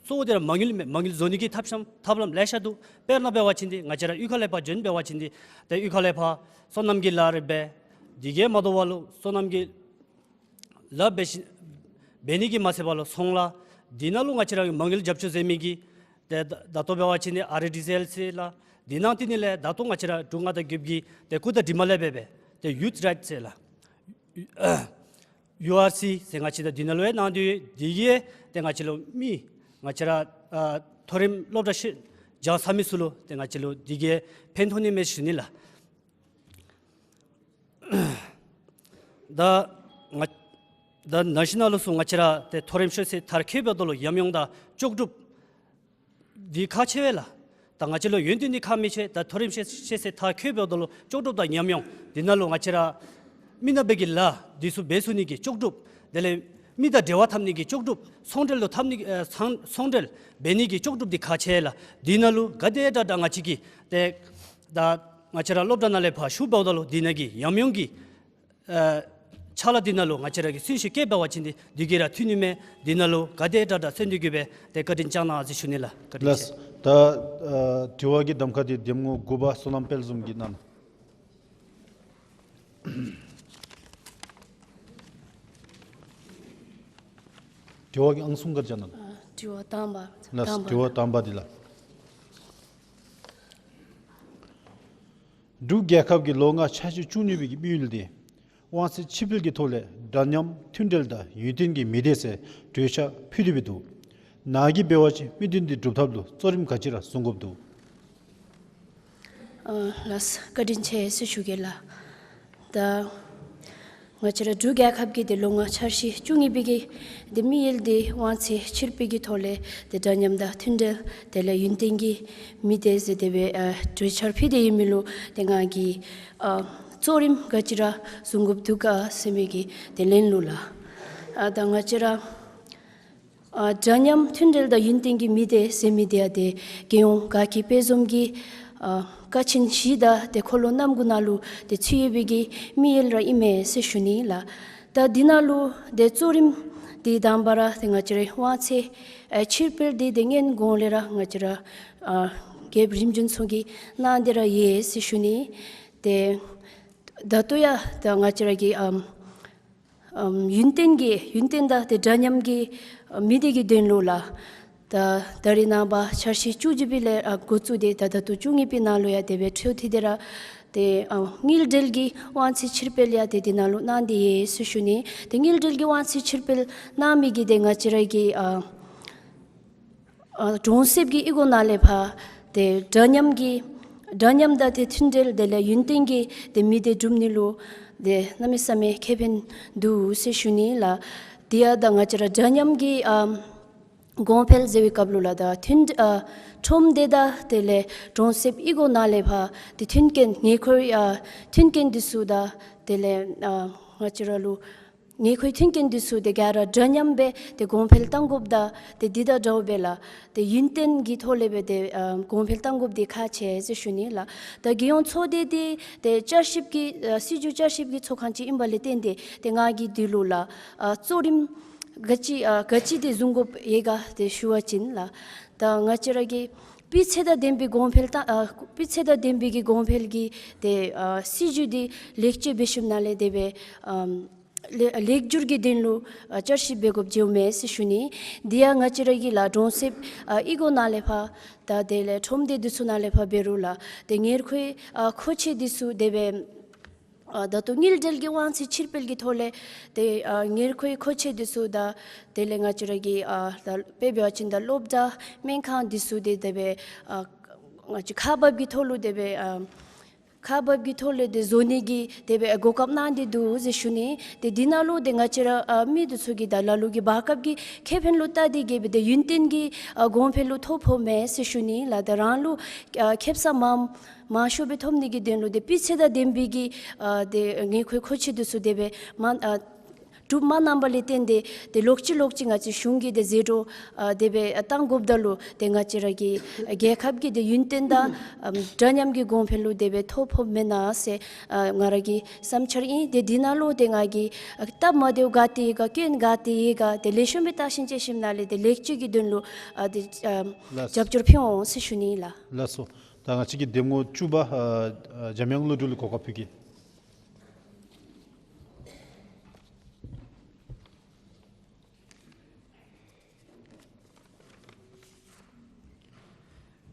གཙོ་བོ་འདི་ར་མ་དངུལ་མས། མ་དངུལ་བཟོ་ནི་གི་ཐབས་ཤམ་ཐབས་ལམ་ལེ་ཤ་འདུག། དཔེར་ན་འབད་བ་ཅིན་འདི་ང་བཅས་ར་གཡུས་ཁ་ལས་ཕར་བྱོན་འབད་བ་ཅིན་འདི་ད་གཡུས་ཁ་ལས་ཕར་སོ་ནམ་གྱི་ལཱ་རེ་འབད། དེ་གིས་མ་དོ་བར་ལུ་སོ་ནམ་གྱི་ལཱ་འབད་ཞིནམ་འབད་ནི་གིས་མ་ཚད་པར་ལུ་ཚོང་ལཱ་འདི་ནང་ལུ་ང་བཅས་ར་གི་མ་དངུལ་རྒྱབ་སྐྱོར་མཛད་མི་གི་ཏེ་ད་ད་ལྟོ་འབད་བ་ཅིན་ནི་ཨ་རི་ཌི་སི་ཨེལ་ཟེར་ལགས། འདི་ནང་ཏེ་ནི་ལས་ད་ལྟོ་ང་བཅས་ར་འབྲུག་མངའ་བདག་རྒྱལ་ཁབ་ཀྱི་ཏེ་སྐུ་དྲག་དྲི་མ་ལས་འབད་འབད་ཏེ་ཡུཐ་རའིཊ་ཟེར་ལགས། ཡུ་ཨར་སི་ཟེར་ང་བཅས་ད་འདི་ནང་ལུ་ཡང་གནང་སྟེ་ཡོད། དེ་གིས་ཏེ་ང་བཅས་ལུ་མི་ང་བཅས་ར་ཨ་མཐོ་རིམ་སློབ་གྲྭ་ཤེས་སྦྱང་ཚར་མི་ཚུ་ལུ་ཏེ་ང་བཅས་ལུ་དེ་གིས་ཕན་ཐོགས་ནི་མས་ཞུ་ནི་ལགས། ད་ང་ད་ན་གཞོན་ཨ་ལུ་ཚུ་ང་བཅས་ར་ཏེ་མཐོ་རིམ་ཤེས་ཚད་མཐར་འཁྱོལ་འབདཝ་ད་ལུ་ཉམས་མྱོང་དང་ལྕོགས་གྲུབ་འདི་ཁག་ཆེ་བས་ལགས། ད་ང་བཅས་ལུ་ཡོན་ཏན་འདི་ཁག་མི་ཆེ། ད་མཐོ་རིམ་ཤེས་ཤེས་ཚད་མཐར་འཁྱོལ་འབདཝ་ད་ལུ་ལྕོགས་གྲུབ་དང་ཉམས་མྱོང་འདི་ནང་ལུ་ང་བཅས་ར་མི་ནག་པའི་གི་ལཱ་འདི་ཚུ་འབད་ཚུགས་ནི་གི་ལྕོགས་གྲུབ། དེ་ལས་མི་དང་འབྲེལ་བ་འཐབ་ནི་གི་ལྕོགས་གྲུབ། ཚོང་འབྲེལ་དུ་འཐབ་ནི་ཨ་ཚོང་ཚོང་འབྲེལ་འབད་ནི་གི་ལྕོགས་གྲུབ་འདི་ཁག་ཆེ་ལགས། འདི་ནང་ལུ་ག་དེ་དྲག་དྲག་ང་བཅས་ཀྱིས་ཏེ་ད་ང་བཅས་ར་སློབ་གྲྭ་ནང་ལས་ཕར་ཞུ་འབདཝ་ད་ལུ་འདི་ནང་གི་ཉམས་མྱོང་གི་ཨ་ཕྱག་ལཱ་འདི་ནང་ལུ་ང་བཅས་ར་གིས་བརྩོན་ཤུགས་བསྐྱེད་འབད་བ་ཅིན་འདི་འདི་གིས་ར་ཐོན་ནི་མས། འདི་ནང་ལུ་ག་དེ་དྲག་དྲག་བརྩོན་འགྲུས་བསྐྱེད་སྦེ་ཏེ་བཀའ་དྲིན་བསྐྱང་གནང་ཟེར་ཞུ་ནི་ལགས། བཀའ་དྲིན་ལགས། ཆེ། ད་ཨ་དྲི་བ་གི་གདམ་ཁ་འདི་འདེམས་ངོ་དགུ་པ་བསོད་ནམས་དཔལ་འཛོམས་ཀྱིས་གནང་གནང་། དྲི་བ་གི་ཨང་གསུམ་ག་ར་བཅར་གནང་། ཨ་དྲི་བ་དང་པ། ལགས། དང་པ། དྲི་བ་དང་པ་འདི་ལགས། འབྲུག་རྒྱལ་ཁབ་ཀྱིས་ལོ་ལྔ་འཆར་གཞི་བཅུ་གཉིས་པའི་གི་དམིགས་ཡུལ་འདི་དབང་ཚད་ཕྱིར་སྤེལ་གྱི་ཐོག་ལས་འདྲ་མཉམ་མཐུན་འབྲེལ་དང་ཡུན་བརྟན་གྱི་མི་སྡེ་ཟེར་གྲོས་འཆར་ཕུལ་ཏེ་སྦེ་འདུག། ནཱ་གིས་འབད་བ་ཅིན་དམིགས་དོན་འདི་སྒྲུབ་ཐབས་ལུ་གཙོ་རིམ་ག་ཅི་ར་བཟུང་དགོཔ་འདུག། ཨ་ལགས། བཀའ་དྲིན་ཆེ་ཟེར་ཞུ་གེ་ལགས། ད་ང་བཅས་ར་འབྲུག་རྒྱལ་ཁབ་ཀྱིས་ཏེ་ལོ་ལྔ་འཆར་གཞི་བཅུ་གཉིས་པའི་གི་ཏེ་དམིགས་ཡུལ་འདི་དབང་ཚད་ཕྱིར་སྤེལ་གྱི་ཐོག་ལས་ཏེ་འདྲ་མཉམ་དང་མཐུན་འབྲེལ་དེ་ལས་ཡུན་བརྟན་གྱི་མི་སྡེ་ཟེར་དེ་སྦེ་ཨ་གྲོས་འཆར་ཕུལ་ཏེ་ཡོད་མི་ལུ་ཏེ་ང་གིས་ཨ་གཙོ་རིམ་ག་ཅི་ར་བཟུང་དགོཔ་འདུག་ག་ཟེར་མི་གི་ཏེ་ལན་ལུ་ལགས། ཨ་ད་ང་བཅས་ར་ཨ་འདྲ་མཉམ་མཐུན་འབྲེལ་དང་ཡུན་བརྟན་གྱི་མི་སྡེ་ཟེར་མི་འདི་ཡང་ཏེ་རྒྱལ་ཡོངས་དགའ་སྐྱིད་དཔལ་འཛོམས་ཀྱི་ཨ་ཀ་ཆེན་བཞི་དང་ཏེ་འཁོར་ལོ་རྣམ་དགུ་ནང་ལུ་ཏེ་ཚུད་ཡོད་པའི་གི་དམིགས་ཡུལ་ར་ཨིན་མས་ཟེར་ཞུ་ནི་ལགས། ད་འདི་ནང་ལུ་ཏེ་གཙོ་རིམ་འདི་དང་པ་ར་ཏེ་ང་བཅས་རའི་དབང་ཚད་ཨ་ཕྱིར་སྤེལ་འདི་ཏེ་སྔོན་གོང་ལས་ར་ང་བཅས་ར་ཨ་རྒྱལཔོ་རིམ་བྱོན་ཚུ་གིས་གནང་སྟེ་ར་ཡོད་ཟེར་ཞུ་ནི། ཏེ་ད་ལྟོ་ཡང་ད་ང་བཅས་ར་གི་ཨམ་ཨམ་ཡུན་བརྟན་གྱི་ཡུན་བརྟན་དང་ཏེ་འདྲ་མཉམ་གྱི་ཨ་མི་སྡེ་གི་དོན་ལུ་ལགས། ད་ད་རེས་ནངས་པ་འཆར་གཞི་བཅུ་གཅིག་པའི་ལས་ཨ་འགོ་བཙུགས་ཏེ་ད་ད་ལྟོ་བཅུ་གཉིས་པའི་ནང་ལུ་ཡང་དེ་སྦེ་འཕྲལ་མཐུད་དེ་ར་ཏེ་ཨ་དངུལ་འབྲེལ་གྱི་དབང་ཚད་ཕྱིར་སྤེལ་ཡང་ཏེ་དེ་ནང་ལུ་གནང་སྟེ་ཡོད་ཟེར་ཞུ་ནི། ཏེ་དངུལ་འབྲེལ་གྱི་དབང་ཚད་ཕྱིར་སྤེལ་གནང་མི་གི་ཏེ་ང་བཅས་ར་གི་ཨ་ཨ་གྲོང་གསེབ་ཀྱི་གཡུས་སྒོ་ནང་ལས་ཕར་ཏེ་འདྲ་མཉམ་གྱི་འདྲ་མཉམ་དང་ཏེ་མཐུན་འབྲེལ་དེ་ལས་ཡུན་བརྟན་གྱི་ཏེ་མི་སྡེ་སྒྲུབ་ནི་ལུ་ཏེ་གནམ་མེད་ས་མེད་ཁེ་ཕན་འདུག་ཟེར་ཞུ་ནི་ལགས། དེ་ཡང་ད་ང་བཅས་ར་འདྲ་མཉམ་གྱི་ཨམ་གོང་འཕེལ་ཟེར་བའི་སྐབས་ལུ་ལགས་ད་མཐུན་ཨ་ཁྲོམ་སྡེ་དང་དེ་ལས་གྲོང་གསེབ་གཡུས་སྒོ་ནང་ལས་ཕར་ཏེ་མཐུན་རྐྱེན་ཉེ་འཁོར་ཨ་མཐུན་རྐྱེན་འདི་ཚུ་དང་དེ་ལས་ཨ་ང་བཅས་ར་ལུ་ཉེ་འཁོར་མཐུན་རྐྱེན་འདི་ཚུ་ཏེ་ག་ར་འདྲ་མཉམ་སྦེ་ཏེ་གོང་འཕེལ་གཏང་དགོཔ་དང་ཏེ་འདི་དང་འདྲཝ་སྦེ་ལགས་ཏེ་ཡུན་བརྟན་གྱི་ཐོག་ལས་སྦེ་ཏེ་ཨ་གོང་འཕེལ་གཏང་དགོཔ་འདི་ཁག་ཆེ་ཟེར་ཞུ་ནི་ལགས། ད་རྒྱལ་ཡོངས་ཚོགས་སྡེ་འདི་ཏེ་བསྐྱར་ཞིབ་ཀྱི་ཨ་སྲིད་བྱུས་བསྐྱར་ཞིབ་ཀྱི་ཚོགས་ཁང་ཅིག་ཨིན་པ་ལས་བརྟེན་ཏེ་ཏེ་ང་གིས་འདི་ལུ་ལགས་ཨ་གཙོ་རིམ་ག་ཅི་ཨ་ག་ཅི་ཏེ་བཟུང་དགོཔ་ཡོད་ག་ཏེ་ཞུ་བ་ཅིན་ལགས། ད་ང་བཅས་ར་གི་སྤུས་ཚད་དང་ལྡན་པའི་གོང་འཕེལ་ད་ཨ་སྤུས་ཚད་དང་ལྡན་པའི་གི་གོང་འཕེལ་གྱི་ཏེ་ཨ་སྲིད་བྱུས་འདི་ལེགས་བཅོས་འབད་ཞིནམ་ལས་དེ་སྦེ་ཨམ་ལེ་ལེགས་བསྒྱུར་གྱི་དོན་ལུ་ཨ་བསྐྱར་ཞིབ་འབད་དགོཔ་བྱུངམ་མས་ཟེར་ཞུ་ནི། དེ་ཡང་ང་བཅས་ར་གི་ལགས་གྲོང་གསེབ་ཨ་གཡུས་སྒོ་ནང་ལས་ཕར་ད་དེ་ལས་ཁྲོམ་སྡེ་འདི་ཚུ་ནང་ལས་ཕར་འབད་རུང་ལགས་ཏེ་ཉེ་འཁོར་ཨ་མཁོ་ཆས་འདི་ཚུ་དེ་སྦེ་ཨ་ད་ལྟོ་དངུལ་འབྲེལ་གྱི་དབང་ཚད་ཕྱིར་སྤེལ་གྱི་ཐོག་ལས་ཏེ་ཨ་ཉེ་འཁོར་མཁོ་ཆས་འདི་ཚུ་དང་དེ་ལས་ང་བཅས་ར་གི་ཨ་ད་དཔེ་འབད་བ་ཅིན་ད་སློབ་གྲྭ་སྨན་ཁང་འདི་ཚུ་ཏེ་དེ་སྦེ་ཨ་ང་བཅས་ཁག་འབག་གི་ཐོག་ལུ་དེ་སྦེ་ཨ་ཁག་འབག་གི་ཐོག་ལས་ཏེ་བཟོ་ནི་གི་དེ་སྦེ་གོ་སྐབས་གནང་སྟེ་འདུག་ཟེར་ཞུ་ནི། ཏེ་འདི་ནང་ལུ་ཏེ་ང་བཅས་ར་ཨ་མི་འདི་ཚུ་གིས་ད་ལ་ལུ་གིས་བར་སྐབས་ཀྱི་ཁེ་ཕན་ལུ་བལྟ་སྟེ་གིས་སྦེ་ཏེ་ཡུན་བརྟན་གྱི་ཨ་གོང་འཕེལ་ལུ་ཐོ་ཕོགཔ་མས་ཟེར་ཞུ་ནི་ལགས། ཏེ་རང་ལུ་ཨ་ཁེ་སང་མང་མང་ཤོས་སྦེ་ཐོབ་ནི་གི་དོན་ལུ་ཏེ་སྤུས་ཚད་དང་ལྡན་པའི་གི་ཨ་ཏེ་ཉེ་འཁོར་མཁོ་ཆས་འདི་ཚུ་དེ་སྦེ་མ་ཨ་གྲུབ་མ་གནང་པ་ལས་བརྟེན་ཏེ་ཏེ་ལོག་ཅི་ལོག་ཅི་ང་བཅས་གཞུང་གིས་ཏེ་ཟད་འགྲོ་ཨ་དེ་སྦེ་ཨ་བཏང་དགོཔ་ད་ལུ་ཏེ་ང་བཅས་ར་གི་རྒྱལ་ཁབ་ཀྱི་ཏེ་ཡུན་བརྟན་དང་ཨམ་འདྲ་མཉམ་གྱི་གོང་འཕེལ་ལུ་དེ་སྦེ་ཐོ་ཕོགཔ་མེན་ན་ཟེར་ཨ་ང་ར་གི་བསམ་འཆར་ཨིན། ཏེ་འདི་ནང་ལུ་ཏེ་ང་གིས་ཨ་སྟབས་མ་བདེཝ་ག་ཏེ་ཡོད་ག་སྐྱོན་ག་ཏེ་ཡོད་ག་ཏེ་ལེགས་ཤོམ་སྦེ་བརྟག་ཞིབ་དཔྱད་ཞིབ་གནང་ལས་ཏེ་ལེགས་བཅོས་ཀྱི་དོན་ལུ་ཨ་ཏེ་ཨམ་ལགས། རྒྱབ་སྐྱོར་ཕུལ་འོང་ཟེར་ཞུ་ནི་ལགས། ལགས་སོ། ད་ང་བཅས་ཀྱི་འདེམས་ངོ་བཅུ་པ་ཨ་ཨ་འཇམ་དབྱངས་བློ་གྲོས་ལུ་གོ་སྐབས་ཕུལ་གེ།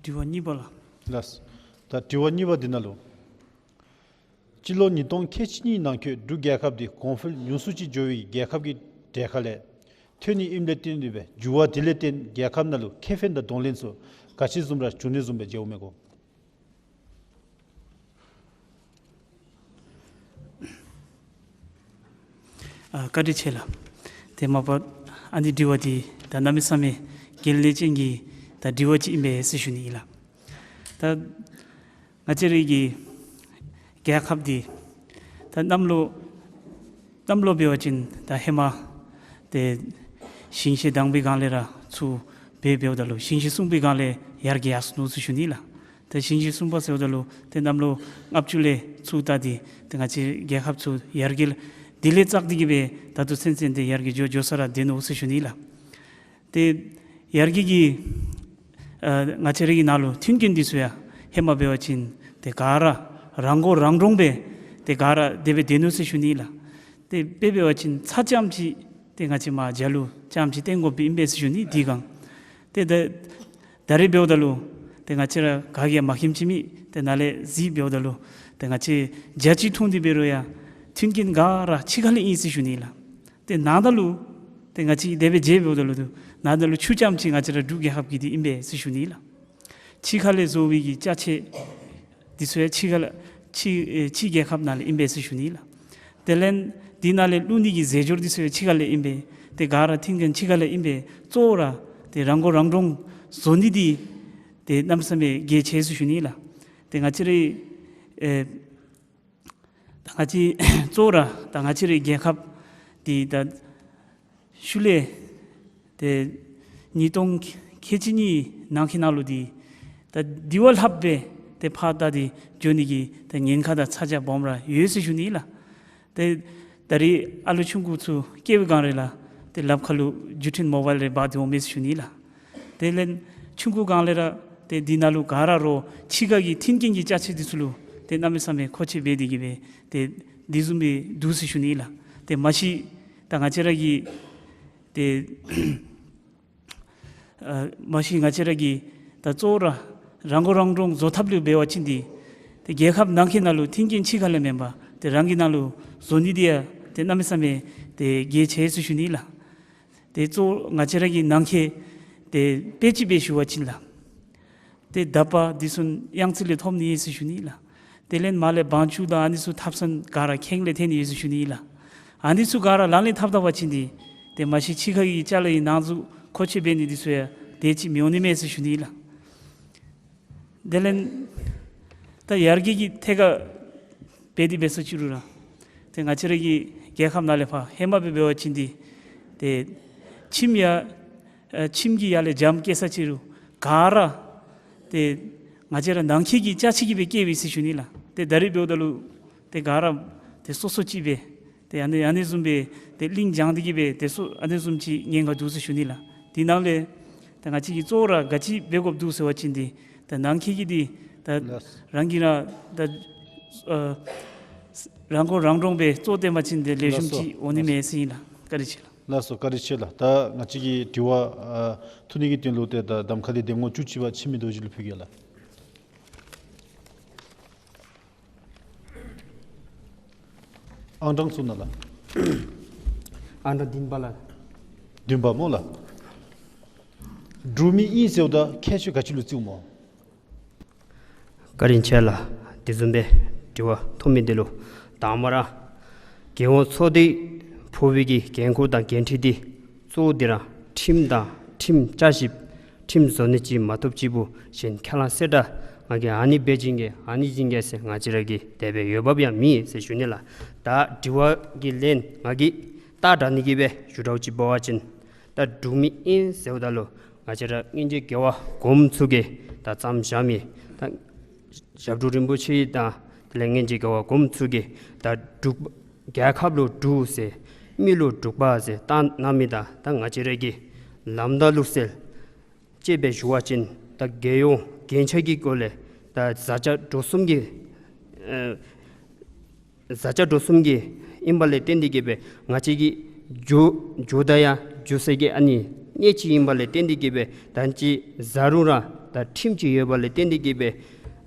དྲི་བ་གཉིས་པ་ལགས། ལགས། ད་དྲི་བ་གཉིས་པ་འདི་ནང་ལུ། སྤྱི་ལོ་ཉིས་སྟོང་ཁལ་གཅིག་གཉིས་ནང་འཁོད་འབྲུག་རྒྱལ་ཁབ་འདི་གོང་འཕེལ་ཉུང་སུ་ཅིག་འགྱོ་བའི་རྒྱལ་ཁབ་ཀྱི་གྲས་ཁ་ལས་ཐོན་ནི་ཨིནམ་ལས་བརྟེན་ཏེ་སྦེ་འགྱུར་བ་དེ་ལས་བརྟེན་རྒྱལ་ཁབ་ནང་ལུ་ཁེ་ཕན་དང་གདོང་ལེན་ཚུ་ག་ཅི་བཟུམ་ར་བྱུང་ནི་བཟུམ་སྦེ་མཇལཝ་མས་གོ། ཨ་བཀའ་དྲིན་ཆེ་ལགས། ཏེ་མ་པ་ཨ་ནི་དྲི་བ་འདི་ད་གནམ་མེད་ས་མེད་གལ་གནད་ཅན་གྱི་ད་དྲི་བ་ཅིག་ཨིན་པས་ཟེར་ཞུ་ནི་ཨིན་ལགས། ད་ང་བཅས་རའི་གི་རྒྱལ་ཁབ་འདི་ད་གནམ་ལོ་གནམ་ལོ་འབད་བ་ཅིན་ད་ཧེ་མ་ཏེ་ཞིང་གཤེད་དང་པའི་སྒང་ལས་ར་ཚུར་འབད་འབདཝ་ད་ལུ་ཞིང་གཤེད་གསུམ་པའི་སྒང་ལས་ཡར་རྒྱས་ཡར་སོ་ནུག་ཟེར་ཞུ་ནི་ལགས། ཏེ་ཞིང་གཤེད་གསུམ་པ་ཟེརཝ་ད་ལུ་ཏེ་གནམ་ལོ་ལྔ་བཅུ་ལས་ཚུར་ད་འདི་ཏེ་ང་བཅས་རྒྱལ་ཁབ་ཚུར་ཡར་རྒྱས་དེ་ལས་བརྩེགས་ཏེ་གིས་སྦེ་ད་ལྟོ་ཚུན་ཚོད་འདི་ཡར་རྒྱས་འགྱོ་འགྱོ་ས་ར་སྡོད་ནུག་ཟེར་ཞུ་ནི་ལགས། ཏེ་ཡར་རྒྱས་ཀྱི་ཨ་ང་བཅས་རའི་གི་ནང་ལུ་མཐུན་རྐྱེན་འདི་ཚུ་ཡང་ཧེ་མ་འབད་བ་ཅིན་ཏེ་ག་ར་རང་མགོ་རང་འདྲོངས་སྦེ་ཏེ་ག་ར་དེ་སྦེ་སྡོད་ནུག་ཟེར་ཞུ་ནི་ལགས། ཏེ་དཔེ་འབད་བ་ཅིན་ཚྭ་རྐྱངམ་ཅིག་ཏེ་ང་བཅས་མར་ཇ་ལུ་རྐྱངམ་ཅིག་བཏོན་དགོཔ་ཨིན་པས་ཟེར་ཞུ་ནི་འདི་སྒང་། ཏེ་ད་ད་རེས་འབདཝ་ད་ལུ་ཏེ་ང་བཅས་ར་ག་གིས་ཡང་མ་མཁྱེནམ་ཅིག་མེད། ཏེ་ནཱ་ལས་གཟིགས་འབདཝ་ད་ལུ་ ཏེ་ང་བཅས་རྒྱ་ཅིག་འཐུང་སྟེ་འབད་རུང་ཡང་མཐུན་རྐྱེན་ག་ར་ཕྱི་ཁ་ལས་ཨིན་ཟེར་ཞུ་ནི་ལགས། ཏེ་ནང་ད་ལུ་ཏེ་ང་བཅས་དེ་སྦེ་མཇལ་འབདཝ་ད་ལུ་ཏེ་ནང་ད་ལུ་ཆུ་རྐྱངམ་ཅིག་ང་བཅས་ར་འབྲུག་རྒྱལ་ཁབ་ཀྱི་འདི་ཨིན་པས་ཟེར་ཞུ་ནི་ལགས། ཕྱི་ཁ་ལས་བཟོ་བའི་གི་ཅ་ཆས་འདི་ཚུ་ཡང་ཕྱི་ཁ་ལས་ཕྱི་ཨེ་ཕྱི་རྒྱལ་ཁབ་ནང་ལས་ཨིན་པས་ཟེར་ཞུ་ནི་ལགས། དེ་ལས་འདི་ནང་ལས་བླུག་ནི་གི་རྫས་སྦྱོར་འདི་ཚུ་ཡང་ཕྱི་ཁ་ལས་ཨིན་པས། ཏེ་ག་ར་མཐུན་རྐྱེན་ཕྱི་ཁ་ལས་ཨིན་པས། གཙོ་བོ་ར་ཏེ་རང་མགོ་རང་འདྲོངས་བཟོ་ནི་འདི་ཏེ་གནམ་མེད་ས་མེད་གལ་ཆེ་ཟེར་ཞུ་ནི་ལགས། ཏེ་ང་བཅས་རའི་ཨེ་ད་ང་བཅས་གཙོ་བོ་ར་ད་ང་བཅས་རའི་རྒྱལ་ཁབ་འདི་ད་ཤུལ་ལས་ཏེ་ཉིས་སྟོང་ཁལ་གཅིག་གཉིས་ནང་འཁོད་ནང་ལུ་འདི་ད་འདི་བ་ལྷགཔ་སྦེ་ཏེ་ཕར་ད་འདི་འགྱོ་ནི་གི་ད་ཉེན་ཁ་དང་ཚ་གྱང་སྦོམ་ར་ཡོད་ཟེར་ཞུ་ནི་ལགས། ཏེ་ད་རེས་ཨ་ལོ་ཆུང་ཀུ་ཚུ་སྐྱེས་པའི་སྒང་རེ་ལགས་ཏེ་ལགཔ་ཁ་ལུ་བརྒྱུད་འཕྲིན་མོ་བཱའིལ་རེ་འབག་སྟེ་འོང་མས་ཟེར་ཞུ་ནི་ལགས། དེ་ལས་ཆུང་ཀུ་སྒང་ལས་ར་ཏེ་འདི་ནང་ལུ་ག་ར་རོགས་ཕྱི་ཁ་གི་མཐུན་རྐྱེན་གྱི་ཅ་ཆས་འདི་ཚུ་ལུ་ཏེ་གནམ་མེད་ས་མེད་མཁོ་ཆས་འབད་དེ་གི་སྦེ་ཏེ་འདི་བཟུམ་སྦེ་འདུག་ཟེར་ཞུ་ནི་ལགས། ཏེ་མ་གཞི་ད་ང་བཅས་ར་གི་ཏེ་ཨ་མ་གཞི་ང་བཅས་ར་གི་ད་གཙོ་བོ་ར་རང་མགོ་རང་འདྲོངས་བཟོ་ཐབས་ལུ་འབད་བ་ཅིན་འདི་ཏེ་རྒྱལ་ཁབ་ནང་འཁོད་ནང་ལུ་མཐུན་རྐྱེན་ཕྱི་ཁ་ལས་མེན་པར་ཏེ་རང་གི་ནང་ལུ་བཟོ་ནི་འདི་ཡང་ཏེ་གནམ་མེད་ས་མེད་ཏེ་གལ་ཆེ་ཟེར་ཞུ་ནི་ལགས། ཏེ་གཙོ་བོ་ང་བཅས་ར་གི་ནང་འཁོད་ཏེ་དཔེ་ཅིག་སྦེ་ཞུ་བ་ཅིན་ལགས། ཏེ་དག་པ་འདི་ཚུ་གཡང་རྩེ་ལས་ཐོབ་ནི་ཨིན་ཟེར་ཞུ་ནི་ལགས། དེ་ལས་མར་ལས་བང་ཆུ་དང་ཨ་ནི་ཚུ་ཐབ་ཚང་ག་ར་ཁེངས་ལས་ཐོན་ནི་ཨིན་ཟེར་ཞུ་ནི་ལགས། ཨ་ནི་ཚུ་ག་ར་ལག་ལེན་འཐབ་འཐབ་པ་ཅིན་འདི་ཏེ་མ་གཞི་ཕྱི་ཁ་གི་ཅ་ལ་ཡི་ནང་འཛུལ་མཁོ་ཆས་འབད་ནི་འདི་ཚུ་ཡང་དེ་ཅིག་མི་འོང་ནི་མས་ཟེར་ཞུ་ནི་ལགས། དེ་ལས་ད་ཡར་རྒྱས་ཀྱི་ཐད་ཁར་འབད་དེ་འབད་ས་ཅིག་རུང་ར་ཏེ་ང་བཅས་ར་གི་རྒྱལ་ཁབ་ནང་ལས་ཕར་ཧེ་མ་སྦེ་འབད་བ་ཅིན་འདི་ཏེ་ཁྱིམ་ཡར་ཨ་ཁྱིམ་གྱི་ཡར་ལས་འགྱམ་བཀལ་ས་ཅིག་རུང་ག་ར་ཏེ་ང་བཅས་ར་ནང་འཁོད་ཀྱི་ཅ་ཆས་ཀྱིས་སྦེ་བཀལཝ་ཨིན་ཟེར་ཞུ་ནི་ལགས། ཏེ་ད་རེས་འབདཝ་ད་ལུ་ཏེ་ག་ར་ཏེ་སོ་སོ་ཅིག་སྦེ་ཏེ་ཨ་ནི་ཨ་ནི་བཟུམ་སྦེ་ཏེ་གླིང་བྱང་སྟེ་གི་སྦེ་ཏེ་སོ་ཨ་ནི་བཟུམ་ཅིག་ཉེན་ཁ་འདུག་ཟེར་ཞུ་ནི་ལགས། དེ་ནང་ལས་ད་ང་བཅས་ཀྱིས་གཙོ་བོ་ར་ག་ཅི་འབད་དགོཔ་འདུག་ཟེར་བ་ཅིན་འདི་ད་ནང་འཁོད་ཀྱི་འདི་ད་ལགས། རང་གིས་ར་ད་ཨ་རང་མགོ་རང་འདྲོངས་སྦེ་གཙོ་བོ་བཏོན་པ་ཅིན་འདི་ལེགས་ཤོམ་ལགས་སོ། ཅིག་འོང་ནི་ལགས་སོ། མས་ཟེར་ཨིན་ལགས། བཀའ་དྲིན་ཆེ་ལགས། ལགས་སོ། བཀའ་དྲིན་ཆེ་ལགས། ད་ང་བཅས་ཀྱི་དྲི་བ་ཨ་ཐུགས་ནི་གི་དོན་ལུ་ཏེ་ད་གདམ་ཁ་འདི་འདེམས་ངོ་བཅུ་གཅིག་པ་འཆི་མེད་རྡོ་རྗེ་ལུ་ཕུལ་གེ་ལགས། ཨང་གྲངས་ཚུ་ནང་ལགས། ཨང་གྲངས་བདུན་པ་ལགས། བདུན་པ་སྨོ་ལགས། འབྲུག་མི་ཨིན་ཟེརཝ་ད་ཁྱད་ཆོས་ག་ཅི་ལུ་བརྩིཝ་སྨོ། བཀའ་དྲིན་ཆེ་ལགས། དེ་བཟུམ་སྦེ་དྲི་བ་ཐོབ་མི་འདི་ལུ་དང་པ་ར་རྒྱལ་ཡོངས་ཚོགས་སྡེ་ཕོག་པའི་གི་འགན་ཁུར་དང་འགན་འཁྲི་འདི་གཙོ་བོ་འདི་ར་ཁྲིམས་དང་ཁྲིམས་བསྐྱར་ཞིབ་ཁྲིམས་བཟོ་ནི་ཅིག་མ་ཐོབ་ཅིག་པོ་གཞན་ཁས་བླངས་གསལ་བསྒྲགས་ང་གིས་ཨ་ནི་འབད་བྱིན་གེ་ཨ་ནི་བྱིན་གེ་ཟེར་ང་བཅས་ར་གི་དེ་སྦེ་འོས་འབབ་ཡང་མེད་ཟེར་ཞུ་ནི་ལགས། ད་དྲི་བ་གི་ལན་ང་གིས་ད་དྲང་ནི་གི་སྦེ་ཞུ་དགོཔ་ཅིག་འབད་བ་ཅིན་ད་འབྲུག་མི་ཨིན་ཟེརཝ་ད་ལུ་ང་བཅས་ར་སྔོན་བྱོན་རྒྱལ་བ་གོངམ་ཚུ་གིས་ད་བརྩམས་བཞག་མི་ད་ཞབས་དྲུང་རིན་པོ་ཆེ་དང་དེ་ལས་སྔོན་བྱོན་རྒྱལ་བ་གོངམ་ཚུ་གིས་ད་འབྲུག་རྒྱལ་ཁབ་ལུ་འབྲུག་ཟེར་མི་ལུ་འབྲུག་པ་ཟེར་བཏགས་གནང་མི་དང་ད་ང་བཅས་ར་གི་ལམ་དང་ལུགས་སྲོལ་ཅིག་སྦེ་ཞུ་བ་ཅིན་ད་རྒྱལ་ཡོངས་རྒྱན་ཆ་གི་སྐོར་ལས་ད་བཟའ་བཅའ་འགྲོ་གསུམ་གྱི་ཨེ་བཟའ་བཅའ་འགྲོ་གསུམ་གྱི་ཨིན་པ་ལས་བརྟེན་ཏེ་གི་སྦེ་ང་བཅས་ཀྱི་འགྱོ་འགྱོཝ་ད་ཡང་འགྱོ་ས་གི་ཨ་ནི་གནས་ཅིག་ཨིན་པ་ལས་བརྟེན་ཏེ་གི་སྦེ་ད་ཅི་བཟའ་རུང་ར་ད་ཁྲིམས་ཅིག་ཡོད་པ་ལས་བརྟེན་ཏེ་གི་སྦེ་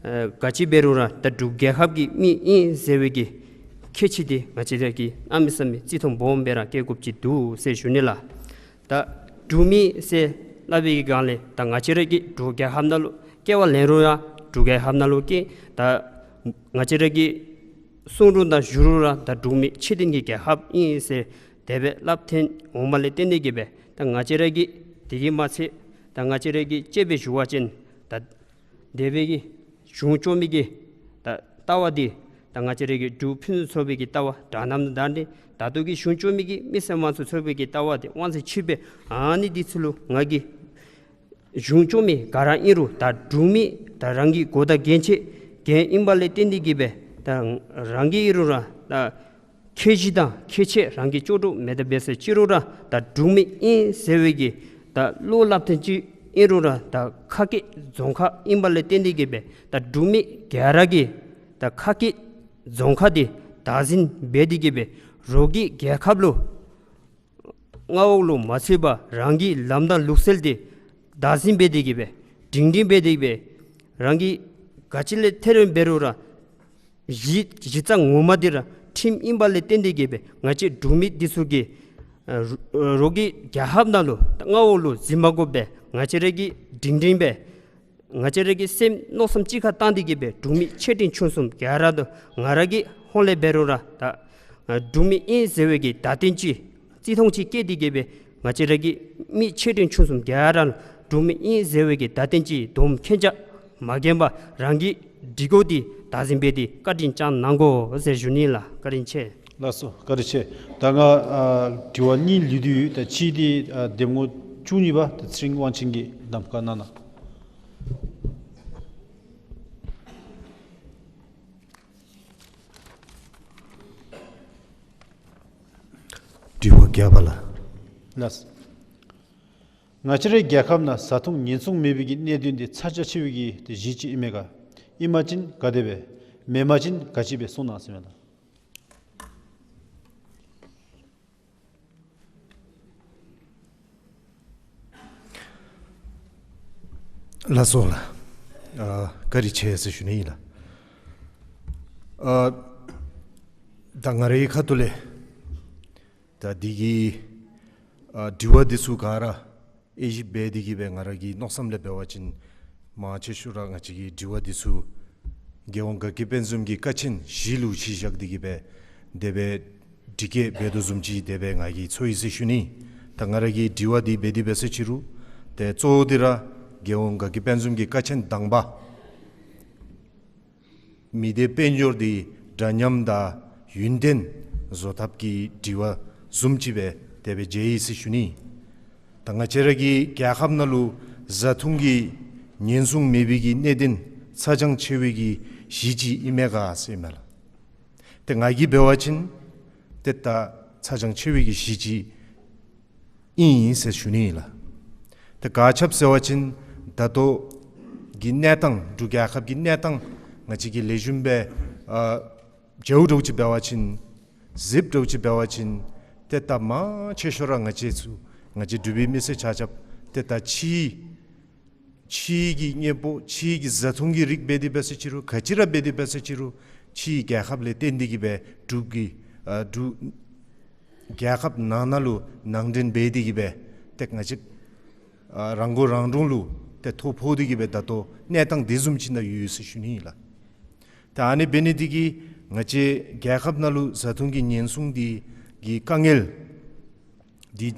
ཨེ་ག་ཅི་འབད་རུང་ར་ད་འབྲུག་རྒྱལ་ཁབ་ཀྱི་མི་ཨིན་ཟེར་བའི་གི་ཁྱད་ཆོས་འདི་ང་བཅས་ར་གིས་གནམ་མེད་ས་མེད་བརྩི་མཐོང་སྦོམ་སྦེ་ར་བསྐྱེད་དགོཔ་ཅིག་འདུག་ཟེར་ཞུ་ནི་ལགས། ད་འབྲུག་མི་ཟེར་སླབ་པའི་གི་སྒང་ལས་ད་ང་བཅས་ར་གི་འབྲུག་རྒྱལ་ཁབ་ནང་ལུ་སྐྱེ་བ་ལེན་རུང་ཡང་འབྲུག་རྒྱལ་ཁབ་ནང་ལུ་སྐྱེ་ད་ང་བཅས་ར་གི་གསུང་རུང་དང་ཞུ་རུང་ར་ད་འབྲུག་མི་ཆོས་ལྡན་གྱི་རྒྱལ་ཁབ་ཨིན་ཟེར་དེ་སྦེ་སླབ་ཐོན་འོངམ་ལས་བརྟེན་ཏེ་གི་སྦེ་ད་ང་བཅས་ར་གི་དེ་གིས་མ་ཚད་ད་ང་བཅས་ར་གིས་དཔྱེ་སྦེ་ཞུ་བ་ཅིན་ད་འདས་པའི་གི་གཞུང་སྐྱོང་མི་གི་ད་ལྟ་བ་འདི་ད་ང་བཅས་ར་གི་འབྲུག་ཕུན་སུམ་ཚོགས་པའི་གི་ལྟ་བ་དྲང་གནས་དང་ལྡན་ཏེ་ད་ལྟོ་གི་གཞུང་སྐྱོང་མི་གི་མི་སེར་དམངས་གཙོ་ཚོགས་པའི་གི་ལྟ་བ་འདི་དབང་ཚད་ཕྱེ་སྦེ་ཨ་ནི་འདི་ཚུ་ལུ་ང་གིས་གཞུང་སྐྱོང་མི་ག་ར་ཨིན་རུང་ད་འབྲུག་མི་ད་རང་གི་གོ་བརྡ་གལ་ཆེ་གལ་ཨིན་པ་ལས་བརྟེན་ཏེ་གི་སྦེ་ད་རང་གི་ཨིན་རུང་ར་ད་ཁྱད་གཞི་དང་ཁྱད་ཆོས་རང་གི་ལྕོགས་གྲུབ་མེད་ད་འབད་ཟེར་ཅི་རུང་ར་ད་འབྲུག་མི་ཨིན་ཟེར་བའི་གི་ད་བློ་སླབ་ཐོན་ཅིག་ཨིན་རུང་ར་ད་ཁ་སྐད་རྫོང་ཁ་ཨིན་པ་ལས་བརྟེན་ཏེ་གི་སྦེ་ད་འབྲུག་མི་ག་ར་གིས་ད་ཁ་སྐད་རྫོང་ཁ་འདི་བདག་འཛིན་འབད་དེ་གི་སྦེ་རོགས་ཀྱི་རྒྱལ་ཁབ་ལུ་མངའ་འོག་ལུ་མ་ཚུད་པར་རང་གི་ལམ་དང་ལུགས་སྲོལ་འདི་བདག་འཛིན་འབད་དེ་གི་སྦེ་སྒྲིང་སྒྲིང་འབད་དེ་གི་སྦེ་རང་གིས་ག་ཅི་ལས་ཐོན་རུང་འབད་རུང་ར་ གཞི་གཞི་རྩ་ངོ་མ་འདི་ར་ཁྲིམས་ཨིན་པ་ལས་བརྟེན་ཏེ་གི་སྦེ་ང་བཅས་འབྲུག་མི་འདི་ཚུ་གིས་ཨ་རོགས་ཀྱི་རྒྱལ་ཁབ་ནང་ལུ་མངའ་འོག་ལུ་འཛུལ་མ་དགོ་པར་ང་བཅས་ར་གི་སྒྲིང་སྒྲིང་སྦེ་ང་བཅས་ར་གི་སེམས་མནོ་བསམ་གཅིག་ཁར་བཏང་སྟེ་གི་སྦེ་འབྲུག་མི་ཆེ་འབྲིང་ཆུང་གསུམ་ག་ར་དོ་ང་ར་གི་ཧོངས་ལས་འབད་རུང་ར་ད་ཨ་འབྲུག་མི་ཨིན་ཟེར་བའི་གི་བརྡ་སྟོན་ཅིག་བརྩི་མཐོང་ཅིག་བསྐྱེད་དེ་གི་སྦེ་ང་བཅས་ར་གི་མི་ཆེ་འབྲིང་ཆུང་གསུམ་ག་ར་འབྲུག་མི་ཨིན་ཟེར་བའི་གི་བརྡ་སྟོན་ཅིག་དོ་མཁྱེན་རྐྱབ་མ་མཁྱེན་པར་རང་གི་སྒྲིག་གོ་འདི་བདག་འཛིན་འབད་དེ་བཀའ་དྲིན་བསྐྱང་གནང་དགོ་ཟེར་ཞུ་ནི་ལགས། བཀའ་དྲིན་ཆེ། ལགས་སོ། བཀའ་དྲིན་ཆེ། ད་ང་ཨ་དྲི་བ་གཉིས་ལུས་ཏེ་ཡོད། ད་གཅིག་འདི་ཨ་འདེམས་ངོ་བཅུ་གཉིས་པ་ད་ཚེ་རིང་དབང་ཆེན་གྱིས་གདམ་ཁ་གནང་གནང་། དྲི་བ་བརྒྱ་པ་ལགས། ལགས། ང་བཅས་རའི་རྒྱལ་ཁབ་ནང་བཟའ་འཐུང་ཉེན་སྲུང་མེད་པའི་གི་གནད་དོན་འདི་ཚ་གྱང་ཆེ་བའི་གི་གཞི་ཅིག་ཨིན་མས་ག། ཨིན་པ་ཅིན་ག་དེ་སྦེ། མེན་པ་ཅིན་ག་ཅི་སྦེ་གསུང་གནང་ཟེར་མས་ལགས། ལགས་སོ་ལགས། ཨ་བཀའ་དྲིན་ཆེ་ཟེར་ཞུ་ནི་ཨིན་ལགས། ཨ་ད་ང་རའི་ཁ་ཐུག་ལས་ད་འདི་གི་ཨ་དྲི་བ་འདི་ཚུ་ག་ར་དབྱེ་ཞིབ་འབད་དེ་གི་སྦེ་ང་ར་གི་མནོ་བསམ་ལས་འབད་བ་ཅིན་མང་ཆེ་ཤོས་ར་ང་བཅས་ཀྱི་དྲི་བ་འདི་ཚུ་རྒྱལ་ཡོངས་དགའ་སྐྱིད་དཔལ་འཛོམས་ཀྱི་ཀ་ཆེན་བཞི་ལུ་གཞི་བཞག་སྟེ་གི་སྦེ་དེ་སྦེ་དྲི་བཀོད་འབད་དོ་བཟུམ་ཅིག་དེ་སྦེ་ང་གིས་ཚོར་ཡི་ཟེར་ཞུ་ནི། ད་ང་ར་གི་དྲི་བ་འདི་འབད་དེ་འབད་ས་ཅིག་རུང་ཏེ་གཙོ་བོ་འདི་ར་རྒྱལ་ཡོངས་དགའ་སྐྱིད་དཔལ་འཛོམས་ཀྱི་ཀ་ཆེན་དང་པ་མི་སྡེ་དཔལ་འབྱོར་འདི་འདྲ་མཉམ་དང་ཡུན་བརྟན་བཟོ་ཐབས་ཀྱི་དྲི་བ་བཟུམ་ཅིག་སྦེ་དེ་སྦེ་མཇལ་ཡི་ཟེར་ཞུ་ནི། ད་ང་བཅས་ར་གི་རྒྱལ་ཁབ་ནང་ལུ་བཟའ་འཐུང་གི་ཉེན་སྲུང་མེད་པའི་གི་གནད་དོན་ཚ་གྱང་ཆེ་བའི་གི་གཞི་ཅིག་ཨིན་མས་ག་ཟེར་མས་ལགས། ཏེ་ང་གིས་འབད་བ་ཅིན་ཏེ་ད་ཚ་གྱང་ཆེ་བའི་གི་གཞི་ཅིག་ཨིན་ཟེར་ཞུ་ནི་ཨིན་ལགས། ཏེ་ག་ཅི་སྦེ་ཟེར་བ་ཅིན་ད་ལྟོ་གི་གནས་སྟངས་འབྲུག་རྒྱལ་ཁབ་ཀྱི་གནས་སྟངས་ང་བཅས་ཀྱིས་ལེགས་ཤོམ་སྦེ་ཨ་མཇལཝ་འདྲཝ་ཅིག་འབད་བ་ཅིན་གཟིགསཔ་འདྲཝ་ཅིག་འབད་བ་ཅིན་ཏེ་ད་མང་ཆེ་ཤོས་ར་ང་བཅས་ཚུ་ང་བཅས་འབྲུག་པའི་མི་སེར་ཆ་ཁྱབ་ཏེ་ད་ཕྱིའི་ཕྱིའི་གི་དངོས་པོ་ཕྱིའི་གི་བཟའ་འཐུང་གི་རིགས་འབད་དེ་འབད་ས་ཅིག་རུང་ག་ཅི་ར་འབད་དེ་འབད་ས་ཅིག་རུང་ཕྱིའི་རྒྱལ་ཁབ་ལས་བརྟེན་ཏེ་གི་སྦེ་འབྲུག་གི་ཨ་འབྲུག་རྒྱལ་ཁབ་ནང་ན་ལུ་ནང་འདྲེན་འབད་དེ་གི་སྦེ་ཏེ་ང་བཅས་ཨ་རང་མགོ་རང་འདྲོངས་ལུ་ཏེ་ཐོ་ཕོག་སྟེ་གི་སྦེ་ད་ལྟོ་གནས་སྟངས་དེ་བཟུམ་ཅིག་ནང་ཡོད་ཟེར་ཞུ་ནི་ཨིན་ལགས། ཏེ་ཨ་ནི་འབད་ནི་འདི་གིས་ང་བཅས་རྒྱལ་ཁབ་ནང་ལུ་བཟའ་འཐུང་གི་ཉེན་སྲུང་འདི་གི་དཀའ་ངལ་འདི་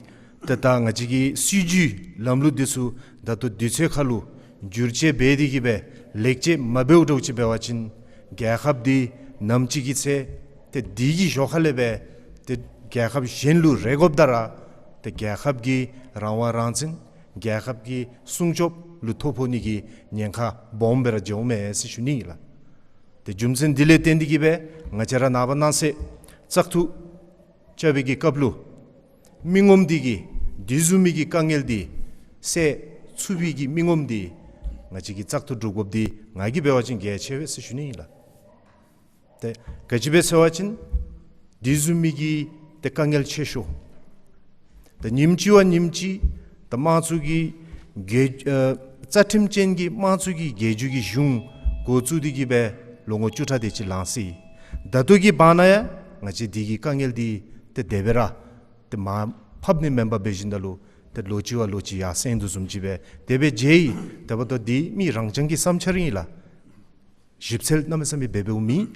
ཏེ་ད་ང་བཅས་ཀྱི་སྲིད་བྱུས་ལམ་ལུགས་འདི་ཚུ་ད་ལྟོ་དུས་ཚོད་ཁར་ལུ་བསྒྱུར་བཅོས་འབད་དེ་གི་སྦེ་ལེགས་བཅོས་མ་འབདཝ་འདྲཝ་ཅིག་འབད་བ་ཅིན་རྒྱལ་ཁབ་འདི་ནམ་ཅིག་གི་ཚེ་ཏེ་འདི་གི་ཞོར་ཁ་ལས་སྦེ་ཏེ་རྒྱལ་ཁབ་གཞན་ལུ་རེ་དགོཔ་ད་ར་ཏེ་རྒྱལ་ཁབ་ཀྱི་རང་དབང་རང་བཙན་རྒྱལ་ཁབ་ཀྱི་སྲུང་སྐྱོབ་ལུ་ཐོ་ཕོག་ནི་གི་ཉེན་ཁ་སྦོམ་སྦེ་ར་འགྱོཝ་མས་ཟེར་ཞུ་ནི་ཨིན་ལགས། ཏེ་རྒྱུ་མཚན་འདི་ལས་བརྟེན་ཏེ་གི་སྦེ་ང་བཅས་ར་ནངས་པ་གནངས་ཚེ་བཙག་འཐུ་རྐྱབ་པའི་གི་སྐབས་ལུ་མི་ངོམ་འདི་གིས་དེ་བཟུམ་མའི་གི་དཀའ་ངལ་འདི་སེལ་ཚུགས་པའི་གི་མི་ངོམ་འདི་ང་བཅས་ཀྱིས་བཙག་འཐུ་གྲུབ་དགོཔ་འདི་ང་གིས་འབད་བ་ཅིན་གལ་ཆེ་བས་ཟེར་ཞུ་ནི་ཨིན་ལགས། ཏེ་ག་ཅི་སྦེ་ཟེར་བ་ཅིན་དེ་བཟུམ་མའི་གི་ཏེ་དཀའ་ངལ་ཆེ་ཤོས་ཏེ་ཉིནམ་གཅིག་བ་ཉིནམ་གཅིག་ཏེ་དམངས་གཙོ་གི་རྒྱལ་ཨ་རྩ་ཁྲིམས་ཅན་གྱི་དམངས་གཙོ་གི་རྒྱལ་བརྒྱུད་ཀྱི་གཞུང་འགོ་བཙུགས་ཏེ་གི་སྦེ་ལོ་ངོ་བཅུ་ཕྲག་དེ་ཅིག་ལང་སོ་ཡི། ད་ལྟོ་གི་བར་ན་ཡང་ང་བཅས་འདི་གི་དཀའ་ངལ་འདི་ཏེ་དེ་སྦེ་ར་ཏེ་མར་ཕབ་ནི་མེན་པར་འབད་ཞིནམ་ད་ལུ་ཏེ་ལོག་ཅི་བ་ལོག་ཅི་ཡར་སེང་དོ་བཟུམ་ཅིག་སྦེ་དེ་སྦེ་མཇལ་ཡི། དེ་འབདཝ་ད་འདི་མི་རང་རྐྱང་གི་བསམ་འཆར་ཨིན་ལགས། ཞིབ་འཚོལ་གནམ་མེད་ས་མེད་འབད་འབདཝ་མེད།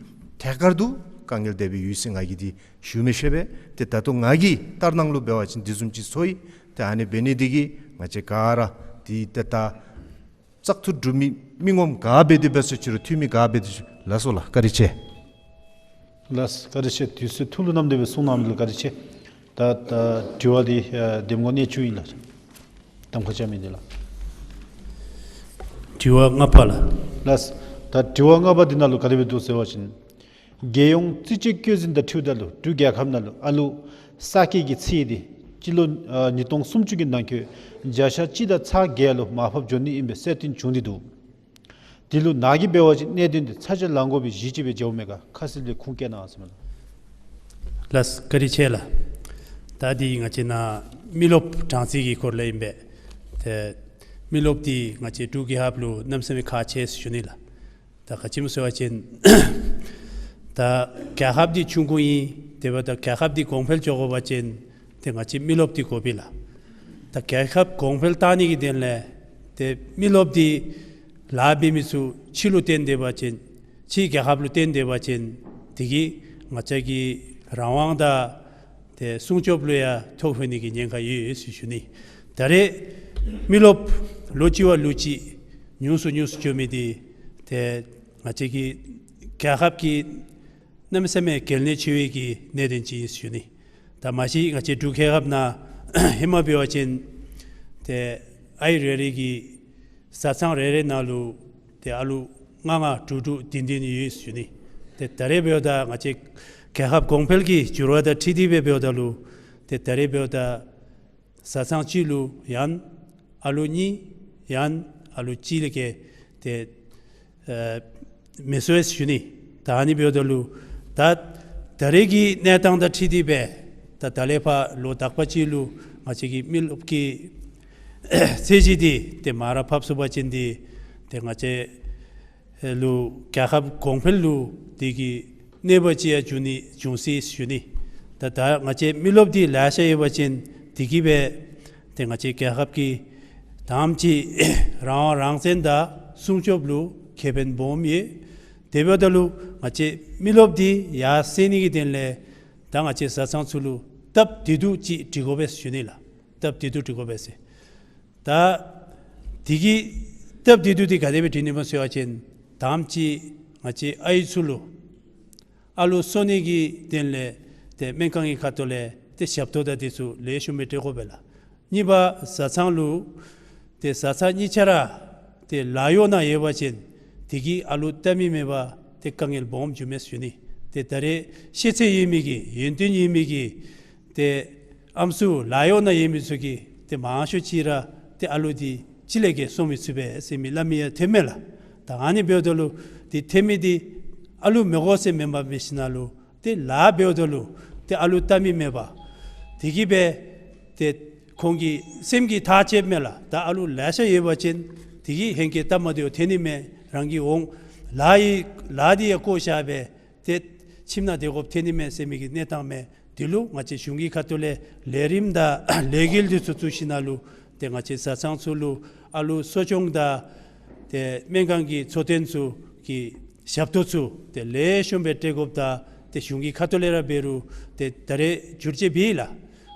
ཐད་ཀར་དུ་དཀའ་ངལ་དེ་སྦེ་ཡོད་ཟེར་ང་གིས་འདི་ཞུ་མི་ཤེས་པས། ཏེ་ད་ལྟོ་ང་གི་ལྟར་སྣང་ལུ་འབད་བ་ཅིན་འདི་བཟུམ་ཅིག་ཚོར་ཡི། ཏེ་ཨ་ནི་འབད་ནི་འདི་གིས་ང་བཅས་ག་ར་འདི་ཏེ་ད་བཙག་འཐུ་གྲུབ་མི་མི་ངོམ་ག་འབད་དེ་འབད་ས་ཅིག་རུང་འཐུས་མི་ག་འབད་དེ་ལགས་སོ་ལགས། བཀའ་དྲིན་ཆེ། ལགས་བཀའ་དྲིན་ཆེ། དུས་ཚོད་ཐུགས་ལུ་བསྣམས་ཏེ་སྦེ་གསུང་གནང་མི་ལུ་བཀའ་དྲིན་ཆེ། ད་ད་དྲི་བ་འདི་ཨ་འདེམས་ངོ་གནས་བཅུ་ཨིན་ལགས། གདམ་ཁ་རྐྱབ་མི་འདི་ལགས། དྲི་བ་ལྔ་པ་ལགས། ལགས། ད་དྲི་བ་ལྔ་པ་འདི་ནང་ལུ་ག་དེ་སྦེ་འདུག་ཟེར་བ་ཅིན་རྒྱལ་ཡོངས་རྩིས་དཔྱད་བཀོད་འཛིན་དང་འཁྲིལཝ་ད་ལུ་འབྲུག་རྒྱལ་ཁབ་ནང་ལུ་ཨ་ལུ་ས་སྐྱེས་ཀྱི་ཚད་འདི་སྤྱི་ལོ་ཨ་ཉིས་སྟོང་སུམ་ཅུ་གི་ནང་འཁོད་བརྒྱ་ཆ་གཅིག་དང་ཚག་བརྒྱད་ལུ་མར་ཕབ་འགྱོ་ནི་ཨིན་པའི་གསལ་སྟོན་བྱུང་སྟེ་འདུག། དེ་ལུ་ནཱ་གིས་འབད་བ་ཅིན་གནད་དོན་འདི་ཚ་གྱང་ལང་དགོ་པའི་གཞི་ཅིག་སྦེ་མཇལཝ་མས་ག། ཁ་གསལ་སྦེ་ཁུངས་བཀལ་གནང་ཟེར་མས་ལགས། ལགས་བཀའ་དྲིན་ཆེ་ལགས། ད་འདི་ང་བཅས་ནཱ་མི་རློབས་གྲངས་རྩིས་ཀྱི་སྐོར་ལས་ཨིན་པས། ཏེ་མི་རློབས་འདི་ང་བཅས་འབྲུག་རྒྱལ་ཁབ་ལུ་གནམ་མེད་ས་མེད་ཁག་ཆེ་ཟེར་ཞུ་ནི་ལགས། ད་ག་ཅི་སྨོ་ཟེར་བ་ཅིན་ ད་རྒྱལ་ཁབ་འདི་ཆུང་ཀུ་ཨིན། དེ་འབདཝ་ད་རྒྱལ་ཁབ་འདི་གོང་འཕེལ་འགྱོ་དགོ་པ་ཅིན་ཏེ་ང་བཅས་མི་རློབས་འདི་དགོ་པས་ལགས། ད་རྒྱལ་ཁབ་གོང་འཕེལ་བཏང་ནི་གི་དོན་ལས་ཏེ་མི་རློབས་འདི་ལཱ་འབད་མི་ཚུ་ཕྱི་ལུ་བཏོན་སྡོད་པ་ཅིན་ཕྱི་རྒྱལ་ཁབ་ལུ་བཏོན་སྡོད་པ་ཅིན་དེ་གིས་ང་བཅས་ཀྱི་རང་དབང་དང་ཏེ་སྲུང་སྐྱོབ་ལུ་ཡང་ཐོ་ཕོག་ནི་གི་ཉེན་ཁ་ཡོད་ཟེར་ཞུ་ནི། ད་རེས་མི་རློབས་ལོ་གཅིག་བ་ལོ་གཅིག་ཉུང་སུ་ཉུང་སུ་འགྱོ་མི་འདི་ཏེ་ང་བཅས་ཀྱི་རྒྱལ་ཁབ་ཀྱི་གནམ་མེད་ས་མེད་གལ་གནད་ཆེ་བའི་གི་གནད་དོན་ཅིག་ཨིན་ཟེར་ཞུ་ནི། ད་མ་གཞི་ང་བཅས་འབྲུག་རྒྱལ་ཁབ་ནང་ཧེ་མ་འབད་བ་ཅིན་ཏེ་ཨའི་རེ་རེ་གི་བཟའ་ཚང་རེ་རེ་ནང་ལུ་ཏེ་ཨ་ལུ་ལྔ་ལྔ་དྲུག་དྲུག་བདུན་བདུན་ཡོད་ཟེར་ཞུ་ནི། ཏེ་ད་རེས་འབདཝ་ད་ང་བཅས་རྒྱལ་ཁབ་གོང་འཕེལ་གྱི་འགྱུར་བ་དང་འཁྲིལ་ཏེ་སྦེ་འབདཝ་ད་ལུ་ཏེ་ད་རེས་འབདཝ་ད་བཟའ་ཚང་གཅིག་ལུ་ཡང་ཨ་ལུ་གཉིས་ཡང་ཨ་ལུ་གཅིག་ལས་བརྒལ་ཏེ་ཨ་མི་གསོ་ཟེར་ཞུ་ནི། ད་ཨ་ནི་འབདཝ་ད་ལུ་ད་ད་རེས་ཀྱི་གནས་སྟངས་དང་འཁྲིལ་ཏེ་སྦེ་ད་ད་ལས་ཕར་ལོ་དག་པ་ཅིག་ལུ་ང་བཅས་ཀྱི་མི་རློབས་ཀྱི་ཚད་གཞི་འདི་ཏེ་མར་ཕབ་ཚུགས་པ་ཅིན་འདི་ཏེ་ང་བཅས་ལུ་རྒྱལ་ཁབ་གོང་འཕེལ་ལུ་དེ་གི་གནོད་པ་ཅིག་ཡང་འབྱུང་ནི་འབྱུང་སྲིད་ཞུ་ནི། ད་ད་ང་བཅས་མི་རློབས་འདི་ལེ་ཤ་ཡོད་པ་ཅིན་དེ་གིས་སྦེ་ཏེ་ང་བཅས་རྒྱལ་ཁབ་ཀྱི་དང་པ་ཅིག་རང་དབང་རང་བཙན་དང་སྲུང་སྐྱོབ་ལུ་ཁེ་ཕན་སྦོམ་ཡོད། དེ་འབདཝ་ད་ལུ་ང་བཅས་མི་རློབས་འདི་ཡར་སེང་ནི་གི་དོན་ལས་ད་ང་བཅས་བཟའ་ཚང་ཚུ་ལུ་སྟབས་བདེ་སྡུག་ཅིག་སྒྲིག་དགོ་པས་ཞུ་ནི་ལགས། སྟབས་བདེ་སྡུག་སྒྲིག་དགོ་པས་ཟེར། ད་དེ་གི་སྟབས་བདེ་སྡུག་འདི་ག་དེ་སྦེ་སྒྲིག་ནི་སྨོ་ཟེར་བ་ཅིན་དང་པ་ཅིག་ང་བཅས་ཨའི་ཚུ་ལུ་ཨ་ལུ་གསོ་ནི་གི་དོན་ལས་ཏེ་སྨན་ཁང་གི་ཁ་ཐུག་ལས་ཏེ་ཞབས་ཏོག་དང་དེ་ཚུ་ལེགས་ཤོམ་སྦེ་སྤྲོད་དགོ་པས་ལགས། གཉིས་པ་བཟའ་ཚང་ལུ་ཏེ་བཟའ་ཚང་གཉིས་ཆ་ར་ཏེ་ལཱ་གཡོག་ནང་ཡོད་པ་ཅིན་དེ་གིས་ཨ་ལུ་བལྟ་མི་མེད་པར་ཏེ་དཀའ་ངལ་སྦོམ་འབྱུང་མས་ཞུ་ནི། ཏེ་ད་རེས་ཤེས་ཚད་ཡོད་མི་གི་ཡོན་ཏན་ཡོད་མི་གི་ཏེ་ཨམ་སྲུ་ལཱ་གཡོག་ནང་ཡོད་མི་ཚུ་གིས་ཏེ་མང་ཤོས་ཅིག་ར་ཏེ་ཨ་ལུ་འདི་གཅིག་ལས་བརྒལ་གསོ་མི་ཚུགས་པས་ཟེར་མི་སླབ་མི་ཡང་ཐོནམ་མས་ལགས། ད་ཨ་ནི་འབདཝ་ད་ལུ་ཏེ་ཐོན་མི་འདི་ཨ་ལུ་མི་དགོ་ཟེར་མེན་པར་འབད་ཞིནམ་ལས་ཏེ་ལཱ་འབདཝ་ད་ལུ་ཏེ་ཨ་ལུ་བལྟ་མི་མེད་པར་དེ་གིས་སྦེ་ཏེ་ཁོང་གི་སེམས་ཀྱིས་ཐག་བཅདཔ་མས་ལགས། ད་ཨ་ལུ་ལེ་ཤ་ཡོད་པ་ཅིན་དེ་གིས་ཧེང་སྐལ་སྟབས་མ་བདེཝ་ཐོན་ནི་མས། རང་གིས་འོང་ལཱ་ཡི་ལཱ་འདི་ཡང་བཀོ་བཞག་སྦེ་ཏེ་ཁྱིམ་ནང་སྡོད་དགོཔ་ཐོན་ནི་མས་ཟེར་མི་གི་གནས་སྟངས་མས། དེ་ལུ་ང་བཅས་གཞུང་གི་ཁ་ཐུག་ལས་ལས་རིམ་དང་ལས་འགུལ་འདི་ཚུ་བཙུགས་ཞིནམ་ལས་ཏེ་ང་བཅས་བཟའ་ཚང་ཚུ་ལུ་ཨ་ལུ་གསོ་སྐྱོང་དང་ཏེ་སྨན་ཁང་གི་འཚོ་རྟེན་ཚུ་གི་ཞབས་ཏོག་ཚུ་ཏེ་ལེགས་ཤོམ་སྦེ་སྤྲོད་དགོཔ་དང་ཏེ་གཞུང་གི་ཁ་ཐུག་ལས་ར་འབད་རུང་ཏེ་ད་རེས་བསྒྱུར་བཅོས་འབད་ཡི་ལགས།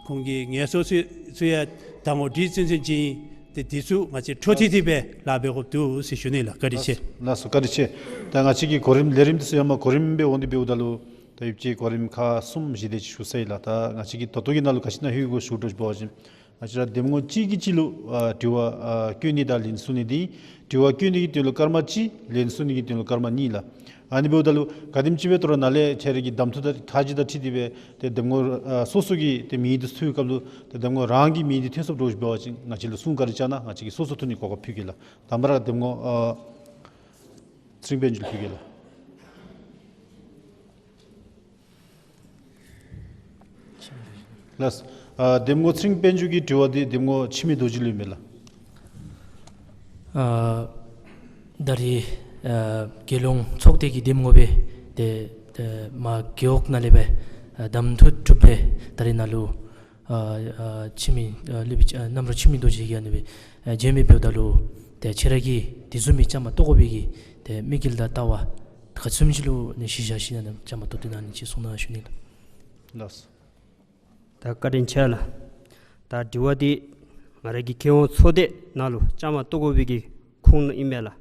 ཁོང་གི་ངལ་གསོ་ཚུ་ཚུ་ཡང་ད་ངོ་སྒྲིག་ཚུན་ཚོད་ཅིག་ཨིན། ཏེ་འདི་ཚུ་ང་བཅས་འཕྲོ་མཐུད་དེ་སྦེ་ལཱ་འབད་དགོཔ་འདུག་ཟེར་ཞུ་ནི་ལགས། བཀའ་དྲིན་ཆེ། ལགས་སོ། བཀའ་དྲིན་ཆེ། ད་ང་བཅས་ཀྱི་གོ་རིམ་ལས་རིམ་འདི་ཚུ་ཡང་མ་གོ་རིམ་སྦེ་འོང་སྟེ་འབདཝ་ད་ལུ་ད་ཡོདཔ་ཅིག་གོ་རིམ་ཁག་གསུམ་བཞི་དེ་ཅིག་ཞུ་ས་ཨིན་ལགས། ད་ང་བཅས་ཀྱིས་ད་ལྟོ་གི་ནང་ལུ་ག་ཅི་ནང་ལྷོད་དགོ་ཞུ་དོ་ཅིག་འབད་བ་ཅིན་ང་བཅས་ར་འདེམས་ངོ་གཅིག་གིས་གཅིག་ལུ་ཨ་དྲི་བ་ཨ་བཀོད་ནི་དང་ལན་གསུང་ནི་འདི་དྲི་བ་བཀོད་ནི་གི་དོན་ལུ་སྐར་མ་གཅིག། ལན་གསུང་ནི་གི་དོན་ལུ་སྐར་མ་གཉིས་ལགས། ཨ་ནི་འབདཝ་ད་ལུ་ག་དེམ་ཅིག་སྦེ་ཐོ་རངས་ནཱ་ལས་ཁྱེད་ར་གི་གདམ་འཐུ་དང་ཐག་བཅད་དང་འཁྲིལ་ཏེ་སྦེ་ཏེ་འདེམས་ངོ་ཨ་སོ་སོ་གི་ཏེ་མིང་འདི་ཚུ་ཐོན་སྐབས་ལུ་ཏེ་འདེམས་ངོ་རང་གི་མིང་འདི་ཐོན་སོངམ་འདྲཝ་ཅིག་འབད་བ་ཅིན་ང་བཅས་ལུ་གསུང་བཀའ་དྲིན་བསྐྱང་གནང་། ང་བཅས་ཀྱིས་སོ་སོ་ཐོན་ནི་གོ་སྐབས་ཕུལ་གེ་ལགས། དང་པ་ར་འདེམས་ངོ་ཨ་ཚེ་རིང་དཔལ་འབྱོར་ཕུལ་གེ་ལགས། ལགས། ཨ་འདེམས་ངོ་ཚེ་རིང་དཔལ་འབྱོར་གྱི་དྲི་བ་འདི་འདེམས་ངོ་འཆི་མེད་རྡོ་རྗེ་ལུ་ཨིན་མས་ལགས། ཨ་ད་རེས་ཨ་རྒྱལ་ཡོངས་ཚོགས་སྡེ་གི་འདེམས་ངོ་སྦེ་ཏེ་ཏེ་མར་རྒེད་འོག་ནང་ལས་སྦེ་ཨ་གདམ་འཐུ་གྲུབ་སྦེ་ད་རེས་ནཱ་ལུ་ཨ་ཨ་འཆི་མེད་ཨ་སློབ་དཔོན་ཨ་གནམ་རོ་འཆི་མེད་རྡོ་རྗེ་གིས་ཨ་ནི་སྦེ་ཨ་མཇལ་མི་འབདཝ་ད་ལུ་ཏེ་ཁྱེད་ར་གིས་དེ་བཟུམ་མའི་བཅའ་མར་གཏོགས་དགོ་པའི་གི་ཏེ་དམིགས་ཡུལ་དང་ལྟ་བ་ག་ཅི་བཟུམ་ཅིག་ལུ་ཨ་ནི་གཞི་བཞག་ཞིནམ་ལས་བཅའ་མར་གཏོགས་ཏེ་གནང་ནི་ཅིག་གསུང་གནང་ཞུ་ནི་ལགས། ལགས། ད་བཀའ་དྲིན་ཆེ་ལགས། ད་དྲི་བ་འདི་ང་ར་གི་རྒྱལ་ཡོངས་ཚོགས་སྡེ་ནང་ལུ་བཅའ་མར་གཏོགས་དགོ་པའི་གི་ཁུངས་ཨིན་མས་ལགས།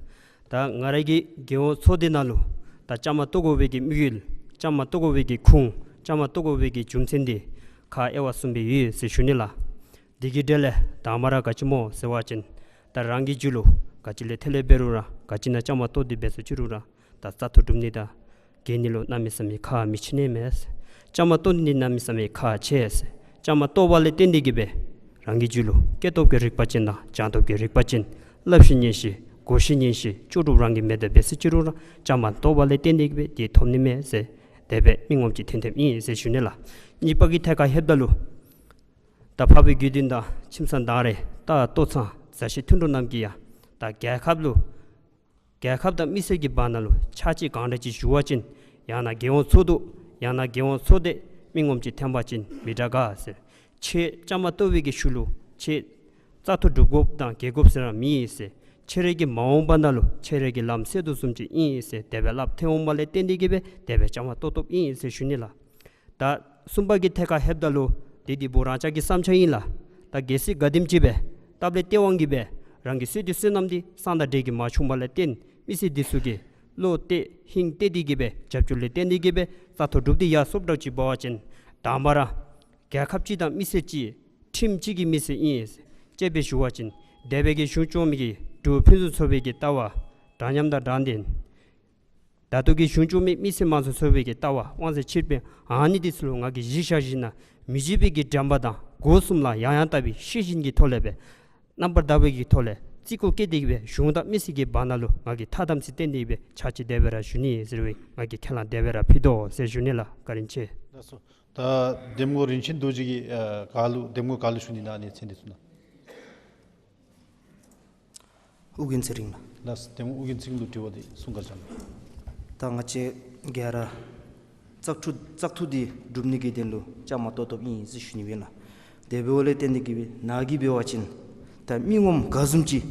ད་ང་ར་གི་རྒྱལ་ཡོངས་ཚོགས་སྡེ་ནང་ལུ་ད་བཅའ་མར་གཏོགས་དགོ་པའི་གི་དམིགས་ཡུལ་བཅའ་མར་གཏོགས་དགོ་པའི་གི་ཁུངས་བཅའ་མར་གཏོགས་དགོ་པའི་གི་རྒྱུ་མཚན་འདི་ཁག་དབྱེ་བ་གསུམ་སྦེ་ཡོད་ཟེར་ཞུ་ནི་ལགས། འདི་གི་གྲས་ལས་དང་པ་ར་ག་ཅི་སྨོ་ཟེར་བ་ཅིན་ད་རང་གི་རྒྱུད་ལུ་ག་ཅི་ལས་ཐོན་ལས་འབད་རུང་ར་ག་ཅི་ནང་བཅའ་མར་གཏོགས་ཏེ་འབད་སོ་ཅི་རུང་ར་ད་བཙག་འཐུ་གྲུབ་ནི་དང་རྒྱལ་ནི་ལུ་གནམ་མེད་ས་མེད་ཁག་མི་ཆེ་ནི་མས། བཅའ་མར་གཏོགས་ནི་གནམ་མེད་ས་མེད་ཁག་ཆེ་ཟེར། བཅའ་མར་གཏོགས་པ་ལས་བརྟེན་ཏེ་གིས་སྦེ་རང་གི་རྒྱུད་ལུ་སྐྱེས་སྟོབས་ཀྱི་རིག་པ་ཅན་དང་སྦྱངས་སྟོབས་ཀྱི་རིག་པ་ཅན་བསླབ་ཤེས་ཉན་ཤེས་གོ་ཤེས་ཉན་ཤེས་ལྕོགས་གྲུབ་རང་གིས་མེད་དེ་འབད་སོ་ཅི་རུང་ར་བཅའ་མར་གཏོགས་པ་ལས་བརྟེན་ཏེ་གིས་སྦེ་དེ་ཐོབ་ནི་མས་ཟེར་དེ་སྦེ་མི་ངོམ་ཅིག་ཐོན་ཐོནམ་ཨིན་ཟེར་ཞུ་ནི་ལགས། གཉིས་པ་གི་ཐད་ཁར་ལྷོདཔ་ད་ལུ་ད་འཕགས་པའི་དགེ་འདུན་དང་ཁྱིམ་ཚང་དང་རེ་ད་ལྟོ་ཚང་མཛའ་བཤེས་མཐུན་གྲོགས་རྣམས་ཀྱིས་ཡང་ད་རྒྱལ་ཁབ་ལུ་རྒྱལ་ཁབ་དང་མི་སེར་གྱི་བར་ན་ལུ་ཕྱག་ཕྱིད་གང་དྲག་ཅིག་ཞུ་བ་ཅིན་ ཡང་ན་རྒྱལ་ཡོངས་ཚོགས་འདུ། ཡང་ན་རྒྱལ་ཡོངས་ཚོགས་སྡེ་མི་ངོམ་ཅིག་འཐེན་པ་ཅིན་མི་དྲག་ག་ཟེར། ཁྱེད་བཅའ་མར་གཏོགས་པའི་གི་ཤུལ་ལུ་ཁྱེད་བཙག་འཐུ་གྲུབ་དགོཔ་དང་རྒྱལ་དགོཔ་ཟེར་ར་མེད་ཟེར། ཁྱེད་རའི་གི་མ་འོངས་པ་ནང་ལུ་ཁྱེད་རའི་གི་ལམ་སེལ་དོ་བཟུམ་ཅིག་ཨིན་ཟེར། དེ་སྦེ་སླབ་ཐོན་འོང་པ་ལས་བརྟེན་ཏེ་གིས་སྦེ་དེ་སྦེ་བཅའ་མར་གཏོགས་གཏོགསཔ་ཨིན་ཟེར་ཞུ་ནི་ལགས། ད་གསུམ་པ་གི་ཐད་ཁར་ལྷོདཔ་ད་ལུ་དེ་དེ་བུ་རང་ཅག་གི་བསམ་འཆར་ཨིན་ལགས། ད་གལ་སྲིད་ག་དེམ་ཅིག་སྦེ་སྟབས་ལེགས་སྟེས་དབང་གིས་སྦེ་རང་གི་བསོད་སྡེ་བསོད་ནམས་འདི་སང་དང་འདྲེས་ཀྱི་མ་བྱུང་པ་ལས་བརྟེན་མི་སེར་འདི་ཚུ་གིས་བློ་གཏད་ཧིང་གཏད་དེ་གིས་སྦེ་རྒྱབ་སྐྱོར་ལས་བརྟེན་ཏེ་གིས་སྦེ་བཙག་འཐུ་གྲུབ་སྟེ་ཡར་སོངམ་འདྲཝ་ཅིག་འབད་བ་ཅིན་དང་པ་ར་རྒྱལ་ཁབ་གཅིག་དང་མི་སེར་གཅིག་ཁྲིམས་གཅིག་གི་མི་སེར་ཨིན་ཟེར་དཔྱེ་སྦེ་ཞུ་བ་ཅིན་འདས་པའི་གི་གཞུང་སྐྱོང་མི་གི་འབྲུག་ཕུན་སུམ་ཚོགས་པའི་གི་ལྟ་བ་འདྲ་མཉམ་དང་འདྲ་མཐུན། ད་ལྟོ་གི་གཞུང་སྐྱོང་མི་མི་སེར་དམངས་གཙོ་ཚོགས་པའི་གི་ལྟ་བ་དབང་ཚད་ཕྱིར་འབེན་ཨ་ནི་འདི་ཚུ་ལུ་ང་གིས་གཞི་བཞག་ཞིནམ་ལས་མི་བརྗེད་པའི་གི་འགྲན་པ་དང་སྒོ་གསུམ་ལ་ཡང་ཡང་བལྟ་བའི་ཤེས་བཞིན་གྱི་ཐོག་ལས་སྦེ་རྣམ་པར་དག་པའི་གི་ཐོག་ལས་བརྩི་བཀུར་བསྐྱེད་དེ་གིས་སྦེ་གཞུང་དང་མི་སེར་གྱི་བར་ན་ལུ་ང་གིས་ཐ་དམ་ཚིག་བསྟེན་ཏེ་སྦེ་ཕྱག་ཕྱི་དེ་སྦེ་ར་ཞུ་ནི་ཟེར་བའི་ང་གིས་ཁས་བླངས་དེ་སྦེ་ར་ཕུལ་དོ་ཟེར་ཞུ་ནི་ལགས། བཀའ་དྲིན་ཆེ། ལགས་སོ། ད་གདམ་ངོ་རིན་ཆེན་རྡོ་རྗེ་གིས་ཨ་ག་ལུ་གདམ་ངོ་ག་ལུ་ཞུ་ནི་ཨིན་ན་ཨ་ནི་མཚན་འདི་ཚུ་ན། ཨོ་རྒྱན་ཚེ་རིང་ལགས། ལགས་སོ། གདམ་ངོ་ཨོ་རྒྱན་ཚེ་རིང་ལུ་དྲི་བ་འདི་གསུང་བཀའ་བཅག་གནང་། ད་ང་བཅས་ག་ར་བཙག་འཐུ་བཙག་འཐུ་འདི་གྲུབ་ནི་གི་དོན་ལུ་བཅའ་མར་གཏོགས་གཏོགསཔ་ཨིན་ཟེར་ཞུ་ནི་ཨིན་ལགས། དེ་འབདཝ་ལས་བརྟེན་ཏེ་གིས་སྦེ་ནཱ་གིས་འབད་བ་ཅིན་ད་མི་ངོམ་ག་བཟུམ་ཅིག་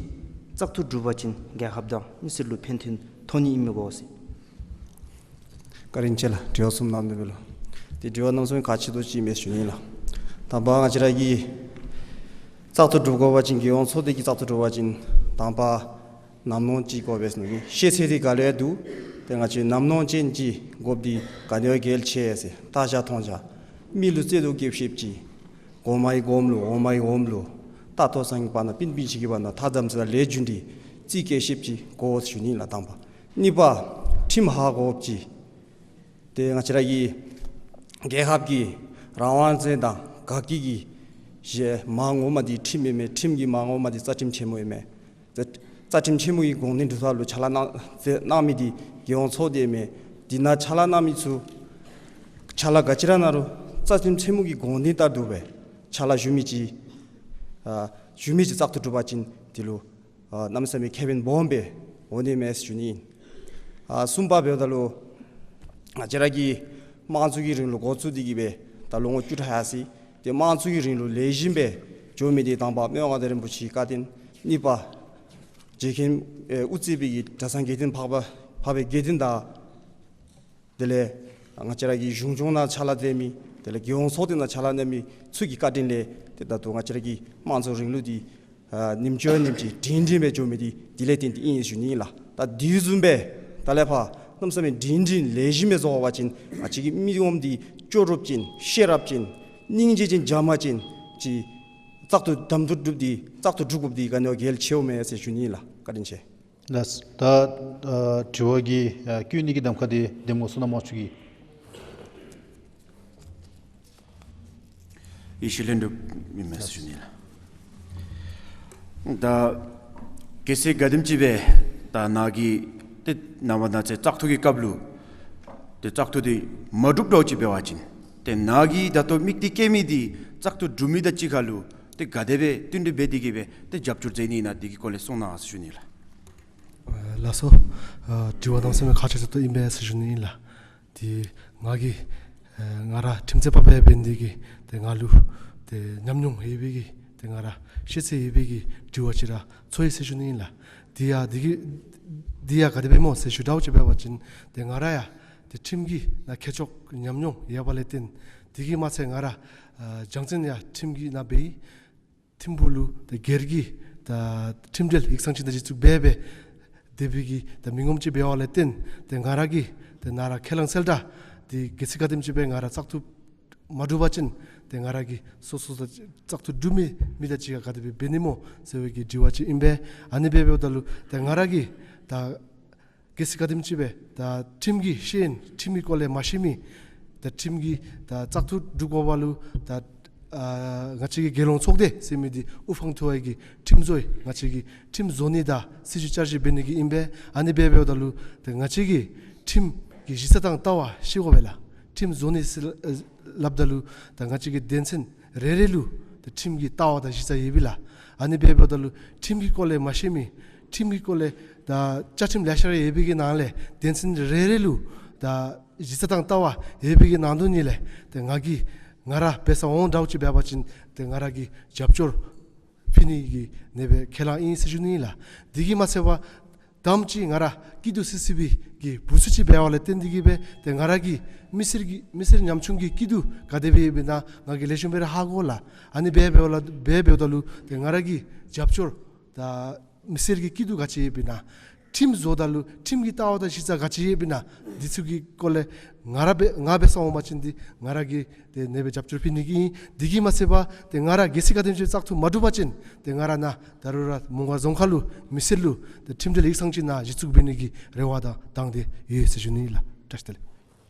བཙག་འཐུ་གྲུབ་པ་ཅིན་རྒྱལ་ཁབ་དང་མི་སེར་ལུ་ཕན་ཐོགས་ཐོགས་ནི་ཨིན་མས་གོ་ཟེར། བཀའ་དྲིན་ཆེ་ལགས། དྲི་བ་གསུམ་གནང་དོ་བས་ལགས། ཏེ་དྲི་བ་གནམ་མེད་ས་མེད་ཁག་ཆེ་ཏོག་ཅིག་ཨིན་མས་ཞུ་ནི་ལགས། དང་པ་ང་བཅས་ར་གི་བཙག་འཐུ་གྲུབ་དགོ་པ་ཅིན་རྒྱལ་ཡོངས་ཚོགས་སྡེ་གི་བཙག་འཐུ་གྲུབ་པ་ཅིན་དང་པ་ནམ་ནོར་ཅིག་དགོ་པས་ཟེར་ནི་ཤེས་ཚད་འདི་ག་ལུ་ཡང་འདུག། ཏེ་ང་བཅས་ནམ་ནོར་ཅན་ཅིག་དགོཔ་འདི་ག་ནི་བ་གལ་ཆེ་ཟེར། བལྟ་བཞག་མཐོང་བཞག་མི་ལུ་བརྩེ་དུང་བསྐྱེདཔ་ཅིག་གོང་མའི་གོངམ་ལུ་འོག་མའི་འོགམ་ལུ་ད་ལྟོ་ཚང་གི་བར་ན་སྤུན་སྤུན་ཆ་གི་བར་ན་ཐ་དམ་ཚིག་དང་ལས་རྒྱུ་འབྲས་རྩིས་བཀལ་ཤེསཔ་ཅིག་དགོ་ཟེར་ཞུ་ནི་ལགས། དང་པ། གཉིས་པ་ཁྲིམས་ཧ་གོཝ་ཅིག། ཏེ་ང་བཅས་ར་གི་རྒྱལ་ཁབ་ཀྱི་རང་དབང་ཅན་དང་དགའ་སྐྱིད་ཀྱི་གཞི་མ་ངོ་མ་འདི་ཁྲིམས་ཨིན་མས། ཁྲིམས་ཀྱི་མ་ངོ་མ་འདི་རྩ་ཁྲིམས་ཆེན་མོ་ཨིན་མས། རྩ་རྩ་ཁྲིམས་ཆེན་མོ་གི་དགོངས་དོན་སྒྲུབ་ཐབས་ལུ་ཕྱག་ལཱ་གནང་མཛད་གནང་མི་འདི་རྒྱལ་ཡོངས་ཚོགས་སྡེ་ཨིན་མས། འདི་ནང་ཕྱག་ལཱ་གནང་མི་ཚུ་ཕྱག་ལཱ་ག་ཅི་ར་གནང་རུང་རྩ་ཁྲིམས་ཆེན་མོ་གི་དགོངས་དོན་ལྟར་དུ་སྦེ་ཕྱག་ལཱ་ཞུ་མི་ཅིག་ཨ་ཞུ་མི་ཅིག་བཙག་འཐུ་གྲུབ་པ་ཅིན་འདི་ལུ་ཨ་གནམ་མེད་ས་མེད་ཁེ་ཕན་སྦོམ་སྦེ་འོང་ནི་མས་ཟེར་ཞུ་ནི་ཨིན། ཨ་གསུམ་པ་འབདཝ་ད་ལུ་ང་བཅས་ར་གི་དམངས་གཙོ་གི་རིང་ལུགས་འགོ་བཙུགས་ཏེ་གིས་སྦེ་ད་ལོ་ངོ་བཅུ་ཕྲག་ཡར་སོ་ཡི། ཏེ་དམངས་གཙོ་གི་རིང་ལུགས་ལེགས་ཤོམ་སྦེ་འགྱོ་མི་འདི་དང་པ་མི་དབང་མངའ་བདག་རིན་པོ་ཆེའི་བཀའ་དྲིན། གཉིས་པ་རྗེ་མཁན་ཨེ་དབུ་གཙོས་པའི་གི་གྲྭ་ཚང་དགེ་འདུན་འཕགས་པ་འཕགས་པའི་དགེ་འདུན་དང་དེ་ལས་ང་བཅས་ར་གི་གཞུང་སྐྱོང་ནང་ཕྱག་ལཱ་མཛད་མི་དེ་ལས་རྒྱལ་ཡོངས་ཚོགས་སྡེ་ནང་ཕྱག་ལཱ་གནང་མི་ཚུ་གི་བཀའ་དྲིན་ལས་ཏེ་ད་ལྟོ་ང་བཅས་ར་གི་དམངས་གཙོ་རིང་ལུགས་འདི་ཨ་ཉིནམ་བཅུ་ཉིནམ་གཅིག་སྒྲིང་སྒྲིང་སྦེ་འགྱོ་མི་འདི་དེ་ལས་བརྟེན་ཏེ་ཨིན་ཟེར་ཞུ་ནི་ཨིན་ལགས། ད་དེ་བཟུམ་སྦེ་ད་ལས་ཕར་གནམ་མེད་ས་མེད་སྒྲིང་སྒྲིང་ལེགས་ཤོམ་སྦེ་བཟོ་བ་ཅིན་ང་བཅས་ཀྱི་མི་ངོམ་འདི་སྐྱོ་རུབ་ཅན་ཤེས་རབ་ཅན་སྙིང་རྗེ་ཅན་འཇམ་མ་ཅན་ཅིག་བཙག་འཐུ་གདམ་འཐུ་གྲུབ་འདི་བཙག་འཐུ་གྲུབ་དགོཔ་འདི་ག་ནི་བ་གལ་ཆེཝ་མས་ཟེར་ཞུ་ནི་ཨིན་ལགས། བཀའ་དྲིན་ཆེ། ལགས། ད་ཨ་དྲི་བ་གི་ཨ་བཀོད་ནི་གི་གདམ་ཁ་འདི་གདམ་ངོ་བསོད་ནམས་དབང་ཕྱུག་གིས། ཡེ་ཤེས་ལྷུན་གྲུབ་ཨིན་མས་ཟེར་ཞུ་ནི་ལགས། ད་གལ་སྲིད་ག་དེམ་ཅིག་སྦེ་ད་ནཱ་གིས་ཏེ་ནངས་པ་གནངས་ཚེ་བཙག་འཐུ་གི་སྐབས་ལུ་ཏེ་བཙག་འཐུ་འདི་མ་གྲུབ་འདྲཝ་ཅིག་འབད་བ་ཅིན་ཏེ་ནཱ་གིས་ད་ལྟོ་དམིགས་གཏད་བསྐྱེད་མི་འདི་བཙག་འཐུ་གྲུབ་མི་དང་གཅིག་ཁར་ལུ་ཏེ་ག་དེ་སྦེ་བསྟུན་གྲོས་འབད་དེ་གིས་སྦེ་ཏེ་རྒྱབ་སྐྱོར་མཛད་ནི་ཨིན་ན་འདི་གི་སྐོར་ལས་གསུང་གནང་ཟེར་ཞུ་ནི་ལགས། ཨ་ལགས་སོ། ཨ་དྲི་བ་གནམ་མེད་ས་མེད་ཁག་ཆེ་ཏོག་ཏོ་ཨིན་པས་ཟེར་ཞུ་ནི་ཨིན་ལགས། ཏེ་ང་གིས་ཨ་ང་ར་ཁྲིམས་རྩོད་པ་སྦེ་འབད་ནི་འདི་གིས་ཏེ་ང་ལུ་ཏེ་ཉམས་མྱོང་ཡོད་པའི་གི་ཏེ་ང་ར་ཤེས་ཚད་ཡོད་པའི་གི་དྲི་བ་ཅིག་ར་ཚོར་ཡི་ཟེར་ཞུ་ནི་ཨིན་ལགས། དེ་ཡང་འདི་གིས་འདི་ཡང་ག་དེ་སྦེ་སྨོ་ཟེར་ཞུ་འདྲཝ་ཅིག་འབད་བ་ཅིན་ཏེ་ང་ར་ཡང་ཏེ་ཁྲིམས་ཀྱི་ནང་མཁས་མཆོག་ཉམས་མྱོང་ཡོད་པ་ལས་བརྟེན་འདི་གིས་མ་ཚད་ང་ར་ཨ་སྦྱང་ཚན་ཡང་ཁྲིམས་ཀྱི་ནང་འབད་ཡི། ཐིམ་ཕུག་ལུ་ཏེ་སྒེར་གྱི་ད་ཁྲིམས་འབྲེལ་ཡིག་ཚང་ཅིག་དང་གཅིག་ཁར་སྦེ་སྦེ་སྡོད་པའི་གི་ད་མི་ངོམ་ཅིག་འབད་བ་ལས་བརྟེན་ཏེ་ང་ར་གིས་ཏེ་ནཱ་ར་ཁས་བླངས་གསལ་བསྒྲགས་འདི་གལ་སྲིད་ག་དེམ་ཅིག་སྦེ་ང་ར་བཙག་འཐུ་མ་གྲུབ་པ་ཅིན་ཏེ་ང་ར་གིས་སོ་སོ་ད་བཙག་འཐུ་གྲུབ་མི་མི་དང་གཅིག་ཁར་ག་དེ་སྦེ་འབད་ནི་སྨོ་ཟེར་བའི་གི་དྲི་བ་ཅིག་ཨིན་པས། ཨ་ནི་སྦེ་འབདཝ་ད་ལུ་ཏེ་ང་ར་གིས་ད་གལ་སྲིད་ག་དེམ་ཅིག་སྦེ་ད་ཁྲིམས་ཀྱི་ཤེས་ཡོན་ཁྲིམས་ཀྱི་སྐོར་ལས་མ་ཤེས་མི་ད་ཁྲིམས་ཀྱི་ད་བཙག་འཐུ་གྲུབ་དགོ་པ་ལུ་ད་ཨ་ང་བཅས་ཀྱི་རྒྱལ་ཡོངས་ཚོགས་སྡེ་ཟེར་མི་འདི་དབུ་འཕང་མཐོ་བའི་གི་ཁྲིམས་བཟོ་ཡི་ང་བཅས་ཀྱི་ཁྲིམས་བཟོ་ནི་དང་སྲིད་བྱུས་བསྐྱར་ཞིབ་འབད་ནི་གི་ཨིན་པས། ཨ་ནི་སྦེ་འབདཝ་ད་ལུ་ད་ང་བཅས་ཀྱི་ཁྲིམས་ཀྱི་གཞི་རྩ་དང་ལྟ་བ་ཤེས་དགོ་པས་ལགས། ཁྲིམས་བཟོ་ནི་ཟེར་ཨ་སླབ་ད་ལུ་ད་ང་བཅས་ཀྱི་དོན་ཚན་རེ་རེ་ལུ་ད་ཁྲིམས་ཀྱི་ལྟ་བ་དང་གཞི་རྩ་ཡོད་པས་ལགས། ཨ་ནི་སྦེ་འབདཝ་ད་ལུ་ཁྲིམས་ཀྱི་སྐོར་ལས་མ་ཤེས་མི་ཁྲིམས་ཀྱི་སྐོར་ལས་ད་བཅའ་ཁྲིམས་ལེ་ཤ་ར་ཡོད་པའི་གི་ནང་ལས་དོན་ཚན་རེ་རེ་ལུ་ད་ གཞི་རྩ་དང་ལྟ་བ་ཡོད་པའི་གི་ནང་དོན་ཨིན་ལགས། ཏེ་ང་གིས་ང་ར་འབད་ས་འོང་འདྲཝ་ཅིག་འབད་བ་ཅིན་ཏེ་ང་ར་གིས་རྒྱབ་སྐྱོར་ཕུལ་ནི་གི་ཨ་ནེ་སྦེ་ཁས་བླངས་ཨིན་ཟེར་ཞུ་ནི་ལགས། དེ་གིས་མ་ཚད་པར་དང་པ་ཅིག་ང་ར་སྐྱིད་སྡུག་སི་སི་པའི་གི་བུ་ཚུ་ཅིག་འབདཝ་ལས་བརྟེན་ཏེ་གིས་སྦེ་ཏེ་ང་ར་གི་མི་སེར་གྱི་མི་སེར་ཉམ་ཆུང་གི་སྐྱིད་སྡུག་ག་དེ་སྦེ་ཨིན་པས་ན་ང་གིས་ལེགས་ཤོམ་སྦེ་ར་ཧ་གོ་ལགས། ཨ་ནི་སྦེ་འབདཝ་ལས་སྦེ་འབདཝ་ད་ལུ་ཏེ་ང་ར་གིས་རྒྱབ་སྐྱོར་དང་མི་སེར་གྱི་སྐྱིད་སྡུག་ག་ཅི་ཡོདཔ་ཨིན་ན། ཁྲིམས་བཟོཝ་ད་ལུ་ཁྲིམས་ཀྱི་ལྟ་བ་དང་གཞི་རྩ་ག་ཅི་ཡོདཔ་ཨིན་ན། འདི་ཚུ་གི་སྐོར་ལས་ང་ར་འབད་ང་འབད་ས་འོང་པ་ཅིན་འདི་ང་ར་གིས་ཏེ་ཨ་ནེ་སྦེ་རྒྱབ་སྐྱོར་ཕུལ་ནི་གི་ཨིན། དེ་གིས་མ་ཚད་པར་ཏེ་ང་ར་གལ་སྲིད་ག་དེམ་ཅིག་བཙག་འཐུ་མ་གྲུབ་པ་ཅིན་ཏེ་ང་ར་ནཱ་ད་རུང་ར་མོང་སྒར་རྫོང་ཁག་ལུ་མི་སེར་ལུ་ཏེ་ཁྲིམས་འབྲེལ་ཡིག་ཚང་ཅིག་ནང་གཞི་བཙུགས་འབད་ནི་གི་རེ་བ་དང་དང་འདོད་ཡོད་ཟེར་ཞུ་ནི་ལགས། བཀྲ་ཤིས་བདེ་ལེགས།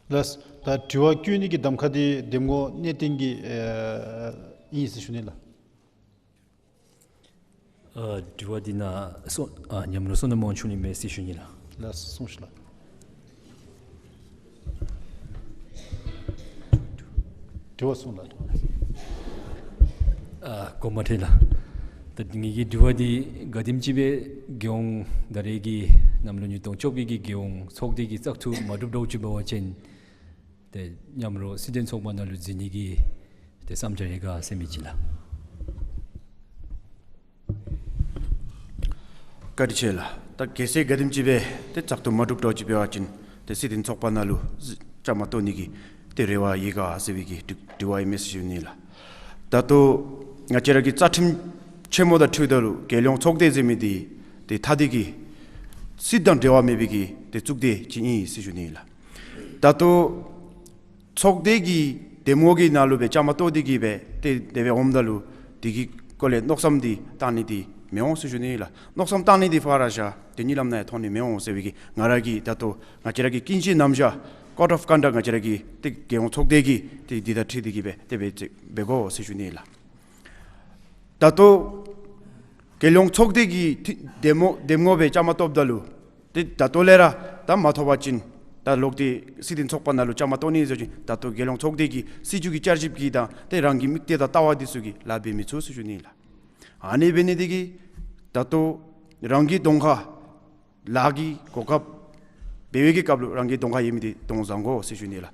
ལགས། ད་དྲི་བ་བཀོད་ནི་གི་གདམ་ཁ་འདི་འདེམས་ངོ་གནས་བརྟན་གྱིས་ཨེ་ཨིན་ཟེར་ཞུ་ནི་ལགས། ཨ་དྲི་བ་འདི་ནཱ་བསོད་ཨ་མཉམ་རོགས་བསོད་ནམས་དབང་ཕྱུག་ལུ་ཨིན་མས་ཟེར་ཞུ་ནི་ལགས། ལགས་སོ། གསུངས་ཤིག་ལགས། དྲི་བ་གསུངས་ལགས། ཨ་གོ་མ་ཐོས་ལགས། ད་ངེ་གི་དྲི་བ་འདི་ག་དེམ་ཅིག་སྦེ་རྒྱལ་ཡོངས་ད་རེས་ཀྱི་གནམ་ལོ་ཉིས་སྟོང་བཅོ་བརྒྱད་ཀྱི་རྒྱལ་ཡོངས་ཚོགས་སྡེ་གི་བཙག་འཐུ་མ་གྲུབ་འདྲཝ་ཅིག་འབད་བ་ཅིན་ཏེ་མཉམ་རོགས་སྲིད་དོན་ཚོགས་པ་ནང་ལུ་འཛུལ་ནི་གི་ཏེ་བསམ་འཆར་ཡོད་ག་ཟེར་མི་ཅིག་ལགས། བཀའ་དྲིན་ཆེ་ལགས། ད་གལ་སྲིད་ག་དེམ་ཅིག་སྦེ་ཏེ་བཙག་འཐུ་མ་གྲུབ་འདྲཝ་ཅིག་འབད་བ་ཅིན་ཏེ་སྲིད་དོན་ཚོགས་པ་ནང་ལུ་བཅའ་མར་གཏོགས་ནི་གི་ཏེ་རེ་བ་ཡོད་ག་ཟེར་བའི་གི་དྲི་དྲི་བ་ཨིན་མས་ཟེར་ཞུ་ནི་ལགས། ད་ལྟོ་ང་བཅས་ར་གི་རྩ་ཁྲིམས་ཆེན་མོ་དང་འཁྲིལཝ་ད་ལུ་རྒྱལ་ཡོངས་ཚོགས་སྡེ་ཟེར་མི་འདི་ཏེ་ཐ་དད་ཀྱི་སྲིད་དང་འབྲེལ་བ་མེད་པའི་གི་ཏེ་གཙུག་སྡེ་ཅིག་ཨིན་ཟེར་ཞུ་ནི་ལགས། ད་ལྟོ་ཚོགས་སྡེ་གི་འདེམས་ངོ་གི་ནང་ལུ་སྦེ་བཅའ་མར་གཏོགས་ཏེ་གིས་སྦེ་ཏེ་དེ་སྦེ་འོངམ་ད་ལུ་དེ་གི་སྐོར་ལས་མནོ་བསམ་འདི་བཏང་ནི་འདི་མི་འོང་ཟེར་ཞུ་ནི་ལགས། མནོ་བསམ་བཏང་ནི་འདི་ཕར་བཞག་ཏེ་གཉིད་ལམ་ནང་ཡང་མཐོང་ནི་མི་འོང་ཟེར་བའི་གི་ང་ར་གི་ད་ལྟོ་ང་བཅས་ར་གི་ཀུན་གཞི་རྣམ་གཞག་code of conduct ང་བཅས་ར་གི་ཏེ་རྒྱལ་ཡོངས་ཚོགས་སྡེ་གི་ཏེ་འདི་དང་འཁྲིལ་ཏེ་གིས་སྦེ་དེ་སྦེ་ཅིག་འབད་དགོ་ཟེར་ཞུ་ནི་ལགས། ད་ལྟོ་རྒྱལ་ཡོངས་ཚོགས་སྡེ་གི་ཐི་འདེམས་ངོ་འདེམས་ངོ་སྦེ་བཅའ་མར་གཏོགསཔ་ད་ལུ་ཏེ་ད་ལྟོ་ལས་ར་ད་མ་ཐོབ་པ་ཅིན་ད་ལོག་སྟེ་སྲིད་དོན་ཚོགས་པ་ནང་ལུ་བཅའ་མར་གཏོགས་ནི་ཟེར་བ་ཅིན་ད་ལྟོ་རྒྱལ་ཡོངས་ཚོགས་སྡེ་གི་སྲིད་བྱུས་ཀྱི་བསྐྱར་ཞིབ་ཀྱི་དང་ཏེ་རང་གི་དམིགས་གཏད་དང་ལྟ་བ་འདི་ཚུ་གི་ལཱ་འབད་མི་ཚུགས་ཟེར་ཞུ་ནི་ལགས། ཨ་ནི་འབད་ནི་འདི་གིས་ད་ལྟོ་རང་གི་གདོང་ཁར་ལཱ་གི་གོ་སྐབས་འབད་བའི་གི་སྐབས་ལུ་རང་གི་གདོང་ཁར་ཡོད་མི་འདི་གཏོང་བཟང་དགོ་ཟེར་ཞུ་ནི་ལགས།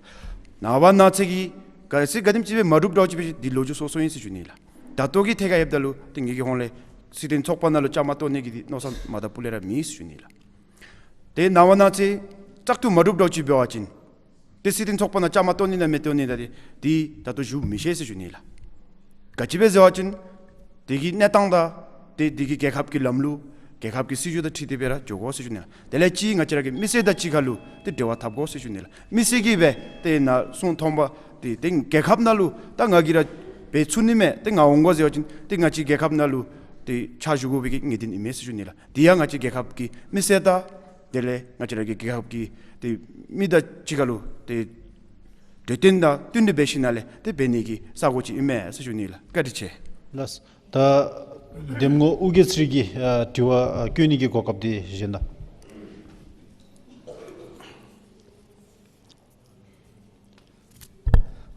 ནངས་པ་གནངས་ཚེ་གི་གལ་སྲིད་ག་དེམ་ཅིག་སྦེ་མ་གྲུབ་འདྲཝ་ཅིག་འབད་བ་ཅིན་འདི་ལོ་རྒྱུས་སོ་སོ་ཨིན་ཟེར་ཞུ་ནི་ལགས། ད་ལྟོ་གི་ཐད་ཁར་ཡོདཔ་ད་ལུ་ཏེ་ངེ་གི་ཧོངས་ལས་སྲིད་དོན་ཚོགས་པ་ནང་ལུ་བཅའ་མར་གཏོགས་ནི་གི་འདི་མནོ་བསམ་མ་ད་སྤུ་ལས་ར་མེད་ཟེར་ཞུ་ནི་ལགས། ཏེ་ནངས་པ་གནངས་ཚེ་བཙག་འཐུ་མ་གྲུབ་འདྲཝ་ཅིག་འབད་བ་ཅིན་ཏེ་སྲིད་དོན་ཚོགས་པ་ནང་བཅའ་མར་གཏོགས་ནི་ན་མི་གཏོགས་ནི་ད་ཏེ་འདི་ད་ལྟོ་ཞུ་མི་ཤེས་ཟེར་ཞུ་ནི་ལགས། ག་ཅི་སྦེ་ཟེར་བ་ཅིན་དེ་གི་གནས་སྟངས་དང་ཏེ་དེ་གི་རྒྱལ་ཁབ་ཀྱི་ལམ་ལུགས་རྒྱལ་ཁབ་ཀྱི་སྲིད་བྱུས་དང་འཁྲིལ་ཏེ་སྦེ་ར་འགྱོ་དགོ་ཟེར་ཞུ་ནི་ལགས། དེ་ལས་ཅིག་ང་བཅས་ར་གི་མི་སེར་དང་གཅིག་ཁར་ལུ་ཏེ་འབྲེལ་བ་འཐབ་དགོ་ཟེར་ཞུ་ནི་ལགས། མི་སེར་གྱིས་སྦེ་ཏེ་ནཱ་གསུང་མཐོང་པ་ཏེ་ཏེ་རྒྱལ་ཁབ་ནང་ལུ་ད་ང་གིས་ར་འབད་ཚུགས་ནི་མས། ཏེ་ང་འོང་དགོ་ཟེར་བ་ཅིན་ཏེ་ང་བཅས་རྒྱལ་ཁབ་ནང་ལུ་ཏེ་ཕྱག་ཞུ་དགོ་པའི་གི་ངེས་བདེན་ཨིན་མས་ཟེར་ཞུ་ནི་ལགས། དེ་ཡང་ང་བཅས་རྒྱལ་ཁབ་ཀྱི་མི་སེར་དང་དེ་ལས་ང་བཅས་ར་གི་རྒྱལ་ཁབ་ཀྱི་ཏེ་མི་དང་གཅིག་ཁར་ལུ་ཏེ་འབྲེལ་བསྟུན་དང་བསྟུན་གྲོས་འབད་ཞིནམ་ལས་ཏེ་འབད་ནི་གི་ས་གོ་ཅིག་ཨིན་མས་ཟེར་ཞུ་ནི་ལགས། བཀའ་དྲིན་ཆེ། ལགས། ད་འདེམས་ངོ་ཨོ་རྒྱན་ཚེ་རིང་གིས་ཨ་དྲི་བ་ཨ་བཀོད་ནི་གི་གོ་སྐབས་འདི་བཞེས་གནང་།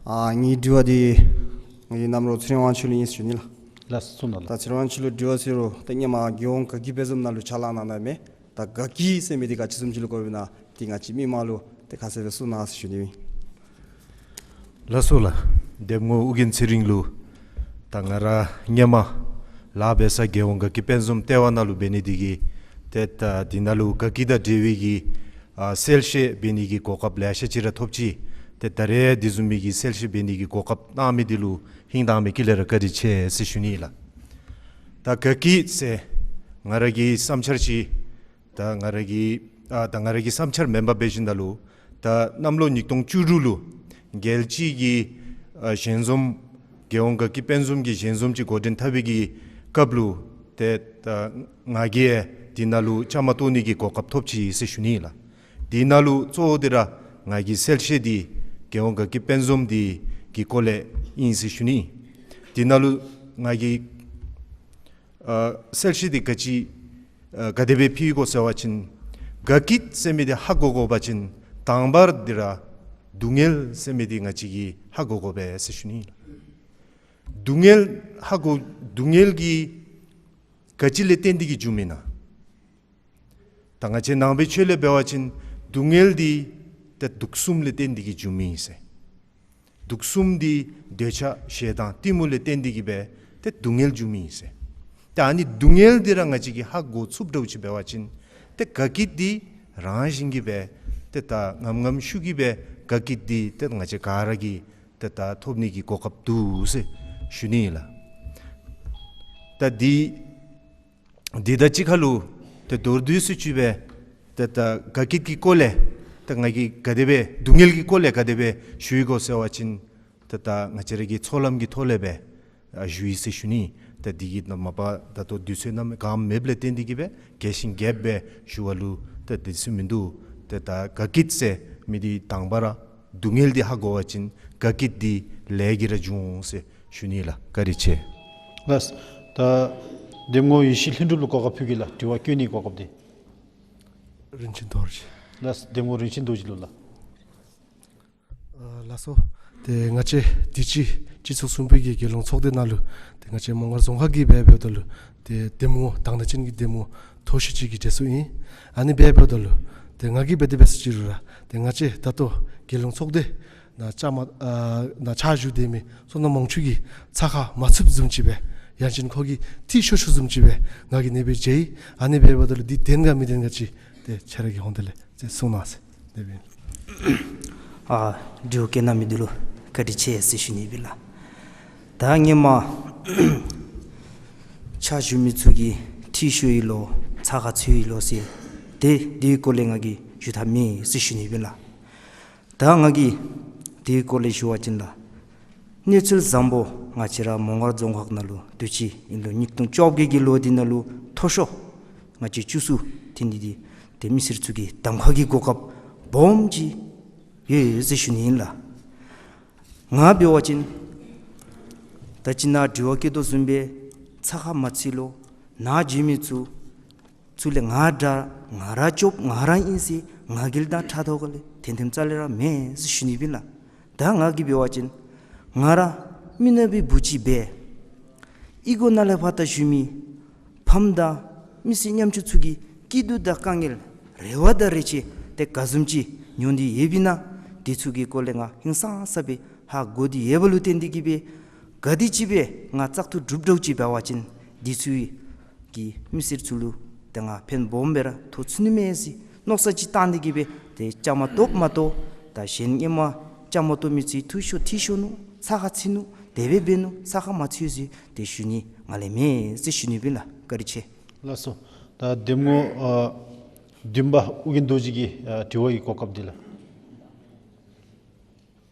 ཨ་ངེའི་དྲི་བ་འདི་ངེའི་གི་རྣམ་རོགས་ཚེ་རིང་དབང་ཕྱུག་ལུ་ཨིན་ཟེར་ཞུ་ནི་ལགས། ལགས་སོ་གསུངས་གནང་ལགས། ད་ཚེ་རིང་དབང་ཕྱུག་ལུ་དྲི་བ་ཟེར་རུང་ད་ཧེ་མ་རྒྱལ་ཡོངས་དགའ་སྐྱིད་དཔལ་འཛོམས་ནང་ལུ་ཕྱག་ལཱ་གནང་གནངམ་མས། ད་དགའ་སྐྱིད་ཟེར་མི་འདི་ག་ཅི་བཟུམ་ཅིག་ལུ་གོཝ་ཨིན་ན་འདི་ང་བཅས་མི་མང་ལུ་ཏེ་ཁ་གསལ་སྦེ་གསུང་གནང་ཟེར་ཞུ་ནི་ཨིན། ལགས་སོ་ལགས། འདེམས་ངོ་ཨོ་རྒྱན་ཚེ་རིང་ལུ་ད་ང་ར་ཧེ་མ་ལཱ་འབད་ས་རྒྱལ་ཡོངས་དགའ་སྐྱིད་དཔལ་འཛོམས་ལྟེ་བ་ནང་ལུ་འབད་ནི་འདི་གིས་ཏེ་ད་འདི་ནང་ལུ་དགའ་སྐྱིད་དང་འབྲེལ་བའི་གི་ཨ་གསལ་བཤད་འབད་ནི་གི་གོ་སྐབས་ལེ་ཤ་ཅིག་ར་ཐོབ་ཅི། ཏེ་ད་རེས་འདི་བཟུམ་མའི་གི་གསལ་བཤད་འབད་ནི་གི་གོ་སྐབས་གནང་མི་འདི་ལུ་ཧིང་དྭངས་མའི་དཀྱིལ་ལས་ར་བཀའ་དྲིན་ཆེ་ཟེར་ཞུ་ནི་ལགས། ད་དགའ་སྐྱིད་ཟེར་ང་ར་གི་བསམ་འཆར་ཅིག་ད་ང་ར་གི་ཨ་ད་ང་ར་གི་བསམ་འཆར་མེན་པར་འབད་ཞིནམ་ད་ལུ་ད་གནམ་ལོ་ཉིས་སྟོང་བཅུ་དྲུག་ལུ་རྒྱལ་སྤྱི་གི་ཨ་ཞལ་འཛོམས་རྒྱལ་ཡོངས་དགའ་སྐྱིད་དཔལ་འཛོམས་ཀྱི་ཞལ་འཛོམས་ཅིག་འགོ་འདྲེན་འཐབ་པའི་གི་སྐབས་ལུ་ཏེ་ད་ང་གིས་འདི་ནང་ལུ་བཅའ་མར་གཏོགས་ནི་གི་གོ་སྐབས་ཐོབ་ཅི་ཟེར་ཞུ་ནི་ལགས། འདི་ནང་ལུ་གཙོ་བོ་འདི་ར་ང་གི་གསལ་བཤད་འདི་རྒྱལ་ཡོངས་དགའ་སྐྱིད་དཔལ་འཛོམས་འདི་གི་སྐོར་ལས་ཨིན་ཟེར་ཞུ་ནི། འདི་ནང་ལུ་ང་གི་ཨ་གསལ་བཤད་འདི་ག་ཅི་ཨ་ག་དེ་སྦེ་ཕུལ་དགོ་ཟེར་བ་ཅིན་དགའ་སྐྱིད་ཟེར་མི་འདི་ཧ་གོ་དགོ་པ་ཅིན་དང་པར་འདི་ར་སྡུག་བསྔལ་ཟེར་མི་འདི་ང་བཅས་ཀྱིས་ཧ་གོ་དགོ་པས་ཟེར་ཞུ་ནི་ལགས། སྡུག་བསྔལ་ཧ་གོ་སྡུག་བསྔལ་འདི་ག་ཅི་ལས་བརྟེན་ཏེ་གིས་འབྱུངམ་ཨིན་ན། ད་ང་བཅས་ནང་པའི་ཆོས་ལས་འབད་བ་ཅིན་སྡུག་བསྔལ་འདི་ ཏེ་དུག་གསུམ་ལས་བརྟེན་ཏེ་གིས་འབྱུངམ་ཨིན་ཟེར། དུག་གསུམ་འདི་འདོད་ཆགས་ཞེ་སྡང་གཏི་མུག་ལས་བརྟེན་ཏེ་གིས་སྦེ་ཏེ་སྡུག་བསྔལ་འབྱུངམ་ཨིན་ཟེར། ཏེ་ཨ་ནི་སྡུག་བསྔལ་འདི་ར་ང་བཅས་ཀྱིས་ཧ་གོ་ཚུགསཔ་འདྲཝ་ཅིག་འབད་བ་ཅིན་ཏེ་དགའ་སྐྱིད་འདི་རང་བཞིན་གྱིས་སྦེ་ཏེ་ད་ངམ་ངམ་ཤུགས་ཀྱིས་སྦེ་དགའ་སྐྱིད་འདི་ཏེ་ང་བཅས་ག་ར་གིས་ཏེ་ད་ཐོབ་ནི་གི་གོ་སྐབས་འདུག་ཟེར་ཞུ་ནི་ལགས། ད་འདི་འདི་དང་གཅིག་ཁར་ལུ་ཏེ་མདོར་བསྡུས་སུ་ཅིག་སྦེ་ཏེ་ད་དགའ་སྐྱིད་ཀྱི་སྐོར་ལས་ཏེ་ང་གིས་ག་དེ་སྦེ་སྡུག་བསྔལ་གྱི་སྐོར་ལས་ག་དེ་སྦེ་ཞུ་ཡི་གོ་ཟེར་བ་ཅིན་ཏེ་ད་ང་བཅས་ར་གི་ཚོགས་ལམ་གྱི་ཐོག་ལས་སྦེ་ཨ་ཞུ་ཡི་ཟེར་ཞུ་ནི། ཏེ་འདི་གི་ནང་མ་པ་ད་ལྟོ་དུས་ཚོད་ནམ་གང་མེདཔ་ལས་བརྟེན་ཏེ་གིས་སྦེ་རྒྱས་ཤིང་རྒྱསཔ་སྦེ་ཞུ་བ་ལུ་ཏེ་དེ་ཚུ་མིན་འདུག། ཏེ་ད་དགའ་སྐྱིད་ཟེར་མི་འདི་དང་པ་ར་སྡུག་བསྔལ་འདི་ཧ་གོ་བ་ཅིན་དགའ་སྐྱིད་འདི་ལས་ཀྱིས་ར་འབྱུང་ཟེར་ཞུ་ནི་ལགས། བཀའ་དྲིན་ཆེ། ལགས། ད་གདམ་ངོ་ཡེ་ཤེས་ལྷུན་གྲུབ་ལུ་གོ་སྐབས་ཕུལ་གེ་ལགས། དྲི་བ་བཀོད་ནིའི་གོ་སྐབས་འདི། རིན་ཆེན་རྡོ་རྗེ། ལགས། གདམ་ངོ་རིན་ཆེན་རྡོ་རྗེ་ལུ་ལགས། ཨ་ལགས་སོ། ཏེ་ང་བཅས་དུས་ཅི་སྤྱི་ཚོགས་གསུམ་པའི་གི་རྒྱལ་ཡོངས་ཚོགས་སྡེ་ནང་ལུ་ཏེ་ང་བཅས་མོང་སྒར་རྫོང་ཁག་གིས་འབད་འབདཝ་ད་ལུ་ཏེ་གདམ་ངོ་དང་འདོད་ཅན་གྱི་གདམ་ངོ་མཐོ་ཤོས་ཅིག་གི་གྲས་སུ་ཨིན། ཨ་ནི་འབད་འབདཝ་ད་ལུ་ཏེ་ང་གིས་འབད་དེ་འབད་ཟེར་ཅི་རུང་ར་ཏེ་ང་བཅས་ད་ལྟོ་རྒྱལ་ཡོངས་ཚོགས་སྡེ་ནང་བཅའ་མར་ཨ་ནང་ཕྱག་ཞུ་སྡོད་མི་ཚོགས་གཙོ་མང་ཤོས་ཀྱིས་ཚ་ཁ་མ་ཚུདཔ་བཟུམ་ཅིག་སྦེ་ཡང་ཅིན་ཁོ་གིས་ཐིག་ཤོར་ཤོརཝ་བཟུམ་ཅིག་སྦེ་ང་གིས་ཨ་ནེ་སྦེ་མཇལ་ཡི། ཨ་ནི་འབད་འབདཝ་ད་ལུ་འདི་བདེན་ག་མི་བདེན་ག་ཅིག་ཏེ་ཁྱོད་ར་གི་ཧོངས་ཏེ་ལས་ཏེ་གསུང་གནང་ཟེར་དེ་སྦེ། ཨ་དྲི་བ་བཀོད་གནང་མི་འདི་ལུ་བཀའ་དྲིན་ཆེ་ཟེར་ཞུ་ནི་ཨིན་པས་ལགས། ད་སྔོན་མ་ཕྱག་ཞུ་མི་ཚུ་གིས་ཐིག་ཤོར་ཡི་ལོ་ཚ་ཁ་ཚུད་ཡི་ལོ་ཟེར་ཏེ་འདི་སྐོར་ལས་ང་གིས་ཞུ་ཐབས་མེད་ཟེར་ཞུ་ནི་ཨིན་པས་ལགས། ད་ང་གིས་དེའི་སྐོར་ལས་ཞུ་བ་ཅིན་ལགས། གནས་ཚུལ་བཟང་པོ་ང་བཅས་ར་མོང་སྒར་རྫོང་ཁག་ནང་ལུ་དུས་ཅི་ཨིན་ལོ་ཉིས་སྟོང་བཅོ་བརྒྱད་ཀྱི་ལོ་འདི་ནང་ལུ་མཐོ་ཤོས་ང་བཅས་བཅུ་གསུམ་ཐོན་ནི་འདི་ཏེ་མི་སེར་ཚུ་གིས་གདམ་ཁ་གི་གོ་སྐབས་སྦོམ་ཅིག་ཡོད་ཟེར་ཞུ་ནི་ཨིན་ལགས། ང་འབད་བ་ཅིན་ད་ཅི་ནཱ་དྲི་བ་བཀོད་དོ་བཟུམ་སྦེ་ཚ་ཁ་མ་ཚུད་ལོ་ནཱ་འགྱོ་མི་ཚུ་ཚུ་ལས་ང་དྲག་ང་ར་སྐྱོབ་ང་ར་ཨིན་ཟེར་ང་རྒྱལ་དང་ཕྲག་དོག་ག་ལས་དེ་དེམ་རྩ་ལས་ར་མེད་ཟེར་ཞུ་ནི་ཨིན་པས་ལགས། ད་ང་གིས་འབད་བ་ཅིན་ང་ར་མི་ནག་པའི་བུ་ཅིག་སྦེ་གཡུས་སྒོ་ནང་ལས་ཕར་ད་བཞུགས་མི་ཕམ་དང་མི་སེར་ཉམ་ཆུང་ཚུ་གི་སྐྱིད་སྡུག་དང་དཀའ་ངལ་རེ་བ་དང་རེ་ཆེ་ཏེ་ག་བཟུམ་ཅིག་མྱོང་སྟེ་ཡོདཔ་ཨིན་ན་དེ་ཚུ་གི་སྐོར་ལས་ང་ཧིང་སངས་ས་སྦེ་ཧ་གོ་སྟེ་ཡོད་པ་ལུ་བརྟེན་ཏེ་གིས་སྦེ་ག་དེ་ཅིག་སྦེ་ང་བཙག་འཐུ་གྲུབ་གྲུབ་ཅིག་འབད་བ་ཅིན་དེ་ཚུ་གི་མི་སེར་ཚུ་ལུ་ཏེ་ང་ཕན་སྦོམ་སྦེ་ར་ཐོགས་ཚུགས་ནི་མས་ཟེར་མནོ་བསམ་ཅིག་བཏང་སྟེ་གིས་སྦེ་ཏེ་བཅའ་མར་གཏོགསཔ་མ་གཏོགས་ད་གཞན་སྔོན་མ་བཅའ་མར་གཏོགས་མི་ཚུ་ཐིག་ཤོར་ཐིག་ཤོར་ནུག་ཚ་ཁ་ཚུད་ནུག་དེ་སྦེ་འབད་ནུག་ཚ་ཁ་མ་ཚུད་ཟེར་ཏེ་ཞུ་ནི་ང་ལས་མེད་ཟེར་ཞུ་ནི་ཨིན་པས་ལགས། བཀའ་དྲིན་ཆེ། ལགས་སོ། ད་གདམ་ངོ་ཨ་བདུན་པ་ཨོ་རྒྱན་རྡོ་རྗེ་གི་ཨ་དྲི་བ་གི་གོ་སྐབས་འདི་ལགས།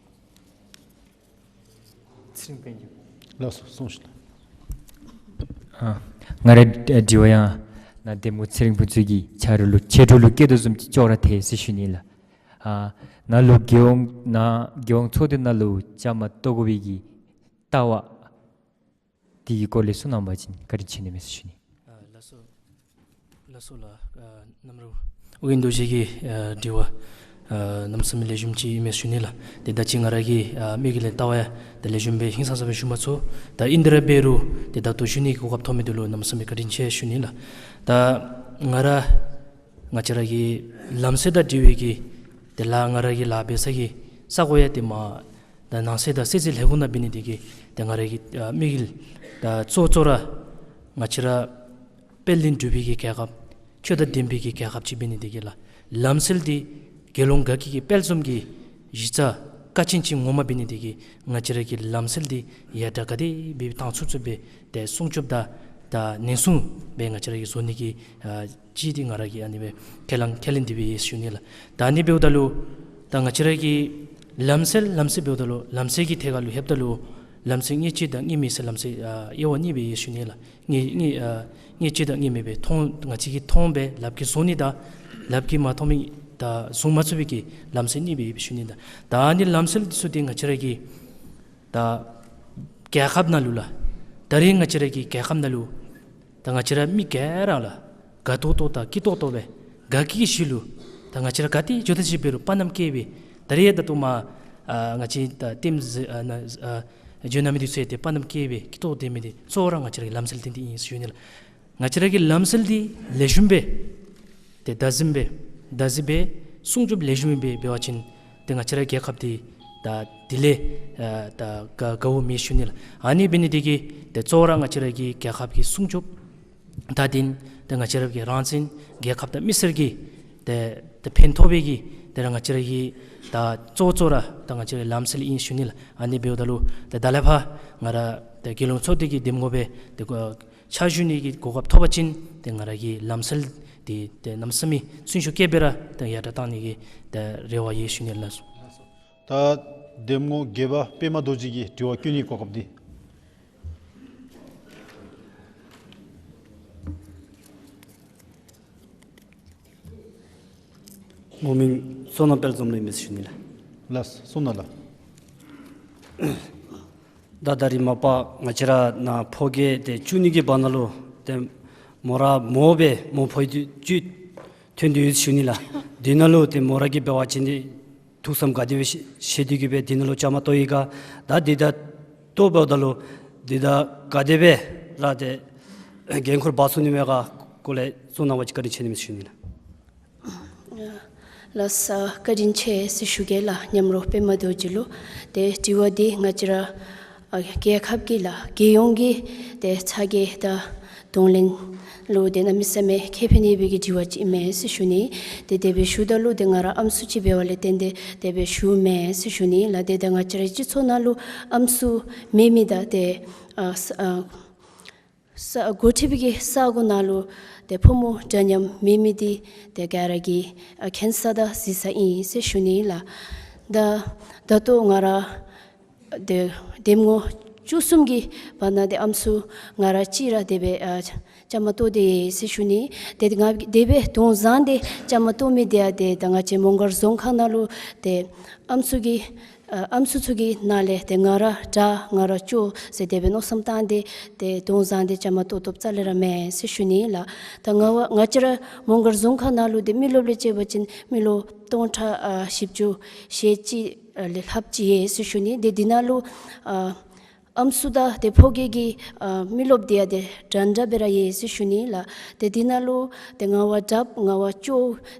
ཚེ་རིང་དཔལ་འབྱོར། ལགས་སོ། གསུངས་ཤིག་ལགས། ཨ་ང་རའི་དྲི་བ་ཡང་ནཱ་གདམ་ངོ་ཚེ་རིང་ཕུན་ཚོགས་ཀྱིས་ཆ་རོགས་ལུ་ཆ་རོགས་ལུ་བཀོད་དོ་བཟུམ་ཅིག་ཅོག་ར་འཐད་ཟེར་ཞུ་ནི་ལགས། ཨ་ནཱ་ལུ་རྒྱལ་ཡོངས་ནཱ་རྒྱལ་ཡོངས་ཚོགས་སྡེ་ནང་ལུ་བཅའ་མར་གཏོགས་དགོ་པའི་གི་ལྟ་བ་དེ་གི་སྐོར་ལས་གསུང་གནང་བ་ཅིན་བཀའ་དྲིན་ཆེ་ནི་མས་ཟེར་ཞུ་ནི། ཨ་ལགས་སོ། ལགས་སོ་ལགས། ཨ་གནམ་རོ་ཨོ་རྒྱན་རྡོ་རྗེ་གི་ཨ་དྲི་བ་ཨ་གནམ་མེད་ས་མེད་ལེགས་ཤོམ་ཅིག་ཨིན་མས་ཞུ་ནི་ལགས། ཏེ་ད་ཅི་ང་ར་གི་ཨ་མི་གི་ལས་ལྟ་བ་ཡང་ཏེ་ལེགས་ཤོམ་སྦེ་ཧིང་སངས་ས་སྦེ་ཞུ་མ་ཚུགས། ད་ཨིན་ཏེ་ར་འབད་རུང་ཏེ་ད་ལྟོ་ཞུ་ནི་གི་གོ་སྐབས་ཐོབ་མི་འདི་ལུ་གནམ་མེད་ས་མེད་བཀའ་དྲིན་ཆེ་ཞུ་ནི་ལགས། ད་ང་ར་ང་བཅས་ར་གི་ལམ་སྲོལ་དང་འབྲེལ་བའི་གི་ཏེ་ལཱ་ང་ར་གི་ལཱ་འབད་ས་གི་ས་གོ་ཡང་ཏེ་མར་ད་ནང་སྲིད་དང་སྲིད་འཛིན་ལས་ཁུངས་ནང་འབད་ནི་དེ་གིས་ཏེ་ང་ར་གི་ཨ་དམིགས་ཡུལ་ད་གཙོ་གཙོ་ར་ང་བཅས་ར་དཔལ་ལྡན་འབྲུག་པའི་གི་རྒྱལ་ཁབ་ཆོས་དང་ལྡན་པའི་གི་རྒྱལ་ཁབ་ཅིག་འབད་ནི་དེ་གིས་ལགས། ལམ་སྲོལ་འདི་དགེ་སློང་དགའ་སྐྱིད་ཀྱི་དཔལ་འཛོམས་ཀྱི་གཞི་རྩ་ཀ་ཆེན་ཅིག་ངོ་མ་འབད་ནི་དེ་གིས་ང་བཅས་ར་གི་ལམ་སྲོལ་འདི་ཡར་དྲག་ག་དེ་སྦེ་བཏང་ཚུགས་ཚུགས་སྦེ་ཏེ་སྲུང་སྐྱོབ་དང་ད་ཉེན་སྲུང་སྦེ་ང་བཅས་ར་གིས་བཟོ་ནི་གི་ཨ་ཅིག་འདི་ང་ར་གིས་ཨ་ནི་སྦེ་ཁས་བླངས་ཁས་ལེན་འདི་སྦེ་ཡོད་ཞུ་ནི་ལགས། ད་ཨ་ནི་འབདཝ་ད་ལུ་ད་ང་བཅས་ར་གི་ལམ་སྲོལ་ལམ་སྲོལ་འབདཝ་ད་ལུ་ལམ་སྲོལ་གྱི་ཐད་ཁར་ལུ་ལྷོདཔ་ད་ལུ་ལམ་སྲོལ་དངོས་གཞི་དང་དངོས་མེད་ཟེར་ལམ་སྲོལ་ཨ་དབྱེ་བ་གཉིས་སྦེ་ཡོད་ཞུ་ནི་ལགས། དངོས་དངོས་ཨ་དངོས་གཞི་དང་དངོས་མེད་སྦེ་མཐོང་ང་བཅས་ཀྱིས་མཐོང་སྦེ་ལགཔ་གིས་བཟུང་ནི་དང་ལགཔ་གིས་མ་མཐོང་མི་དང་བཟུང་མ་ཚུགས་པའི་གི་ལམ་སྲོལ་གཉིས་སྦེ་ཡོད་ཞུ་ནི་ལགས། ད་ཨ་ནི་ལམ་སྲོལ་འདི་ཚུ་འདི་ང་བཅས་ར་གི་ད་རྒྱལ་ཁབ་ནང་ལུ་ལགས། ད་རེས་ང་བཅས་ར་གི་རྒྱལ་ཁབ་ནང་ལུ་ད་ང་བཅས་ར་མི་ག་ར་ལགས་དགའ་ཏོག་ཏོ་དང་སྐྱིད་ཏོག་ཏོ་སྦེ་དགའ་སྐྱིད་ཀྱི་གཞི་ལུ་ད་ང་བཅས་ར་ག་ཏེ་འགྱོ་ད་ཅིག་འབད་རུང་དཔའ་ཉམས་བསྐྱེད་སྦེ་ད་རེས་ད་ལྟོ་མར་ཨ་ང་བཅས་ད་ལྟདམོ་ཨ་ནཱ་ཨ་འགྱོ་གནང་མི་འདི་ཚུ་ཡང་ཏེ་དཔའ་ཉམས་བསྐྱེད་སྦེ་སྐྱིད་ཏོག་ཏོ་སྡོད་མི་འདི་གཙོ་བོ་ར་ང་བཅས་ར་གི་ལམ་སྲོལ་འདི་འདི་ཨིན་ཟེར་ཞུ་ནི་ལགས། ང་བཅས་ར་གི་ལམ་སྲོལ་འདི་ལེགས་ཤོམ་སྦེ་ཏེ་བདག་འཛིན་སྦེ་བདག་འཛིན་སྦེ་སྲུང་སྐྱོབ་ལེགས་ཤོམ་སྦེ་འབད་བ་ཅིན་ ཏེ་ང་བཅས་ར་རྒྱལ་ཁབ་འདི་ད་དེ་ལས་ཨ་ད་དགའ་དགའཝ་མེད་ཞུ་ནི་ལགས། ཨ་ནི་འབད་ནི་དེ་གིས་ཏེ་གཙོ་བོ་ར་ང་བཅས་ར་གི་རྒྱལ་ཁབ་ཀྱི་སྲུང་སྐྱོབ་དང་ཏེ་ཏེ་ང་བཅས་ར་གི་རང་བཙན་རྒྱལ་ཁབ་དང་མི་སེར་གྱི་ཏེ་ཏེ་ཕན་ཐོགས་པའི་གི་ཏེ་ར་ང་བཅས་ར་གི་ད་གཙོ་གཙོ་ར་ད་ང་བཅས་ར་ལམ་སྲོལ་ཨིན་ཞུ་ནི་ལགས། ཨ་ནི་འབདཝ་ད་ལུ་ཏེ་ད་ལས་ཕར་ང་ར་ཏེ་རྒྱལ་ཡོངས་ཚོགས་སྡེ་གི་འདེམས་ངོ་སྦེ་ཏེ་ཕྱག་ཞུ་ནི་གི་གོ་སྐབས་ཐོབ་པ་ཅིན་ཏེ་ང་ར་གི་ལམ་སྲོལ་འདི་ཏེ་གནམ་མེད་ས་མེད་བརྩོན་ཤུགས་བསྐྱེད་སྦེ་ར་ཏེ་ཡར་དྲག་གཏང་ནི་གི་ཏེ་རེ་བ་ཡོད་ཞུ་ནི་ལགས། ད་འདེམས་ངོ་བརྒྱད་པ་པདྨ་རྡོ་རྗེ་གིས་དྲི་བ་བཀོད་ནིའི་གོ་སྐབས་འདི། ངོ་མིང་བསོད་ནམས་དཔལ་འཛོམས་ལུ་ཨིན་མས་ཞུ་ནི་ལགས། ལགས་སོ་ན་ལགས། ད་ད་རིས་མ་པ་ང་བཅས་ར་ནཱ་ཕོ་སྐྱེས་ཏེ་བཅུ་གཉིས་ཀྱི་བར་ན་ལུ་ཏེ་མོ་ར་མོ་སྦེ་མོ་ཕོ་ཡི་བཅུད་ཐོན་ཏེ་ཡོད་ཞུ་ནི་ལགས། དེ་ནང་ལུ་ཏེ་མོ་ར་གིས་འབད་བ་ཅིན་ཏེ་ཐུགས་བསམ་ག་དེ་སྦེ་བཞེས་བཞེས་ཏེ་གི་སྦེ་དེ་ནང་ལུ་བཅའ་མར་གཏོགས་ཡི་ག། ད་འདི་ད་གཏོགས་འབདཝ་ད་ལུ་འདི་ད་ག་དེ་སྦེ་ར་ཏེ་འགན་ཁུར་འབག་ཚུགས་ནི་མས་ག་སྐོར་ལས་གཙོ་བོ་ནཱ་བ་ཅིག་བཀའ་དྲིན་ཆེ་ནི་མས་ཞུ་ནི་ལགས། ལགས་སོ། བཀའ་དྲིན་ཆེ་ཟེར་ཞུ་གེ་ལགས། མཉམ་རོགས་པདྨ་རྡོ་རྗེ་ལུ། ཏེ་དྲི་བ་འདི་ང་བཅས་ར་ཨ་རྒྱལ་ཁབ་ཀྱི་ལགས་རྒྱལ་ཡོངས་ཀྱི་ཏེ་ཚ་གྱང་དང་གདོང་ལེན་ལུ་ཏེ་གནམ་མེད་ས་མེད་ཁེ་ཕན་ཡོད་པའི་གི་དྲི་བ་ཅིག་ཨིན་མས་ཟེར་ཞུ་ནི། ཏེ་དེ་སྦེ་ཞུཝ་ད་ལུ་ཏེ་ང་ར་ཨམ་སྲུ་ཅིག་འབད་བ་ལས་བརྟེན་ཏེ་དེ་སྦེ་ཞུཝ་མས་ཟེར་ཞུ་ནི་ལགས། ཏེ་ད་ང་བཅས་རའི་སྤྱི་ཚོགས་ནང་ལུ་ཨམ་སྲུ་མེད་མི་དང་ཏེ་ཨ་ས་ཨ་ས་འགོ་ཁྲིདཔ་གི་ས་གོ་ནང་ལུ་ཏེ་ཕོ་མོ་འདྲ་མཉམ་མེད་མི་འདི་ཏེ་ག་ར་གིས་ཨ་མཁྱེན་ས་དང་གཟིགས་ས་ཨིན་ཟེར་ཞུ་ནི་ལགས། ད་ད་ལྟོ་ང་ར་ཏེ་འདེམས་ངོ་བཅུ་གསུམ་གྱི་བར་ན་ཏེ་ཨམ་སྲུ་ང་ར་གཅིག་ར་དེ་སྦེ་ཨ་བཅའ་མར་གཏོགས་ཏེ་ཡོད་ཟེར་ཞུ་ནི། ཏེ་ང་དེ་སྦེ་དོན་བཟང་སྟེ་བཅའ་མར་གཏོགས་མི་འདི་ཡང་ཏེ་ད་ང་བཅས་མོང་སྒར་རྫོང་ཁག་ནང་ལུ་ཏེ་ཨམ་སྲུ་གི་ཨ་ཨམ་སྲུ་ཚུ་གི་ནང་ལས་ཏེ་ང་ར་དྲག་ང་ར་སྐྱོ་ཟེར་དེ་སྦེ་མནོ་བསམ་བཏང་སྟེ་ཏེ་དོན་བཟང་སྟེ་བཅའ་མར་གཏོགས་གཏོགསཔ་རྩ་ལས་ར་མེད་ཟེར་ཞུ་ནི་ལགས། ད་ང་བ་ང་བཅས་ར་མོང་སྒར་རྫོང་ཁག་ནང་ལུ་ཏེ་མི་རློབས་ལས་བཅད་པ་ཅིན་མི་རློབས་སྟོང་ཕྲག་ཨ་བཞི་བཅུ་ཞེ་གཅིག་ཨ་ལས་ལྷགཔ་ཅིག་ཡོད་ཟེར་ཞུ་ནི། ཏེ་འདི་ནང་ལུ་ཨ་ཨམ་སྲུ་དང་ཏེ་ཕོ་སྐྱེས་ཀྱི་ཨ་མི་རློབས་འདི་ཡང་ཏེ་འདྲན་འདྲ་སྦེ་ར་ཡོད་ཟེར་ཞུ་ནི་ལགས། ཏེ་འདི་ནང་ལུ་ཏེ་ང་བ་དྲགཔ་ང་བ་སྐྱོ་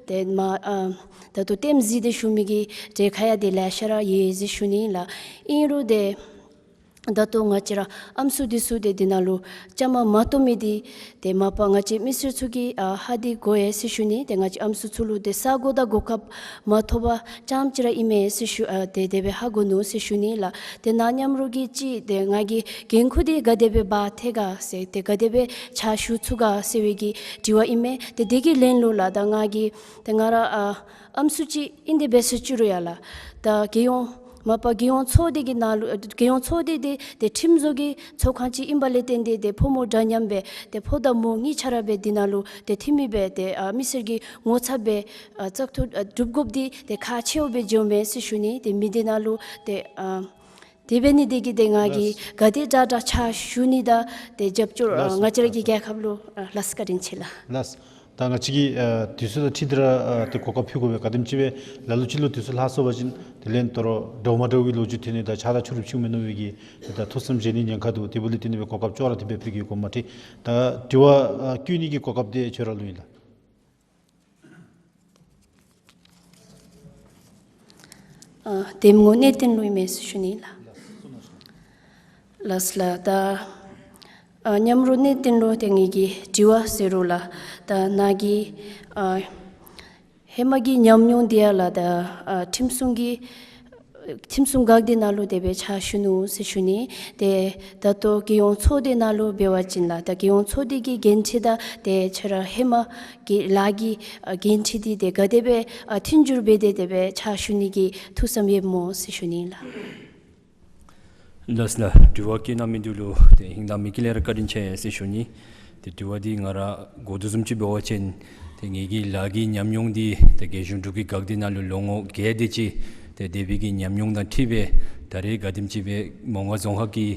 ཏེ་མ་ཨ་ད་ལྟོ་ལྟདམོ་གཟིགས་ཏེ་བཞུགས་མི་གི་གྲས་ཁར་ཡང་ཏེ་ལེ་ཤ་ར་ཡོད་ཟེར་ཞུ་ནི་ལགས། ཨིན་རུང་ཏེ་ད་ལྟོ་ང་བཅས་ར་ཨམ་སྲུ་འདི་ཚུ་ཏེ་འདི་ནང་ལུ་བཅའ་མར་མ་གཏོགས་མི་འདི་ཏེ་མ་པ་ང་བཅས་མི་སེར་ཚུ་གིས་ཨ་ཧ་ཏེ་གོ་ཡི་ཟེར་ཞུ་ནི། ཏེ་ང་བཅས་ཨམ་སྲུ་ཚུ་ལུ་ཏེ་ས་གོ་དང་གོ་སྐབས་མ་ཐོབ་པར་རྐྱངམ་ཅིག་ར་ཨིན་མས་ཟེར་ཞུ་ཨ་ཏེ་དེ་སྦེ་ཧ་གོ་ནུག་ཟེར་ཞུ་ནི་ལགས། ཏེ་ནཱ་མཉམ་རོགས་ཀྱིས་ཅིག་ཏེ་ང་གི་འགན་ཁུར་འདི་ག་དེ་སྦེ་འབག་ཐེག་ག་ཟེར་ཏེ་ག་དེ་སྦེ་ཕྱག་ཞུ་ཚུགས་ག་ཟེར་བའི་གི་དྲི་བ་ཨིན་མས། ཏེ་དེ་གི་ལན་ལུ་ལགས་ད་ང་གིས་ཏེ་ང་ར་ཨ་ཨམ་སྲུ་ཅིག་ཨིན་ཏེ་འབད་ཟེར་ཅི་རུང་ཡང་ལགས་ད་རྒྱལ་ཡོངས་མ་པ་རྒྱལ་ཡོངས་ཚོགས་སྡེ་གི་ནང་ལུ་ཨ་རྒྱལ་ཡོངས་ཚོགས་སྡེ་འདི་ཏེ་ཁྲིམས་བཟོ་གི་ཚོགས་ཁང་ཅིག་ཨིན་པ་ལས་བརྟེན་ཏེ་ཏེ་ཕོ་མོ་འདྲ་མཉམ་སྦེ་ཏེ་ཕོ་དང་མོ་གཉིས་ཆ་ར་སྦེ་འདི་ནང་ལུ་ཏེ་འཐུས་མི་སྦེ་ཏེ་ཨ་མི་སེར་གྱི་ངོ་ཚབ་སྦེ་ཨ་བཙག་འཐུ་ཨ་གྲུབ་དགོཔ་འདི་ཏེ་ཁག་ཆེཝ་སྦེ་འགྱོཝ་མས་ཟེར་ཞུ་ནི། ཏེ་མི་སྡེ་ནང་ལུ་ཏེ་ཨ་དེ་འབད་ནི་དེ་གིས་ཏེ་ང་གིས་ལགས། ག་དེ་དྲག་དྲག་ཕྱག་ཞུ་ནི་དང་ཏེ་རྒྱབ་སྐྱོར་ཨ་ལགས། ང་བཅས་ར་གི་རྒྱལ་ཁབ་ལུ་ཨ་ལགས་བཀའ་དྲིན་ཆེ་ལགས། ལགས། ད་ང་བཅས་ཀྱིས་ཨ་དུས་ཚོད་དང་འཁྲིལ་ཏེ་ར་ཨ་ཏེ་གོ་སྐབས་ཕུལ་དགོ་པས། ག་དེམ་ཅིག་སྦེ་ལ་ལུ་ཅིག་ལུ་དུས་ཚོད་ལྷག་སོང་པ་ཅིན་དེ་ལས་ད་རུང་འདྲཝ་མ་འདྲཝ་གི་ལོ་རྒྱུས་ཐོན་ནི་དང་ཆགས་སྡང་ཕྱོགས་རིས་ཕྱེཝ་མས་མནོ་བའི་གི་ད་ཐུགས་བསམ་བཞེས་ནི་ཉེན་ཁ་འདུག། དེ་འབདཝ་ལས་བརྟེན་ཏེ་སྦེ་གོ་སྐབས་ཅོག་ར་འཐདཔ་སྦེ་ཕུལ་གེ་གོ་མ་འཁྲིལ། ད་དྲི་བ་ཨ་བཀོད་ནི་གི་གོ་སྐབས་འདི་ཁྱོད་ར་ལུ་ཨིན་ལགས། ཨ་འདེམས་ངོ་གནས་བརྟན་ལུ་ཨིན་མས་ཟེར་ཞུ་ནི་ལགས། ལགས་ལགས། ད་ཨ་མཉམ་རོགས་གནས་བརྟན་ལུ་ཏེ་ངེ་གི་དྲི་བ་ཟེར་རུང་ལགས་ད་ནཱ་གི་ཨ་ཧེ་མ་གི་ཉམས་མྱོང་འདི་ཡང་ལགས་ད་ཨ་ཁྲིམས་སྲུང་གི་ཁྲིམས་སྲུང་འགག་སྡེ་ནང་ལུ་དེ་སྦེ་ཕྱག་ཞུ་ནུག་ཟེར་ཞུ་ནི། ཏེ་ད་ལྟོ་རྒྱལ་ཡོངས་ཚོགས་སྡེ་ནང་ལུ་འབད་བ་ཅིན་ལགས་ད་རྒྱལ་ཡོངས་ཚོགས་སྡེ་གི་འགན་འཁྲི་དང་ཏེ་ཁྱོད་ར་ཧེ་མ་གི་ལཱ་གི་ཨ་འགན་འཁྲི་འདི་ཏེ་ག་དེ་སྦེ་ཨ་མཐུན་འགྱུར་འབད་དེ་དེ་སྦེ་ཕྱག་ཞུ་ནི་གི་ཐུགས་བསམ་ཡོདཔ་སྨོ་ཟེར་ཞུ་ནི་ལགས། ལགས་ལགས། དྲི་བ་བཀོད་གནང་མི་འདི་ལུ་ཏེ་ཧིང་དང་མི་དཀྱིལ་ལས་ར་བཀའ་དྲིན་ཆེ་ཟེར་ཞུ་ནི། ཏེ་དྲི་བ་འདི་ང་ར་གོ་དོ་བཟུམ་ཅིག་འབད་བ་ཅིན་ཏེ་ངེ་གི་ལཱ་གི་ཉམས་མྱོང་འདི་ཏེ་རྒྱལ་གཞུང་འབྲུག་གི་འགག་སྡེ་ནང་ལུ་ལོ་ངོ་བརྒྱད་དེ་ཅིག་ཏེ་དེ་སྦེ་གི་ཉམས་མྱོང་དང་འཁྲིལ་སྦེ་ད་རེས་ག་དེམ་ཅིག་སྦེ་མོང་སྒར་རྫོང་ཁག་གི་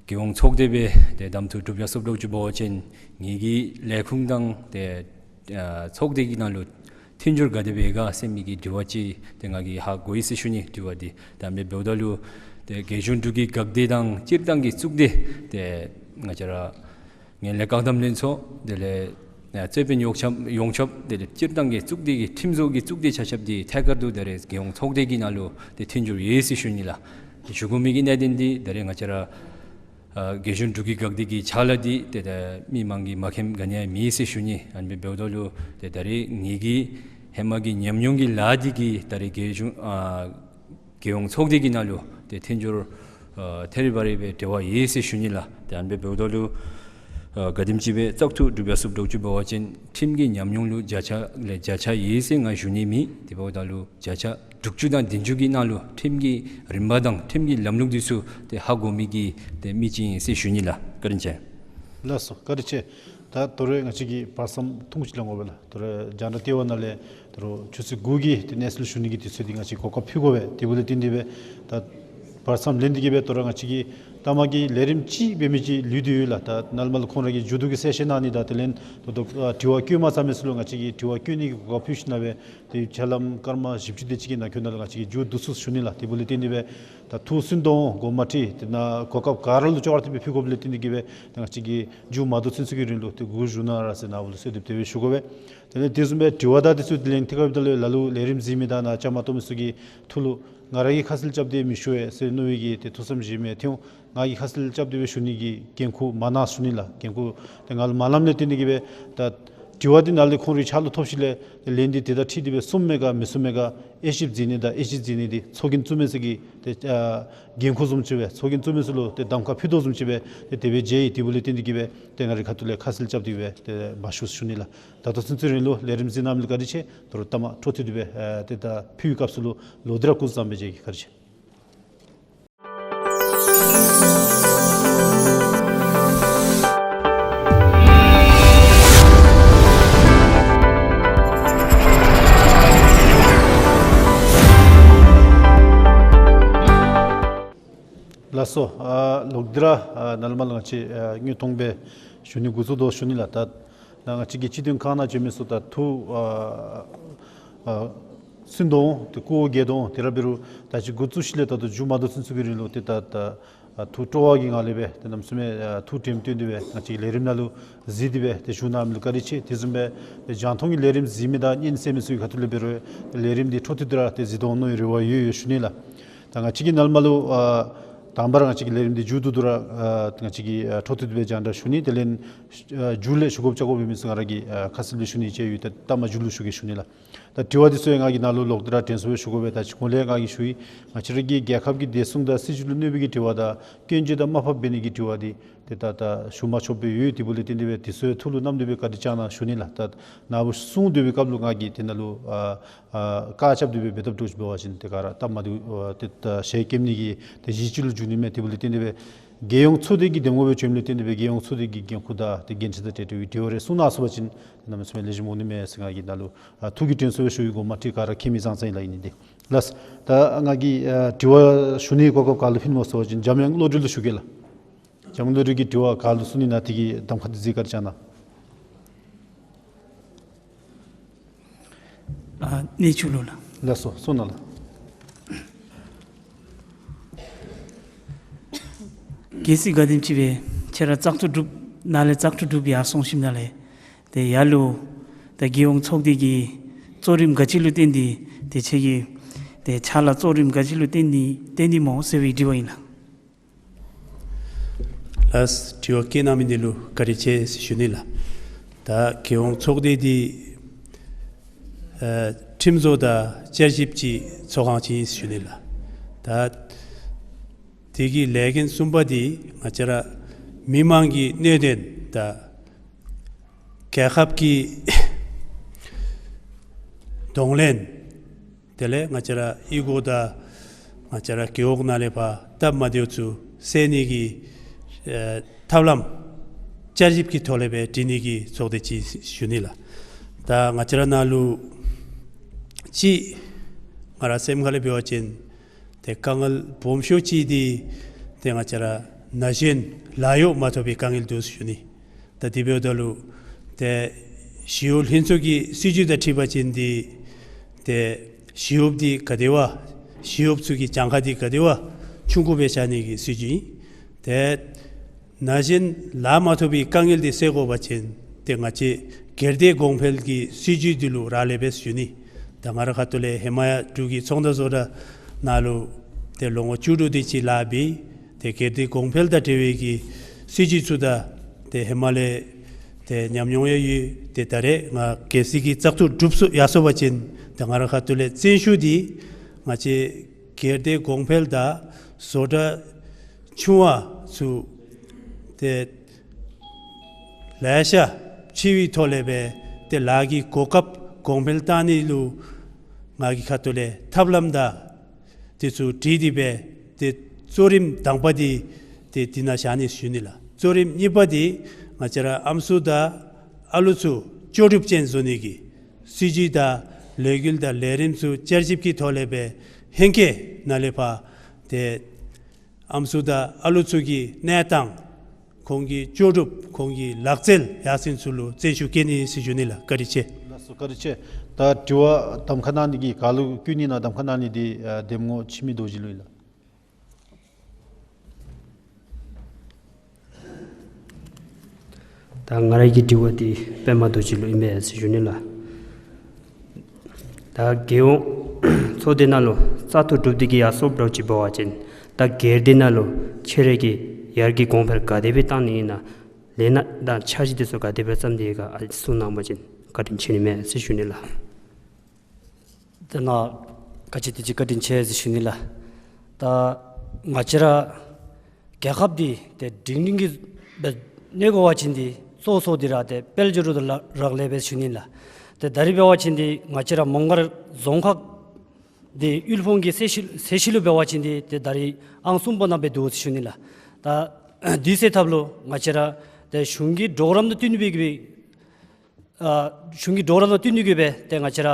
རྒྱལ་ཡོངས་ཚོགས་སྡེ་སྦེ་ཏེ་གདམ་འཐུ་གྲུབ་ཡར་སོངམ་འདྲཝ་ཅིག་འབད་བ་ཅིན་ངེ་གི་ལས་ཁུངས་དང་ཏེ་ཨ་ཚོགས་སྡེ་གི་ནང་ལུ་མཐུན་འགྱུར་ག་དེ་སྦེ་ཡོད་ག་ཟེར་མི་གི་དྲི་བ་ཅིག་ཏེ་ང་གིས་ཧ་གོ་ཡི་ཟེར་ཞུ་ནི། དྲི་བ་འདི་ད་མེན་འབདཝ་ད་ལུ་ཏེ་རྒྱལ་གཞུང་འབྲུག་གི་འགག་སྡེ་དང་སྤྱིར་བཏང་གི་གཙུག་སྡེ་ཏེ་ང་བཅས་ར་ངན་ལྷད་བཀག་སྡོམ་ལྷན་ཚོགས་དེ་ལས་ རྩོད་དཔོན་ཡོངས་ཁྱབ་ཡོངས་ཁྱབ་དེ་ལས་སྤྱིར་བཏང་གི་གཙུག་སྡེ་གི་ཁྲིམས་བཟོ་གི་གཙུག་སྡེ་ཆ་ཁྱབ་དེ་ཐད་ཀར་དུ་ད་རེས་རྒྱལ་ཡོངས་ཚོགས་སྡེ་གི་ནང་ལུ་དེ་མཐུན་འགྱུར་ཡོད་ཟེར་ཞུ་ནི་ལགས། ཞུ་དགོ་མི་གི་གནད་དོན་དེ་ད་རེས་ང་བཅས་ར་ཨ་རྒྱལ་གཞུང་འབྲུག་གི་འགག་སྡེ་གི་ཕྱག་ལཱ་འདི་ཏེ་ད་མི་མང་གིས་མ་མཁྱེནམ་ག་ནི་ཡང་མེད་ཟེར་ཞུ་ནི། ཨ་ནི་འབདཝ་ད་ལུ་ཏེ་ད་རེས་ངེ་གི་ཧེ་མ་གི་ཉམས་མྱོང་གི་ལཱ་འདི་གིས་ད་རེས་རྒྱལ་གཞུང་ཨ་རྒྱལ་ཡོངས་ཚོགས་སྡེ་གི་ནང་ལུ་ཏེ་མཐུན་འགྱུར་ཨ་ཐད་རི་བ་རི་སྦེ་འབྲེལ་བ་ཡོད་ཟེར་ཞུ་ནི་ལགས། ཏེ་ཨ་ནི་འབདཝ་ད་ལུ་ཨ་ག་དེམ་ཅིག་སྦེ་བཙག་འཐུ་གྲུབ་ཡར་སོངམ་འདྲཝ་ཅིག་འབད་བ་ཅིན་ཁྲིམས་ཀྱི་ཉམས་མྱོང་ལུ་བརྒྱ་ཆ་ལས་བརྒྱ་ཆ་ཡོད་ཟེར་ང་ཞུ་ནི་མེད། དེ་འབདཝ་ད་ལུ་བརྒྱ་ཆ་དྲུག་ཅུ་དང་བདུན་ཅུ་གི་ནང་ལུ་ཁྲིམས་ཀྱི་རིམ་པ་དང་ཁྲིམས་ཀྱི་ལམ་ལུགས་འདི་ཚུ་ཏེ་ཧ་གོ་མི་གི་ཏེ་མི་ཅིག་ཨིན་ཟེར་ཞུ་ནི་ལགས། བཀའ་དྲིན་ཆེ། ལགས་སོ། བཀའ་དྲིན་ཆེ། ད་དོ་རུང་ང་བཅས་ཀྱིས་བར་མཚམས་ཐུང་ཅིག་ལས་འགོ་སྦེ་ལགས། དོ་རུང་རྒྱང་བསྒྲགས་ལྟེ་བ་ནང་ལས་དོ་རུང་ཆུ་ཚོད་དགུ་གི་ཏེ་གནས་ཚུལ་ཞུ་ནི་གི་དུས་ཚོད་འདི་ང་བཅས་གོ་སྐབས་ཕུལ་དགོ་པས། དེ་འབདཝ་ལས་བརྟེན་ཏེ་སྦེ་ད་བར་མཚམས་ལེན་ཏེ་གིས་སྦེ་དོ་རུང་ང་བཅས་ཀྱི་ལྟ་མ་གི་ལས་རིམ་ཅིག་འབད་མི་ཅིག་ལུས་ཏེ་ཡོད་ལགས། ད་ནཱ་ལས་མར་ལུ་ཁོང་ར་གིས་མཇུག་བསྡུ་གི་གསལ་བཤད་གནང་ནི་དང་དེ་ལས་ད་ལྟོ་ཨ་དྲི་བ་བཀོད་མ་ཚར་མི་ཚུ་ལུ་ང་བཅས་ཀྱིས་དྲི་བ་བཀོད་ནི་གི་གོ་སྐབས་ཕུལ་ཞིནམ་ལས་སྦེ་ཏེ་ཕྱེད་ལམ་སྐར་མ་བཞི་བཅུ་དེ་ཅིག་གི་ནང་འཁོད་ནང་ལུ་ང་བཅས་ཀྱིས་མཇུག་བསྡུ་ཚུགས་ཞུ་ནི་ལགས། དེ་འབདཝ་ལས་བརྟེན་ཏེ་སྦེ་ད་ཐུགས་སུན་གཏོང་དགོངསམ་མ་ཁྲེལ། དེ་ནང་གོ་སྐབས་ག་ར་ལུ་ཅོག་ར་འཐདཔ་སྦེ་ཕུལ་དགོཔ་ལས་བརྟེན་ཏེ་གིས་སྦེ་ད་ང་བཅས་ཀྱིས་མཇུག་མ་བསྡུ་ཚུན་ཚོད་ཀྱི་རིང་ལུ་ཏེ་སྒུག་བཞུགས་གནང་ར་ཟེར་ནཱ་བུ་ལུ་གསོལ་འདེབས་དེ་སྦེ་ཞུ་དགོ་པས། དེ་ལས་དེ་བཟུམ་སྦེ་དྲི་བ་དང་དེ་ཚུ་དེ་ལས་ཐད་ཀར་སྦེ་ད་ལུ་ལས་རིམ་གཟིགས་མི་དང་ནཱ་བཅའ་མར་གཏོགས་མི་ཚུ་གི་ཐུགས་ལུ་ང་ར་གིས་ཁ་གསལ་རྐྱབ་སྟེ་མི་ཞུ་བས་ཟེར་མནོ་བའི་གི་ཏེ་ཐུགས་བསམ་བཞེས་མི་ཐོན་འོང་། ང་གིས་ཁ་གསལ་རྐྱབ་སྟེ་སྦེ་ཞུ་ནི་གི་འགན་ཁུར་མ་གནང་ཞུ་ནི་ལགས། འགན་ཁུར་ཏེ་ང་ལུ་མ་གནངམ་ལས་བརྟེན་ཏེ་གིས་སྦེ་ད་དྲི་བ་འདི་ནཱ་ལས་ཁོང་རའི་ཕྱག་ལུ་ཐོབ་ཞིནམ་ལས་ལན་འདི་དེ་དང་འཁྲིལ་ཏེ་སྦེ་གསུངམ་མས་ག་མི་གསུངམ་མས་ག་དབྱེ་ཞིབ་མཛད་ནི་དང་དབྱེ་ཞིབ་མཛད་ནི་འདི་ཚོགས་རྒྱན་བཙུགས་མི་ཚུ་གི་ཏེ་ཨ་འགན་ཁུར་བཟུམ་ཅིག་སྦེ་ཚོགས་རྒྱན་བཙུགས་མི་ཚུ་ལུ་ཏེ་གདམ་ཁ་ཕུལ་དོ་བཟུམ་ཅིག་སྦེ་ཏེ་དེ་སྦེ་མཇལ་ཡི། དེ་འབདཝ་ལས་བརྟེན་ཏེ་གིས་སྦེ་ཏེ་ང་རའི་ཁ་ཐུག་ལས་ཁ་གསལ་རྐྱབ་སྟེ་སྦེ་ཏེ་མ་ཞུ་ཞུ་ནི་ལགས། ད་ལྟོ་ཚུན་ཚོད་རིང་ལུ་ལས་རིམ་གཟིགས་གནང་མི་ལུ་བཀའ་དྲིན་ཆེ། དོ་རུང་ལྟ་མ་འཕྲོ་མཐུད་དེ་སྦེ་ཨ་ཏེ་ད་ཕུལ་བའི་སྐབས་སུ་ལུ་ལོག་སྟེ་ར་སྐུ་གཟུགས་བཟང་པོ་སྦེ་མཇལ་གེ། བཀའ་དྲིན་ཆེ། ལགས་སོ། ཨ་ལོག་སྟེ་ར་ཨ་ནཱ་ལས་མར་ལུ་ང་བཅས་ཨ་དངོས་མཐོང་སྦེ་ཞུ་ནི་འགོ་བཙུགས་དོ་ཞུ་ནི་ལགས། ད་ནཱ་ང་བཅས་ཀྱི་སྤྱི་མཐུན་ཁང་ནང་བྱོན་མི་ཚུ་ད་ཐུགས་ཨ་ཨ་སུན་དོ་ཏེ་སྐུ་འགྱེད་དོ་དེ་ར་འབད་རུང་ད་ཅི་འགོ་བཙུགས་ཞིནམ་ལས་ད་ལྟོ་མཇུག་མ་བསྡུ་ཚུན་ཚོད་ཀྱི་རིང་ལུ་ཏེ་ད་ད་ཨ་ཐུགས་སྤྲོ་བ་གི་ངང་ལས་སྦེ་ཏེ་གནམ་མེད་ས་མེད་ཨ་ཐུགས་དྲནམ་བཏོན་ཏེ་སྦེ་ང་བཅས་ཀྱི་ལས་རིམ་ནང་ལུ་གཟིགས་ཏེ་སྦེ་ཏེ་བཞུགས་གནང་མི་ལུ་བཀའ་དྲིན་ཆེ། དེ་བཟུམ་སྦེ་ཏེ་རྒྱང་མཐོང་གི་ལས་རིམ་གཟིགས་མི་དང་སྙན་གསན་མི་ཚུ་གི་ཁ་ཐུག་ལས་འབད་རུང་ལས་རིམ་འདི་འཕྲོ་མཐུད་དེ་ར་ཏེ་གཟིགས་དོ་མནོ་བའི་རེ་བ་ཡོད་ཡོད་ཞུ་ནི་ལགས། ད་ང་བཅས་ཀྱིས་ནཱ་ལས་མར་ལུ་ཨ་དང་པ་ར་ང་བཅས་ཀྱི་ལས་རིམ་འདི་མཇུག་བསྡུ་དོ་ར་ཨ་ང་བཅས་ཀྱིས་ཨ་འཕྲོ་མཐུད་དེ་སྦེ་རྒྱང་བསྒྲགས་ཞུ་ནི། དེ་ལས་ཨ་མཇུག་ལས་ཞུ་དགོཔ་བཅར་དགོ་པའི་མི་ཚུ་ང་ར་གིས་ཨ་ཁ་གསལ་སྦེ་ཞུ་ནི་ཅིག་ཡོད། ད་ལྟ་མ་མཇུག་ལུ་ཞུ་གེ་ཞུ་ནི་ལགས། ད་དྲི་བ་འདི་ཚུ་ཡང་ང་གིས་ནཱ་ལུ་ལོག་སྟེ་ར་དྲན་གསོ་སྦེ་ཞུ་དགོ་པས། ད་ཅི་གོང་ལས་ང་གིས་ཞུ་ཡི། ང་བཅས་ར་གི་རྒྱལ་ཁབ་ཀྱི་བདེ་སྲུང་དང་སྲིད་བྱུས་ལུ་གནོད་པའི་གི་དྲི་བ་དང་སྐྱོན་བརྗོད་དང་དམའ་ཕབ་འབད་ནི་གི་དྲི་བ་འདི་ཏེ་ད་ད་ཞུ་མ་ཆོགཔ་སྦེ་ཡོད། དེ་འབདཝ་ལས་བརྟེན་ཏེ་སྦེ་དེ་ཚུ་ཡང་ཐུགས་ལུ་བསྣམས་ཏེ་སྦེ་བཀའ་དྲིན་བསྐྱང་གནང་ཞུ་ནི་ལགས། ད་ནཱ་བུ་གསུང་སྡོད་པའི་སྐབས་ལུ་ང་གིས་དེ་ནང་ལུ་ཨ་ཨ་བཀག་རྐྱབ་སྟེ་སྦེ་འབད་འཐབ་འདྲཝ་ཅིག་འབད་བ་ཅིན་ཏེ་ག་ར་སྟབས་མ་བདེཝ་ཨ་ཏེ་ད་ཞལ་སྐྱེམས་ནི་གི་ཏེ་གཞི་ཅིག་ལུ་འགྱུར་ནི་མས། དེ་འབདཝ་ལས་བརྟེན་ཏེ་སྦེ་རྒྱལ་ཡོངས་ཚོགས་སྡེ་གི་འདེམས་ངོ་སྦེ་བྱོནམ་ལས་བརྟེན་ཏེ་སྦེ་རྒྱལ་ཡོངས་ཚོགས་སྡེ་གི་འགན་ཁུར་དང་ཏེ་འགན་འཁྲི་དང་འབྲེལ་བའི་དྲི་བ་རེ་གསུང་གནང་ཚུགས་པ་ཅིན་གནམ་མེད་ས་མེད་ལེགས་ཤོམ་འོང་ནི་མས་ཟེར་ང་གིས་ནཱ་ལུ་ཨ་ཐུགས་ཀྱི་དྲན་གསོ་སྦེ་ཞུ་ཡི། དགོངསམ་མ་ཁྲེལ། ག་ར་མཁྱེན་མི་ཙང་ཙང་ཨིན་ལགས། ཨིན་ནི་འདི་ལགས། ད་ང་གིས་ཨ་དྲི་བ་ཞུ་ནི་གོ་སྐབས་ག་ལུ་ཕུལ་མོ་ཟེར་བ་ཅིན་འཇམ་དབྱངས་བློ་གྲོས་ལུ་ཞུ་གེ་ལགས། འཇམ་དབྱངས་བློ་གྲོས་ཀྱིས་དྲི་བ་ག་ལུ་གསུང་ནི་ན་དེ་གི་གདམ་ཁ་འདི་གཟིགས་བཀའ་དྲིན་བསྐྱང་གནང་། ཨ་གནས་ཚུལ་ལུ་ལགས། ལགས་སོ། གསུང་གནང་ལགས། གལ་སྲིད་ག་དེམ་ཅིག་སྦེ་ཁྱེད་ར་བཙག་འཐུ་གྲུབ་ནཱ་ལས་བཙག་འཐུ་གྲུབ་ཡར་སོང་ཞིནམ་ལས་ཏེ་ཡར་ལུ་ད་རྒྱལ་ཡོངས་ཚོགས་སྡེ་གི་གཙོ་རིམ་ག་ཅི་ལུ་བརྟེན་ཏེ་ཏེ་ཁྱེད་ཀྱིས་ཏེ་ཕྱག་ལཱ་གཙོ་རིམ་ག་ཅི་ལུ་བརྟེན་ཏེ་བརྟེན་ཏེ་སྨོ་ཟེར་བའི་དྲི་བ་ཨིན་ལགས། ལགས། དྲི་བ་བཀོད་གནང་མི་འདི་ལུ་བཀའ་དྲིན་ཆེ་ཟེར་ཞུ་ནི་ལགས། ད་རྒྱལ་ཡོངས་ཚོགས་སྡེ་འདི་ཨ་ཁྲིམས་བཟོ་དང་བསྐྱར་ཞིབ་ཀྱི་ཚོགས་ཁང་ཅིག་ཨིན་ཟེར་ཞུ་ནི་ལགས། ད་དེ་གི་ལས་འགན་གསུམ་པ་འདི་ང་བཅས་ར་མི་མང་གི་གནད་དོན་དང་རྒྱལ་ཁབ་ཀྱི་གདོང་ལེན། དེ་ལས་ང་བཅས་ར་གཡུས་སྒོ་དང་ང་བཅས་ར་རྒེད་འོག་ནང་ལས་ཕར་སྟབས་མ་བདེཝ་ཚུ་སེལ་ནི་གི་ཨེ་ཐབས་ལམ་བསྐྱར་ཞིབ་ཀྱི་ཐོག་ལས་སྦེ་སྒྲིག་ནི་གི་ཚོགས་སྡེ་ཅིག་ཞུ་ནི་ལགས། ད་ང་བཅས་ར་ནང་ལུ་ཅིག་ང་ར་སེམས་ཁ་ལས་འབད་བ་ཅིན་ཏེ་དཀའ་ངལ་སྦོམ་ཤོས་ཅིག་འདི་ཏེ་ང་བཅས་ར་ན་གཞོན་ལཱ་གཡོག་མ་ཐོབ་པའི་དཀའ་ངལ་འདུག་ཞུ་ནི། ད་དེ་འབདཝ་ད་ལུ་ཏེ་ཞི་གཡོག་ལྷན་ཚོགས་ཀྱི་སྲིད་བྱུས་དང་འཁྲིལ་བ་ཅིན་འདི་ཏེ་ཞི་གཡོགཔ་འདི་ག་དེ་བ་ཞི་གཡོགཔ་ཚུ་གི་གྱངས་ཁ་འདི་ག་དེ་བ་ཆུང་ཀུ་སྦེ་བཞག་ནི་གི་སྲིད་བྱུས་ཨིན། ཏེ་ན་གཞོན་ལཱ་མ་ཐོབ་པའི་དཀའ་ངལ་འདི་སེལ་དགོ་པ་ཅིན་ཏེ་ང་བཅས་ སྒེར་སྡེ་གོང་འཕེལ་གྱི་སྲིད་བྱུས་འདི་ལུ་རག་ལས་པས་ཞུ་ནི། ད་ང་རའི་ཁ་ཐུག་ལས་ཧེ་མ་ཡང་འབྲུག་གི་ཚོང་དང་བཟོ་གྲྭ་ནང་ལུ་ཏེ་ལོ་ངོ་བཅུ་དྲུག་དེ་ཅིག་ལཱ་འབད། ཏེ་སྒེར་སྡེ་གོང་འཕེལ་དང་འབྲེལ་བའི་གི་སྲིད་བྱུས་ཚུ་དང་ཏེ་ཧེ་མ་ལས་ཏེ་ཉམས་མྱོང་ཡང་ཡོད། ཏེ་ད་རེས་ང་གལ་སྲིད་ཀྱི་བཙག་འཐུ་གྲུབ་སོ་ཡར་སོ་བ་ཅིན་ད་ང་རའི་ཁ་ཐུག་ལས་བརྩོན་ཤུགས་འདི་ང་བཅས་སྒེར་སྡེ་གོང་འཕེལ་དང་བཟོ་གྲྭ་ཆུང་བ་ཚུ་ཏེ་ལེ་ཤ་ཕྱེ་བའི་ཐོག་ལས་སྦེ་ཏེ་ལཱ་གི་གོ་སྐབས་གོང་འཕེལ་བཏང་ནི་ལུ་ང་གི་ཁ་ཐུག་ལས་ཐབས་ལམ་དང་དེ་ཚུ་བྲིས་ཏེ་སྦེ་ཏེ་གཙོ་རིམ་དང་པ་འདི་ཏེ་འདི་ནང་བཞག་ནི་ཞུ་ནི་ལགས། གཙོ་རིམ་གཉིས་པ་འདི་ང་བཅས་ར་ཨམ་སྲུ་དང་ཨ་ལུ་ཚུ་ལྕོགས་གྲུབ་ཅན་བཟོ་ནི་གི་སྲིད་བྱུས་དང་ལས་འགུལ་དང་ལས་རིམ་ཚུ་བསྐྱར་ཞིབ་ཀྱི་ཐོག་ལས་སྦེ་ཧེང་སྐལ་ནང་ལས་ཕར་ཏེ་ཨམ་སྲུ་དང་ཨ་ལུ་ཚུ་གི་གནས་སྟངས་ཁོང་གི་ལྕོགས་གྲུབ་ཁོང་གི་ལག་རྩལ་ཡར་སེང་ཚུ་ལུ་བརྩོན་ཤུགས་བསྐྱེད་ནི་ཟེར་ཞུ་ནི་ལགས། བཀའ་དྲིན་ཆེ། ལགས་སོ། བཀའ་དྲིན་ཆེ། ད་དྲི་བ་གདམ་ཁ་གནང་ནི་གི་ག་ལུ་བསྐུལ་ནི་ན་གདམ་ཁ་གནང་ནི་འདི་ཨ་གདམ་ངོ་འཆི་མེད་རྡོ་རྗེ་ལུ་ཨིན་ལགས། ད་ང་རའི་གི་དྲི་བ་འདི་པདྨ་རྡོ་རྗེ་ལུ་ཨིན་པས་ཟེར་ཞུ་ནི་ལགས། ད་རྒྱལ་ཡོངས་ཚོགས་སྡེ་ནང་ལུ་བཙག་འཐུ་གྲུབ་སྟེ་གི་ཡར་སོངམ་འདྲཝ་ཅིག་འབད་བ་ཅིན་ད་སྒེར་སྡེ་ནང་ལུ་ཁྱོད་རའི་གི་ཡར་རྒྱས་གོང་འཕེལ་ག་དེ་སྦེ་བཏང་ནི་ཨིན་ན། ལས་སྣ་དང་འཆར་གཞི་དེ་ཚུ་ག་དེ་སྦེ་བརྩམས་ཏེ་ཡོད་ག་ཨ་གསུང་གནང་བ་ཅིན་བཀའ་དྲིན་ཆེ་ནི་མས་ཟེར་ཞུ་ནི་ལགས། དེ་ནང་ག་ཅི་དེ་ཅིག་བཀའ་དྲིན་ཆེ་ཟེར་ཞུ་ནི་ལགས། ད་ང་བཅས་ར་རྒྱལ་ཁབ་འདི་ཏེ་སྒྲིང་སྒྲིང་གི་སྦེ་གནས་དགོ་པ་ཅིན་འདི་གཙོ་བོ་གཙོ་འདི་ར་ཏེ་དཔལ་འབྱོར་དང་རག་ལས་པས་ཞུ་ནི་ལགས། ཏེ་ད་རིས་འབད་བ་ཅིན་འདི་ང་བཅས་ར་མོང་སྒར་རྫོང་ཁག་འདི་དབུལ་ཕོངས་ཀྱི་ཚད་གཞི་ཚད་གཞི་ལུ་འབད་བ་ཅིན་འདི་ཏེ་ད་རིས་ཨང་གསུམ་པ་ནང་སྦེ་འདུག་ཟེར་ཞུ་ནི་ལགས། ད་འདི་སེལ་ཐབས་ལུ་ང་བཅས་ར་ཏེ་གཞུང་གི་གྲོགས་རམ་དང་བསྟུན་པའི་གི་ཨ་གཞུང་གི་གྲོགས་རམ་དང་བསྟུན་ཏེ་གི་སྦེ་ཏེ་ང་བཅས་ར་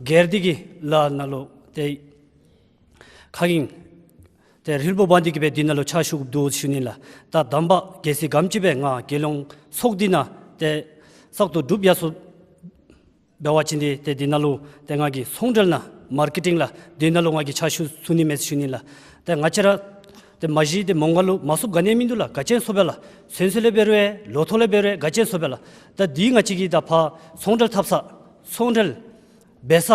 སྒེར་སྡེ་གི་ལཱ་ནང་ལུ་ཏེ་ཁ་གིང་ཏེ་རིལ་བུ་འབག་སྟེ་གི་སྦེ་འདི་ནང་ལུ་ཕྱག་ཞུ་དོ་ཞུ་ནི་ལགས། ད་དང་པ་གལ་སྲིད་ག་དེམ་ཅིག་སྦེ་ང་རྒྱལ་ཡོངས་ཚོགས་སྡེ་ནང་ཏེ་བཙག་འཐུ་གྲུབ་ཡར་སོ་འབད་བ་ཅིན་འདི་ཏེ་འདི་ནང་ལུ་ཏེ་ང་གིས་ཚོང་འབྲེལ་ནང་མར་ཀེ་ཊིང་ལགས་འདི་ནང་ལུ་ང་གིས་ཕྱག་ཞུ་ཚུགས་ནི་མས་ཟེར་ཞུ་ནི་ལགས། ཏེ་ང་བཅས་ར་ཏེ་མ་གཞི་ཏེ་མོང་སྒར་ལུ་མ་ཚུདཔ་ག་ནི་ཡང་མིན་འདུག་ལགས། ག་ཅི་ཚུད་པས་ལགས། ཚོན་སོགས་ལས་འབད་རུང་ལོ་ཐོག་ལས་འབད་རུང་ག་ཅི་ཚུད་པས་ལགས། ད་འདི་ང་བཅས་ཀྱིས་ད་ཕར་ཚོང་འབྲེལ་འཐབ་ས་ཚོང་འབྲེལ་འབད་ས་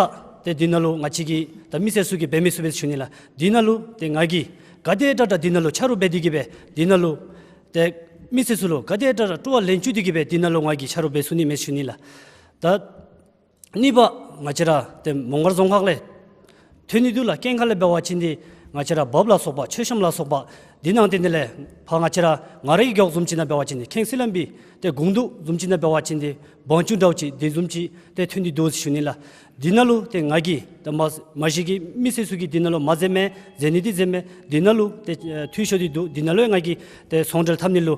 ཏེ་འདི་ནང་ལུ་ང་བཅས་ཀྱིས་ད་མི་སེར་ཚུ་གིས་འབད་མི་ཚུགས་པས་ཟེར་ཞུ་ནི་ལགས། འདི་ནང་ལུ་ཏེ་ང་གིས་ག་དེ་དྲག་དྲག་འདི་ནང་ལུ་ཆ་རོགས་འབད་དེ་གི་སྦེ་འདི་ནང་ལུ་ཏེ་མི་སེར་ཚུ་ལུ་ག་དེ་དྲག་དྲག་སྤྲོ་བ་ལེན་བཅུག་སྟེ་གི་སྦེ་འདི་ནང་ལུ་ང་གིས་ཆ་རོགས་འབད་ཚུགས་ནི་མས་ཟེར་ཞུ་ནི་ལགས། ད་གཉིས་པ་ང་བཅས་ར་ཏེ་མོང་སྒར་རྫོང་ཁག་ལས་ཐོན་ནི་འདུག་ལགས། སྐྱེངས་ཁ་ལས་འབད་བ་ཅིན་འདི་ང་བཅས་ར་བབས་ལ་སོགས་པ་མཆོད་བཤམས་ལ་སོགས་པ་འདི་ནང་ཏེ་འདི་ལས་ཕར་ང་བཅས་ར་ང་རའི་གི་རྒེད་འོག་བཟུམ་ཅིག་ནང་འབད་བ་ཅིན་འདི་ཁེངས་སི་ལམ་བི་ཏེ་གུང་དུ་བཟུམ་ཅིག་ནང་འབད་བ་ཅིན་འདི་བང་ཅུང་འདྲཝ་ཅིག་འདི་བཟུམ་ཅིག་ཏེ་ཐོན་ཏེ་འདུག་ཟེར་ཞུ་ནི་ལགས། འདི་ནང་ལུ་ཏེ་ང་གིས་ད་མ་མ་གཞི་གི་མི་སེར་ཚུ་གིས་འདི་ནང་ལུ་མ་འཛེམ་མས་འཛེམ་ནི་འདི་འཛེམ་མས། འདི་ནང་ལུ་ཏེ་ཨ་འཐུས་ཤོར་ཏེ་འདུག། འདི་ནང་ལུ་ཡང་ང་གིས་ཏེ་ཚོང་འབྲེལ་འཐབ་ནི་ལུ་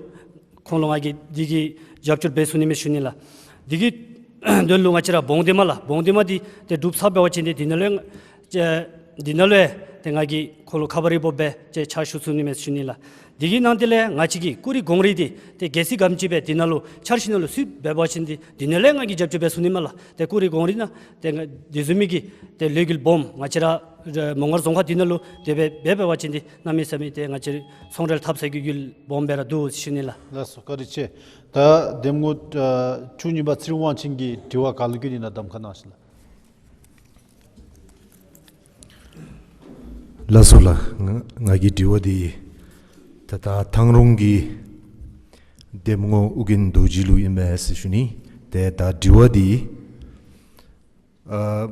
ཁོང་ལུ་ང་གིས་འདི་གི་རྒྱབ་སྐྱོར་འབད་ཚུགས་ནི་མས་ཟེར་ཞུ་ནི་ལགས། འདི་གི་དོན་ལུ་ང་བཅས་ར་བོང་སྡེ་མ་ལགས། བོང་སྡེ་མ་འདི་ཏེ་གྲུབ་ཚར་འབད་བ་ཅིན་འདི་འདི་ནང་ལུ་ཡང་ཨེ་འདི་ནང་ལུ་ཡང་ཏེ་ང་གིས་ཁོང་ལུ་ཁ་པར་རི་པོཊ་འབད་ཅིག་ཕྱག་ཞུ་ཚུགས་ནི་མས་ཟེར་ཞུ་ནི་ལགས། འདི་གི་ནང་དེ་ལས་ང་བཅས་ཀྱི་ཀུ་རི་གོང་རིལ་འདི་ཏེ་གལ་སྲིད་ག་དེམ་ཅིག་སྦེ་འདི་ནང་ལུ་འཆར་གཞི་ནང་ལུ་ཚུད་འབད་བ་ཅིན་འདི་འདི་ནང་ལུ་ཡང་ང་གིས་རྒྱབ་སྐྱོར་འབད་ཚུགས་ནི་མས་ལགས། ཏེ་ཀུ་རི་གོང་རིལ་ནང་ཏེ་ང་འདི་བཟུམ་མའི་གི་ཏེ་ལས་འགུལ་སྦོམ་ང་བཅས་ར་མོང་སྒར་རྫོང་ཁག་འདི་ནང་ལུ་དེ་སྦེ་འབད་འབད་བ་ཅིན་འདི་གནམ་མེད་ས་མེད་ཏེ་ང་བཅས་ཚོང་འབྲེལ་འཐབ་ས་གི་རྒྱུ་སྦོམ་སྦེ་ར་འདུག་ཟེར་ཞུ་ནི་ལགས། ལགས་སོ། བཀའ་དྲིན་ཆེ། ད་གདམ་ངོ་ཨ་བཅུ་གཉིས་པ་ཚེ་རིང་དབང་ཆེན་གྱི་དྲི་བ་ག་ལུ་བསྐུལ་ནི་ན་གདམ་ཁ་གནང་ཞིག་ལགས། ལགས་སོ་ལགས། ང་ང་གི་དྲི་བ་འདི་ད་ད་ཐང་རོང་གི་གདམ་ངོ་ཨོ་རྒྱན་རྡོ་རྗེ་ལུ་ཨིན་མས་ཟེར་ཞུ་ནི། ཏེ་ད་དྲི་བ་འདི་ཨ་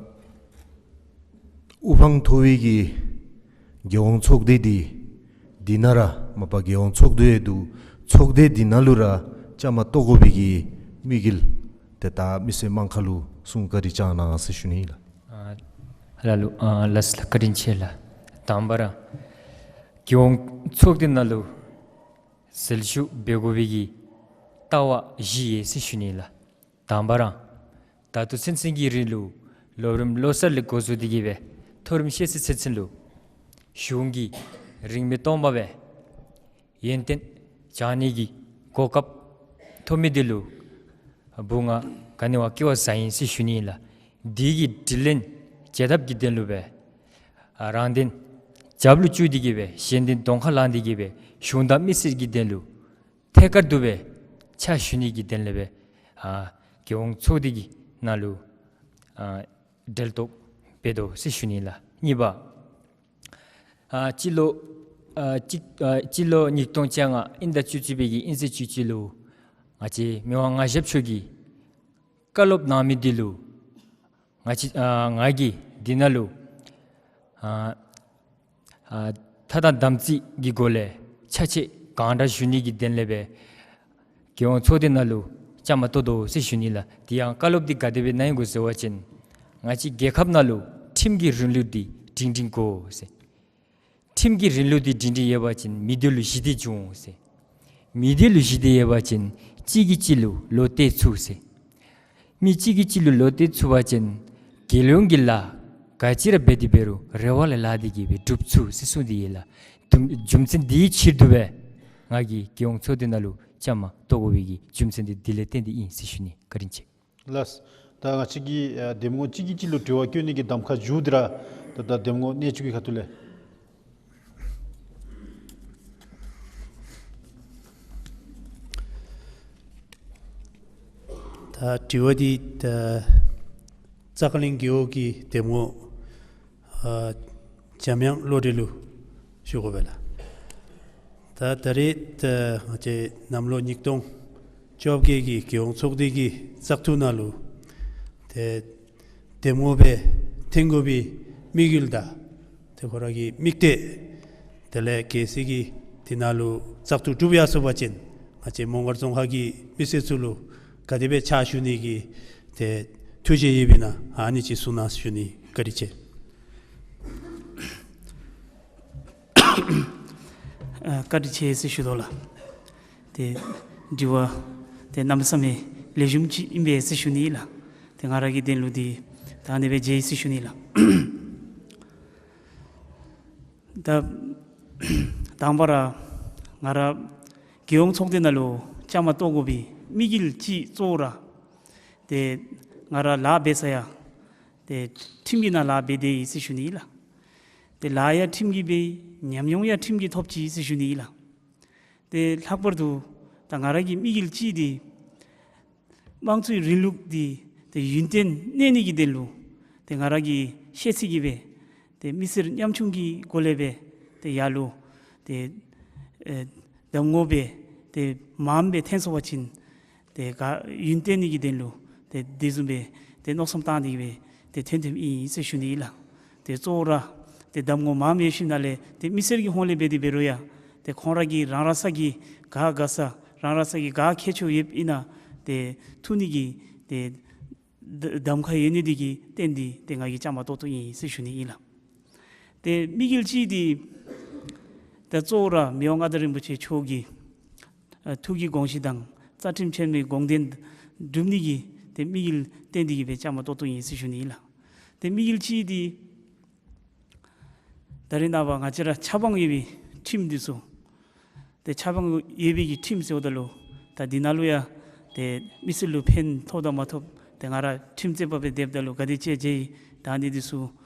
དབུ་འཕང་མཐོ་བའི་གི་རྒྱལ་ཡོངས་ཚོགས་སྡེ་འདི་འདི་ནང་ར་མ་པ་རྒྱལ་ཡོངས་ཚོགས་སྡེ་འདུག། ཚོགས་སྡེ་འདི་ནང་ལུ་ར་བཅའ་མར་གཏོགས་དགོ་པའི་གི་དམིགས་ཡུལ་ཏེ་ད་མི་སེར་དམངས་ཁར་ལུ་གསུང་བཀའ་དྲིན་བསྐྱང་གནང་ཟེར་ཞུ་ནི་ལགས། ཨ་ལགས་ལུ་ཨ་ལགས་སོ་ལགས། བཀའ་དྲིན་ཆེ་ལགས། དང་པ་ར་རྒྱལ་ཡོངས་ཚོགས་སྡེ་ནང་ལུ་ཟིལ་ཤུགས་འབད་དགོ་པའི་གི་ལྟ་བ་བཞི་ཡོད་ཟེར་ཞུ་ནི་ལགས། དང་པ་ར་ད་ལྟོ་ཚུན་ཚོད་ཀྱི་རིང་ལུ་ལོ་རིམ་ལོ་གསར་ལས་འགོ་བཙུགས་ཏེ་གི་སྦེ་མཐོ་རིམ་ཤེས་ཚད་ཚུན་ཚོད་ལུ་གཞུང་གིས་རིན་མེད་སྟོང་པ་སྦེ་ཡོན་ཏན་སྦྱང་ནི་གི་གོ་སྐབས་ཐོབ་མི་འདི་ལུ་བུ་ང་ག་ནི་བ་སྐལ་བ་བཟང་ཡི་ཟེར་ཞུ་ནི་ཨིན་ལགས། འདི་གི་དྲིན་ལན་འཇལ་ཐབས་ཀྱི་དོན་ལུ་སྦེ་ཨ་རང་དོན་རྒྱབ་ལུ་བཅུག་སྟེ་གི་སྦེ་གཞན་དོན་གདོང་ཁར་ལངས་ཏེ་གི་སྦེ་གཞུང་དང་མི་སེར་གྱི་དོན་ལུ་ཐད་ཀར་དུ་སྦེ་ཕྱག་ཞུ་ནི་གི་དོན་ལུ་སྦེ་ཨ་ རྒྱལ་ཡོངས་ཚོགས་སྡེ་གི་ནང་ལུ་ཨ་འབྲེལ་གཏོགས་འབད་དོ་ཟེར་ཞུ་ནི་ལགས། གཉིས་པ་ཨ་སྤྱི་ལོ་ཨ་གཅིག་ཨ་སྤྱི་ལོ་ཉིས་སྟོང་བཅོ་ལྔ་དབྱིན་ཟླ་བཅུ་གཅིག་པའི་གི་དབྱིན་ཚེས་བཅུ་གཅིག་ལུ་ང་བཅས་མི་དབང་མངའ་ཞབས་མཆོག་གིས་བཀའ་སློབ་གནང་མི་འདི་ལུ་ང་བཅས་ཨ་ང་གིས་འདི་ནང་ལུ་ཨ་ཨ་ཐ་དང་དམ་ཚིག་གི་སྒོ་ལས་ཕྱག་ཕྱིད་གང་དྲག་ཞུ་ནི་གི་དོན་ལས་སྦེ་རྒྱལ་ཡོངས་ཚོགས་སྡེ་ནང་ལུ་བཅའ་མར་གཏོགས་དོ་ཟེར་ཞུ་ནི་ལགས། དེ་ཡང་བཀའ་སློབ་འདི་ག་དེ་སྦེ་གནང་ཡི་གོ་ཟེར་བ་ཅིན་ང་བཅས་རྒྱལ་ཁབ་ནང་ལུ་ཁྲིམས་ཀྱི་རིང་ལུགས་འདི་སྒྲིང་སྒྲིང་དགོ་ཟེར། ཁྲིམས་ཀྱི་རིང་ལུགས་འདི་སྒྲིང་སྒྲིང་ཡོད་པ་ཅིན་མི་སྡེ་ལུ་ཞི་བདེ་འབྱུང་ཟེར། མི་སྡེ་ལུ་ཞི་བདེ་ཡོད་པ་ཅིན་གཅིག་གིས་གཅིག་ལུ་བློ་གཏད་ཚུགས་ཟེར། མི་གཅིག་གིས་གཅིག་ལུ་བློ་གཏད་ཚུགས་པ་ཅིན་རྒྱལ་ཡོངས་ཀྱི་ལཱ་ག་ཅི་ར་འབད་དེ་འབད་རུང་རེ་བ་ལས་ལྷག་སྟེ་གི་སྦེ་འགྲུབ་ཚུགས་ཟེར་གསུངས་ཏེ་ཡོད་ལགས། དུམ་རྒྱུ་མཚན་འདིའི་ཕྱིར་དུ་སྦེ་ང་གིས་རྒྱལ་ཡོངས་ཚོགས་སྡེ་ནང་ལུ་བཅའ་མར་གཏོགས་དགོ་པའི་གི་རྒྱུ་མཚན་འདི་འདི་ལས་བརྟེན་ཏེ་ཨིན་ཟེར་ཞུ་ནི། བཀའ་དྲིན་ཆེ། ལགས། ད་ང་བཅས་ཀྱི་ཨ་འདེམས་ངོ་གཅིག་གིས་གཅིག་ལུ་དྲི་བ་བཀོད་ནི་གི་གདམ་ཁ་མཇུག་འདི་ར་ད་ད་འདེམས་ངོ་གནས་ཚུལ་གྱི་ཁ་ཐུག་ལས། ད་དྲི་བ་འདི་ད་ཙག་གླིང་རྒེད་འོག་གི་འདེམས་ངོ་ཨ་འཇམ་དབྱངས་བློ་གྲོས་ལུ་ཞུ་དགོ་པས་ལགས། ད་ད་རེས་ད་ང་བཅས་གནམ་ལོ་ཉིས་སྟོང་བཅོ་བརྒྱད་ཀྱི་རྒྱལ་ཡོངས་ཚོགས་སྡེ་གི་བཙག་འཐུ་ནང་ལུ་ཏེ་འདེམས་ངོ་སྦེ་འཐོན་དགོ་པའི་དམིགས་ཡུལ་དང་ཏེ་ཁོ་ར་གི་དམིགས་གཏད་དེ་ལས་གལ་སྲིད་ཀྱི་དེ་ནང་ལུ་བཙག་འཐུ་གྲུབ་ཡར་སོང་པ་ཅིན་ང་བཅས་མོང་སྒར་རྫོང་ཁག་གི་མི་སེར་ཚུ་ལུ་ག་དེ་སྦེ་ཕྱག་ཞུ་ནི་གི་ཏེ་ཐུགས་བཞེད་ཡོདཔ་ཨིན་ན་ཨ་ནི་ཅིག་གསུང་གནང་ཞུ་ནི། བཀའ་དྲིན་ཆེ། ཨ་བཀའ་དྲིན་ཆེ་ཟེར་ཞུ་དོ་ལགས། ཏེ་དྲི་བ་ཏེ་གནམ་མེད་ས་མེད་ལེགས་ཤོམ་ཅིག་ཨིན་པས་ཟེར་ཞུ་ནི་ལགས། ཏེ་ང་ར་གི་དོན་ལུ་འདི་ད་ཨ་ནི་སྦེ་མཇལ་ཡི་ཟེར་ཞུ་ནི་ལགས། ད་དང་པ་ར་ང་ར་རྒྱལ་ཡོངས་ཚོགས་སྡེ་ནང་ལུ་བཅའ་མར་གཏོགས་དགོ་པའི་དམིགས་ཡུལ་ཅིག་གཙོ་བོ་ར་ཏེ་ང་ར་ལཱ་འབད་ས་ཡང་ཏེ་ཁྲིམས་ཀྱི་ནང་ལཱ་འབད་དེ་ཡི་ཟེར་ཞུ་ནི་ལགས། ཏེ་ལཱ་ཡང་ཁྲིམས་ཀྱིས་འབད་ཉམས་མྱོང་ཡང་ཁྲིམས་ཀྱིས་ཐོབ་ཅི་ཟེར་ཞུ་ནི་ལགས། ཏེ་ལྷག་པར་དུ་ད་ང་ར་གི་དམིགས་ཡུལ་ཅིག་འདི་དམངས་གཙོའི་རིང་ལུགས་འདི་ཏེ་ཡུན་བརྟན་གནས་ནི་གི་དོན་ལུ་ཏེ་ང་ར་གིས་ཤེས་ཚད་ཀྱིས་སྦེ་ཏེ་མི་སེར་ཉམ་ཆུང་གི་སྒོ་ལས་སྦེ་ཏེ་ཡར་ལུ་ཏེ་ཨེ་འདེམས་ངོ་སྦེ་ཏེ་མངམ་སྦེ་འཐོན་སོང་པ་ཅིན་ཏེ་ག་ཡུན་བརྟན་ནི་གི་དོན་ལུ་ཏེ་དེ་བཟུམ་སྦེ་ཏེ་མནོ་བསམ་བཏང་སྟེ་གི་སྦེ་ཏེ་འཐོན་འཐོནམ་ཨིན་ཟེར་ཞུ་ནི་ཨིན་ལགས། ཏེ་གཙོ་བོ་ར་ཏེ་འདེམས་ངོ་མངམ་ཡོད་ཞིནམ་ལས་ཏེ་མི་སེར་གྱི་ཧོངས་ལས་འབད་དེ་འབད་རུང་ཡང་ཏེ་ཁོང་ར་གི་རང་རང་སོ་གི་ག་དགའ་ས་རང་རང་སོ་གི་ག་མཁས་མཆོག་ཡོདཔ་ཨིན་ན་ཏེ་འཐུ་ནི་གི་ཏེ་གདམ་ཁ་ཡོད་ནི་འདི་གིས་བརྟེན་ཏེ་ཏེ་ང་གིས་བཅའ་མར་གཏོགས་གཏོགསཔ་ཨིན་ཟེར་ཞུ་ནི་ཨིན་ལགས། ཏེ་དམིགས་ཡུལ་ཅིག་འདི་ད་གཙོ་བོ་ར་མི་དབང་མངའ་བདག་རིན་པོ་ཆེ་མཆོག་གི་ཨ་ཐུགས་ཀྱི་དགོངས་གཞི་དང་རྩ་ཁྲིམས་ཆེན་མོའི་དགོངས་དོན་སྒྲུབ་ནི་གི་ཏེ་དམིགས་ཡུལ་བརྟེན་ཏེ་གི་སྦེ་བཅའ་མར་གཏོགས་གཏོགསཔ་ཨིན་ཟེར་ཞུ་ནི་ཨིན་ལགས། ཏེ་དམིགས་ཡུལ་ཅིག་འདི་ད་རེས་ནངས་པ་ང་བཅས་ར་ཆབ་འབངས་ཡོད་པའི་ཁྲིམས་འདི་ཚུ་ཏེ་ཆབ་འབངས་ཡོད་པའི་གི་ཁྲིམས་ཟེརཝ་ད་ལུ་ད་འདི་ནང་ལུ་ཡང་ཏེ་མི་སེར་ལུ་ཕན་ཐོགས་དང་མ་ཐོགས་ཏེ་ང་ར་ཁྲིམས་རྩོདཔ་སྦེ་སྡོདཔ་ད་ལུ་ག་དེ་ཅིག་མཇལ་ཡི། ད་ཨ་ནི་འདི་ཚུ་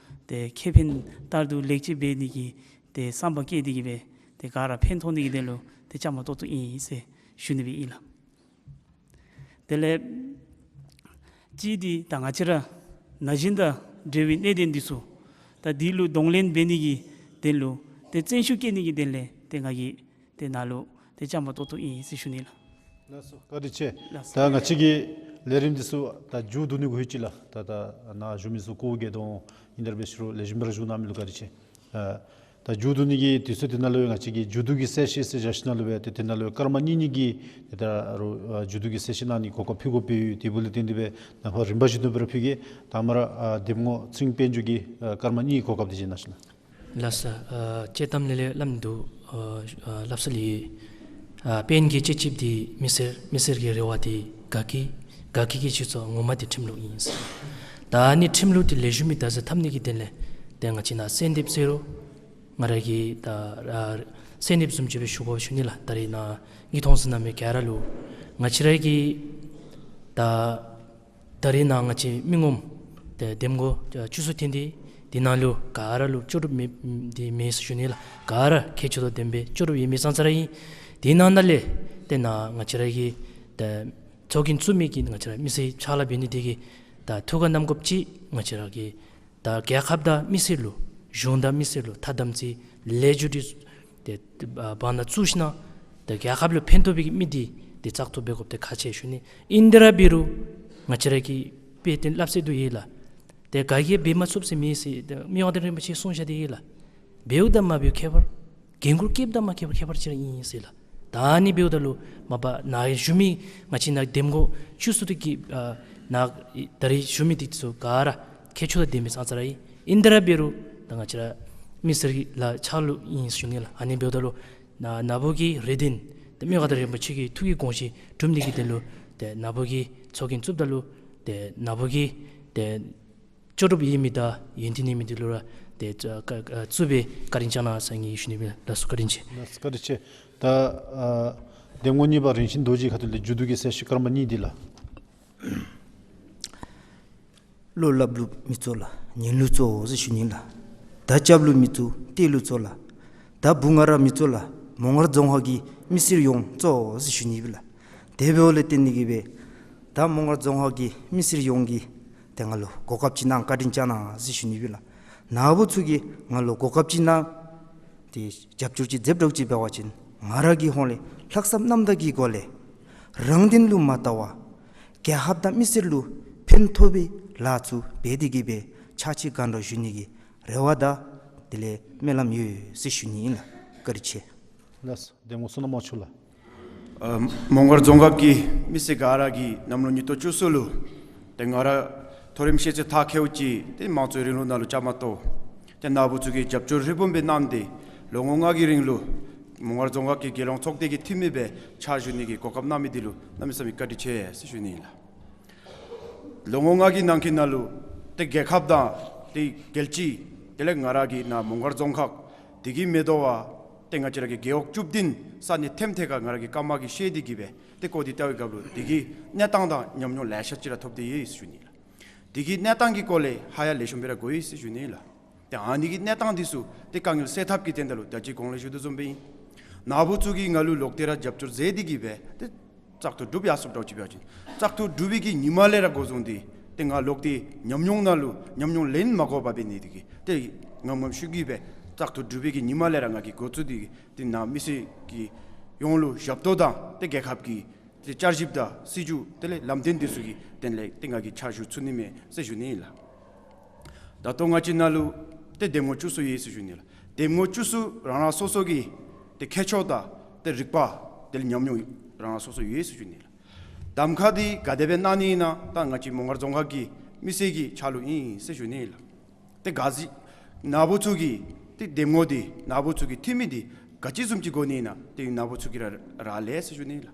ཏེ་ཁེ་ཕན་ལྟར་དུ་ལེགས་བཅོས་འབད་ནི་གི་ཏེ་བསམ་པ་བསྐྱེད་དེ་གི་སྦེ་ཏེ་ག་ར་ཕན་ཐོགས་ནི་གི་དོན་ལུ་ཏེ་བཅའ་མར་གཏོགས་གཏོགསཔ་ཨིན་ཟེར་ཞུ་ནི་སྦེ་ཨིན་ལགས། དེ་ལས་ཅིག་འདི་ད་ང་བཅས་ར་ན་གཞོན་དང་འབྲེལ་བའི་གནད་དོན་འདི་ཚུ་ད་འདི་ལུ་གདོང་ལེན་འབད་ནི་གི་དོན་ལུ་ཏེ་བརྩོན་ཤུགས་བསྐྱེད་ནི་གི་དོན་ལས་ཏེ་ང་གིས་ཏེ་ནཱ་ལུ་ཏེ་བཅའ་མར་གཏོགས་གཏོགསཔ་ཨིན་ཟེར་ཞུ་ནི་ལགས། ལགས་སོ། བཀའ་དྲིན་ཆེ། ལགས་སོ། ད་ང་བཅས་ཀྱི་ལས་རིམ་འདི་ཚུ་ད་མཇུག་བསྡུ་ནི་གུ་ལྷོད་ཅི་ལགས། ད་ད་ནཱ་བཞུགས་མི་ཚུ་སྐུ་གི་གདོང་ཨིན་དེ་ར་འབད་ཞུ་རུང་ལེགས་ཤོམ་སྦེ་ར་བཞུགས་གནང་མི་ལུ་བཀའ་དྲིན་ཆེ། ཨ་ད་མཇུག་བསྡུ་ནི་གི་དུས་ཚོད་འདི་ནང་ལུ་ཡང་ང་བཅས་ཀྱི་མཇུག་བསྡུ་གི་གསལ་བཤད་ཟེར་བཞག་ཞིནམ་ལས་སྦེ་ཏེ་དེ་ནང་ལུ་སྐར་མ་གཉིས་གཉིས་ཀྱི་ཏེ་ད་རུང་ཨ་མཇུག་བསྡུ་གི་གསལ་བཤད་གནང་ནི་གོ་སྐབས་ཕུལ་དགོཔ་ཡོད། དེ་འབདཝ་ལས་བརྟེན་ཏེ་སྦེ་ནཱ་ཕར་རིམ་པ་བཞིན་དུ་སྦེ་ར་ཕུལ་གེ། དང་པ་ར་ཨ་འདེམས་ངོ་ཚེ་རིང་དཔལ་འབྱོར་གྱིས་ཨ་སྐར་མ་གཉིས་ཀྱི་གོ་སྐབས་འདི་ཅིག་གནང་ཞིག་གནང་། ལགས་སོ། ཨ་དཔྱེ་གཏམ་ལས་ལས་སླབ་མི་འདུག། ཨ་ཨ་སླབ་ས་ལས་ཨ་དཔོན་གྱི་སྤྱོད་ཆས་འདི་མི་སེར། མི་སེར་གྱི་རེ་བ་འདི་དགའ་སྐྱིད། དགའ་སྐྱིད་ཀྱི་སྤྱོད་ཚུགས་ངོ་མ་འདི་ཁྲིམས་ལུགས་ཨིན་ཟེར། ད་ཨ་ནི་ཁྲིམས་ལུགས་འདི་ལེགས་ཤོམ་སྦེ་བདག་འཛིན་འཐབ་ནི་གི་དོན་ལས་ཏེ་ང་བཅས་ནཱ་གསོལ་འདེབས་ཟེར་རུང་ང་ར་གིས་ད་ཨ་གསོལ་འདེབས་བཟུམ་ཅིག་སྦེ་ཞུ་དགོ་ཞུ་ནི་ལགས། ད་རེས་ནཱ་ངེའི་མཐོང་ས་ནང་མི་ག་ར་ལུ་ང་བཅས་ར་གིས་ད་ད་རེས་ནཱ་ང་བཅས་མི་ངོམ་ཏེ་འདེམས་ངོ་བཅུ་གསུམ་འཐོན་ཏེ་འདི་ནང་ལུ་ག་ར་ལུ་ལྕོགས་གྲུབ་མེད་འདི་མེད་ཟེར་ཞུ་ནི་ལགས། ག་ར་མཁས་མཆོག་དང་ལྡན་པའི་ལྕོགས་གྲུབ་ཡོད་མི་ཙང་ཙ་ར་ཨིན། འདི་ནང་ན་ལས་ཏེ་ནཱ་ང་བཅས་ར་གིས་ཏེ་ ཐོ་རྒྱན་བཙུགས་མི་གི་ང་བཅས་ར་མི་སེར་ཕྱག་ལཱ་འབད་ནི་དེ་གིས་ད་ཐུགས་ཁར་བསྣམ་དགོཔ་ཅིག་ང་བཅས་ར་གི་ད་རྒྱལ་ཁབ་དང་མི་སེར་ལུ་གཞུང་དང་མི་སེར་ལུ་ཐ་དམ་ཚིག་ལས་རྒྱུ་འབྲས་ཏེ་ཨ་བར་ན་བཙུགས་ཞིནམ་ད་རྒྱལ་ཁབ་ལུ་ཕན་ཐོགས་པའི་མི་འདི་ཏེ་བཙག་འཐུ་འབད་དགོཔ་ཏེ་ཁག་ཆེ་ཞུ་ནི། ཨིན་ཏེ་ར་འབད་རུང་ང་བཅས་ར་གི་དཔེ་སྟོན་སླབ་སྲོལ་འདུག་ཡོད་ལགས། ཏེ་ག་གིས་འབད་མ་ཚུགས་ཟེར་མེད་ཟེར་ཏེ་མི་དབང་མངའ་བདག་རིན་པོ་ཆེ་གསུངས་བཞག་སྟེ་ཡོད་ལགས། འབདཝ་དང་མ་འབདཝ་ཁྱད་པར། འགན་ཁུར་བཀལཝ་དང་མ་བཀལཝ་ཁྱད་པར་ཅིག་ར་ཨིན་ཟེར་ལགས། ད་ཨ་ནི་འབདཝ་ད་ལུ་མ་པ་ནཱ་བཞུགས་མི་ང་བཅས་ནཱ་འདེམས་ངོ་བཅུ་གསུམ་འདི་གི་ཨ་ནཱ་ད་རེས་བཞུགས་མི་འདི་ཚུ་ག་ར་ཁྱད་ཆོས་དང་ལྡན་མི་ཙང་ཙ་ར་ཨིན། ཨིན་ཏེ་ར་འབད་རུང་ད་ང་བཅས་ར་མི་སེར་གྱི་ལཱ་ཕྱག་ལཱ་ཨིན་ཞུ་ནི་ལགས། ཨ་ནི་འབདཝ་ད་ལུ་ནཱ་ནཱ་བུ་གི་རེ་འདུན་ཏེ་མི་དབང་མངའ་བདག་རིན་པོ་ཆེ་གི་ཐུགས་ཀྱི་དགོངས་བཞེད་སྒྲུབ་ནི་གི་དོན་ལུ་ཏེ་ནཱ་བུ་གིས་ཚོགས་རྒྱན་བཙུགསཔ་ད་ལུ་ཏེ་ནཱ་བུ་གིས་ཏེ་ལྕོགས་གྲུབ་ཡོད་མི་དང་ཡོན་ཏན་ཡོད་མི་འདི་ལུ་ར་ཏེ་ཨ་ཨ་བཙུགས་སྦེ་བཀའ་དྲིན་བསྐྱང་གནང་ཟེར་ངེའི་ཞུ་ནི་ཨིན་ལགས་སོ། བཀའ་དྲིན་ཆེ། ལགས་སོ་བཀའ་དྲིན་ཆེ། ད་ཨ་འདེམས་ངོ་གཉིས་པ་རིན་ཆེན་རྡོ་རྗེ་ཁ་ཐུག་ལས་མཇུག་བསྡུ་གི་གསལ་བཤད་སྐར་མ་གཉིས་འདི་ལགས། བློ་སླབ་ལུ་མི་གཙོ་ལགས། ཉན་ལུ་གཙོ་ཟེར་ཞུ་ནི་ལགས། མདའ་རྐྱབ་ལུ་མི་གཙོ་ལྟས་ལུ་གཙོ་ལགས། མདའ་བུ་ང་ར་མི་གཙོ་ལགས། མོང་སྒར་རྫོང་ཁག་གི་མི་སེར་ཡོངས་གཙོ་ཟེར་ཞུ་ནི་ཨིན་ལགས། དེ་འབདཝ་ལས་བརྟེན་ཏེ་གིས་སྦེ་ད་མོང་སྒར་རྫོང་ཁག་གི་མི་སེར་ཡོངས་ཀྱིས་ཏེ་ང་ལུ་གོ་སྐབས་ཅིག་གནང་བཀའ་དྲིན་བསྐྱང་གནང་ཟེར་ཞུ་ནི་ཨིན་ལགས། ནཱ་བུ་ཚུ་གིས་ང་ལུ་གོ་སྐབས་ཅིག་གནང་སྟེ་རྒྱབ་སྐྱོར་ཅིག་མཛདཔ་འདྲཝ་ཅིག་འབད་བ་ཅིན་ང་ར་གི་ཧོངས་ལས་ལྷག་བསམ་རྣམ་དག་གི་སྒོ་ལས་རང་དོན་ལུ་མ་བལྟ་བར་རྒྱལ་ཁབ་དང་མི་སེར་ལུ་ཕན་ཐོགས་པའི་ལཱ་ཚུ་འབད་དེ་གིས་སྦེ་ཕྱག་ཕྱིད་གང་དྲག་ཞུ་ནི་གི་རེ་བ་དང་དེ་ལས་སྨོན་ལམ་ཡོད་ཟེར་ཞུ་ནི་ཨིན་ལགས། བཀའ་དྲིན་ཆེ། ལགས་སོ། འདེམས་ངོ་གསུམ་ནང་མ་ཆུ་ལགས། ཨ་མོང་སྒར་རྫོང་ཁག་གི་མི་སེར་ག་ར་གིས་གནམ་ལོ་ཉིས་སྟོང་བཅུ་གསུམ་ལུ་ཏེ་ང་ར་མཐོ་རིམ་ཤེས་ཚད་མཐར་འཁྱོལ་ཅིག་ཏེ་དམངས་གཙོའི་རིང་ལུགས་ནང་ལུ་བཅའ་མར་གཏོགས་ཏེ་ནཱ་བུ་ཚུ་གིས་རྒྱབ་སྐྱོར་ཧྲིལ་བུམ་སྦེ་གནང་སྟེ་ལོ་ངོ་ལྔ་གི་རིང་ལུ་མོང་སྒར་རྫོང་ཁག་གི་རྒྱལ་ཡོངས་ཚོགས་སྡེ་གི་འཐུས་མི་སྦེ་ཕྱག་ཞུ་ནི་གི་གོ་སྐབས་གནང་མི་འདི་ལུ་གནམ་མེད་ས་མེད་བཀའ་དྲིན་ཆེ་ཟེར་ཞུ་ནི་ཨིན་ལགས། ལོ་ངོ་ལྔ་གི་ནང་འཁོད་ནང་ལུ་ཏེ་རྒྱལ་ཁབ་དང་ཏེ་རྒྱལ་སྤྱི་དེ་ལས་ང་ར་གི་ནཱ་མོང་སྒར་རྫོང་ཁག་འདི་གིས་མི་དོ་བར་ཏེ་ང་བཅས་ར་གི་རྒེད་འོག་བཅུ་བདུན་ས་གནས་ཐེམ་ཐེ་ཁར་ང་ར་གི་རྐངམ་གིས་བཤལ་ཏེ་གིས་སྦེ་ཏེ་བསྐོར་ཏེ་བལྟ་བའི་སྐབས་ལུ་འདི་གི་གནས་སྟངས་དང་ཉམས་མྱོང་ལེ་ཤ་ཅིག་ར་ཐོབ་སྟེ་ཡོད་ཟེར་ཞུ་ནི་ལགས། འདི་གི་གནས་སྟངས་ཀྱི་སྐོར་ལས་ཧ་ཡང་ལེགས་ཤོམ་སྦེ་ར་གོ་ཡི་ཟེར་ཞུ་ནི་ལགས། ཏེ་ཨ་ནི་གི་གནས་སྟངས་འདི་ཚུ་ཏེ་དཀའ་ངལ་སེལ་ཐབས་ཀྱི་དོན་དག་ལུ་ད་ཅི་གོང་ལས་ཞུ་དོ་བཟུམ་སྦེ་ཨིན། ནཱ་བུ་ཚུ་གིས་ང་ལུ་ལོག་སྟེ་ར་རྒྱབ་སྐྱོར་མཛད་དེ་གིས་སྦེ་ཏེ་བཙག་འཐུ་གྲུབ་ཡར་སོངམ་འདྲཝ་ཅིག་འབད་བ་ཅིན་བཙག་འཐུ་གྲུབ་པའི་གི་ཉིནམ་ལས་ར་འགོ་བཟུང་སྟེ་ཏེ་ང་ལོག་སྟེ་ཉམས་མྱོང་ནང་ལུ་ཉམས་མྱོང་ལེན་མ་དགོ་པར་འབད་ནི་དེ་གིས་ཏེ་ངམ་ངམ་ཤུགས་ཀྱིས་སྦེ་བཙག་འཐུ་གྲུབ་པའི་གི་ཉིནམ་ལས་ར་ང་གིས་འགོ་བཙུགས་ཏེ་ཏེ་ནཱ་མི་སེར་གྱི་ཡོངས་ལུ་ཞབས་ཏོག་དང་ཏེ་རྒྱལ་ཁབ་ཀྱི་ཏེ་བསྐྱར་ཞིབ་དང་སྲིད་བྱུས་དེ་ལས་ལམ་སྟོན་འདི་ཚུ་གི་དོན་ལས་ཏེ་ང་གིས་ཕྱག་ཞུ་ཚུགས་ནི་མས་ཟེར་ཞུ་ནི་ཨིན་ལགས། ད་ལྟོ་ང་བཅས་ནང་ལུ་ཏེ་འདེམས་ངོ་བཅུ་གསུམ་ཡོད་ཟེར་ཞུ་ནི་ལགས། འདེམས་ངོ་བཅུ་གསུམ་རང་རང་སོ་སོ་གི་ཏེ་ཁྱད་ཆོས་དང་ཏེ་རིག་པ་དེ་ལས་ཉམས་མྱོང་རང་རང་སོ་སོ་ཡོད་ཟེར་ཞུ་ནི་ལགས། གདམ་ཁ་འདི་ག་དེ་སྦེ་གནང་ནི་ཨིན་ན་ད་ང་བཅས་མོང་སྒར་རྫོང་ཁག་གི་མི་སེར་གྱི་ཆ་ལུགས་ཨིན་ཟེར་ཞུ་ནི་ལགས། ཏེ་ག་ཅི་ནཱ་བུ་ཚུ་གི་ཏེ་འདེམས་ངོ་འདི་ནཱ་བུ་ཚུ་གི་འཐུས་མི་འདི་ག་ཅི་བཟུམ་ཅིག་དགོ་ནི་ཨིན་ན་ཏེ་ནཱ་བུ་ཚུ་གིས་ར་རག་ལས་ཟེར་ཞུ་ནི་ལགས།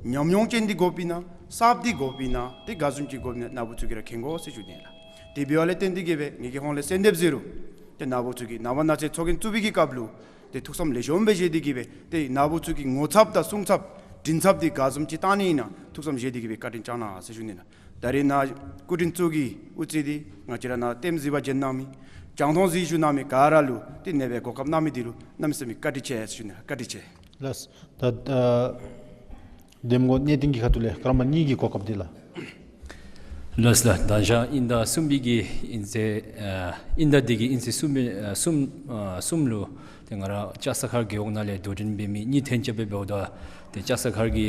ཉམས་མྱོང་ཅན་འདི་དགོཔ་ཨིན་ན་གསརཔ་འདི་དགོཔ་ཨིན་ན་ཏེ་ག་བཟུམ་ཅིག་དགོཔ་ཨིན་ན་ནཱ་བུ་ཚུ་གིས་ར་མཁྱེན་དགོ་ཟེར་ཞུ་ནི་ལགས། དེ་འབདཝ་ལས་བརྟེན་ཏེ་གིས་སྦེ་ངེ་གི་ཧོངས་ལས་གསོལ་འདེབས་ཟེར་རུང་ཏེ་ནཱ་བུ་ཚུ་གིས་ནངས་པ་གནངས་ཚེ་ཚོགས་རྒྱན་བཙུགས་པའི་གི་སྐབས་ལུ་ཏེ་ཐུགས་བསམ་ལེགས་ཤོམ་སྦེ་བཞེས་ཏེ་གིས་སྦེ་ཏེ་ནཱ་བུ་ཚུ་གི་ངོ་ཚབ་དང་སྲུང་ཚབ་མགྲིན་ཚབ་འདི་ག་བཟུམ་ཅིག་བཏང་ནི་ཨིན་ན་ཐུགས་བསམ་བཞེས་ཏེ་གིས་སྦེ་བཀའ་དྲིན་བསྐྱང་གནང་ཟེར་ཞུ་ནི་ལགས། ད་རེས་ནཱ་སྐུ་མགྲོན་ཚུ་གིས་དབུ་བརྩེས་ཏེ་ང་བཅས་ར་ནཱ་ལྟདམོ་གཟིགས་པར་བྱོན་གནང་མི་རྒྱང་མཐོང་གཟིགས་བཞུགས་གནང་མི་ག་ར་ལུ་ཏེ་ཨ་ནེ་སྦེ་གོ་སྐབས་གནང་མི་འདི་ལུ་གནམ་མེད་ས་མེད་བཀའ་དྲིན་ཆེ་ཟེར་ཞུ་ནི་ལགས། བཀའ་དྲིན་ཆེ། ལགས། ད་ཨ་འདེམས་ངོ་གནས་བརྟན་གྱི་ཁ་ཐུག་ལས་སྐར་མ་གཉིས་ཀྱི་གོ་སྐབས་འདི་ལགས། ལགས་ལགས། ད་ཞག་དབྱིན་ཟླ་གསུམ་པའི་གི་དབྱིན་ཚེས་ཨ་དབྱིན་ཟླ་འདི་གི་དབྱིན་ཚེས་གསུམ་པའི་ཨ་གསུམ་ཨ་གསུམ་ལུ་ཏེ་ང་ར་ལྕགས་ས་མཁར་རྒེད་འོག་ནང་ལས་དོ་འགྲན་འབད་མི་གཉིས་ཐོན་སྐྱེད་སྦེ་འབདཝ་ད་ཏེ་ལྕགས་ས་མཁར་གྱི་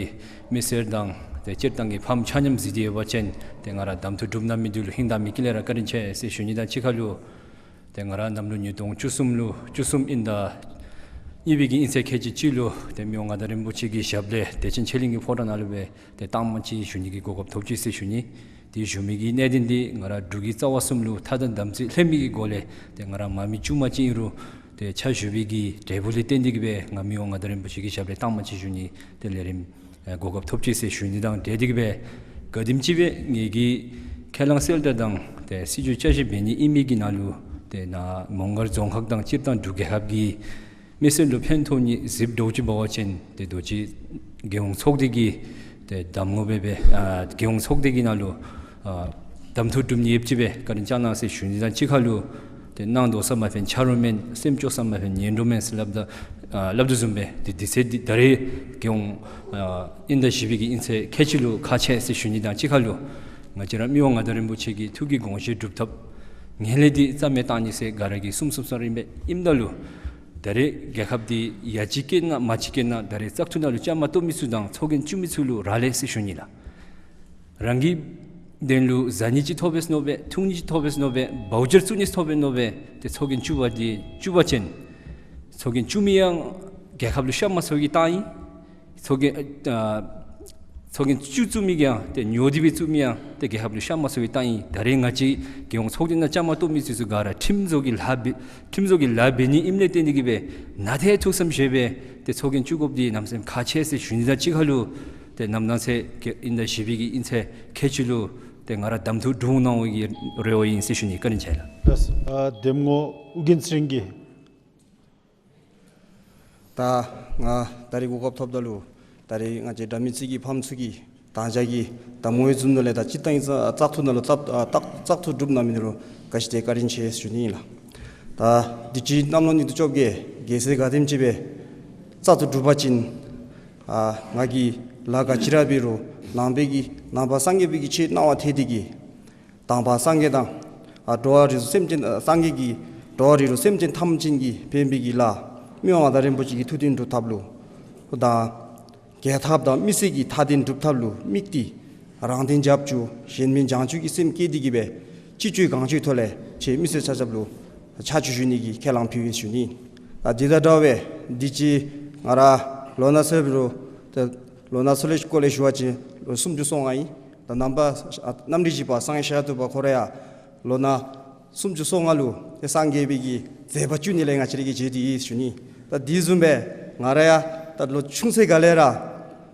མི་སེར་དང་ཏེ་སྤྱིར་བཏང་གི་ཕམ་ཆ་མཉམ་གཟིགས་ཏེ་ཡོད་པ་ཅིན་ཏེ་ང་ར་གདམ་འཐུ་གྲུབ་གནང་མི་འདི་ལུ་ཧིང་དྭངས་མི་དཀྱིལ་ལས་ར་བཀའ་དྲིན་ཆེ་ཟེར་ཞུ་ནི་དང་གཅིག་ཁར་ལུ་ཏེ་ང་ར་གནམ་ལོ་ཉིས་སྟོང་བཅུ་གསུམ་ལུ་བཅུ་གསུམ་དབྱིན་ཟླ་གཉིས་པའི་གི་དབྱིན་ཚེས་ཁལ་གཅིག་གཅིག་ལུ་ཏེ་མི་དབང་མངའ་བདག་རིན་པོ་ཆེ་གི་ཞབས་ལས་བདེ་ཆེན་ཆོས་གླིང་གི་ཕོ་བྲང་ནང་ལུ་སྦེ་ཏེ་རྟིང་མ་ཅིག་བཞུགས་ནི་གི་གོ་སྐབས་ཐོབ་ཅི་ཟེར་ཞུ་ནི། ཏེ་བཞུགས་མི་གི་གནད་དོན་འདི་ང་ར་འབྲུག་གི་རྩ་བ་གསུམ་ལུ་ཐ་དང་དམ་ཚིག་ལྷད་མེད་ཀྱི་སྒོ་ལས་ཏེ་ང་ར་མང་མི་དཀྱུས་མ་ཅིག་ཨིན་རུང་ཏེ་ཕྱག་ཞུ་བའི་གི་འབྲས་བུ་ལས་བརྟེན་ཏེ་གིས་སྦེ་ང་མི་དབང་མངའ་བདག་རིན་པོ་ཆེ་གི་ཞབས་ལས་རྟིང་མ་ཅིག་བཞུགས་ནི་ཏེ་ལས་རིམ་ཨེ་གོ་སྐབས་ཐོབ་ཅི་ཟེར་ཞུ་ནི་དང་འབྲེལ་ཏེ་གིས་སྦེ་ག་དེམ་ཅིག་སྦེ་ངེ་གི་ཁས་བླངས་གསལ་བསྒྲགས་དང་ཏེ་སྲིད་བྱུས་བསྐྱར་ཞིབ་འབད་ནི་ཨིན་མི་གི་ནང་ལུ་ཏེ་ནཱ་མོང་སྒར་རྫོང་ཁག་དང་སྤྱིར་བཏང་འབྲུག་རྒྱལ་ཁབ་ཀྱི་མི་སེར་ལུ་ཕན་ཐོགས་ནི་གཟིགསཔ་འདྲཝ་ཅིག་འབད་བ་ཅིན་ཏེ་རྡོ་རྗེ་རྒྱལ་ཡོངས་ཚོགས་སྡེ་གི་ཏེ་གདམ་ངོ་སྦེ་སྦེ་ཨ་རྒྱལ་ཡོངས་ཚོགས་སྡེ་གི་ནང་ལུ་ཨ་གདམ་འཐུ་གྲུབ་ནི་ཡོདཔ་ཅིག་སྦེ་བཀའ་དྲིན་བསྐྱང་གནང་ཟེར་ཞུ་ནི་དང་གཅིག་ཁར་ལུ་ཏེ་གནང་དོ་ས་མ་ཕན་ཆ་རོགས་མེན། སེམས་སྐྱོ་ས་མ་ཕན་ཉན་འགྲོ་མེན་ཟེར་སླབ་ད་ ཨ་སླབ་དོ་བཟུམ་སྦེ་ཏེ་དུས་ཚོད་འདི་ད་རེས་རྒྱལ་ཡོངས་ཨ་དབྱིན་ཟླ་བཞི་པའི་གི་དབྱིན་ཚེས་ཁལ་གཅིག་ལུ་ཁག་ཆེ་ཟེར་ཞུ་ནི་དང་གཅིག་ཁར་ལུ་ང་བཅས་ར་མི་དབང་མངའ་བདག་རིན་པོ་ཆེ་གི་ཐུགས་ཀྱི་དགོངས་བཞེད་སྒྲུབ་ཐབས་ངན་ལྷད་འདི་རྩ་མེད་བཏང་ནི་ཟེར་ག་ར་གིས་གསུངས་གསུངསམ་ཨིན་པས། ཨིནམ་ད་ལུ་ད་རེས་རྒྱལ་ཁབ་འདི་ཡ་གཅིག་སྐྱེས་ན་མ་གཅིག་སྐྱེས་ན་ད་རེས་བཙག་འཐུ་ནང་ལུ་བཅའ་མར་གཏོགས་མི་ཚུ་དང་ཚོགས་རྒྱན་བཙུགས་མི་ཚུ་ལུ་རག་ལས་ཟེར་ཞུ་ནི་ལགས། རང་གི་དོན་ལུ་བཟའ་ནི་ཅིག་ཐོབ་པས་མནོ་སྦེ་འཐུང་ནི་ཅིག་ཐོབ་པས་མནོ་སྦེ་བའུ་ཅར་བཙུགས་ནི་ཐོབ་པས་མནོ་སྦེ་ཏེ་ཚོགས་རྒྱན་བཙུགས་པ་འདི་བཙུགས་པ་ཅིན་ཚོགས་རྒྱན་བཙུགས་མི་ཡང་རྒྱལ་ཁབ་ལུ་ཤ་མ་ཚོར་བའི་རྟགས་ཨིན། ཚོགས་རྒྱན་ཨ་ཚོགས་རྒྱན་བཙུགས་བཙུགས་མི་ཡང་ཏེ་ཉོ་སྟེ་སྦེ་བཙུགས་མི་ཡང་ཏེ་རྒྱལ་ཁབ་ལུ་ཤ་མ་ཚོར་བའི་རྟགས་ཨིན། ད་རེས་ང་བཅས་རྒྱལ་ཡོངས་ཚོགས་སྡེ་ནང་བཅའ་མར་གཏོགས་མི་ཚུ་ཚུ་ག་ར་ཁྲིམས་བཟོ་གི་ལཱ་འབད་ཁྲིམས་བཟོ་གི་ལཱ་འབད་ནི་ཨིནམ་ལས་བརྟེན་ཏེ་གིས་སྦེ་ནན་ཏན་ཐུགས་བསམ་བཞེས་སྦེ་ཏེ་ཚོགས་རྒྱན་བཙུགས་དགོཔ་འདི་གནམ་མེད་ས་མེད་ཁག་ཆེ་ཟེར་ཞུ་ནི་དང་གཅིག་ཁར་ལུ་ཏེ་ནམ་གནངས་ཚེ་དབྱིན་ཟླ་བཞི་པའི་གི་དབྱིན་ཚེས་ཁལ་གཅིག་ལུ་ཏེ་ང་ར་གདམ་འཐུ་གྲུབ་གནང་བའི་གི་རེ་བ་ཨིན་ཟེར་ཞུ་ནི། བཀའ་དྲིན་ཆེ་ལགས། ལགས་སོ། ཨ་འདེམས་ངོ་ཨོ་རྒྱན་ཚེ་རིང་གིས། ད་ང་ད་རེས་གོ་སྐབས་ཐོབ་ད་ལུ་ད་རེས་ང་བཅས་དགྲ་མེད་རྩེ་གི་ཕམ་ཚུ་གིས་དང་ཅ་གི་ད་མོ་ཡི་བཟུམ་ནང་ལས་ད་སྤྱིར་བཏང་གི་བཙག་འཐུ་ནང་ལུ་བཙག་ཨ་བཙག་བཙག་འཐུ་གྲུབ་གནང་མི་འདི་ལུ་ག་ཅི་ཏེ་བཀའ་དྲིན་ཆེ་ཟེར་ཞུ་ནི་ཨིན་ལགས། ད་དུས་ཅི་གནམ་ལོ་ཉིས་སྟོང་བཅོ་བརྒྱད་རྒྱལ་སྲས་ག་དེམ་ཅིག་སྦེ་བཙག་འཐུ་གྲུབ་པ་ཅིན་ཨ་ང་གིས་ལཱ་ག་ཅི་ར་འབད་རུང་ནང་པའི་གི་ནང་པ་སངས་རྒྱས་པའི་གི་ཆེད་གནང་བ་ཐེག་འདི་གིས་དང་པ་སངས་རྒྱས་དང་ཨ་འགྲོ་བ་རིགས་དྲུག་སེམས་ཅན་ཨ་སངས་རྒྱས་ཀྱིས་འགྲོ་བ་རིགས་དྲུག་སེམས་ཅན་ཐམས་ཅད་ཀྱི་ཕན་པའི་གི་ལཱ་མི་དབང་མངའ་བདག་རིན་པོ་ཆེ་གི་ཐུགས་དོན་སྒྲུབ་ཐབས་ལུ་དང་རྒྱལ་ཐབས་དང་མི་སེར་གྱི་མཐའ་དོན་སྒྲུབ་ཐབས་ལུ་དམིགས་ཏེ་རང་དོན་རྒྱབ་སྐྱོར་གཞན་ཕན་བྱང་ཆུབ་ཀྱི་སེམས་བསྐྱེད་དེ་གིས་སྦེ་ཅི་ལྕོགས་གང་ལྕོགས་ཐོག་ལས་ཁྱེད་མི་སེར་ཆ་ཁྱབ་ལུ་ཕྱག་ཕྱིད་ཞུ་ནི་གི་ཁས་བླངས་ཕུལ་ཡི་ཟེར་ཞུ་ནི། ད་འདི་དང་འདྲ་བའི་འདི་ཅི་ང་ར་ལོ་ན་ཚོད་ལུ་ཏེ་ལོ་ན་ཚོད་ལས་སྐོར་ལས་ཞུ་བ་ཅིན་ལོ་སུམ་ཅུ་སོ་ལྔ་ཨིན། ད་རྣམ་པ་རྣམ་འདྲེན་བཞི་པ་སངས་རྒྱས་ཤཱཀྱ་ཐུབ་པ་ཁོ་ར་ཡང་ལོ་ན་སུམ་ཅུ་སོ་ལྔ་ལུ་ཏེ་སངས་རྒྱས་པའི་གི་མཛད་པ་བཅུ་གཉིས་ལས་ང་བཅས་ར་གིས་མཇལ་ཏེ་ཡོད་ཟེར་ཞུ་ནི། ད་འདི་བཟུམ་སྦེ་ང་ར་ཡང་ད་ལོ་ཆུང་ཚེ་ག་ལས་ར་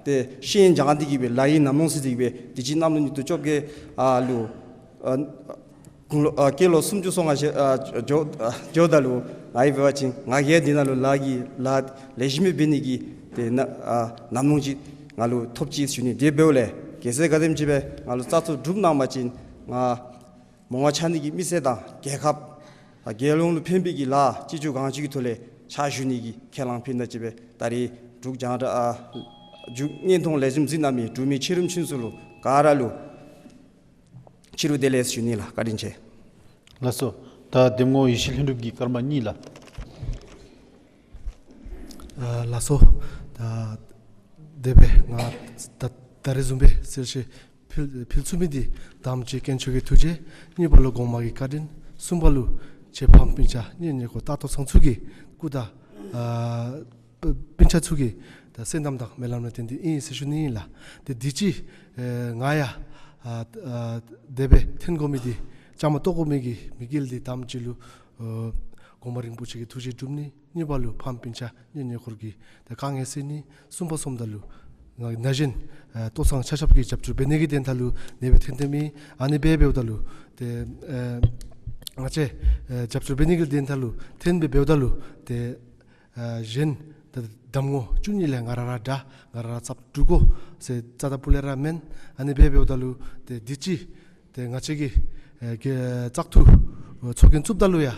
ཏེ་ཤེས་ཡོན་སྦྱང་སྟེ་གིས་སྦེ་ལཱ་གི་ཉམས་མྱོང་ཟེར་ཏེ་གིས་སྦེ་འདི་ཅི་གནམ་ལོ་ཉིས་སྟོང་བཅོ་བརྒྱད་ཨ་ལུ་ཨ་དགུང་ལོ་ཨ་སྐྱེས་ལོ་སུམ་ཅུ་སོ་ལྔ་ཞེ་ཨ་འགྱོ་ཨ་འགྱོཝ་ད་ལུ་ང་གིས་འབད་བ་ཅིན་ང་གིས་འདི་ནང་ལུ་ལཱ་གི་ལཱ་ལེགས་ཤོམ་སྦེ་འབད་ནི་གི་ཏེ་ན་ཨ་ཉམས་མྱོང་ཅིག་ང་ལུ་ཐོབ་ཅི་ཟེར་ཞུ་ནི། དེ་འབདཝ་ལས་རྒྱལ་སྲས་ག་དེམ་ཅིག་སྦེ་ང་ལུ་བཙག་འཐུ་གྲུབ་གནང་པ་ཅིན་ང་མོ་ང་ཆ་ནི་གི་མི་སེར་དང་རྒྱལ་ཁབ་ཨ་རྒྱལ་ཡོངས་ལུ་ཕན་པའི་གི་ལཱ་ཅི་ལྕོགས་གང་ལྕོགས་ཀྱི་ཐོག་ལས་ཕྱག་ཞུ་ནི་གི་ཁས་བླངས་ཕུལ་ནི་དང་གཅིག་སྦེ་ད་རེས་འབྲུག་རྒྱང་བསྒྲགས་ཨ་འབྲུག་བརྙན་མཐོང་ལས་རིམ་གཟིགས་གནང་མི་འབྲུག་མི་ཆེ་འབྲིང་ཆུང་གསུམ་ལུ་ག་ར་ལུ་ཕྱི་རུ་བདེ་ལེགས་ཞུ་ནི་ལགས། བཀའ་དྲིན་ཆེ། ལགས་སོ། ད་འདེམས་ངོ་ཡེ་ཤེས་ལྷུན་གྲུབ་ཀྱིས་སྐར་མ་གཉིས་ལགས། ཨ་ལགས་སོ། ད་དེ་སྦེ་ང་ད་ད་རེས་བཟུམ་སྦེ་གསལ་བཤད་ཕུལ་ཕུལ་ཚུགས་མི་འདི་དང་པ་ཅིག་དཀོན་མཆོག་གི་ཐུགས་རྗེ། གཉིས་པ་ལུ་གོང་མ་གི་བཀའ་དྲིན། གསུམ་པ་ལུ་ཁྱེད་ཕམ་སྤུན་ཆ་གཉེན་ཉེ་འཁོར་ལྟ་རྟོག་ཚང་ཚུ་གི་སྐུ་དང་ཨ་སྤུན་ཆ་ཚུ་གི་ད་སེམས་གཏམ་དང་སྨོན་ལམ་ལུ་བརྟེན་ཏེ་ཨིན་ཟེར་ཞུ་ནི་ཨིན་ལགས། ཏེ་འདི་ཅི་ཨེ་ང་ཡང་ཨ་ཨ་དེ་སྦེ་འཐོན་དགོ་མི་འདི་བཅའ་མར་གཏོགས་དགོ་མི་གི་དམིགས་ཡུལ་འདི་དང་པ་ཅིག་ལུ་ཨ་གོང་མ་རིན་པོ་ཆེ་གི་ཐུགས་རྗེ་སྒྲུབ་ནི། གཉིས་པ་ལུ་ཕམ་སྤུན་ཆ་གཉེན་ཉེ་འཁོར་གྱི་ད་དཀའ་ངལ་སེལ་ནི། གསུམ་པ་སོངམ་ད་ལུ་ང་ན་གཞོན་ཨ་ལྟོ་ཚང་ཆ་ཁྱབ་ཀྱིས་རྒྱབ་སྐྱོར་འབད་ནི་གི་དོན་དག་ལུ་ཨ་ནི་སྦེ་འཐོན་ཏེ་མི། ཨ་ནི་སྦེ་འབདཝ་ད་ལུ་ཏེ་ཨ་ང་བཅས་ཨ་རྒྱབ་སྐྱོར་འབད་ནི་གི་དོན་དག་ལུ་འཐོན་སྦེ་འབདཝ་ད་ལུ་ཏེ་ཨ་གཞན་ད་གདམ་ངོ་བཅུ་གཉིས་ལས་ང་ར་ར་དྲག་ང་ར་ར་རྩབ་དྲུག་གོ་ཟེར་རྩ་དང་སྤུ་ལས་ར་མེན། ཨ་ནི་སྦེ་འབདཝ་ད་ལུ་ཏེ་འདི་ཅི་ཏེ་ང་བཅས་ཀྱི་ཨེ་གི་བཙག་འཐུ་ཚོགས་རྒྱན་བཙུགསཔ་ད་ལུ་ཡང་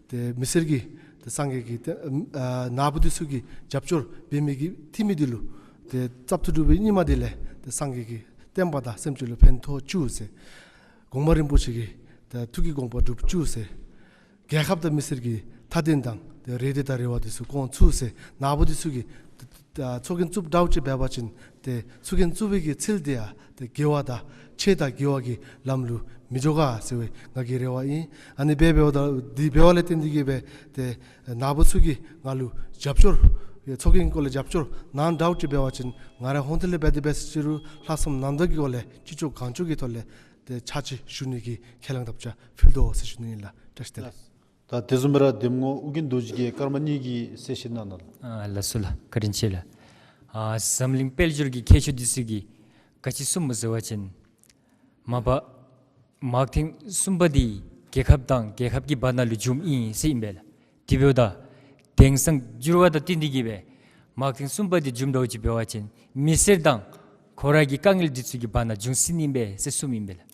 ཏེ་མི་སེར་གྱིས་ཏེ་སངས་རྒྱས་ཀྱི་ཏེ་ཨ་ནཱ་བུ་འདི་ཚུ་གིས་རྒྱབ་སྐྱོར་འབད་མི་གི་འཐུས་མི་འདི་ལུ་ཏེ་བཙག་འཐུ་གྲུབ་པའི་ཉིནམ་འདི་ལས་ཏེ་སངས་རྒྱས་ཀྱི་བསྟན་པ་དང་སེམས་ཅན་ལུ་ཕན་ཐོགས་བཅུག་ཟེར། གོང་མ་རིན་པོ་ཆེ་གི་ཏེ་ཐུགས་ཀྱི་དགོངས་པ་འགྲུབ་བཅུག་ཟེར། རྒྱལ་ཁབ་དང་མི་སེར་གྱི་མཐའ་དོན་དང་ཏེ་རེ་འདོད་དང་རེ་བ་འདི་ཚུ་སྐོང་ཚུགས་ཟེར། ནཱ་བུ་འདི་ཚུ་གིས་ཏེ་ཏེ་ཚོགས་རྒྱན་བཙུགསཔ་འདྲཝ་ཅིག་འབད་བ་ཅིན་ཏེ་ཚོགས་རྒྱན་བཙུགས་པའི་གི་ཚུལ་འདི་ཡང་ཏེ་དགེ་བ་དང་ཆོས་དང་དགེ་བ་གི་ལམ་ལུ་མི་འགྱོ་ག་ཟེར་བའི་ང་གི་རེ་བ་ཨིན། ཨ་ནི་སྦེ་འབདཝ་ད་འདི་འབདཝ་ལས་བརྟེན་ཏེ་གིས་སྦེ་ཏེ་ནཱ་བུ་ཚུ་གིས་ང་ལུ་རྒྱབ་སྐྱོར་ཚོགས་རྒྱན་སྐོར་ལས་རྒྱབ་སྐྱོར་གནང་འདྲཝ་ཅིག་འབད་བ་ཅིན་ང་ར་ཧོན་ཏེ་ལས་འབད་དེ་འབད་ཟེར་རུང་ལྷག་བསམ་རྣམ་དག་གི་སྒོ་ལས་ཅི་ལྕོགས་གང་ལྕོགས་ཀྱི་ཐོག་ལས་ཏེ་ཕྱག་ཕྱིད་ཞུ་ནི་གི་ཁས་བླངས་དང་བཅས་ཕུལ་དོ་ཟེར་ཞུ་ནི་ཨིན་ལགས། བཀྲ་ཤིས་བདེ་ལེགས། ད་དེ་བཟུམ་སྦེ་ར་འདེམས་ངོ་ཨོ་རྒྱན་རྡོ་རྗེ་གིས་སྐར་མ་གཉིས་ཀྱི་གསལ་བཤད་གནང་གནང་ལགས། ཨ་ལགས་སོ་ལགས། བཀའ་དྲིན་ཆེ་ལགས། ཨ་འཛམ་གླིང་དཔལ་འབྱོར་གྱི་མཁས་མཆོག་འདི་ཚུ་གིས་ག་ཅི་གསུངསམ་སྨོ་ཟེར་བ་ཅིན་མ་པ་མར་ཐེངས་གསུམ་པ་འདི་རྒྱལ་ཁབ་དང་རྒྱལ་ཁབ་ཀྱི་བར་ན་ལུ་འབྱུངམ་ཨིན་ཟེར་ཨིན་པས་ལགས། དེ་འབདཝ་ད་དེང་སང་འགྱུར་བ་དང་བསྟུན་ཏེ་གིས་སྦེ་མར་ཐེངས་གསུམ་པ་འདི་འབྱུངམ་འདྲཝ་ཅིག་འབད་བ་ཅིན་མི་སེར་དང་ཁོ་ར་གི་དཀའ་ངལ་འདི་ཚུ་གི་བར་ན་འབྱུང་སྲིད་ནི་ཨིན་པས་ཟེར་གསུངསམ་ཨིན་པས་ལགས།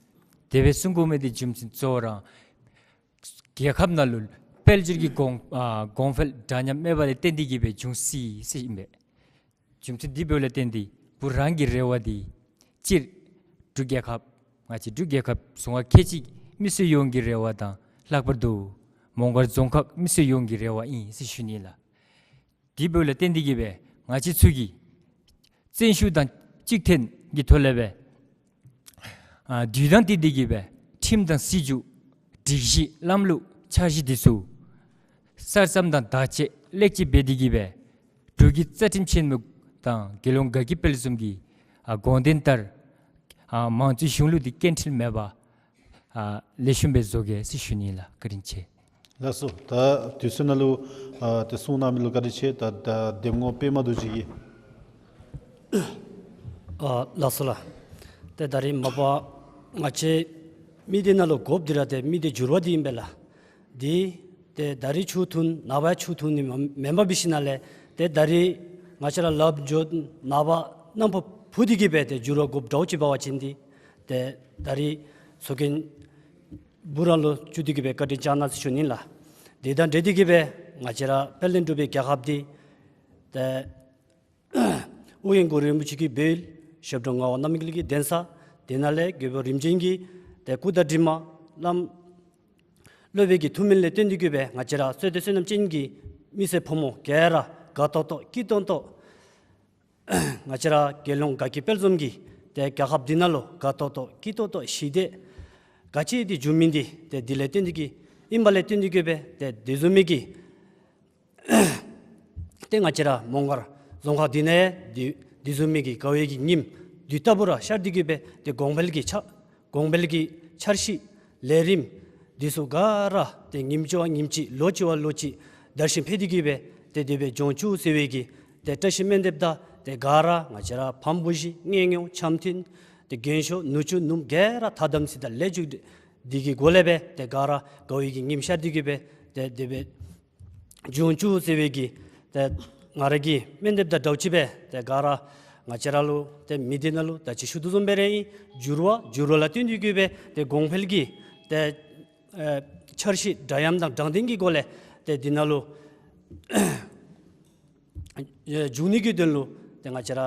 དེ་སྦེ་གསུང་དགོ་མི་འདི་རྒྱུ་མཚན་གཙོ་བོ་ར་རྒྱལ་ཁབ་ནང་ལུ་ དཔལ་འབྱོར་གྱི་གོང་ཨ་གོང་འཕེལ་འདྲ་མཉམ་མེད་པ་ལས་བརྟེན་ཏེ་གིས་སྦེ་བྱུང་སྲིད་ཟེར་ཨིན་པས། རྒྱུ་མཚན་འདི་འབདཝ་ལས་བརྟེན་ཏེ་བུ་རང་གི་རེ་བ་འདི་སྤྱིར་འབྲུག་རྒྱལ་ཁབ་ང་བཅས་འབྲུག་རྒྱལ་ཁབ་རྫོང་ཁག་ཁལ་གཅིག་མི་སེར་ཡོངས་ཀྱི་རེ་བ་དང་ལྷག་པར་དུ་མོང་སྒར་རྫོང་ཁག་མི་སེར་ཡོངས་ཀྱི་རེ་བ་ཨིན་ཟེར་ཞུ་ནི་ལགས། དེ་འབདཝ་ལས་བརྟེན་ཏེ་གིས་སྦེ་ང་བཅས་ཚུ་གིས་བརྩོན་ཤུགས་དང་གཅིག་མཐུན་གྱི་ཐོག་ལས་སྦེ་ཨ་དུས་དང་བསྟུན་ཏེ་གིས་སྦེ་ཁྲིམས་དང་སྲིད་བྱུས་སྒྲིག་གཞི་ལམ་ལུགས་འཆར་གཞི་འདི་ཚུ་གསར་རྩོམ་དང་བརྟག་དཔྱད་ལེགས་བཅོས་འབད་དེ་གིས་སྦེ་འབྲུག་གི་རྩ་ཁྲིམས་ཆེན་མོ་དང་རྒྱལ་ཡོངས་དགའ་སྐྱིད་དཔལ་འཛོམས་ཀྱི་ཨ་དགོངས་དོན་ལྟར་ཨ་མང་གཙོའི་གཞུང་ལུགས་འདི་སྐྱོན་བྲལ་མེད་པར་ཨ་ལེགས་ཤོམ་སྦེ་བཟོ་གེ་ཟེར་ཞུ་ནི་ལགས། བཀའ་དྲིན་ཆེ། ལགས་སོ། ད་དུས་ཚོད་ནང་ལུ་ཨ་ཏེ་གསུང་གནང་མི་ལུ་བཀའ་དྲིན་ཆེ། ད་ད་གདམ་ངོ་པདྨ་རྡོ་རྗེ་གིས། ཨ་ལགས་སོ་ལགས། ཏེ་ད་རིས་མ་པ་ང་བཅས་མི་སྡེ་ནང་ལུ་དགོཔ་འདི་ར་ཏེ་མི་སྡེ་འགྱུར་བ་འདི་ཨིན་པས་ལགས། འདི་ཏེ་ད་རིས་ཆུ་འཐུང་ནངས་པ་ཡང་ཆུ་འཐུང་ནི་མེན་པར་འབད་ཞིནམ་ལས་ཏེ་ད་རིས་ང་བཅས་ར་ལགཔ་འགྱོ་ནངས་པ་གནམ་ཕོ་ཕུ་སྟེ་གིས་སྦེ་ཏེ་འགྱུར་བ་དགོཔ་འདྲཝ་ཅིག་འབད་བ་ཅིན་འདི་ཏེ་ད་རིས་ཚོགས་རྒྱན་འབུམ་ར་ལུ་བཅུག་སྟེ་གིས་སྦེ་བཀའ་དྲིན་བསྐྱང་གནང་ཟེར་ཞུ་ནི་ལགས། དེ་དང་འབྲེལ་ཏེ་གིས་སྦེ་ང་བཅས་ར་དཔལ་ལྡན་འབྲུག་པའི་རྒྱལ་ཁབ་འདི་ཏེ་ཨོ་རྒྱན་གུ་རུ་རིན་པོ་ཆེ་གི་སྦས་ཡུལ། ཞབས་དྲུང་ངག་དབང་རྣམ་རྒྱལ་གྱི་གདན་ས། དེ་ནང་ལས་རྒྱལ་པོ་རིམ་བྱོན་གྱི་ཏེ་སྐུ་དང་གྲིབ་མ་བླམ་སློབ་དཔོན་གྱི་ཐུགས་སྨོན་ལས་བརྟེན་ཏེ་གིས་སྦེ་ང་བཅས་ར་བསོད་བདེ་བསོད་ནམས་ཅན་གྱི་མི་སེར་ཕོ་མོ་ག་ར་དགའ་ཏོག་ཏོ་སྐྱིད་ཏོང་ཏོ་ང་བཅས་ར་རྒྱལ་ཡོངས་དགའ་སྐྱིད་དཔལ་འཛོམས་ཀྱི་ཏེ་རྒྱལ་ཁབ་འདི་ནང་ལུ་དགའ་ཏོག་ཏོ་སྐྱིད་ཏོག་ཏོ་ཞི་བདེ་ག་ཅི་འདི་འབྱུང་མི་འདི་ཏེ་འདི་ལས་བརྟེན་ཏེ་གིས་ཨིནམ་ལས་བརྟེན་ཏེ་གིས་སྦེ་ཏེ་འདི་བཟུམ་མའི་གི་ཏེ་ང་བཅས་ར་མོང་སྒར་རྫོང་ཁག་འདི་ནང་འདི་འདི་བཟུམ་མའི་གི་དགའ་བའི་གི་ཉིམ་དུས་རྟག་བུ་ར་ཤར་ཏེ་གིས་སྦེ་ཏེ་གོང་འཕེལ་གྱི་ཆ་གོང་འཕེལ་གྱི་འཆར་གཞི་ལས་རིམ་འདི་ཚུ་ག་ར་ཏེ་ཉིནམ་གཅིག་བ་ཉིནམ་གཅིག་ལོ་གཅིག་བ་ལོ་གཅིག་དར་ཞིང་འཕེལ་ཏེ་གིས་སྦེ་ཏེ་དེ་སྦེ་འགྱོ་བཅུག་ཟེར་བའི་གི་ཏེ་བཀྲ་ཤིས་སྨོན་འདེབས་དང་ཏེ་ག་ར་ང་བཅས་ར་ཕམ་བུ་གཞི་གཉེན་ཉེཝ་འཆམ་མཐུན་ཏེ་རྒན་ཤོས་ནུ་གཅུང་ནུམོ་ག་ར་ཐ་དམ་ཚིག་དང་ལེགས་བཅོས་འདི་གི་སྒོ་ལས་སྦེ་ཏེ་ག་ར་དགའ་བའི་གི་ཉིམ་ཤར་ཏེ་གིས་སྦེ་ཏེ་དེ་སྦེ་འགྱོ་བཅུག་ཟེར་བའི་གི་ཏེ་ང་ར་གི་སྨོན་འདེབས་དང་འདྲཝ་ཅིག་སྦེ་ཏེ་ག་ར་ང་བཅས་ར་ལུ་ཏེ་མི་སྡེ་ནང་ལུ་ད་ཅི་ཞུ་དོ་བཟུམ་སྦེ་ར་ཨིན། འགྱུར་བ་འགྱུར་བ་ལས་བརྟེན་ཏེ་གིས་སྦེ་ཏེ་གོང་འཕེལ་གྱི་ཏེ་ཨེ་འཆར་གཞི་འདྲ་མཉམ་དང་དྲང་བདེན་གྱི་སྒོ་ལས་ཏེ་འདི་ནང་ལུ་ཨེ་འགྱུར་ནི་གི་དོན་ལུ་ཏེ་ང་བཅས་ར་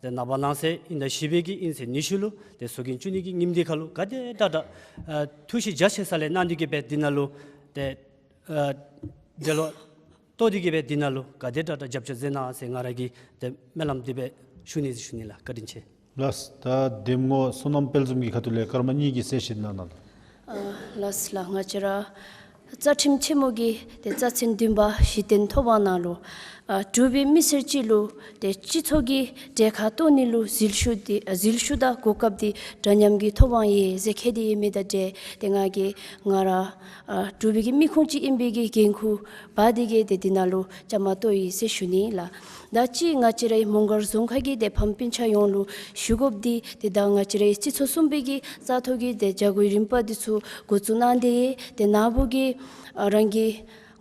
ཏེ་ནངས་པ་གནངས་ཚེ་ཨིན་ཟླ་བཞི་པའི་གི་ཨིན་ཚེས་ཉི་ཤུ་ལུ་ཏེ་ཚོགས་རྒྱན་བཅུག་ནི་གི་ཉིནམ་འདི་ཁར་ལུ་ག་དེ་དྲག་དྲག་ཨེ་ཐུགས་ཞིབ་རྒྱ་ཆེ་ས་ལས་གནང་སྟེ་གིས་སྦེ་འདི་ནང་ལུ་ཏེ་ཨ་དེ་ལུ་གཏོགས་ཏེ་གིས་སྦེ་འདི་ནང་ལུ་ག་དེ་དྲག་དྲག་རྒྱབ་སྐྱོར་མཛད་གནང་ཟེར་ང་ར་གིས་ཏེ་སྨོན་ལམ་འདི་སྦེ་ཞུ་ནི་ཟེར་ཞུ་ནི་ལགས། བཀའ་དྲིན་ཆེ། ལགས། ད་གདམ་ངོ་བསོད་ནམས་དཔལ་འཛོམས་ཀྱི་ཁ་ཐུག་ལས་སྐར་མ་གཉིས་ཀྱི་གསལ་བཤད་གནང་གནང་། ཨ་ལགས་ལགས། ང་བཅས་ར་རྩ་ཁྲིམས་ཆེན་མོ་གི་ཏེ་རྩ་ཚན་བདུན་པ་གཞི་རྟེན་ཐོབ་དབང་ནང་ལུ་ཨ་འབྲུག་པའི་མི་སེར་སྤྱི་ལུ་ཏེ་སྤྱི་ཚོགས་ཀྱི་གྲལ་ཁར་གཏོགས་ནི་ལུ་ཟིལ་ཤུགས་འདི་ཨ་ཟིལ་ཤུགས་དང་གོ་སྐབས་འདི་འདྲ་མཉམ་གྱི་ཐོབ་དབང་ཡོད་ཟེར་བཀོད་དེ་ཡོད་མི་དང་འབྲེལ་ཏེ་ང་གིས་ང་ར་ཨ་འབྲུག་པའི་གི་མི་ཁུངས་ཅིག་ཨིན་པའི་གི་འགན་ཁུར་འབག་སྟེ་གིས་ཏེ་འདི་ནང་ལུ་བཅའ་མར་གཏོགས་ཡི་ཟེར་ཞུ་ནི་ལགས། ད་ཅི་ང་བཅས་རའི་མོང་སྒར་རྫོང་ཁག་གི་ཏེ་ཕམ་སྤུན་ཆ་ཡོངས་ལུ་ཞུ་དགོཔ་འདི་ཏེ་ད་ང་བཅས་རའི་སྤྱི་ཚོགས་གསུམ་པའི་གི་བཙག་འཐུ་གི་ཏེ་བྱ་སྒོ་རིམ་པ་འདི་ཚུ་འགོ་བཙུགས་གནང་སྟེ་ཡོད། ཏེ་ནཱ་བུ་གིས་ཨ་རང་གི་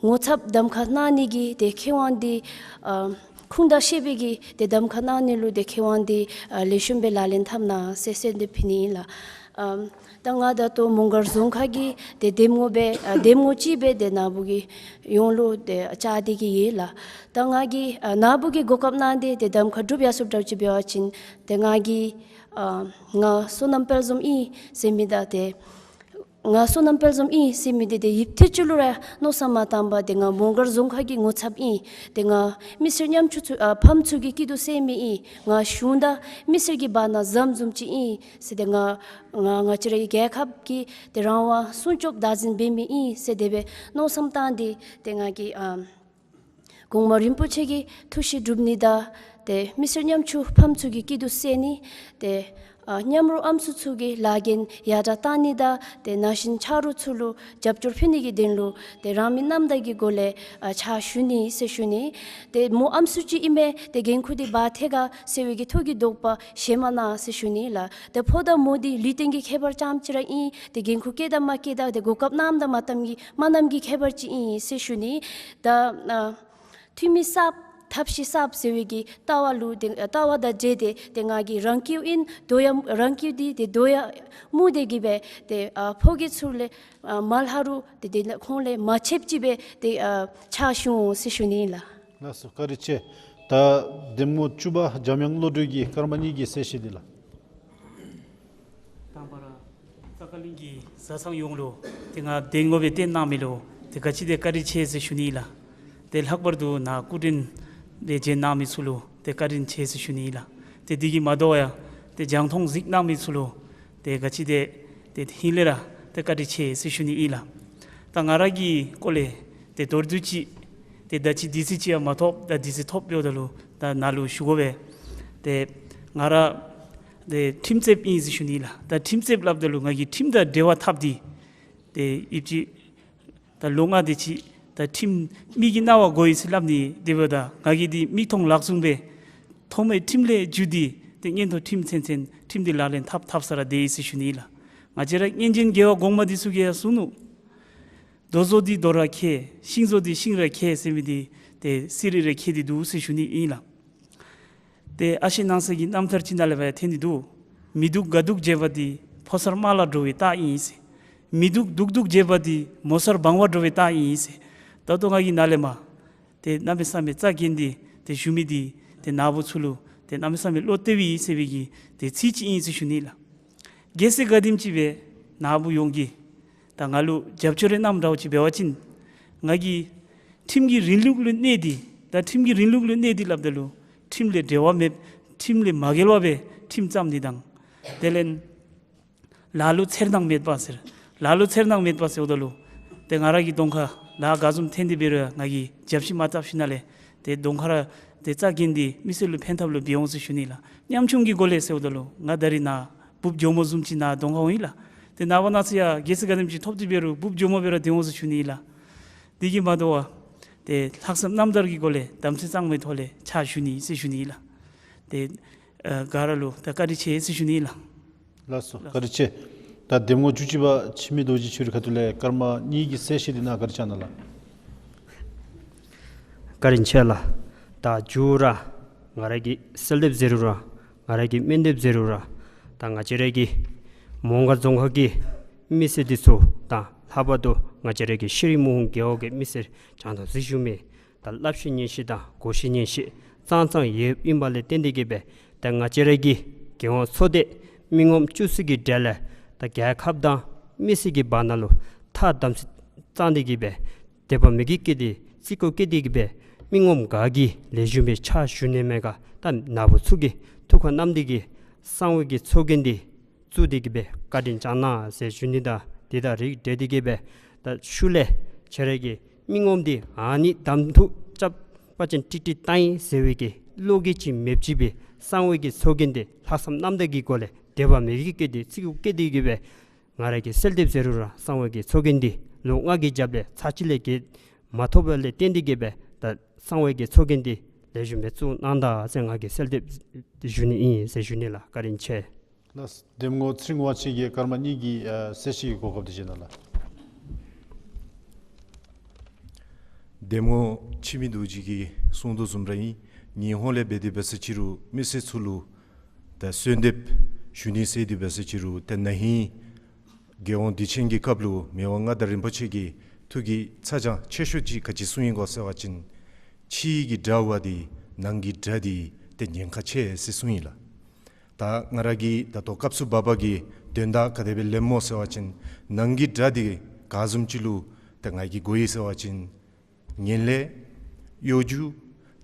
ངོ་ཚབ་གདམ་ཁ་གནང་ནི་གི་ཏེ་ཁེ་དབང་འདི་ཨ་ཁུངས་དང་ཤེས་པའི་གི་ཏེ་གདམ་ཁ་གནང་ནི་ལུ་ཏེ་ཁེ་དབང་འདི་ཨ་ལེགས་ཤོམ་སྦེ་ལག་ལེན་འཐབ་གནང་ཟེར་གསོལ་འདེབས་ཕུལ་ནི་ཨིན་ལགས། ཨམ་ད་ང་ད་ལྟོ་མོང་སྒར་རྫོང་ཁག་གི་ཏེ་གདམ་ངོ་སྦེ་ཨ་གདམ་ངོ་ཅིག་སྦེ་ཏེ་ནཱ་བུ་གི་ཡོངས་ལུ་ཏེ་བཅར་ཏེ་གིས་ཡོད་ལགས། ད་ང་གིས་ཨ་ནཱ་བུ་གིས་གོ་སྐབས་གནང་སྟེ་ཏེ་གདམ་ཁ་གྲུབ་ཡར་སོངམ་འདྲཝ་ཅིག་འབད་བ་ཅིན་ཏེ་ང་གིས་ཨ་ང་བསོད་ནམས་དཔལ་འཛོམས་ཨིན་ཟེར་མི་དང་ཏེ་ང་བསོད་ནམས་དཔལ་འཛོམས་ཨིན་ཟེར་མི་འདི་ཏེ་ཡུདཔ་ཐེངས་ཅིག་ལུ་ར་མནོ་བསམ་མ་བཏང་པར་ཏེ་ང་མོང་སྒར་རྫོང་ཁག་གི་ངོ་ཚབ་ཨིན། ཏེ་ང་མི་སེར་ཉམ་ཆུང་ཚུ་ཨ་ཕམ་ཚུ་གི་སྐྱིད་སྡུག་སེལ་མི་ཨིན། ང་གཞུང་དང་མི་སེར་གྱི་བར་ན་ཟམ་བཟུམ་ཅིག་ཨིན་ཟེར་ཏེ་ང་ང་ང་བཅས་རའི་རྒྱལ་ཁབ་ཀྱི་ཏེ་རང་དབང་སྲུང་སྐྱོབ་བདག་འཛིན་འབད་མི་ཨིན་ཟེར་དེ་སྦེ་མནོ་བསམ་བཏང་སྟེ་ཏེ་ང་གིས་ཨ་གོང་མ་རིན་པོ་ཆེ་གི་ཐུགས་བཞེད་སྒྲུབ་ནི་དང་ཏེ་མི་སེར་ཉམ་ཆུང་ཕམ་ཚུ་གི་སྐྱིད་སྡུག་སེལ་ནི་ཏེ་ཨ་མཉམ་རོགས་ཨམ་སྲུ་ཚུ་གི་ལཱ་འགན་ཡར་དྲག་བཏང་ནི་དང་ཏེ་ན་གཞོན་ཆ་རོགས་ཚུ་ལུ་རྒྱབ་སྐྱོར་ཕུལ་ནི་གི་དོན་ལུ་ཏེ་རང་མི་རྣམ་དག་གི་སྒོ་ལས་ཨ་ཕྱག་ཞུ་ནི་ཟེར་ཞུ་ནི། ཏེ་མོ་ཨམ་སྲུ་ཅིག་ཨིན་མས། ཏེ་འགན་ཁུར་འདི་འབག་ཐེག་ག་ཟེར་བའི་གི་ཐུགས་ཀྱི་དོགས་པ་བཞེས་མ་གནང་ཟེར་ཞུ་ནི་ལགས། ཏེ་ཕོ་དང་མོ་འདི་ལུས་རྟེན་གྱི་ཁྱད་པར་ཙམ་ཅིག་ར་ཨིན། ཏེ་འགན་ཁུར་བཀལ་དང་མ་བཀལ་དང་ཏེ་གོ་སྐབས་གནངམ་དང་མ་གནངམ་གྱི་མ་གནངམ་གྱི་ཁྱད་པར་ཅིག་ཨིན་ཟེར་ཞུ་ནི། ད་ཨ་འཐུས་མི་གསརཔ་ ཐབས་ཤེས་གསརཔ་ཟེར་བའི་གི་ལྟ་བ་ལུ་ཏེ་ལྟ་བ་དང་འབྲེལ་ཏེ་ཏེ་ང་གིས་རང་སྐྱིད་ཨིན་དོ་ཡང་རང་སྐྱིད་འདི་ཏེ་དོ་ཡང་སྨོ་དེ་གིས་སྦེ་ཏེ་ཨ་ཕོ་སྐྱེས་ཚུ་ལས་ཨ་མར་ལྷག་རུང་ཏེ་དེ་ལས་ཁོང་ལས་མ་ཆདཔ་ཅིག་སྦེ་ཏེ་ཨ་ཕྱག་ཞུ་འོང་ཟེར་ཞུ་ནི་ཨིན་ལགས། ལགས་སོ། བཀའ་དྲིན་ཆེ། ད་གདམ་ངོ་བཅུ་པ་འཇམ་དབྱངས་བློ་གྲོས་ཀྱིས་སྐར་མ་གཉིས་ཀྱི་གསལ་བཤད་འདི་ལགས། དང་པ་ར་རྩ་བཀའ་བློན་གྱིས་བཟའ་ཚང་ཡོངས་ལུ་ཏེ་ང་གདམ་ངོ་སྦེ་བསྟེན་གནང་མི་ལུ་ཏེ་ག་ཅི་དེ་བཀའ་དྲིན་ཆེ་ཟེར་ཞུ་ནི་ཨིན་ལགས། ཏེ་ལྷག་པར་དུ་ནཱ་སྐུ་མགྲོན་ཏེ་བྱོན་གནང་མི་ཚུ་ལུ་ཏེ་བཀའ་དྲིན་ཆེ་ཟེར་ཞུ་ནི་ཨིན་ལགས། ཏེ་འདི་གིས་མ་དོ་ཡང་ཏེ་རྒྱང་མཐོང་གཟིགས་གནང་མི་ཚུ་ལུ་ཏེ་ག་ཅི་དེ་ཏེ་ཧིང་ལས་ར་ཏེ་བཀའ་དྲིན་ཆེ་ཟེར་ཞུ་ནི་ཨིན་ལགས། ད་ང་ར་གི་སྐོར་ལས་ཏེ་མདོར་བསྡུས་ཅིག་ཏེ་ད་ཅི་དུས་ཚོད་ཅིག་ཡང་མ་ཐོབ། ད་དུས་ཚོད་ཐོབ་ཡོདཔ་ད་ལུ་ད་ནཱ་ལུ་ཞུ་དགོ་པས། ཏེ་ང་ར་ཏེ་ཁྲིམས་རྩོདཔ་ཨིན་ཟེར་ཞུ་ནི་ཨིན་ལགས། ད་ཁྲིམས་རྩོདཔ་སླབ་ད་ལུ་ང་གིས་ཁྲིམས་དང་འབྲེལ་བ་འཐབ་སྟེ་ཏེ་ཡུདཔ་ཅིག་ད་ལོ་ལྔ་དེ་ཅིག་ད་ཁྲིམས་མི་གི་གནང་བ་དགོ་ཡི་ཟེར་སླབ་ནི་དེ་འབདཝ་ད་ང་གིས་འདི་མིག་མཐོང་ལག་བཟུང་སྦེ་ཐོག་མེད་ཁྲིམས་ལས་བརྒྱུད་དེ་ཏེ་མངོན་མཐོ་ཁྲིམས་ཚན་ཚན་ཁྲིམས་འདི་ལག་ལེན་འཐབ་འཐབ་ས་ར་སྡོད་ཡི་ཟེར་ཞུ་ནི་ཨིན་ལགས། ང་བཅས་ར་སྔོན་བྱོན་རྒྱལ་བ་གོང་མ་འདི་ཚུ་གིས་ཡང་གསུངས་ནུག། རྡོ་བཟོ་འདི་རྡོ་ར་མཁས། ཤིང་བཟོ་འདི་ཤིང་ར་མཁས་ཟེར་མི་འདི་ཏེ་གསེར་རི་ར་མཁས་ཏེ་འདུག་ཟེར་ཞུ་ནི་ཨིན་ལགས། ཏེ་ཨ་ཞེ་ནང་གསེས་ཀྱི་རྣམ་ཐར་ཅིག་ནང་ལས་འབད་ཐོན་ཏེ་འདུག། མི་སྡུག་དགའ་སྡུག་བྱེད་པ་འདི་ཕོ་གསར་དམར་ལ་འགྲོ་བའི་རྟགས་ཨིན་ཟེར། མི་སྡུག་སྡུག་སྡུག་བྱེད་པ་འདི་མོ་གསར་བང་བ་འགྲོ་བའི་རྟགས་ཨིན་ཟེར། ད་ལྟོ་ང་གིས་ནཱ་ལས་མར་ཏེ་གནམ་མེད་ས་མེད་རྩ་འགེངས་ཏེ་ཏེ་ཞུ་མི་འདི་ཏེ་ནཱ་བུ་ཚུ་ལུ་ཏེ་གནམ་མེད་ས་མེད་བློ་གཏད་པའི་ཟེར་བའི་གི་ཏེ་ཚིག་ཅིག་ཨིན་ཟེར་ཞུ་ནི་ལགས། གལ་སྲིད་ག་དེམ་ཅིག་སྦེ་ནཱ་བུ་ཡོངས་ཀྱིས་ད་ང་ལུ་རྒྱབ་སྐྱོར་རེ་གནངམ་འདྲཝ་ཅིག་འབད་བ་ཅིན་ང་གིས་ཁྲིམས་ཀྱི་རིང་ལུགས་ལུ་གནས་ཏེ་ད་ཁྲིམས་ཀྱི་རིང་ལུགས་ལུ་གནས་ཏེ་སླབ་ད་ལུ་ཁྲིམས་ལས་འབྲེལ་བ་མེདཔ་ཁྲིམས་ལས་མ་འགལ་བ་སྦེ་ཁྲིམས་བརྩམ་ནི་དང་དེ་ལས་ལཱ་ལུ་འཚེར་སྣང་མེད་པ་ཟེར། ལཱ་ལུ་འཚེར་སྣང་མེད་པ་ཟེརཝ་ད་ལུ་ཏེ་ང་ར་གི་གདོང་ཁར་ལཱ་ག་བཟུམ་ཐོན་ཏེ་འབད་རུང་ང་གིས་རྒྱབ་ཤིག་མ་བཏབ་ཞིནམ་ལས་ཏེ་གདོང་ཁར་ར་ཏེ་རྩ་འགེངས་ཏེ་མི་སེར་ལུ་ཕན་ཐབས་ལུ་འབད་འོང་ཟེར་ཞུ་ནི་ལགས། ཉམ་ཆུང་གི་སྒོ་ལས་ཟེརཝ་ད་ལུ་ང་ད་རིས་ནཱ་འབུཔ་ཇོ་མོ་བཟུམ་ཅིག་ནཱ་གདོང་ཁར་འོང་ཡི་ལགས། ཏེ་ནངས་པ་གནངས་ཚེ་ཡང་གལ་སྲིད་ག་དེམ་ཅིག་ཐོབ་སྟེ་འབད་རུང་འབུཔ་ཇོ་མོ་སྦེ་ར་སྡོད་འོང་ཟེར་ཞུ་ནི་ལགས། དེ་གིས་མ་དོ་བར་ཏེ་ལྷག་བསམ་རྣམ་དག་གི་སྒོ་ལས་དམ་ཚིག་གཙང་མའི་ཐོག་ལས་ཕྱག་ཞུ་ནི་ཟེར་ཞུ་ནི་ལགས། ཏེ་ཨ་ག་ར་ལུ་ད་བཀའ་དྲིན་ཆེ་ཟེར་ཞུ་ནི་ལགས། ལགས་སོ། བཀའ་དྲིན་ཆེ། ད་གདམ་ངོ་བཅུ་གཅིག་པ་འཆི་མེད་རྡོ་རྗེ་ཁྱོད་རའི་ཁ་ཐུག་ལས་སྐར་མ་གཉིས་ཀྱི་གསལ་བཤད་འདི་གནང་བཀའ་དྲིན་བསྐྱང་གནང་ལགས། བཀའ་དྲིན་ཆེ་ལགས། ད་མཇུག་ར་ང་ར་གིས་གསལ་འདེབས་ཟེར་རུང་ར་ང་ར་གིས་སྨོན་འདེབས་ཟེར་རུང་ར་ད་ང་བཅས་ར་གི་མོང་སྒར་རྫོང་ཁག་གི་མི་སེར་འདི་ཚུ་དང་ལྷག་པར་དུ་ང་བཅས་ར་གི་ཤེས་རིག་མུག་ཧོང་རྒེད་འོག་གི་མི་སེར་རྒྱང་མཐོང་གཟིགས་བཞུགས་མི་ད་སླབ་ཤེས་ཉན་ཤེས་དང་གོ་ཤེས་ཉན་ཤེས་ཙང་ཙང་ཡོདཔ་ཨིན་པ་ལས་བརྟེན་ཏེ་གིས་སྦེ་ད་ང་བཅས་ར་གི་རྒྱལ་ཡོངས་ཚོགས་སྡེ་མི་ངོམ་བཅུ་གསུམ་གྱི་གྲས་ལས་ད་རྒྱལ་ཁབ་དང་མི་སེར་གྱི་བར་ན་ལུ་ཐག་དམ་ཚིག་གཙང་སྟེ་གིས་སྦེ་དད་པ་མོས་གུས་བསྐྱེད་དེ་བརྩི་བཀུར་བསྐྱེད་དེ་གིས་སྦེ་མི་ངོམ་ག་གིས་ལེགས་ཤོམ་སྦེ་ཕྱག་ཞུ་ནི་མས་ག་ད་ནཱ་བུ་ཚུ་གིས་ཐུགས་ཁར་བསྣམས་ཏེ་གིས་གསང་བའི་གི་ཚོགས་རྒྱན་འདི་བཙུགས་ཏེ་གིས་སྦེ་བཀའ་དྲིན་བསྐྱང་གནང་ཟེར་ཞུ་ནི་དང་དེ་དང་རིགས་བསྒྲེས་ཏེ་གིས་སྦེ་ད་ཤུལ་ལས་ཁྱེད་ར་གི་མི་ངོམ་འདི་ཨ་ནི་གདམ་འཐུ་རྐྱབ་པ་ཅིན་ཀྲིག་ཀྲི་བཏང་ཡི་ཟེར་བའི་གི་བློ་འགྱོད་ཅིག་མེདཔ་ཅིག་སྦེ་གསང་བའི་གི་ཚོགས་རྒྱན་འདི་ལྷག་བསམ་རྣམ་དག་གི་སྒོ་ལས་དད་པ་མོས་གུས་བསྐྱེད་དེ་བརྩི་བཀུར་བསྐྱེད་དེ་གིས་སྦེ་ང་ར་གིས་གསལ་འདེབས་ཟེར་རུང་ར་གསང་བའི་གི་ཚོགས་རྒྱན་འདི་ལོ་ལྔ་གི་རྒྱབ་ལས་ཚར་གཅིག་ལས་བརྒལ་མ་ཐོབ་པ་ལས་བརྟེན་ཏེ་གིས་སྦེ་ད་གསང་བའི་གི་ཚོགས་རྒྱན་འདི་ལེགས་ཤོམ་སྦེ་བཙུགས་གནང་ད་ཟེར་ང་གིས་གསལ་འདེབས་ཞུ་ནི་ཨིན་ཟེར་ཞུ་ནི་ལགས། བཀའ་དྲིན་ཆེ། ལགས། གདམ་ངོ་ཚེ་རིང་དབང་ཆེན་གྱིས་སྐར་མ་གཉིས་ཀྱི་ཨ་གསལ་བཤད་ཀྱི་གོ་སྐབས་འདི་བཞེས་གནང་ལགས། གདམ་ངོ་འཆི་མེད་རྡོ་རྗེ་གིས་གསུངས་དོ་བཟུམ་ར་ཨིན། ངེའི་ཧོངས་ལས་འབད་དེ་འབད་ས་ཅིག་རུང་མི་སེར་ཚུ་ལུ་ད་གསོལ་འདེབས་ཞུ་ནི་ཟེར་དེ་འབད་ས་ཅིག་རུང་ད་ན་ཧིང་རྒྱལ་ཡོངས་དུས་ཆེན་གྱི་སྐབས་ལུ་མི་དབང་མངའ་བདག་རིན་པོ་ཆེ་གིས་ཐུགས་ཀྱི་ཚ་གྱང་ཆེ་ཤོས་ཅིག་ག་ཅི་གསུངས་ཡི་གོ་ཟེར་བ་ཅིན་ཕྱི་ཡི་གི་དགྲ་བོ་འདི་ནང་གི་དགྲ་འདི་ཏེ་ཉེན་ཁ་ཆེ་ཟེར་གསུངས་ཡི་ལགས། ད་ང་ར་གིས་ད་ལྟོ་སྐབས་སུ་བབ་པ་གི་དོན་དག་ག་དེ་སྦེ་ལེནམ་སྨོ་ཟེར་བ་ཅིན་ནང་གི་དགྲ་འདི་ག་བཟུམ་ཅིག་ལུ་ད་ང་གིས་གོ་ཡི་ཟེར་བ་ཅིན་ངན་ལྷད་གཡོ་སྒྱུ་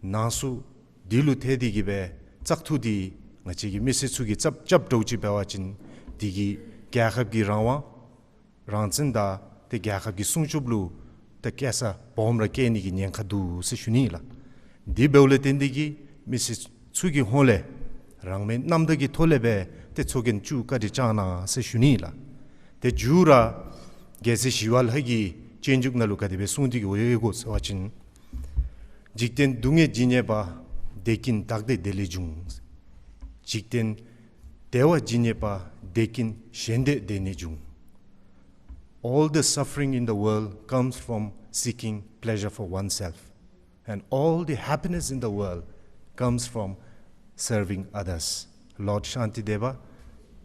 ནང་འཛུལ་འདི་ལུ་ཐལ་ཏེ་གིས་སྦེ་བཙག་འཐུ་འདི་ང་བཅས་ཀྱི་མི་སེར་ཚུ་གིས་རྩ་རྐྱབ་འདྲཝ་ཅིག་འབད་བ་ཅིན་འདི་གིས་རྒྱལ་ཁབ་ཀྱི་རང་དབང་རང་བཙན་དང་ཏེ་རྒྱལ་ཁབ་ཀྱི་སྲུང་སྐྱོབ་ལུ་ཏེ་བཀལ་ས་སྦོམ་ར་བཀལ་ནི་གི་ཉེན་ཁ་འདུག་ཟེར་ཞུ་ནི་ལགས། འདི་འབདཝ་ལས་བརྟེན་ཏེ་གིས་མི་སེར་ཚུ་གི་ཧོངས་ལས་རང་མོས་རྣམ་དག་གི་ཐོག་ལས་སྦེ་ཏེ་ཚོགས་རྒྱན་བཙུགས་བཀའ་དྲིན་བསྐྱང་གནང་ཟེར་ཞུ་ནི་ལགས། ཏེ་མཇུག་ར་རྒྱལ་སྲས་ཞི་བ་ལྷ་གིས་སྤྱོད་འཇུག་ནང་ལུ་ག་དེ་སྦེ་གསུངས་ཏེ་གིས་ཡོད་གོ་ཟེར་བ་ཅིན། འཇིག་རྟེན་སྡུག་བསྔལ་ཇི་སྙེད་པ། བདེ་སྐྱིད་བདག་བདེ་དེ་ལས་འབྱུང་། འཇིག་རྟེན་བདེ་བ་ཇི་སྙེད་པ། བདེ་སྐྱིད་གཞན་བདེ་དེ་ནས་འབྱུང་། All the suffering in the world comes from seeking pleasure for oneself. And all the happiness in the world comes from serving others. Lord Shantideva,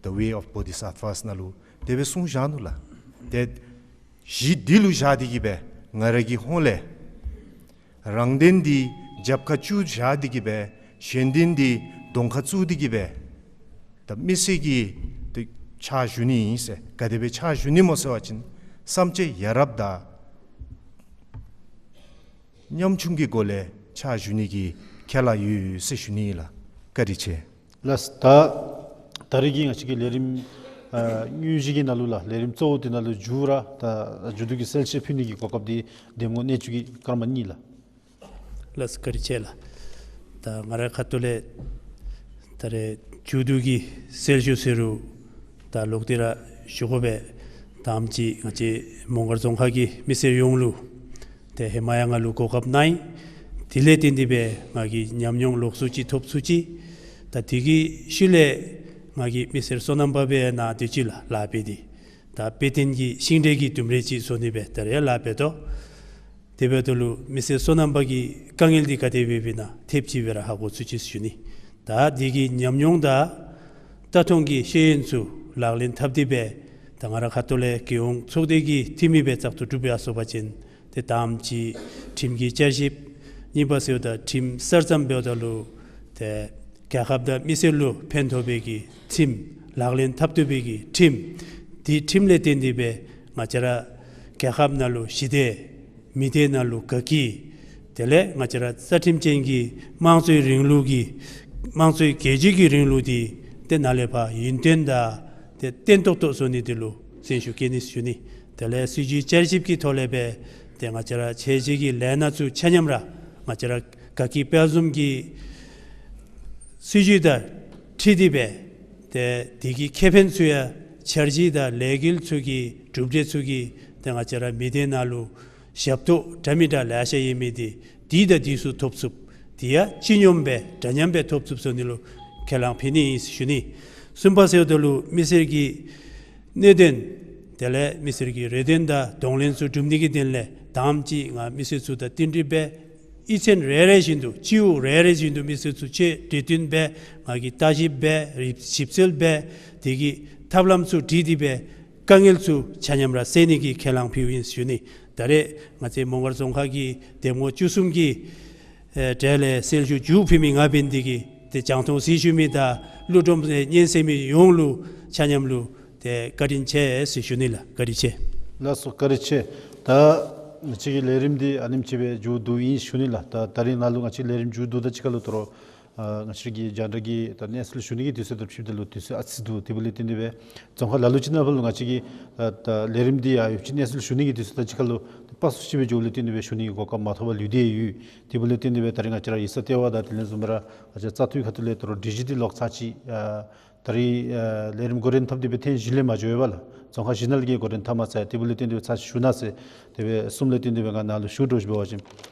The Way of Bodhisattvas ནང་ལུ་དེ་སྦེ་གསུངས་བཞག་ནུག་ལགས། ཏེ་གཞི་འདི་ལུ་བཞག་སྟེ་གི་སྦེ་ང་ར་གི་ཧོངས་ལས་རང་དོན་འདི་རྒྱབ་ཁར་བཅུག་བཞག་སྟེ་གི་སྦེ་གཞན་དོན་འདི་གདོང་ཁར་བཙུགས་ཏེ་གི་སྦེ་ད་མི་སེར་གྱི་ཏེ་ཕྱག་ཞུ་ནི་ཨིན་ཟེར། ག་དེ་སྦེ་ཕྱག་ཞུ་ནི་སྨོ་ཟེར་བ་ཅིན་བསམ་སྤྱོད་ཡ་རབས་དང་ཉམ་ཆུང་གི་སྒོ་ལས་ཕྱག་ཞུ་ནི་གི་ཁས་བླངས་ཡོད་ཟེར་ཞུ་ནི་ཨིན་ལགས། བཀའ་དྲིན་ཆེ། ལགས། ད་ད་རེས་ཀྱི་ང་བཅས་ཀྱི་ལས་རིམ་ཨ་དངོས་གཞི་གི་ནང་ལུ་ལགས་ལས་རིམ་གཙོ་བོ་དེ་ནང་ལུ་མཇུག་ར་ད་མཇུག་བསྡུ་གི་གསལ་བཤད་ཕུལ་ནི་གི་གོ་སྐབས་འདི་གདམ་ངོ་གནས་ཚུལ་གྱི་སྐར་མ་གཉིས་ལགས། ལགས་སོ། བཀའ་དྲིན་ཆེ་ལགས། ད་ང་རའི་ཁ་ཐུག་ལས་ད་རེས་མཇུག་བསྡུ་གི་གསལ་ཞུ་ཟེར་རུང་ད་ལོག་སྟེ་ར་ཞུ་དགོ་པས། དང་པ་ཅིག་ང་བཅས་མོང་སྒར་རྫོང་ཁག་གི་མི་སེར་ཡོངས་ལུ་ཏེ་ཧེ་མ་ཡང་ང་ལུ་གོ་སྐབས་གནང་ཡི། དེ་ལས་བརྟེན་ཏེ་སྦེ་ང་གིས་ཉམས་མྱོང་ལོགས་སུ་ཅིག་ཐོབ་ཚུགས་ཅི། ད་དེ་གི་ཤུལ་ལས་ང་གིས་མི་སེར་སོ་ནམ་པ་སྦེ་ནཱ་སྡོད་ཅི་ལགས། ལཱ་འབད་དེ་ད་དཔེ་སྟོན་གྱི་ཤིང་འབྲས་ཀྱི་ལྡུམ་རའི་ཅིག་བཟོ་ནི་སྦེ་ད་རེས་ལཱ་འབད་དོ། དེ་འབདཝ་ད་ལུ་མི་སེར་སོ་ནམ་པ་གི་དཀའ་ངལ་འདི་ག་དེ་སྦེ་འབད་ན་ཐེབས་ཅིག་སྦེ་ར་ཧ་གོ་ཚུགས་ཅི་ཟེར་ཞུ་ནི། ད་འདི་གི་ཉམས་མྱོང་དང་ལྟ་མཐོང་གི་ཤེས་ཡོན་ཚུ་ལག་ལེན་འཐབ་སྟེ་སྦེ་ད་ང་རའི་ཁ་ཐུག་ལས་རྒྱལ་ཡོངས་ཚོགས་སྡེ་གི་འཐུས་མི་སྦེ་བཙག་འཐུ་གྲུབ་ཡར་སོང་པ་ཅིན་ཏེ་དང་པ་ཅིག་ཁྲིམས་ཀྱི་བསྐྱར་ཞིབ། གཉིས་པ་ཟེརཝ་ད་ཁྲིམས་གསར་བརྩམ་འབདཝ་ད་ལུ་ཏེ་རྒྱལ་ཁབ་དང་མི་སེར་ལུ་ཕན་ཐོགས་པའི་གི་ཁྲིམས་ལག་ལེན་འཐབ་བཏུབ་པའི་གི་ཁྲིམས། དེ་ཁྲིམས་ལས་བརྟེན་ཏེ་སྦེ་ང་བཅས་ར་རྒྱལ་ཁབ་ནང་ལུ་ཞི་བདེ། མི་སྡེ་ནང་ལུ་དགའ་སྐྱིད། དེ་ལས་ང་བཅས་ར་རྩ་ཁྲིམས་ཅན་གྱི་དམངས་གཙོའི་རིང་ལུགས་ཀྱི་དམངས་གཙོའི་རྒྱལ་སྤྱི་གི་རིང་ལུགས་འདི་ཏེ་ནཱ་ལས་ཕར་ཡུན་བརྟན་དང་ཏེ་བརྟན་ཏོག་ཏོ་བཟོ་ནི་འདི་ལུ་སེམས་ཤུགས་བསྐྱེད་ནི་ཟེར་ཞུ་ནི། དེ་ལས་སྲིད་བྱུས་བསྐྱར་ཞིབ་ཀྱི་ཐོག་ལས་སྦེ་ཏེ་ང་བཅས་ར་ཆེ་བཞེས་ཀྱི་ལས་སྣ་ཚུ་ཆ་མཉམ་ར་ང་བཅས་ར་དགའ་སྐྱིད་དཔལ་འཛོམས་ཀྱི་སྲིད་བྱུས་དང་འཁྲིལ་ཏེ་སྦེ་ཏེ་དེ་གི་ཁེ་ཕན་ཚུ་ཡང་འཆར་གཞི་དང་ལས་འགུལ་ཚུ་གི་གྲུབ་འབྲས་ཚུ་གིས་ཏེ་ང་བཅས་ར་མི་སྡེ་ནང་ལུ་ཞབས་ཏོག་འདྲ་མི་འདྲ་ལེ་ཤ་ཡོད་མི་འདི་དེ་དང་དེ་ཚུ་ཐོབ་ཚུགསཔ། དེ་ཡང་སྤྱི་སྙོམས་སྦེ་འདྲ་མཉམ་སྦེ་ཐོབ་ཚུགསཔ་བཟོ་ནི་ལུ་ཁས་བླངས་ཕུལ་ནི་ཨིན་ཟེར་ཞུ་ནི། གསུམ་པ་ཟེརཝ་ད་ལུ་མི་སེར་གྱི་གནད་དོན་དེ་ལས་མི་སེར་གྱི་རེ་འདུན་དང་གདོང་ལེན་ཚུ་སྒྲུབ་ནི་གི་དོན་ལས་དང་པ་ཅིག་ང་མི་སེར་ཚུ་དང་བསྟུན་གྲོས་འབད། གཡུས་ཚན་རེ་རེ་བཞིན་དུ་སྤྱི་འོག་རེ་རེ་བཞིན་དུ་མི་སེར་ཚུ་ཆེད་གྲོས་བསྟུན་འབད། ང་གིས་བརྟག་ཞིབ་འབད། རིག་ཞིབ་འཚོལ་འབད། དེ་གི་ཐབས་ལམ་ཚུ་བྲིས་ཏེ་སྦེ་དཀའ་ངལ་ཚུ་ཆ་མཉམ་ར་སེལ་ནི་གི་ཁས་བླངས་ཕུལཝ་ཨིན་ཟེར་ཞུ་ནི། ད་རེས་ང་བཅས་མོང་སྒར་རྫོང་ཁག་གི་གདམ་ངོ་བཅུ་གསུམ་གྱི་ཨེ་གྲས་ལས་གསལ་ཞུ་མཇུག་ཕུལ་མི་ང་འབད་ནི་དེ་གིས་ཏེ་རྒྱང་མཐོང་གཟིགས་བཞུགས་མི་དང་ཀླུ་སྒྲུབ་ཨེ་ཉན་གསན་མི་ཡོངས་ལུ་ཆ་མཉམ་ལུ་ཏེ་བཀའ་དྲིན་ཆེ་ཟེར་ཞུ་ནི་ལགས། བཀའ་དྲིན་ཆེ། ལགས་སོ། བཀའ་དྲིན་ཆེ། ད་ང་བཅས་ཀྱི་ལས་རིམ་འདི་ཨ་ནེམ་ཅིག་སྦེ་མཇུག་བསྡུཝ་ཨིན་ཞུ་ནི་ལགས། ད་ད་རིས་ནཱ་ལུ་ང་བཅས་ལས་རིམ་མཇུག་བསྡུཝ་དང་གཅིག་ཁར་ལུ་དོ་རུང་ཨ་ང་བཅས་ཀྱི་རྒྱང་བསྒྲགས་ཀྱི་ད་གནས་ཚུལ་ཞུ་ནི་གི་དུས་ཚོད་དང་འཁྲིལཝ་ད་ལུ་དུས་ཚོད་ཨ་ཙི་འདུག། དེ་འབདཝ་ལས་བརྟེན་ཏེ་སྦེ་རྫོང་ཁག་ལ་ལུ་ཅིག་ནང་ཕར་ལུ་ང་བཅས་ཀྱི་ད་ད་ལས་རིམ་འདི་ཡང་ཡོདཔ་ཅིག་གནས་ཚུལ་ཞུ་ནི་གི་དུས་ཚོད་དང་གཅིག་ཁར་ལུ་སྤ་སོ་ཅིག་སྦེ་འགྱོཝ་ལས་བརྟེན་ཏེ་སྦེ་ཞུ་ནི་གི་གོ་སྐབས་མ་ཐོབ་པར་ལུས་ཏེ་ཡོད། དེ་འབདཝ་ལས་བརྟེན་ཏེ་སྦེ་ད་རིས་ང་བཅས་ར་ཡིག་ཚང་ལྟེ་བ་དང་དེ་ལས་བཟུམ་སྦེ་ར་ང་བཅས་ར་བཙག་འཐུའི་ཁ་ཐུག་ལས་དོ་རུང་དྲི་གཞི་འདི་ལོག་ཚར་ཅིག་ཨ་ད་རིས་ཨ་ལས་རིམ་འགོ་འདྲེན་འཐབ་སྟེ་སྦེ་ཐེངས་བཞི་ལས་མ་འགྱོ་བས་ལགས། རྫོང་ཁག་བཞི་ནང་ལས་འགོ་འདྲེན་འཐབ་མ་ཚར། དེ་འབདཝ་ལས་བརྟེན་ཏེ་སྦེ་ཚར་ཅིག་ཞུ་གནང་ཟེར། དེ་སྦེ་གསུངམ་ལས་བརྟེན་ཏེ་སྦེ་ང་ནཱ་ལུ་ཞུ་དོ་ཟེར་འབད་བ་ཅིན་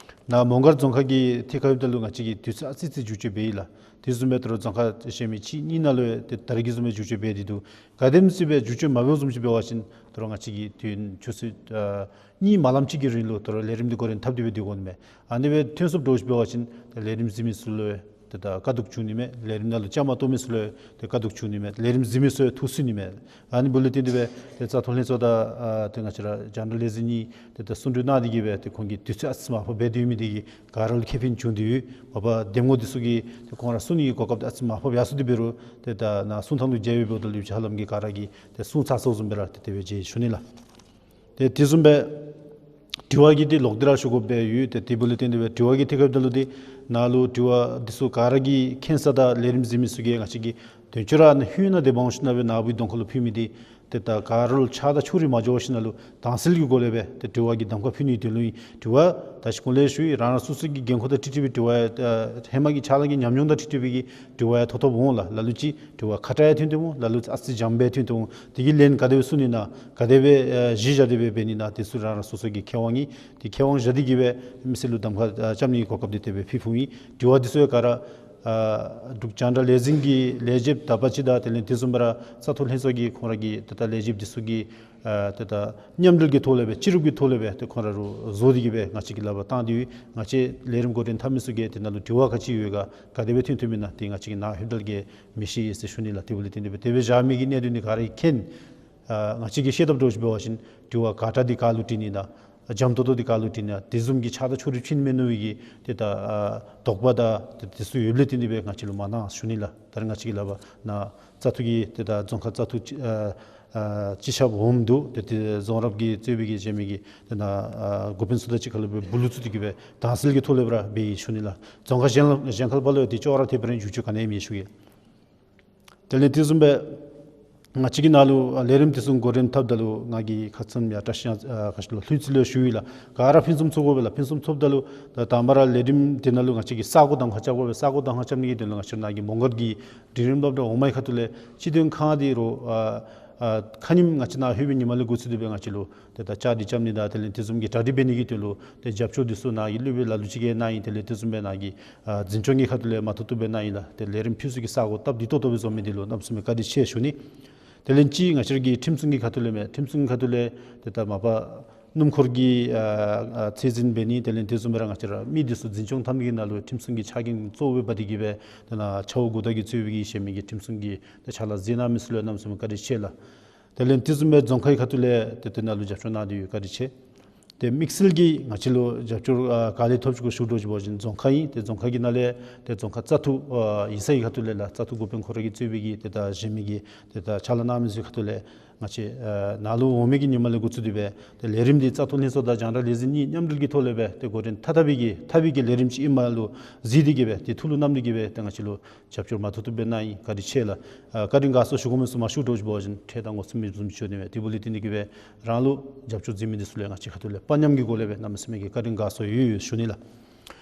ནཱ་མོང་སྒར་རྫོང་ཁག་གི་ཐད་ཁར་འབདཝ་ད་ལུ་ང་བཅས་ཀྱིས་དུས་ཚོད་ཨ་ཙི་ཙི་བསྒྱུར་བཅོས་འབད་ཡི་ལགས། དེ་བཟུམ་སྦེ་དོ་རུང་རྫོང་ཁག་གཞན་མི་གཅིག་གཉིས་ནང་ལུ་ཡང་ཏེ་ད་རིས་ཀྱི་བཟུམ་སྦེ་བསྒྱུར་བཅོས་འབད་དེ་འདུག། ག་དེམ་ཅིག་སྦེ་བསྒྱུར་བཅོས་མ་འབད་བཟུམ་ཅིག་འབད་བ་ཅིན་དོ་རུང་ང་བཅས་ཀྱིས་དུས་ཡུན་ཆུ་ཚོད་ཨ་གཉིས་མ་ལངམ་ཅིག་གི་རིང་ལུ་དོ་རུང་ལས་རིམ་འདི་འགོ་འདྲེན་འཐབ་སྟེ་སྦེ་སྡོད་དགོ་ནི་མས། ཨ་ནི་སྦེ་ཐོན་སོངམ་འདྲཝ་ཅིག་འབད་བ་ཅིན་ཏེ་ལས་རིམ་གཟིགས་མི་ཚུ་ལུ་ཡང་ཏེ་ད་དཀའ་སྡུག་བྱུང་ནི་མས། ལས་རིམ་ནང་ལུ་བཅའ་མར་གཏོགས་མི་ཚུ་ལུ་ཡང་ཏེ་དཀའ་སྡུག་བྱུང་ནི་མས། ལས་རིམ་གཟིགས་མི་ཚུ་ཡང་ཐུགས་སུན་ནི་མས། ཨ་ནི་འབདཝ་ལས་བརྟེན་ཏེ་སྦེ་ཏེ་བཙག་འཐུ་ལྷན་ཚོགས་དང་ཨ་ཏེ་ང་བཅས་ར་རྒྱང་བསྒྲགས་ལས་འཛིན་གཉིས་ཏེ་ད་གསུང་གྲོས་གནང་སྟེ་གི་སྦེ་ཏེ་ཁོང་གིས་དུས་ཚོད་ཨ་ཙི་མར་ཕབ་འབད་དེ་ཡོད་མི་འདི་གིས་ག་ར་ལུ་ཁེ་ཕན་བྱུང་སྟེ་ཡོད། འོ་བ་གདམ་ངོ་འདི་ཚུ་གིས་ཏེ་ཁོང་ར་གསུང་ནི་གི་གོ་སྐབས་འདི་ཨ་ཙི་མར་ཕབ་ཡར་སོང་སྟེ་འབད་རུང་ཏེ་ད་ནཱ་གསུང་ཐངས་ལུ་མཇལ་བའི་འབདཝ་ད་ལུ་ཧ་ལམ་གྱིས་ག་ར་གིས་ཏེ་གསུང་ཚར་སོངམ་བཟུམ་སྦེ་ར་ཏེ་དེ་སྦེ་མཇལ་ཞུ་ནི་ལགས། ཏེ་དེ་བཟུམ་སྦེ་དྲི་བ་གི་འདི་ལོག་སྟེ་ར་ཞུ་དགོཔ་སྦེ་ཡོད། ཏེ་དེ་འབདཝ་ལས་བརྟེན་ཏེ་སྦེ་དྲི་བ་གི་ཐད་ཁར་འབདཝ་ད་ལུ་འདི་ནཱ་ལུ་དྲི་བ་འདི་ཚུ་ག་ར་གིས་མཁྱེན་ས་དང་ལས་རིམ་གཟིགས་མི་ཚུ་གིས་ང་བཅས་ཀྱིས་དོན་གཅོད་ར་ཧུན་ནཱ་དེ་འབངས་ཤུལ་ནང་སྦེ་ནཱ་བུའི་གདོང་ཁ་ལུ་ཕུལ་མི་འདི་ཏེ་ད་ག་ར་ལུ་ཆགས་སྡང་ཕྱོགས་རིས་མ་འགྱོ་བར་ཞིནམ་ལས་དྭངས་གསལ་གྱི་སྒོ་ལས་སྦེ་ཏེ་དྲི་བ་གི་གདམ་ཁ་ཕུལ་ནི་དོན་ལུ་ཨིན། དྲི་བ་ད་ཅི་གོང་ལས་ཞུ་ཡི། རང་རང་སོ་སོ་གི་འགན་ཁུར་དང་འཁྲིལ་འཁྲིལ་བའི་དྲི་བ་ཡང་ཨ་ཧེ་མ་གི་ཕྱག་ལཱ་གི་ཉམས་མྱོང་དང་འཁྲིལ་འཁྲིལ་བའི་གི་དྲི་བ་ཡང་ཐོབ་ཐོབ་འོང་ལགས། ལ་ལུ་ཅིག་དྲི་བ་ཁག་ཏ་ཡང་ཐོན་ཏེ་འོང་། ལ་ལུ་ཨ་ཙི་འཇམ་སྦེ་ཐོན་ཏེ་འོང་། དེ་གི་ལན་ག་དེ་སྦེ་གསུང་ནི་ཨིན་ན་ག་དེ་སྦེ་ཨ་གཞི་བཞག་སྟེ་སྦེ་འབད་ནི་ཨིན་ན་དེ་ཚུ་རང་རང་སོ་སོ་གི་ཁེ་དབང་ཨིན། དེ་ཁེ་དབང་བཞག་སྟེ་གི་སྦེ་མི་སེར་ལུ་གདམ་ཁ་ཨ་རྐྱབ་ནི་གི་གོ་སྐབས་འདི་དེ་སྦེ་ཕུལ་ཕུལཝ་ཨིན། དྲི་བ་འདི་ཚུ་ཡང་ག་ར་ ཨ་འབྲུག་རྒྱང་བསྒྲགས་ལས་འཛིན་གྱི་ལས་བྱེདཔ་དག་པ་ཅིག་དང་དེ་ལས་དེ་བཟུམ་སྦེ་ར་བཙག་འཐུ་ལྷན་ཚོགས་ཀྱི་ཁོང་ར་གི་ཏེ་ད་ལས་བྱེདཔ་འདི་ཚུ་གིས་ཨ་ཏེ་ད་མཉམ་འབྲེལ་གྱི་ཐོག་ལས་སྦེ་སྤྱི་རུབ་ཀྱི་ཐོག་ལས་སྦེ་ཏེ་ཁོང་ར་རུ་བཟོ་སྟེ་གི་སྦེ་ང་བཅས་ཀྱིས་ལག་པར་བཏང་སྟེ་ཡོད། ང་བཅས་ལས་རིམ་འགོ་འདྲེན་འཐབ་མི་ཚུ་གིས་དེ་ནང་ལུ་དྲི་བ་ག་ཅི་ཡོད་ག་ག་དེ་སྦེ་ཐོན་ཐོནམ་ཨིན་ན་དེ་ང་བཅས་ཀྱིས་ནཱ་ལྷོདཔ་ད་ལུ་གིས་མི་ཤེས་ཡི་ཟེར་ཞུ་ནི་ལགས། དེ་འབདཝ་ལས་བརྟེན་ཏེ་སྦེ་དེ་སྦེ་བཞག་མི་གི་གནད་དོན་འདི་ག་ར་མཁྱེན། ཨ་ང་བཅས་ཀྱིས་ཤེས་ཐབས་འདྲཝ་ཅིག་འབད་བ་ཅིན་དྲི་བ་ག་དྲག་འདི་ག་ལུ་དྲི་ནི་ད་འཇམ་ཏོང་ཏོ་འདི་ག་ལུ་དྲི་ནི་ད་དེ་བཟུམ་གྱི་ཆགས་སྡང་ཕྱོགས་རིས་ཕྱེ་ནི་མེད་ནི་གི་ཏེ་ད་ཨ་དོགས་པ་དང་ཏེ་དེ་ཚུ་ཡོདཔ་ལས་བརྟེན་ཏེ་སྦེ་ང་བཅས་ལུ་མ་གནང་ཞུ་ནི་ལགས། ད་རེས་ང་བཅས་ཀྱིས་ལག་པར་ནཱ་བཙག་འཐུ་གི་ཏེ་ད་རྫོང་ཁག་བཙག་འཐུ་ཨ་ཨ་སྤྱི་ཁྱབ་འོགམ་འདུག། ཏེ་དེ་རྫོང་རབ་ཀྱིས་གཙོས་པའི་གི་གཞན་མི་གི་ཏེ་ནཱ་ཨ་འགོ་དཔོན་ཚུ་དང་གཅིག་ཁར་ལུ་སྦེ་སྦུག་ལུ་ཚུད་དེ་གི་སྦེ་དྭངས་གསལ་གྱི་ཐོག་ལས་སྦེ་ར་འབད་ཡི་ཞུ་ནི་ལགས། རྫོང་ཁག་གཞན་ལུ་གཞན་ཁར་ཕར་ལུ་ཡང་དེ་ཅོག་ར་འཐདཔ་ར་འགྱོ་རྒྱུ་ག་ནི་ཡང་མེད་ཞུ་ཡི། དེ་ལས་དེ་བཟུམ་སྦེ་ང་བཅས་ཀྱིས་ནཱ་ལུ་ཨ་ལས་རིམ་འདི་ཚུ་འགོ་འདྲེན་འཐབ་ད་ལུ་ང་གིས་ཁ་ཙ་ཡང་བཀྲ་ཤིས་ཨ་ག་ཅི་ལོ་ལྷུན་རྩེ་ལུ་ཞུ་ཡི་ལགས། ག་ར་ཕུན་སུམ་ཚོགས་དགོ་པས་ལགས། ཕུན་སུམ་ཚོགསཔ་ད་ལུ་ད་དང་པ་ར་ལས་རིམ་འདི་ནང་ལུ་ང་བཅས་ཀྱིས་ས་གོ་གདམ་ཁ་རྐྱབ་དགོ་པས། ས་གོ་གདམ་ཁ་རྐྱབ་ནི་གི་དོན་ལུ་ང་བཅས་ནཱ་གི་མོང་སྒར་གྱི་འབྲིང་རིམ་སློབ་གྲྭ་འོག་མའི་ཁ་ཐུག་ལས་སྤྱི་དོན་ཁང་འདི་རུ་ཨ་ཨ་ཁ་ཉིནམ་ང་བཅས་ནཱ་ལྷོད་པའི་ཉིནམ་ལས་འགོ་བཙུགས་ཏེ་སྦེ་ང་བཅས་ལུ་ཏེ་ད་བཅའ་སྒྲིག་རྐྱབ་ནི་དང་དེ་ལས་དེ་བཟུམ་གྱི་གྲ་སྒྲིག་འབད་ནི་གི་དོན་ལུ་ཏེ་རྒྱབ་སྐྱོར་འདི་ཚུ་ནཱ་གི་སློབ་དཔོན་ལ་ལུ་ཅིག་གིས་གནང་ཡི། དེ་ལས་དེ་བཟུམ་སྦེ་ནཱ་གི་ཨ་འཛིན་སྐྱོང་གི་ཁ་ཐུག་ལས་མ་ཐུབ་ཐུབ་སྦེ་གནང་ཡི་ལགས། ཏེ་ལས་རིམ་ཕུལ་ས་གི་ས་གོ་སྟབས་བདེ་ཏོག་ཏོ་སྦེ་བཟོ་མི་འདི་ལུ་གནམ་མེད་ས་མེད་བཀའ་དྲིན་ཆེ་ཞུ་ནི། དེ་ལས་གཅིག་ང་བཅས་ར་གི་ཁྲིམས་སྲུང་གི་ཁ་ཐུག་ལས་མས། ཁྲིམས་སྲུང་གི་ཁ་ཐུག་ལས་ཏེ་ད་མ་པ་སྣུམ་འཁོར་གྱི་ཨ་ཨ་ཚད་འཛིན་འབད་ནི་དེ་ལས་དེ་བཟུམ་སྦེ་ར་ང་བཅས་ར་མི་འདི་ཚུ་འཛིན་སྐྱོང་འཐབ་ནི་གི་ནང་ལུ་ཁྲིམས་སྲུང་གི་ཆ་རྐྱེན་གཙོ་བོ་འབད་དེ་གི་སྦེ་ཏེ་ནཱ་ཆ་བོ་གུ་ད་གིས་གཙོས་པའི་གི་གཞན་མི་གི་ཁྲིམས་སྲུང་གི་ཏེ་ཕྱག་ལཱ་མཛད་གནང་མི་ཚུ་ལུ་གནམ་མེད་ས་མེད་བཀའ་དྲིན་ཆེ་ལགས། དེ་ལས་དེ་བཟུམ་སྦེ་རྫོང་ཁག་གི་ཁ་ཐུག་ལས་ཏེ་དེ་ནང་ལུ་རྒྱབ་སྐྱོར་གནང་སྟེ་ཡོད། བཀའ་དྲིན་ཆེ། ཏེ་དམིགས་བསལ་གྱིས་ང་བཅས་ལུ་རྒྱབ་སྐྱོར་ཨ་ག་ལས་ཐོབ་ཅི་ག་ཞུ་དོ་ཅིག་འབད་བ་ཅིན་རྫོང་ཁག་ཨིན། ཏེ་རྫོང་ཁག་གི་ནང་ལས་ཏེ་རྫོང་ཁག་བཙག་འཐུ་ཨ་ཡིག་ཚང་གི་ཁ་ཐུག་ལས་ལགས། བཙག་འཐུ་འགོ་དཔོན་ཁོ་ར་གིས་གཙོས་པའི་གི་ཏེ་ད་གཞན་མི་གི་ཏེ་ད་ཕྱག་ལཱ་གནང་མི་ཚུ་ཁ་ཐུག་ལས་ང་བཅས་ཨ་ནཱ་ལུ་འོང་མི་གི་ཉིནམ་ལས་འགོ་བཙུགས་ཏེ་སྦེ་ཏེ་ལས་རིམ་འདི་བཙག་འཐུ་ལྷན་ཚོགས་དང་རྒྱང་བསྒྲགས་ལས་འཛིན་གཉིས་མཉམ་འབྲེལ་གྱི་ཐོག་ལས་སྦེ་ཏེ་འགོ་འདྲེན་འཐབ་འཐབ་པའི་གི་འཐབ་པའི་གི་ལས་རིམ་ཅིག་ཨིནམ་ལུ་གཟིགས་ཏེ་གི་སྦེ་ཏེ་ཐུགས་ལུ་བསྣམས་ཏེ་གི་སྦེ་ཏེ་ང་བཅས་ལུ་རྒྱབ་སྐྱོར་མ་ཐུབ་ཐུབ་སྦེ་གནང་ཡི། བཀའ་དྲིན་ཆེ་ལགས། ཨ་བཀའ་དྲིན་དགའ་ཚོར་ཞུ་དགོ་མི་ཚུ་མ་ཞུ་དོ་ཅིག་འབད་བ་ཅིན་ཁྲལ་དང་ངོ་ཚ་མེདཔ་བཟུམ་ཅིག་འགྱོ་ནི་མས། དེ་འབདཝ་ལས་བརྟེན་ཏེ་གི་སྦེ་རང་ལུ་རྒྱབ་སྐྱོར་མཛད་མི་འདི་ཚུ་ལུ་ཡང་ང་བཅས་ཁ་ཐུག་ལས་དཔའ་ཉམས་ཀྱི་སྒོ་ལས་སྦེ་གནམ་མེད་ས་མེད་ཀྱི་བཀའ་དྲིན་དགའ་ཚོར་ཡོད་ཡོད་ཞུ་ནི་ལགས།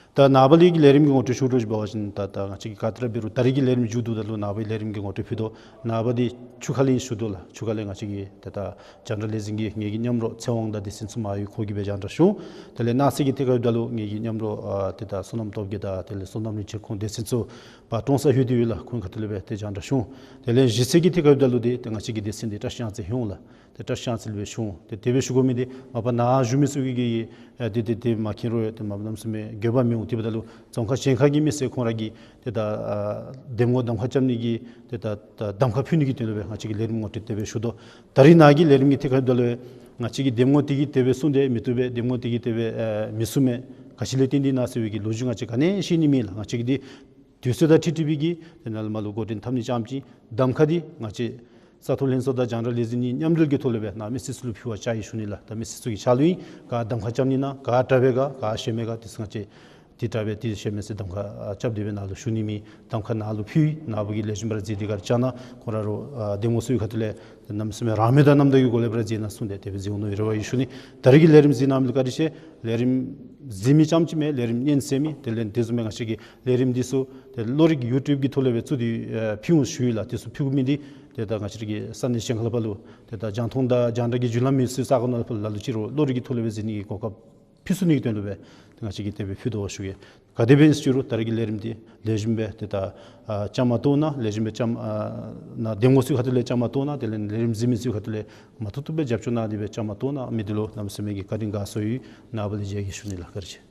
ད་ནངས་པ་ལས་ཀྱི་ལས་རིམ་གྱི་ངོ་སྤྲོད་ཞུ་དོ་ཅིག་འབད་བ་ཅིན་ད་ད་ང་བཅས་ཀྱིས་ག་དེ་ར་འབད་རུང་ད་རིས་ཀྱི་ལས་རིམ་མཇུག་བསྡུཝ་ད་ལུ་ནངས་པའི་ལས་རིམ་གྱི་ངོ་སྤྲོད་ཕུལ་དོ། ནངས་པ་འདི་ཆུ་ཁ་ལས་ཞུ་དོ་ལགས། ཆུ་ཁ་ལས་ང་བཅས་ཀྱི་ཏེ་ད་རྒྱང་བསྒྲགས་ལས་འཛིན་གྱི་ངེའི་གི་མཉམ་རོགས་ཚེ་དབང་དང་སྡེ་ཚན་ཚུ་མ་ཡུལ་ཁོ་གིས་སྦེ་རྒྱང་བསྒྲགས་ཞུ། དེ་ལས་གནངས་ཚེ་གི་ཐད་ཁར་འབདཝ་ད་ལུ་ངེའི་གི་མཉམ་རོགས་ཨ་ཏེ་ད་བསོད་ནམས་སྟོབས་རྒྱས་དང་དེ་ལས་བསོད་ནམས་རིན་ཆེན་ཁོང་སྡེ་ཚན་ཚུ་ཕར་ཀྲོང་གསར་ལྷོད་དེ་ཡོད་ལགས། ཁོང་ཁ་ཐུག་ལས་སྦེ་ཏེ་རྒྱང་བསྒྲགས་ཞུ། དེ་ལས་བཞེས་ཚེ་གི་ཐད་ཁར་འབདཝ་ད་ལུ་ཏེ་ཏེ་ང་བཅས་ཀྱི་སྡེ་ཚན་འདི་བཀྲིས་གཡང་རྩེ་ལྷོད་ལགས། ཏེ་བཀྲིས་གཡང་རྩེ་ལུ་སྦེ་ཞུ། ཏེ་དེ་སྦེ་ཞུ་དགོ་མི་འདི་མ་པ་ནཱ་བཞུགས་མི་ཚུ་གིས་གི་ཨ་ཏེ་ཏེ་ཏེ་མ་མཁྱེན་རུང་ཡང་ཏེ་མ་གནམ་མེད་ས་མེད་འགྱོད་པ་མི་འོང་། དེ་འབདཝ་ད་ལུ་རྫོང་ཁག་གཞན་ཁར་གྱི་མི་སེར་ཁོང་ར་གིས་ཏེ་ད་ཨ་འདེམས་ངོ་གདམ་ཁ་རྐྱབ་ནི་གི་ཏེ་ད་ད་གདམ་ཁ་ཕུལ་ནི་གི་དོན་ལུ་སྦེ་ང་བཅས་ཀྱིས་ལས་རིམ་ངོ་སྤྲོད་དེ་སྦེ་ཞུ་དོ། ད་རིས་ནཱ་གི་ལས་རིམ་གྱི་ཐད་ཁར་འབདཝ་ད་ལུ་ང་བཅས་ཀྱིས་འདེམས་ངོ་དེ་གིས་དེ་སྦེ་གསུངས་ཏེ་མི་བཏུབ་པས། འདེམས་ངོ་དེ་གིས་དེ་སྦེ་ཨ་མི་གསུངམ་མས། ག་ཅི་ལས་བརྟེན་ཏེ་ཨིན་ན་ཟེར་བའི་གི་ལོ་རྒྱུས་ང་བཅས་ག་ནི་ཡང་ཤེས་ནི་མེད་ལགས། ང་བཅས་ཀྱིས་འདི་དུས་ཚོད་དང་འཁྲིལ་འཁྲིལ་བའི་གི་ཏེ་ནཱ་ལུ་མ་ལུ་འགོ་འདྲེན་འཐབ་ནི་ཙམ་ཅིག། གདམ་ཁ་འདི་ང་བཅས་བཙག་འཐུ་ལྷན་ཚོགས་དང་རྒྱང་བསྒྲགས་ལས་འཛིན་གཉིས་མཉམ་འབྲེལ་གྱི་ཐོག་ལས་སྦེ་ནཱ་མི་སེར་ཚུ་ལུ་ཕུལ་བར་བཅར་ཡི་ཞུ་ནི་ལགས། ད་མི་སེར་ཚུ་གི་ཕྱག་ལུ་ཨིན། ག་གདམ་ཁ་རྐྱབ་ནི་ཨིན་ན་ག་དྲག་པས་ག་ག་ཞན་མས་ག་དེ་ཚུ་ང་བཅས་འདི་དྲག་པས་འདི་ཞན་མས་ཟེར་གདམ་ཁ་ཨ་རྐྱབ་སྟེ་སྦེ་ནཱ་ལུ་ཞུ་ནི་མེད། གདམ་ཁ་ནཱ་ལུ་ཕུལ་ཡི། ནཱ་བུ་གིས་ལེགས་ཤོམ་སྦེ་ར་མཛད་དེ་ག་ར་བཅར་གནང་། ཁོང་ར་རུང་ཨ་འདེམས་ངོ་ཚུ་གི་ཁ་ཐུག་ལས་གནམ་མེད་ས་མེད་རང་མོས་དང་རྣམ་དག་གི་སྒོ་ལས་སྦེ་ར་མཛད་གནང་གསུངས་ཏེ་དེ་སྦེ་མཛད་འོང་ནི་རེ་བ་ཡོད་ཞུ་ནི། ད་རིས་ཀྱི་ལས་རིམ་གཟིགས་གནང་མི་ལུ་བཀའ་དྲིན་ཆེ། ལས་རིམ་གཟིགས་མི་ཙམ་ཅིག་མེན། ལས་རིམ་ཉན་གསན་མི་དེ་ལས་དེ་བཟུམ་སྦེ་ང་བཅས་ཀྱི་ལས་རིམ་འདི་ཚུ་ཏེ་བློ་རིག་ཡུ་ཊུབ་ཀྱི་ཐོག་ལས་སྦེ་བཙུགས་ཏེ་ཨ་ཕུལ་འོང་ཞུ་ཡི་ལགས། དེ་ཚུ་ཕུལ་མི་འདི་ཏེ་ད་ང་བཅས་ར་གི་ས་གནས་གཞན་ཁར་ལུ་ཕར་ལུ་ཏེ་ད་རྒྱང་མཐོང་དང་རྒྱང་བསྒྲགས་ཀྱི་བརྒྱུད་ལམ་མེད་སའི་ས་གོ་ནང་ལུ་ཕར་ལ་ལུ་ཅིག་རུང་བློ་རིག་གི་ཐོག་ལས་སྦེ་གཟིགས་ནི་གི་གོ་སྐབས་ཕུལ་ཚུགས་ནི་གི་དོན་ལུ་སྦེ་ཏེ་ང་བཅས་ཀྱིས་དེ་སྦེ་ཕུལ་དོ་ཞུ་གེ། ག་དེ་སྦེ་ཨིན་རུང་ད་རིས་ཀྱི་ལས་རིམ་འདི་ལེགས་ཤོམ་སྦེ་ཏེ་ད་ཨ་བཅའ་མར་གཏོགས་གནང་། ལེགས་ཤོམ་སྦེ་བཅའ་མར་ཨ་ནཱ་འདེམས་ངོ་ཚུ་གི་ཁ་ཐུག་ལས་བཅའ་མར་གཏོགས་གནང་། དེ་ལས་ལས་རིམ་གཟིགས་མི་ཚུ་གི་ཁ་ཐུག་ལས་མ་ཐུབ་ཐུབ་སྦེ་རྒྱབ་སྐྱོར་གནང་སྟེ་སྦེ་བཅའ་མར་གཏོགས་གནང་མི་འདི་ལུ་གནམ་མེད་ས་མེད་ཀྱི་བཀའ་དྲིན་དགའ་ཚོར་ཡོད། ནངས་པ་ལས་མཇལ་གེ་ཞུ་ནི་ལགས། བཀའ་དྲིན་ཆེ།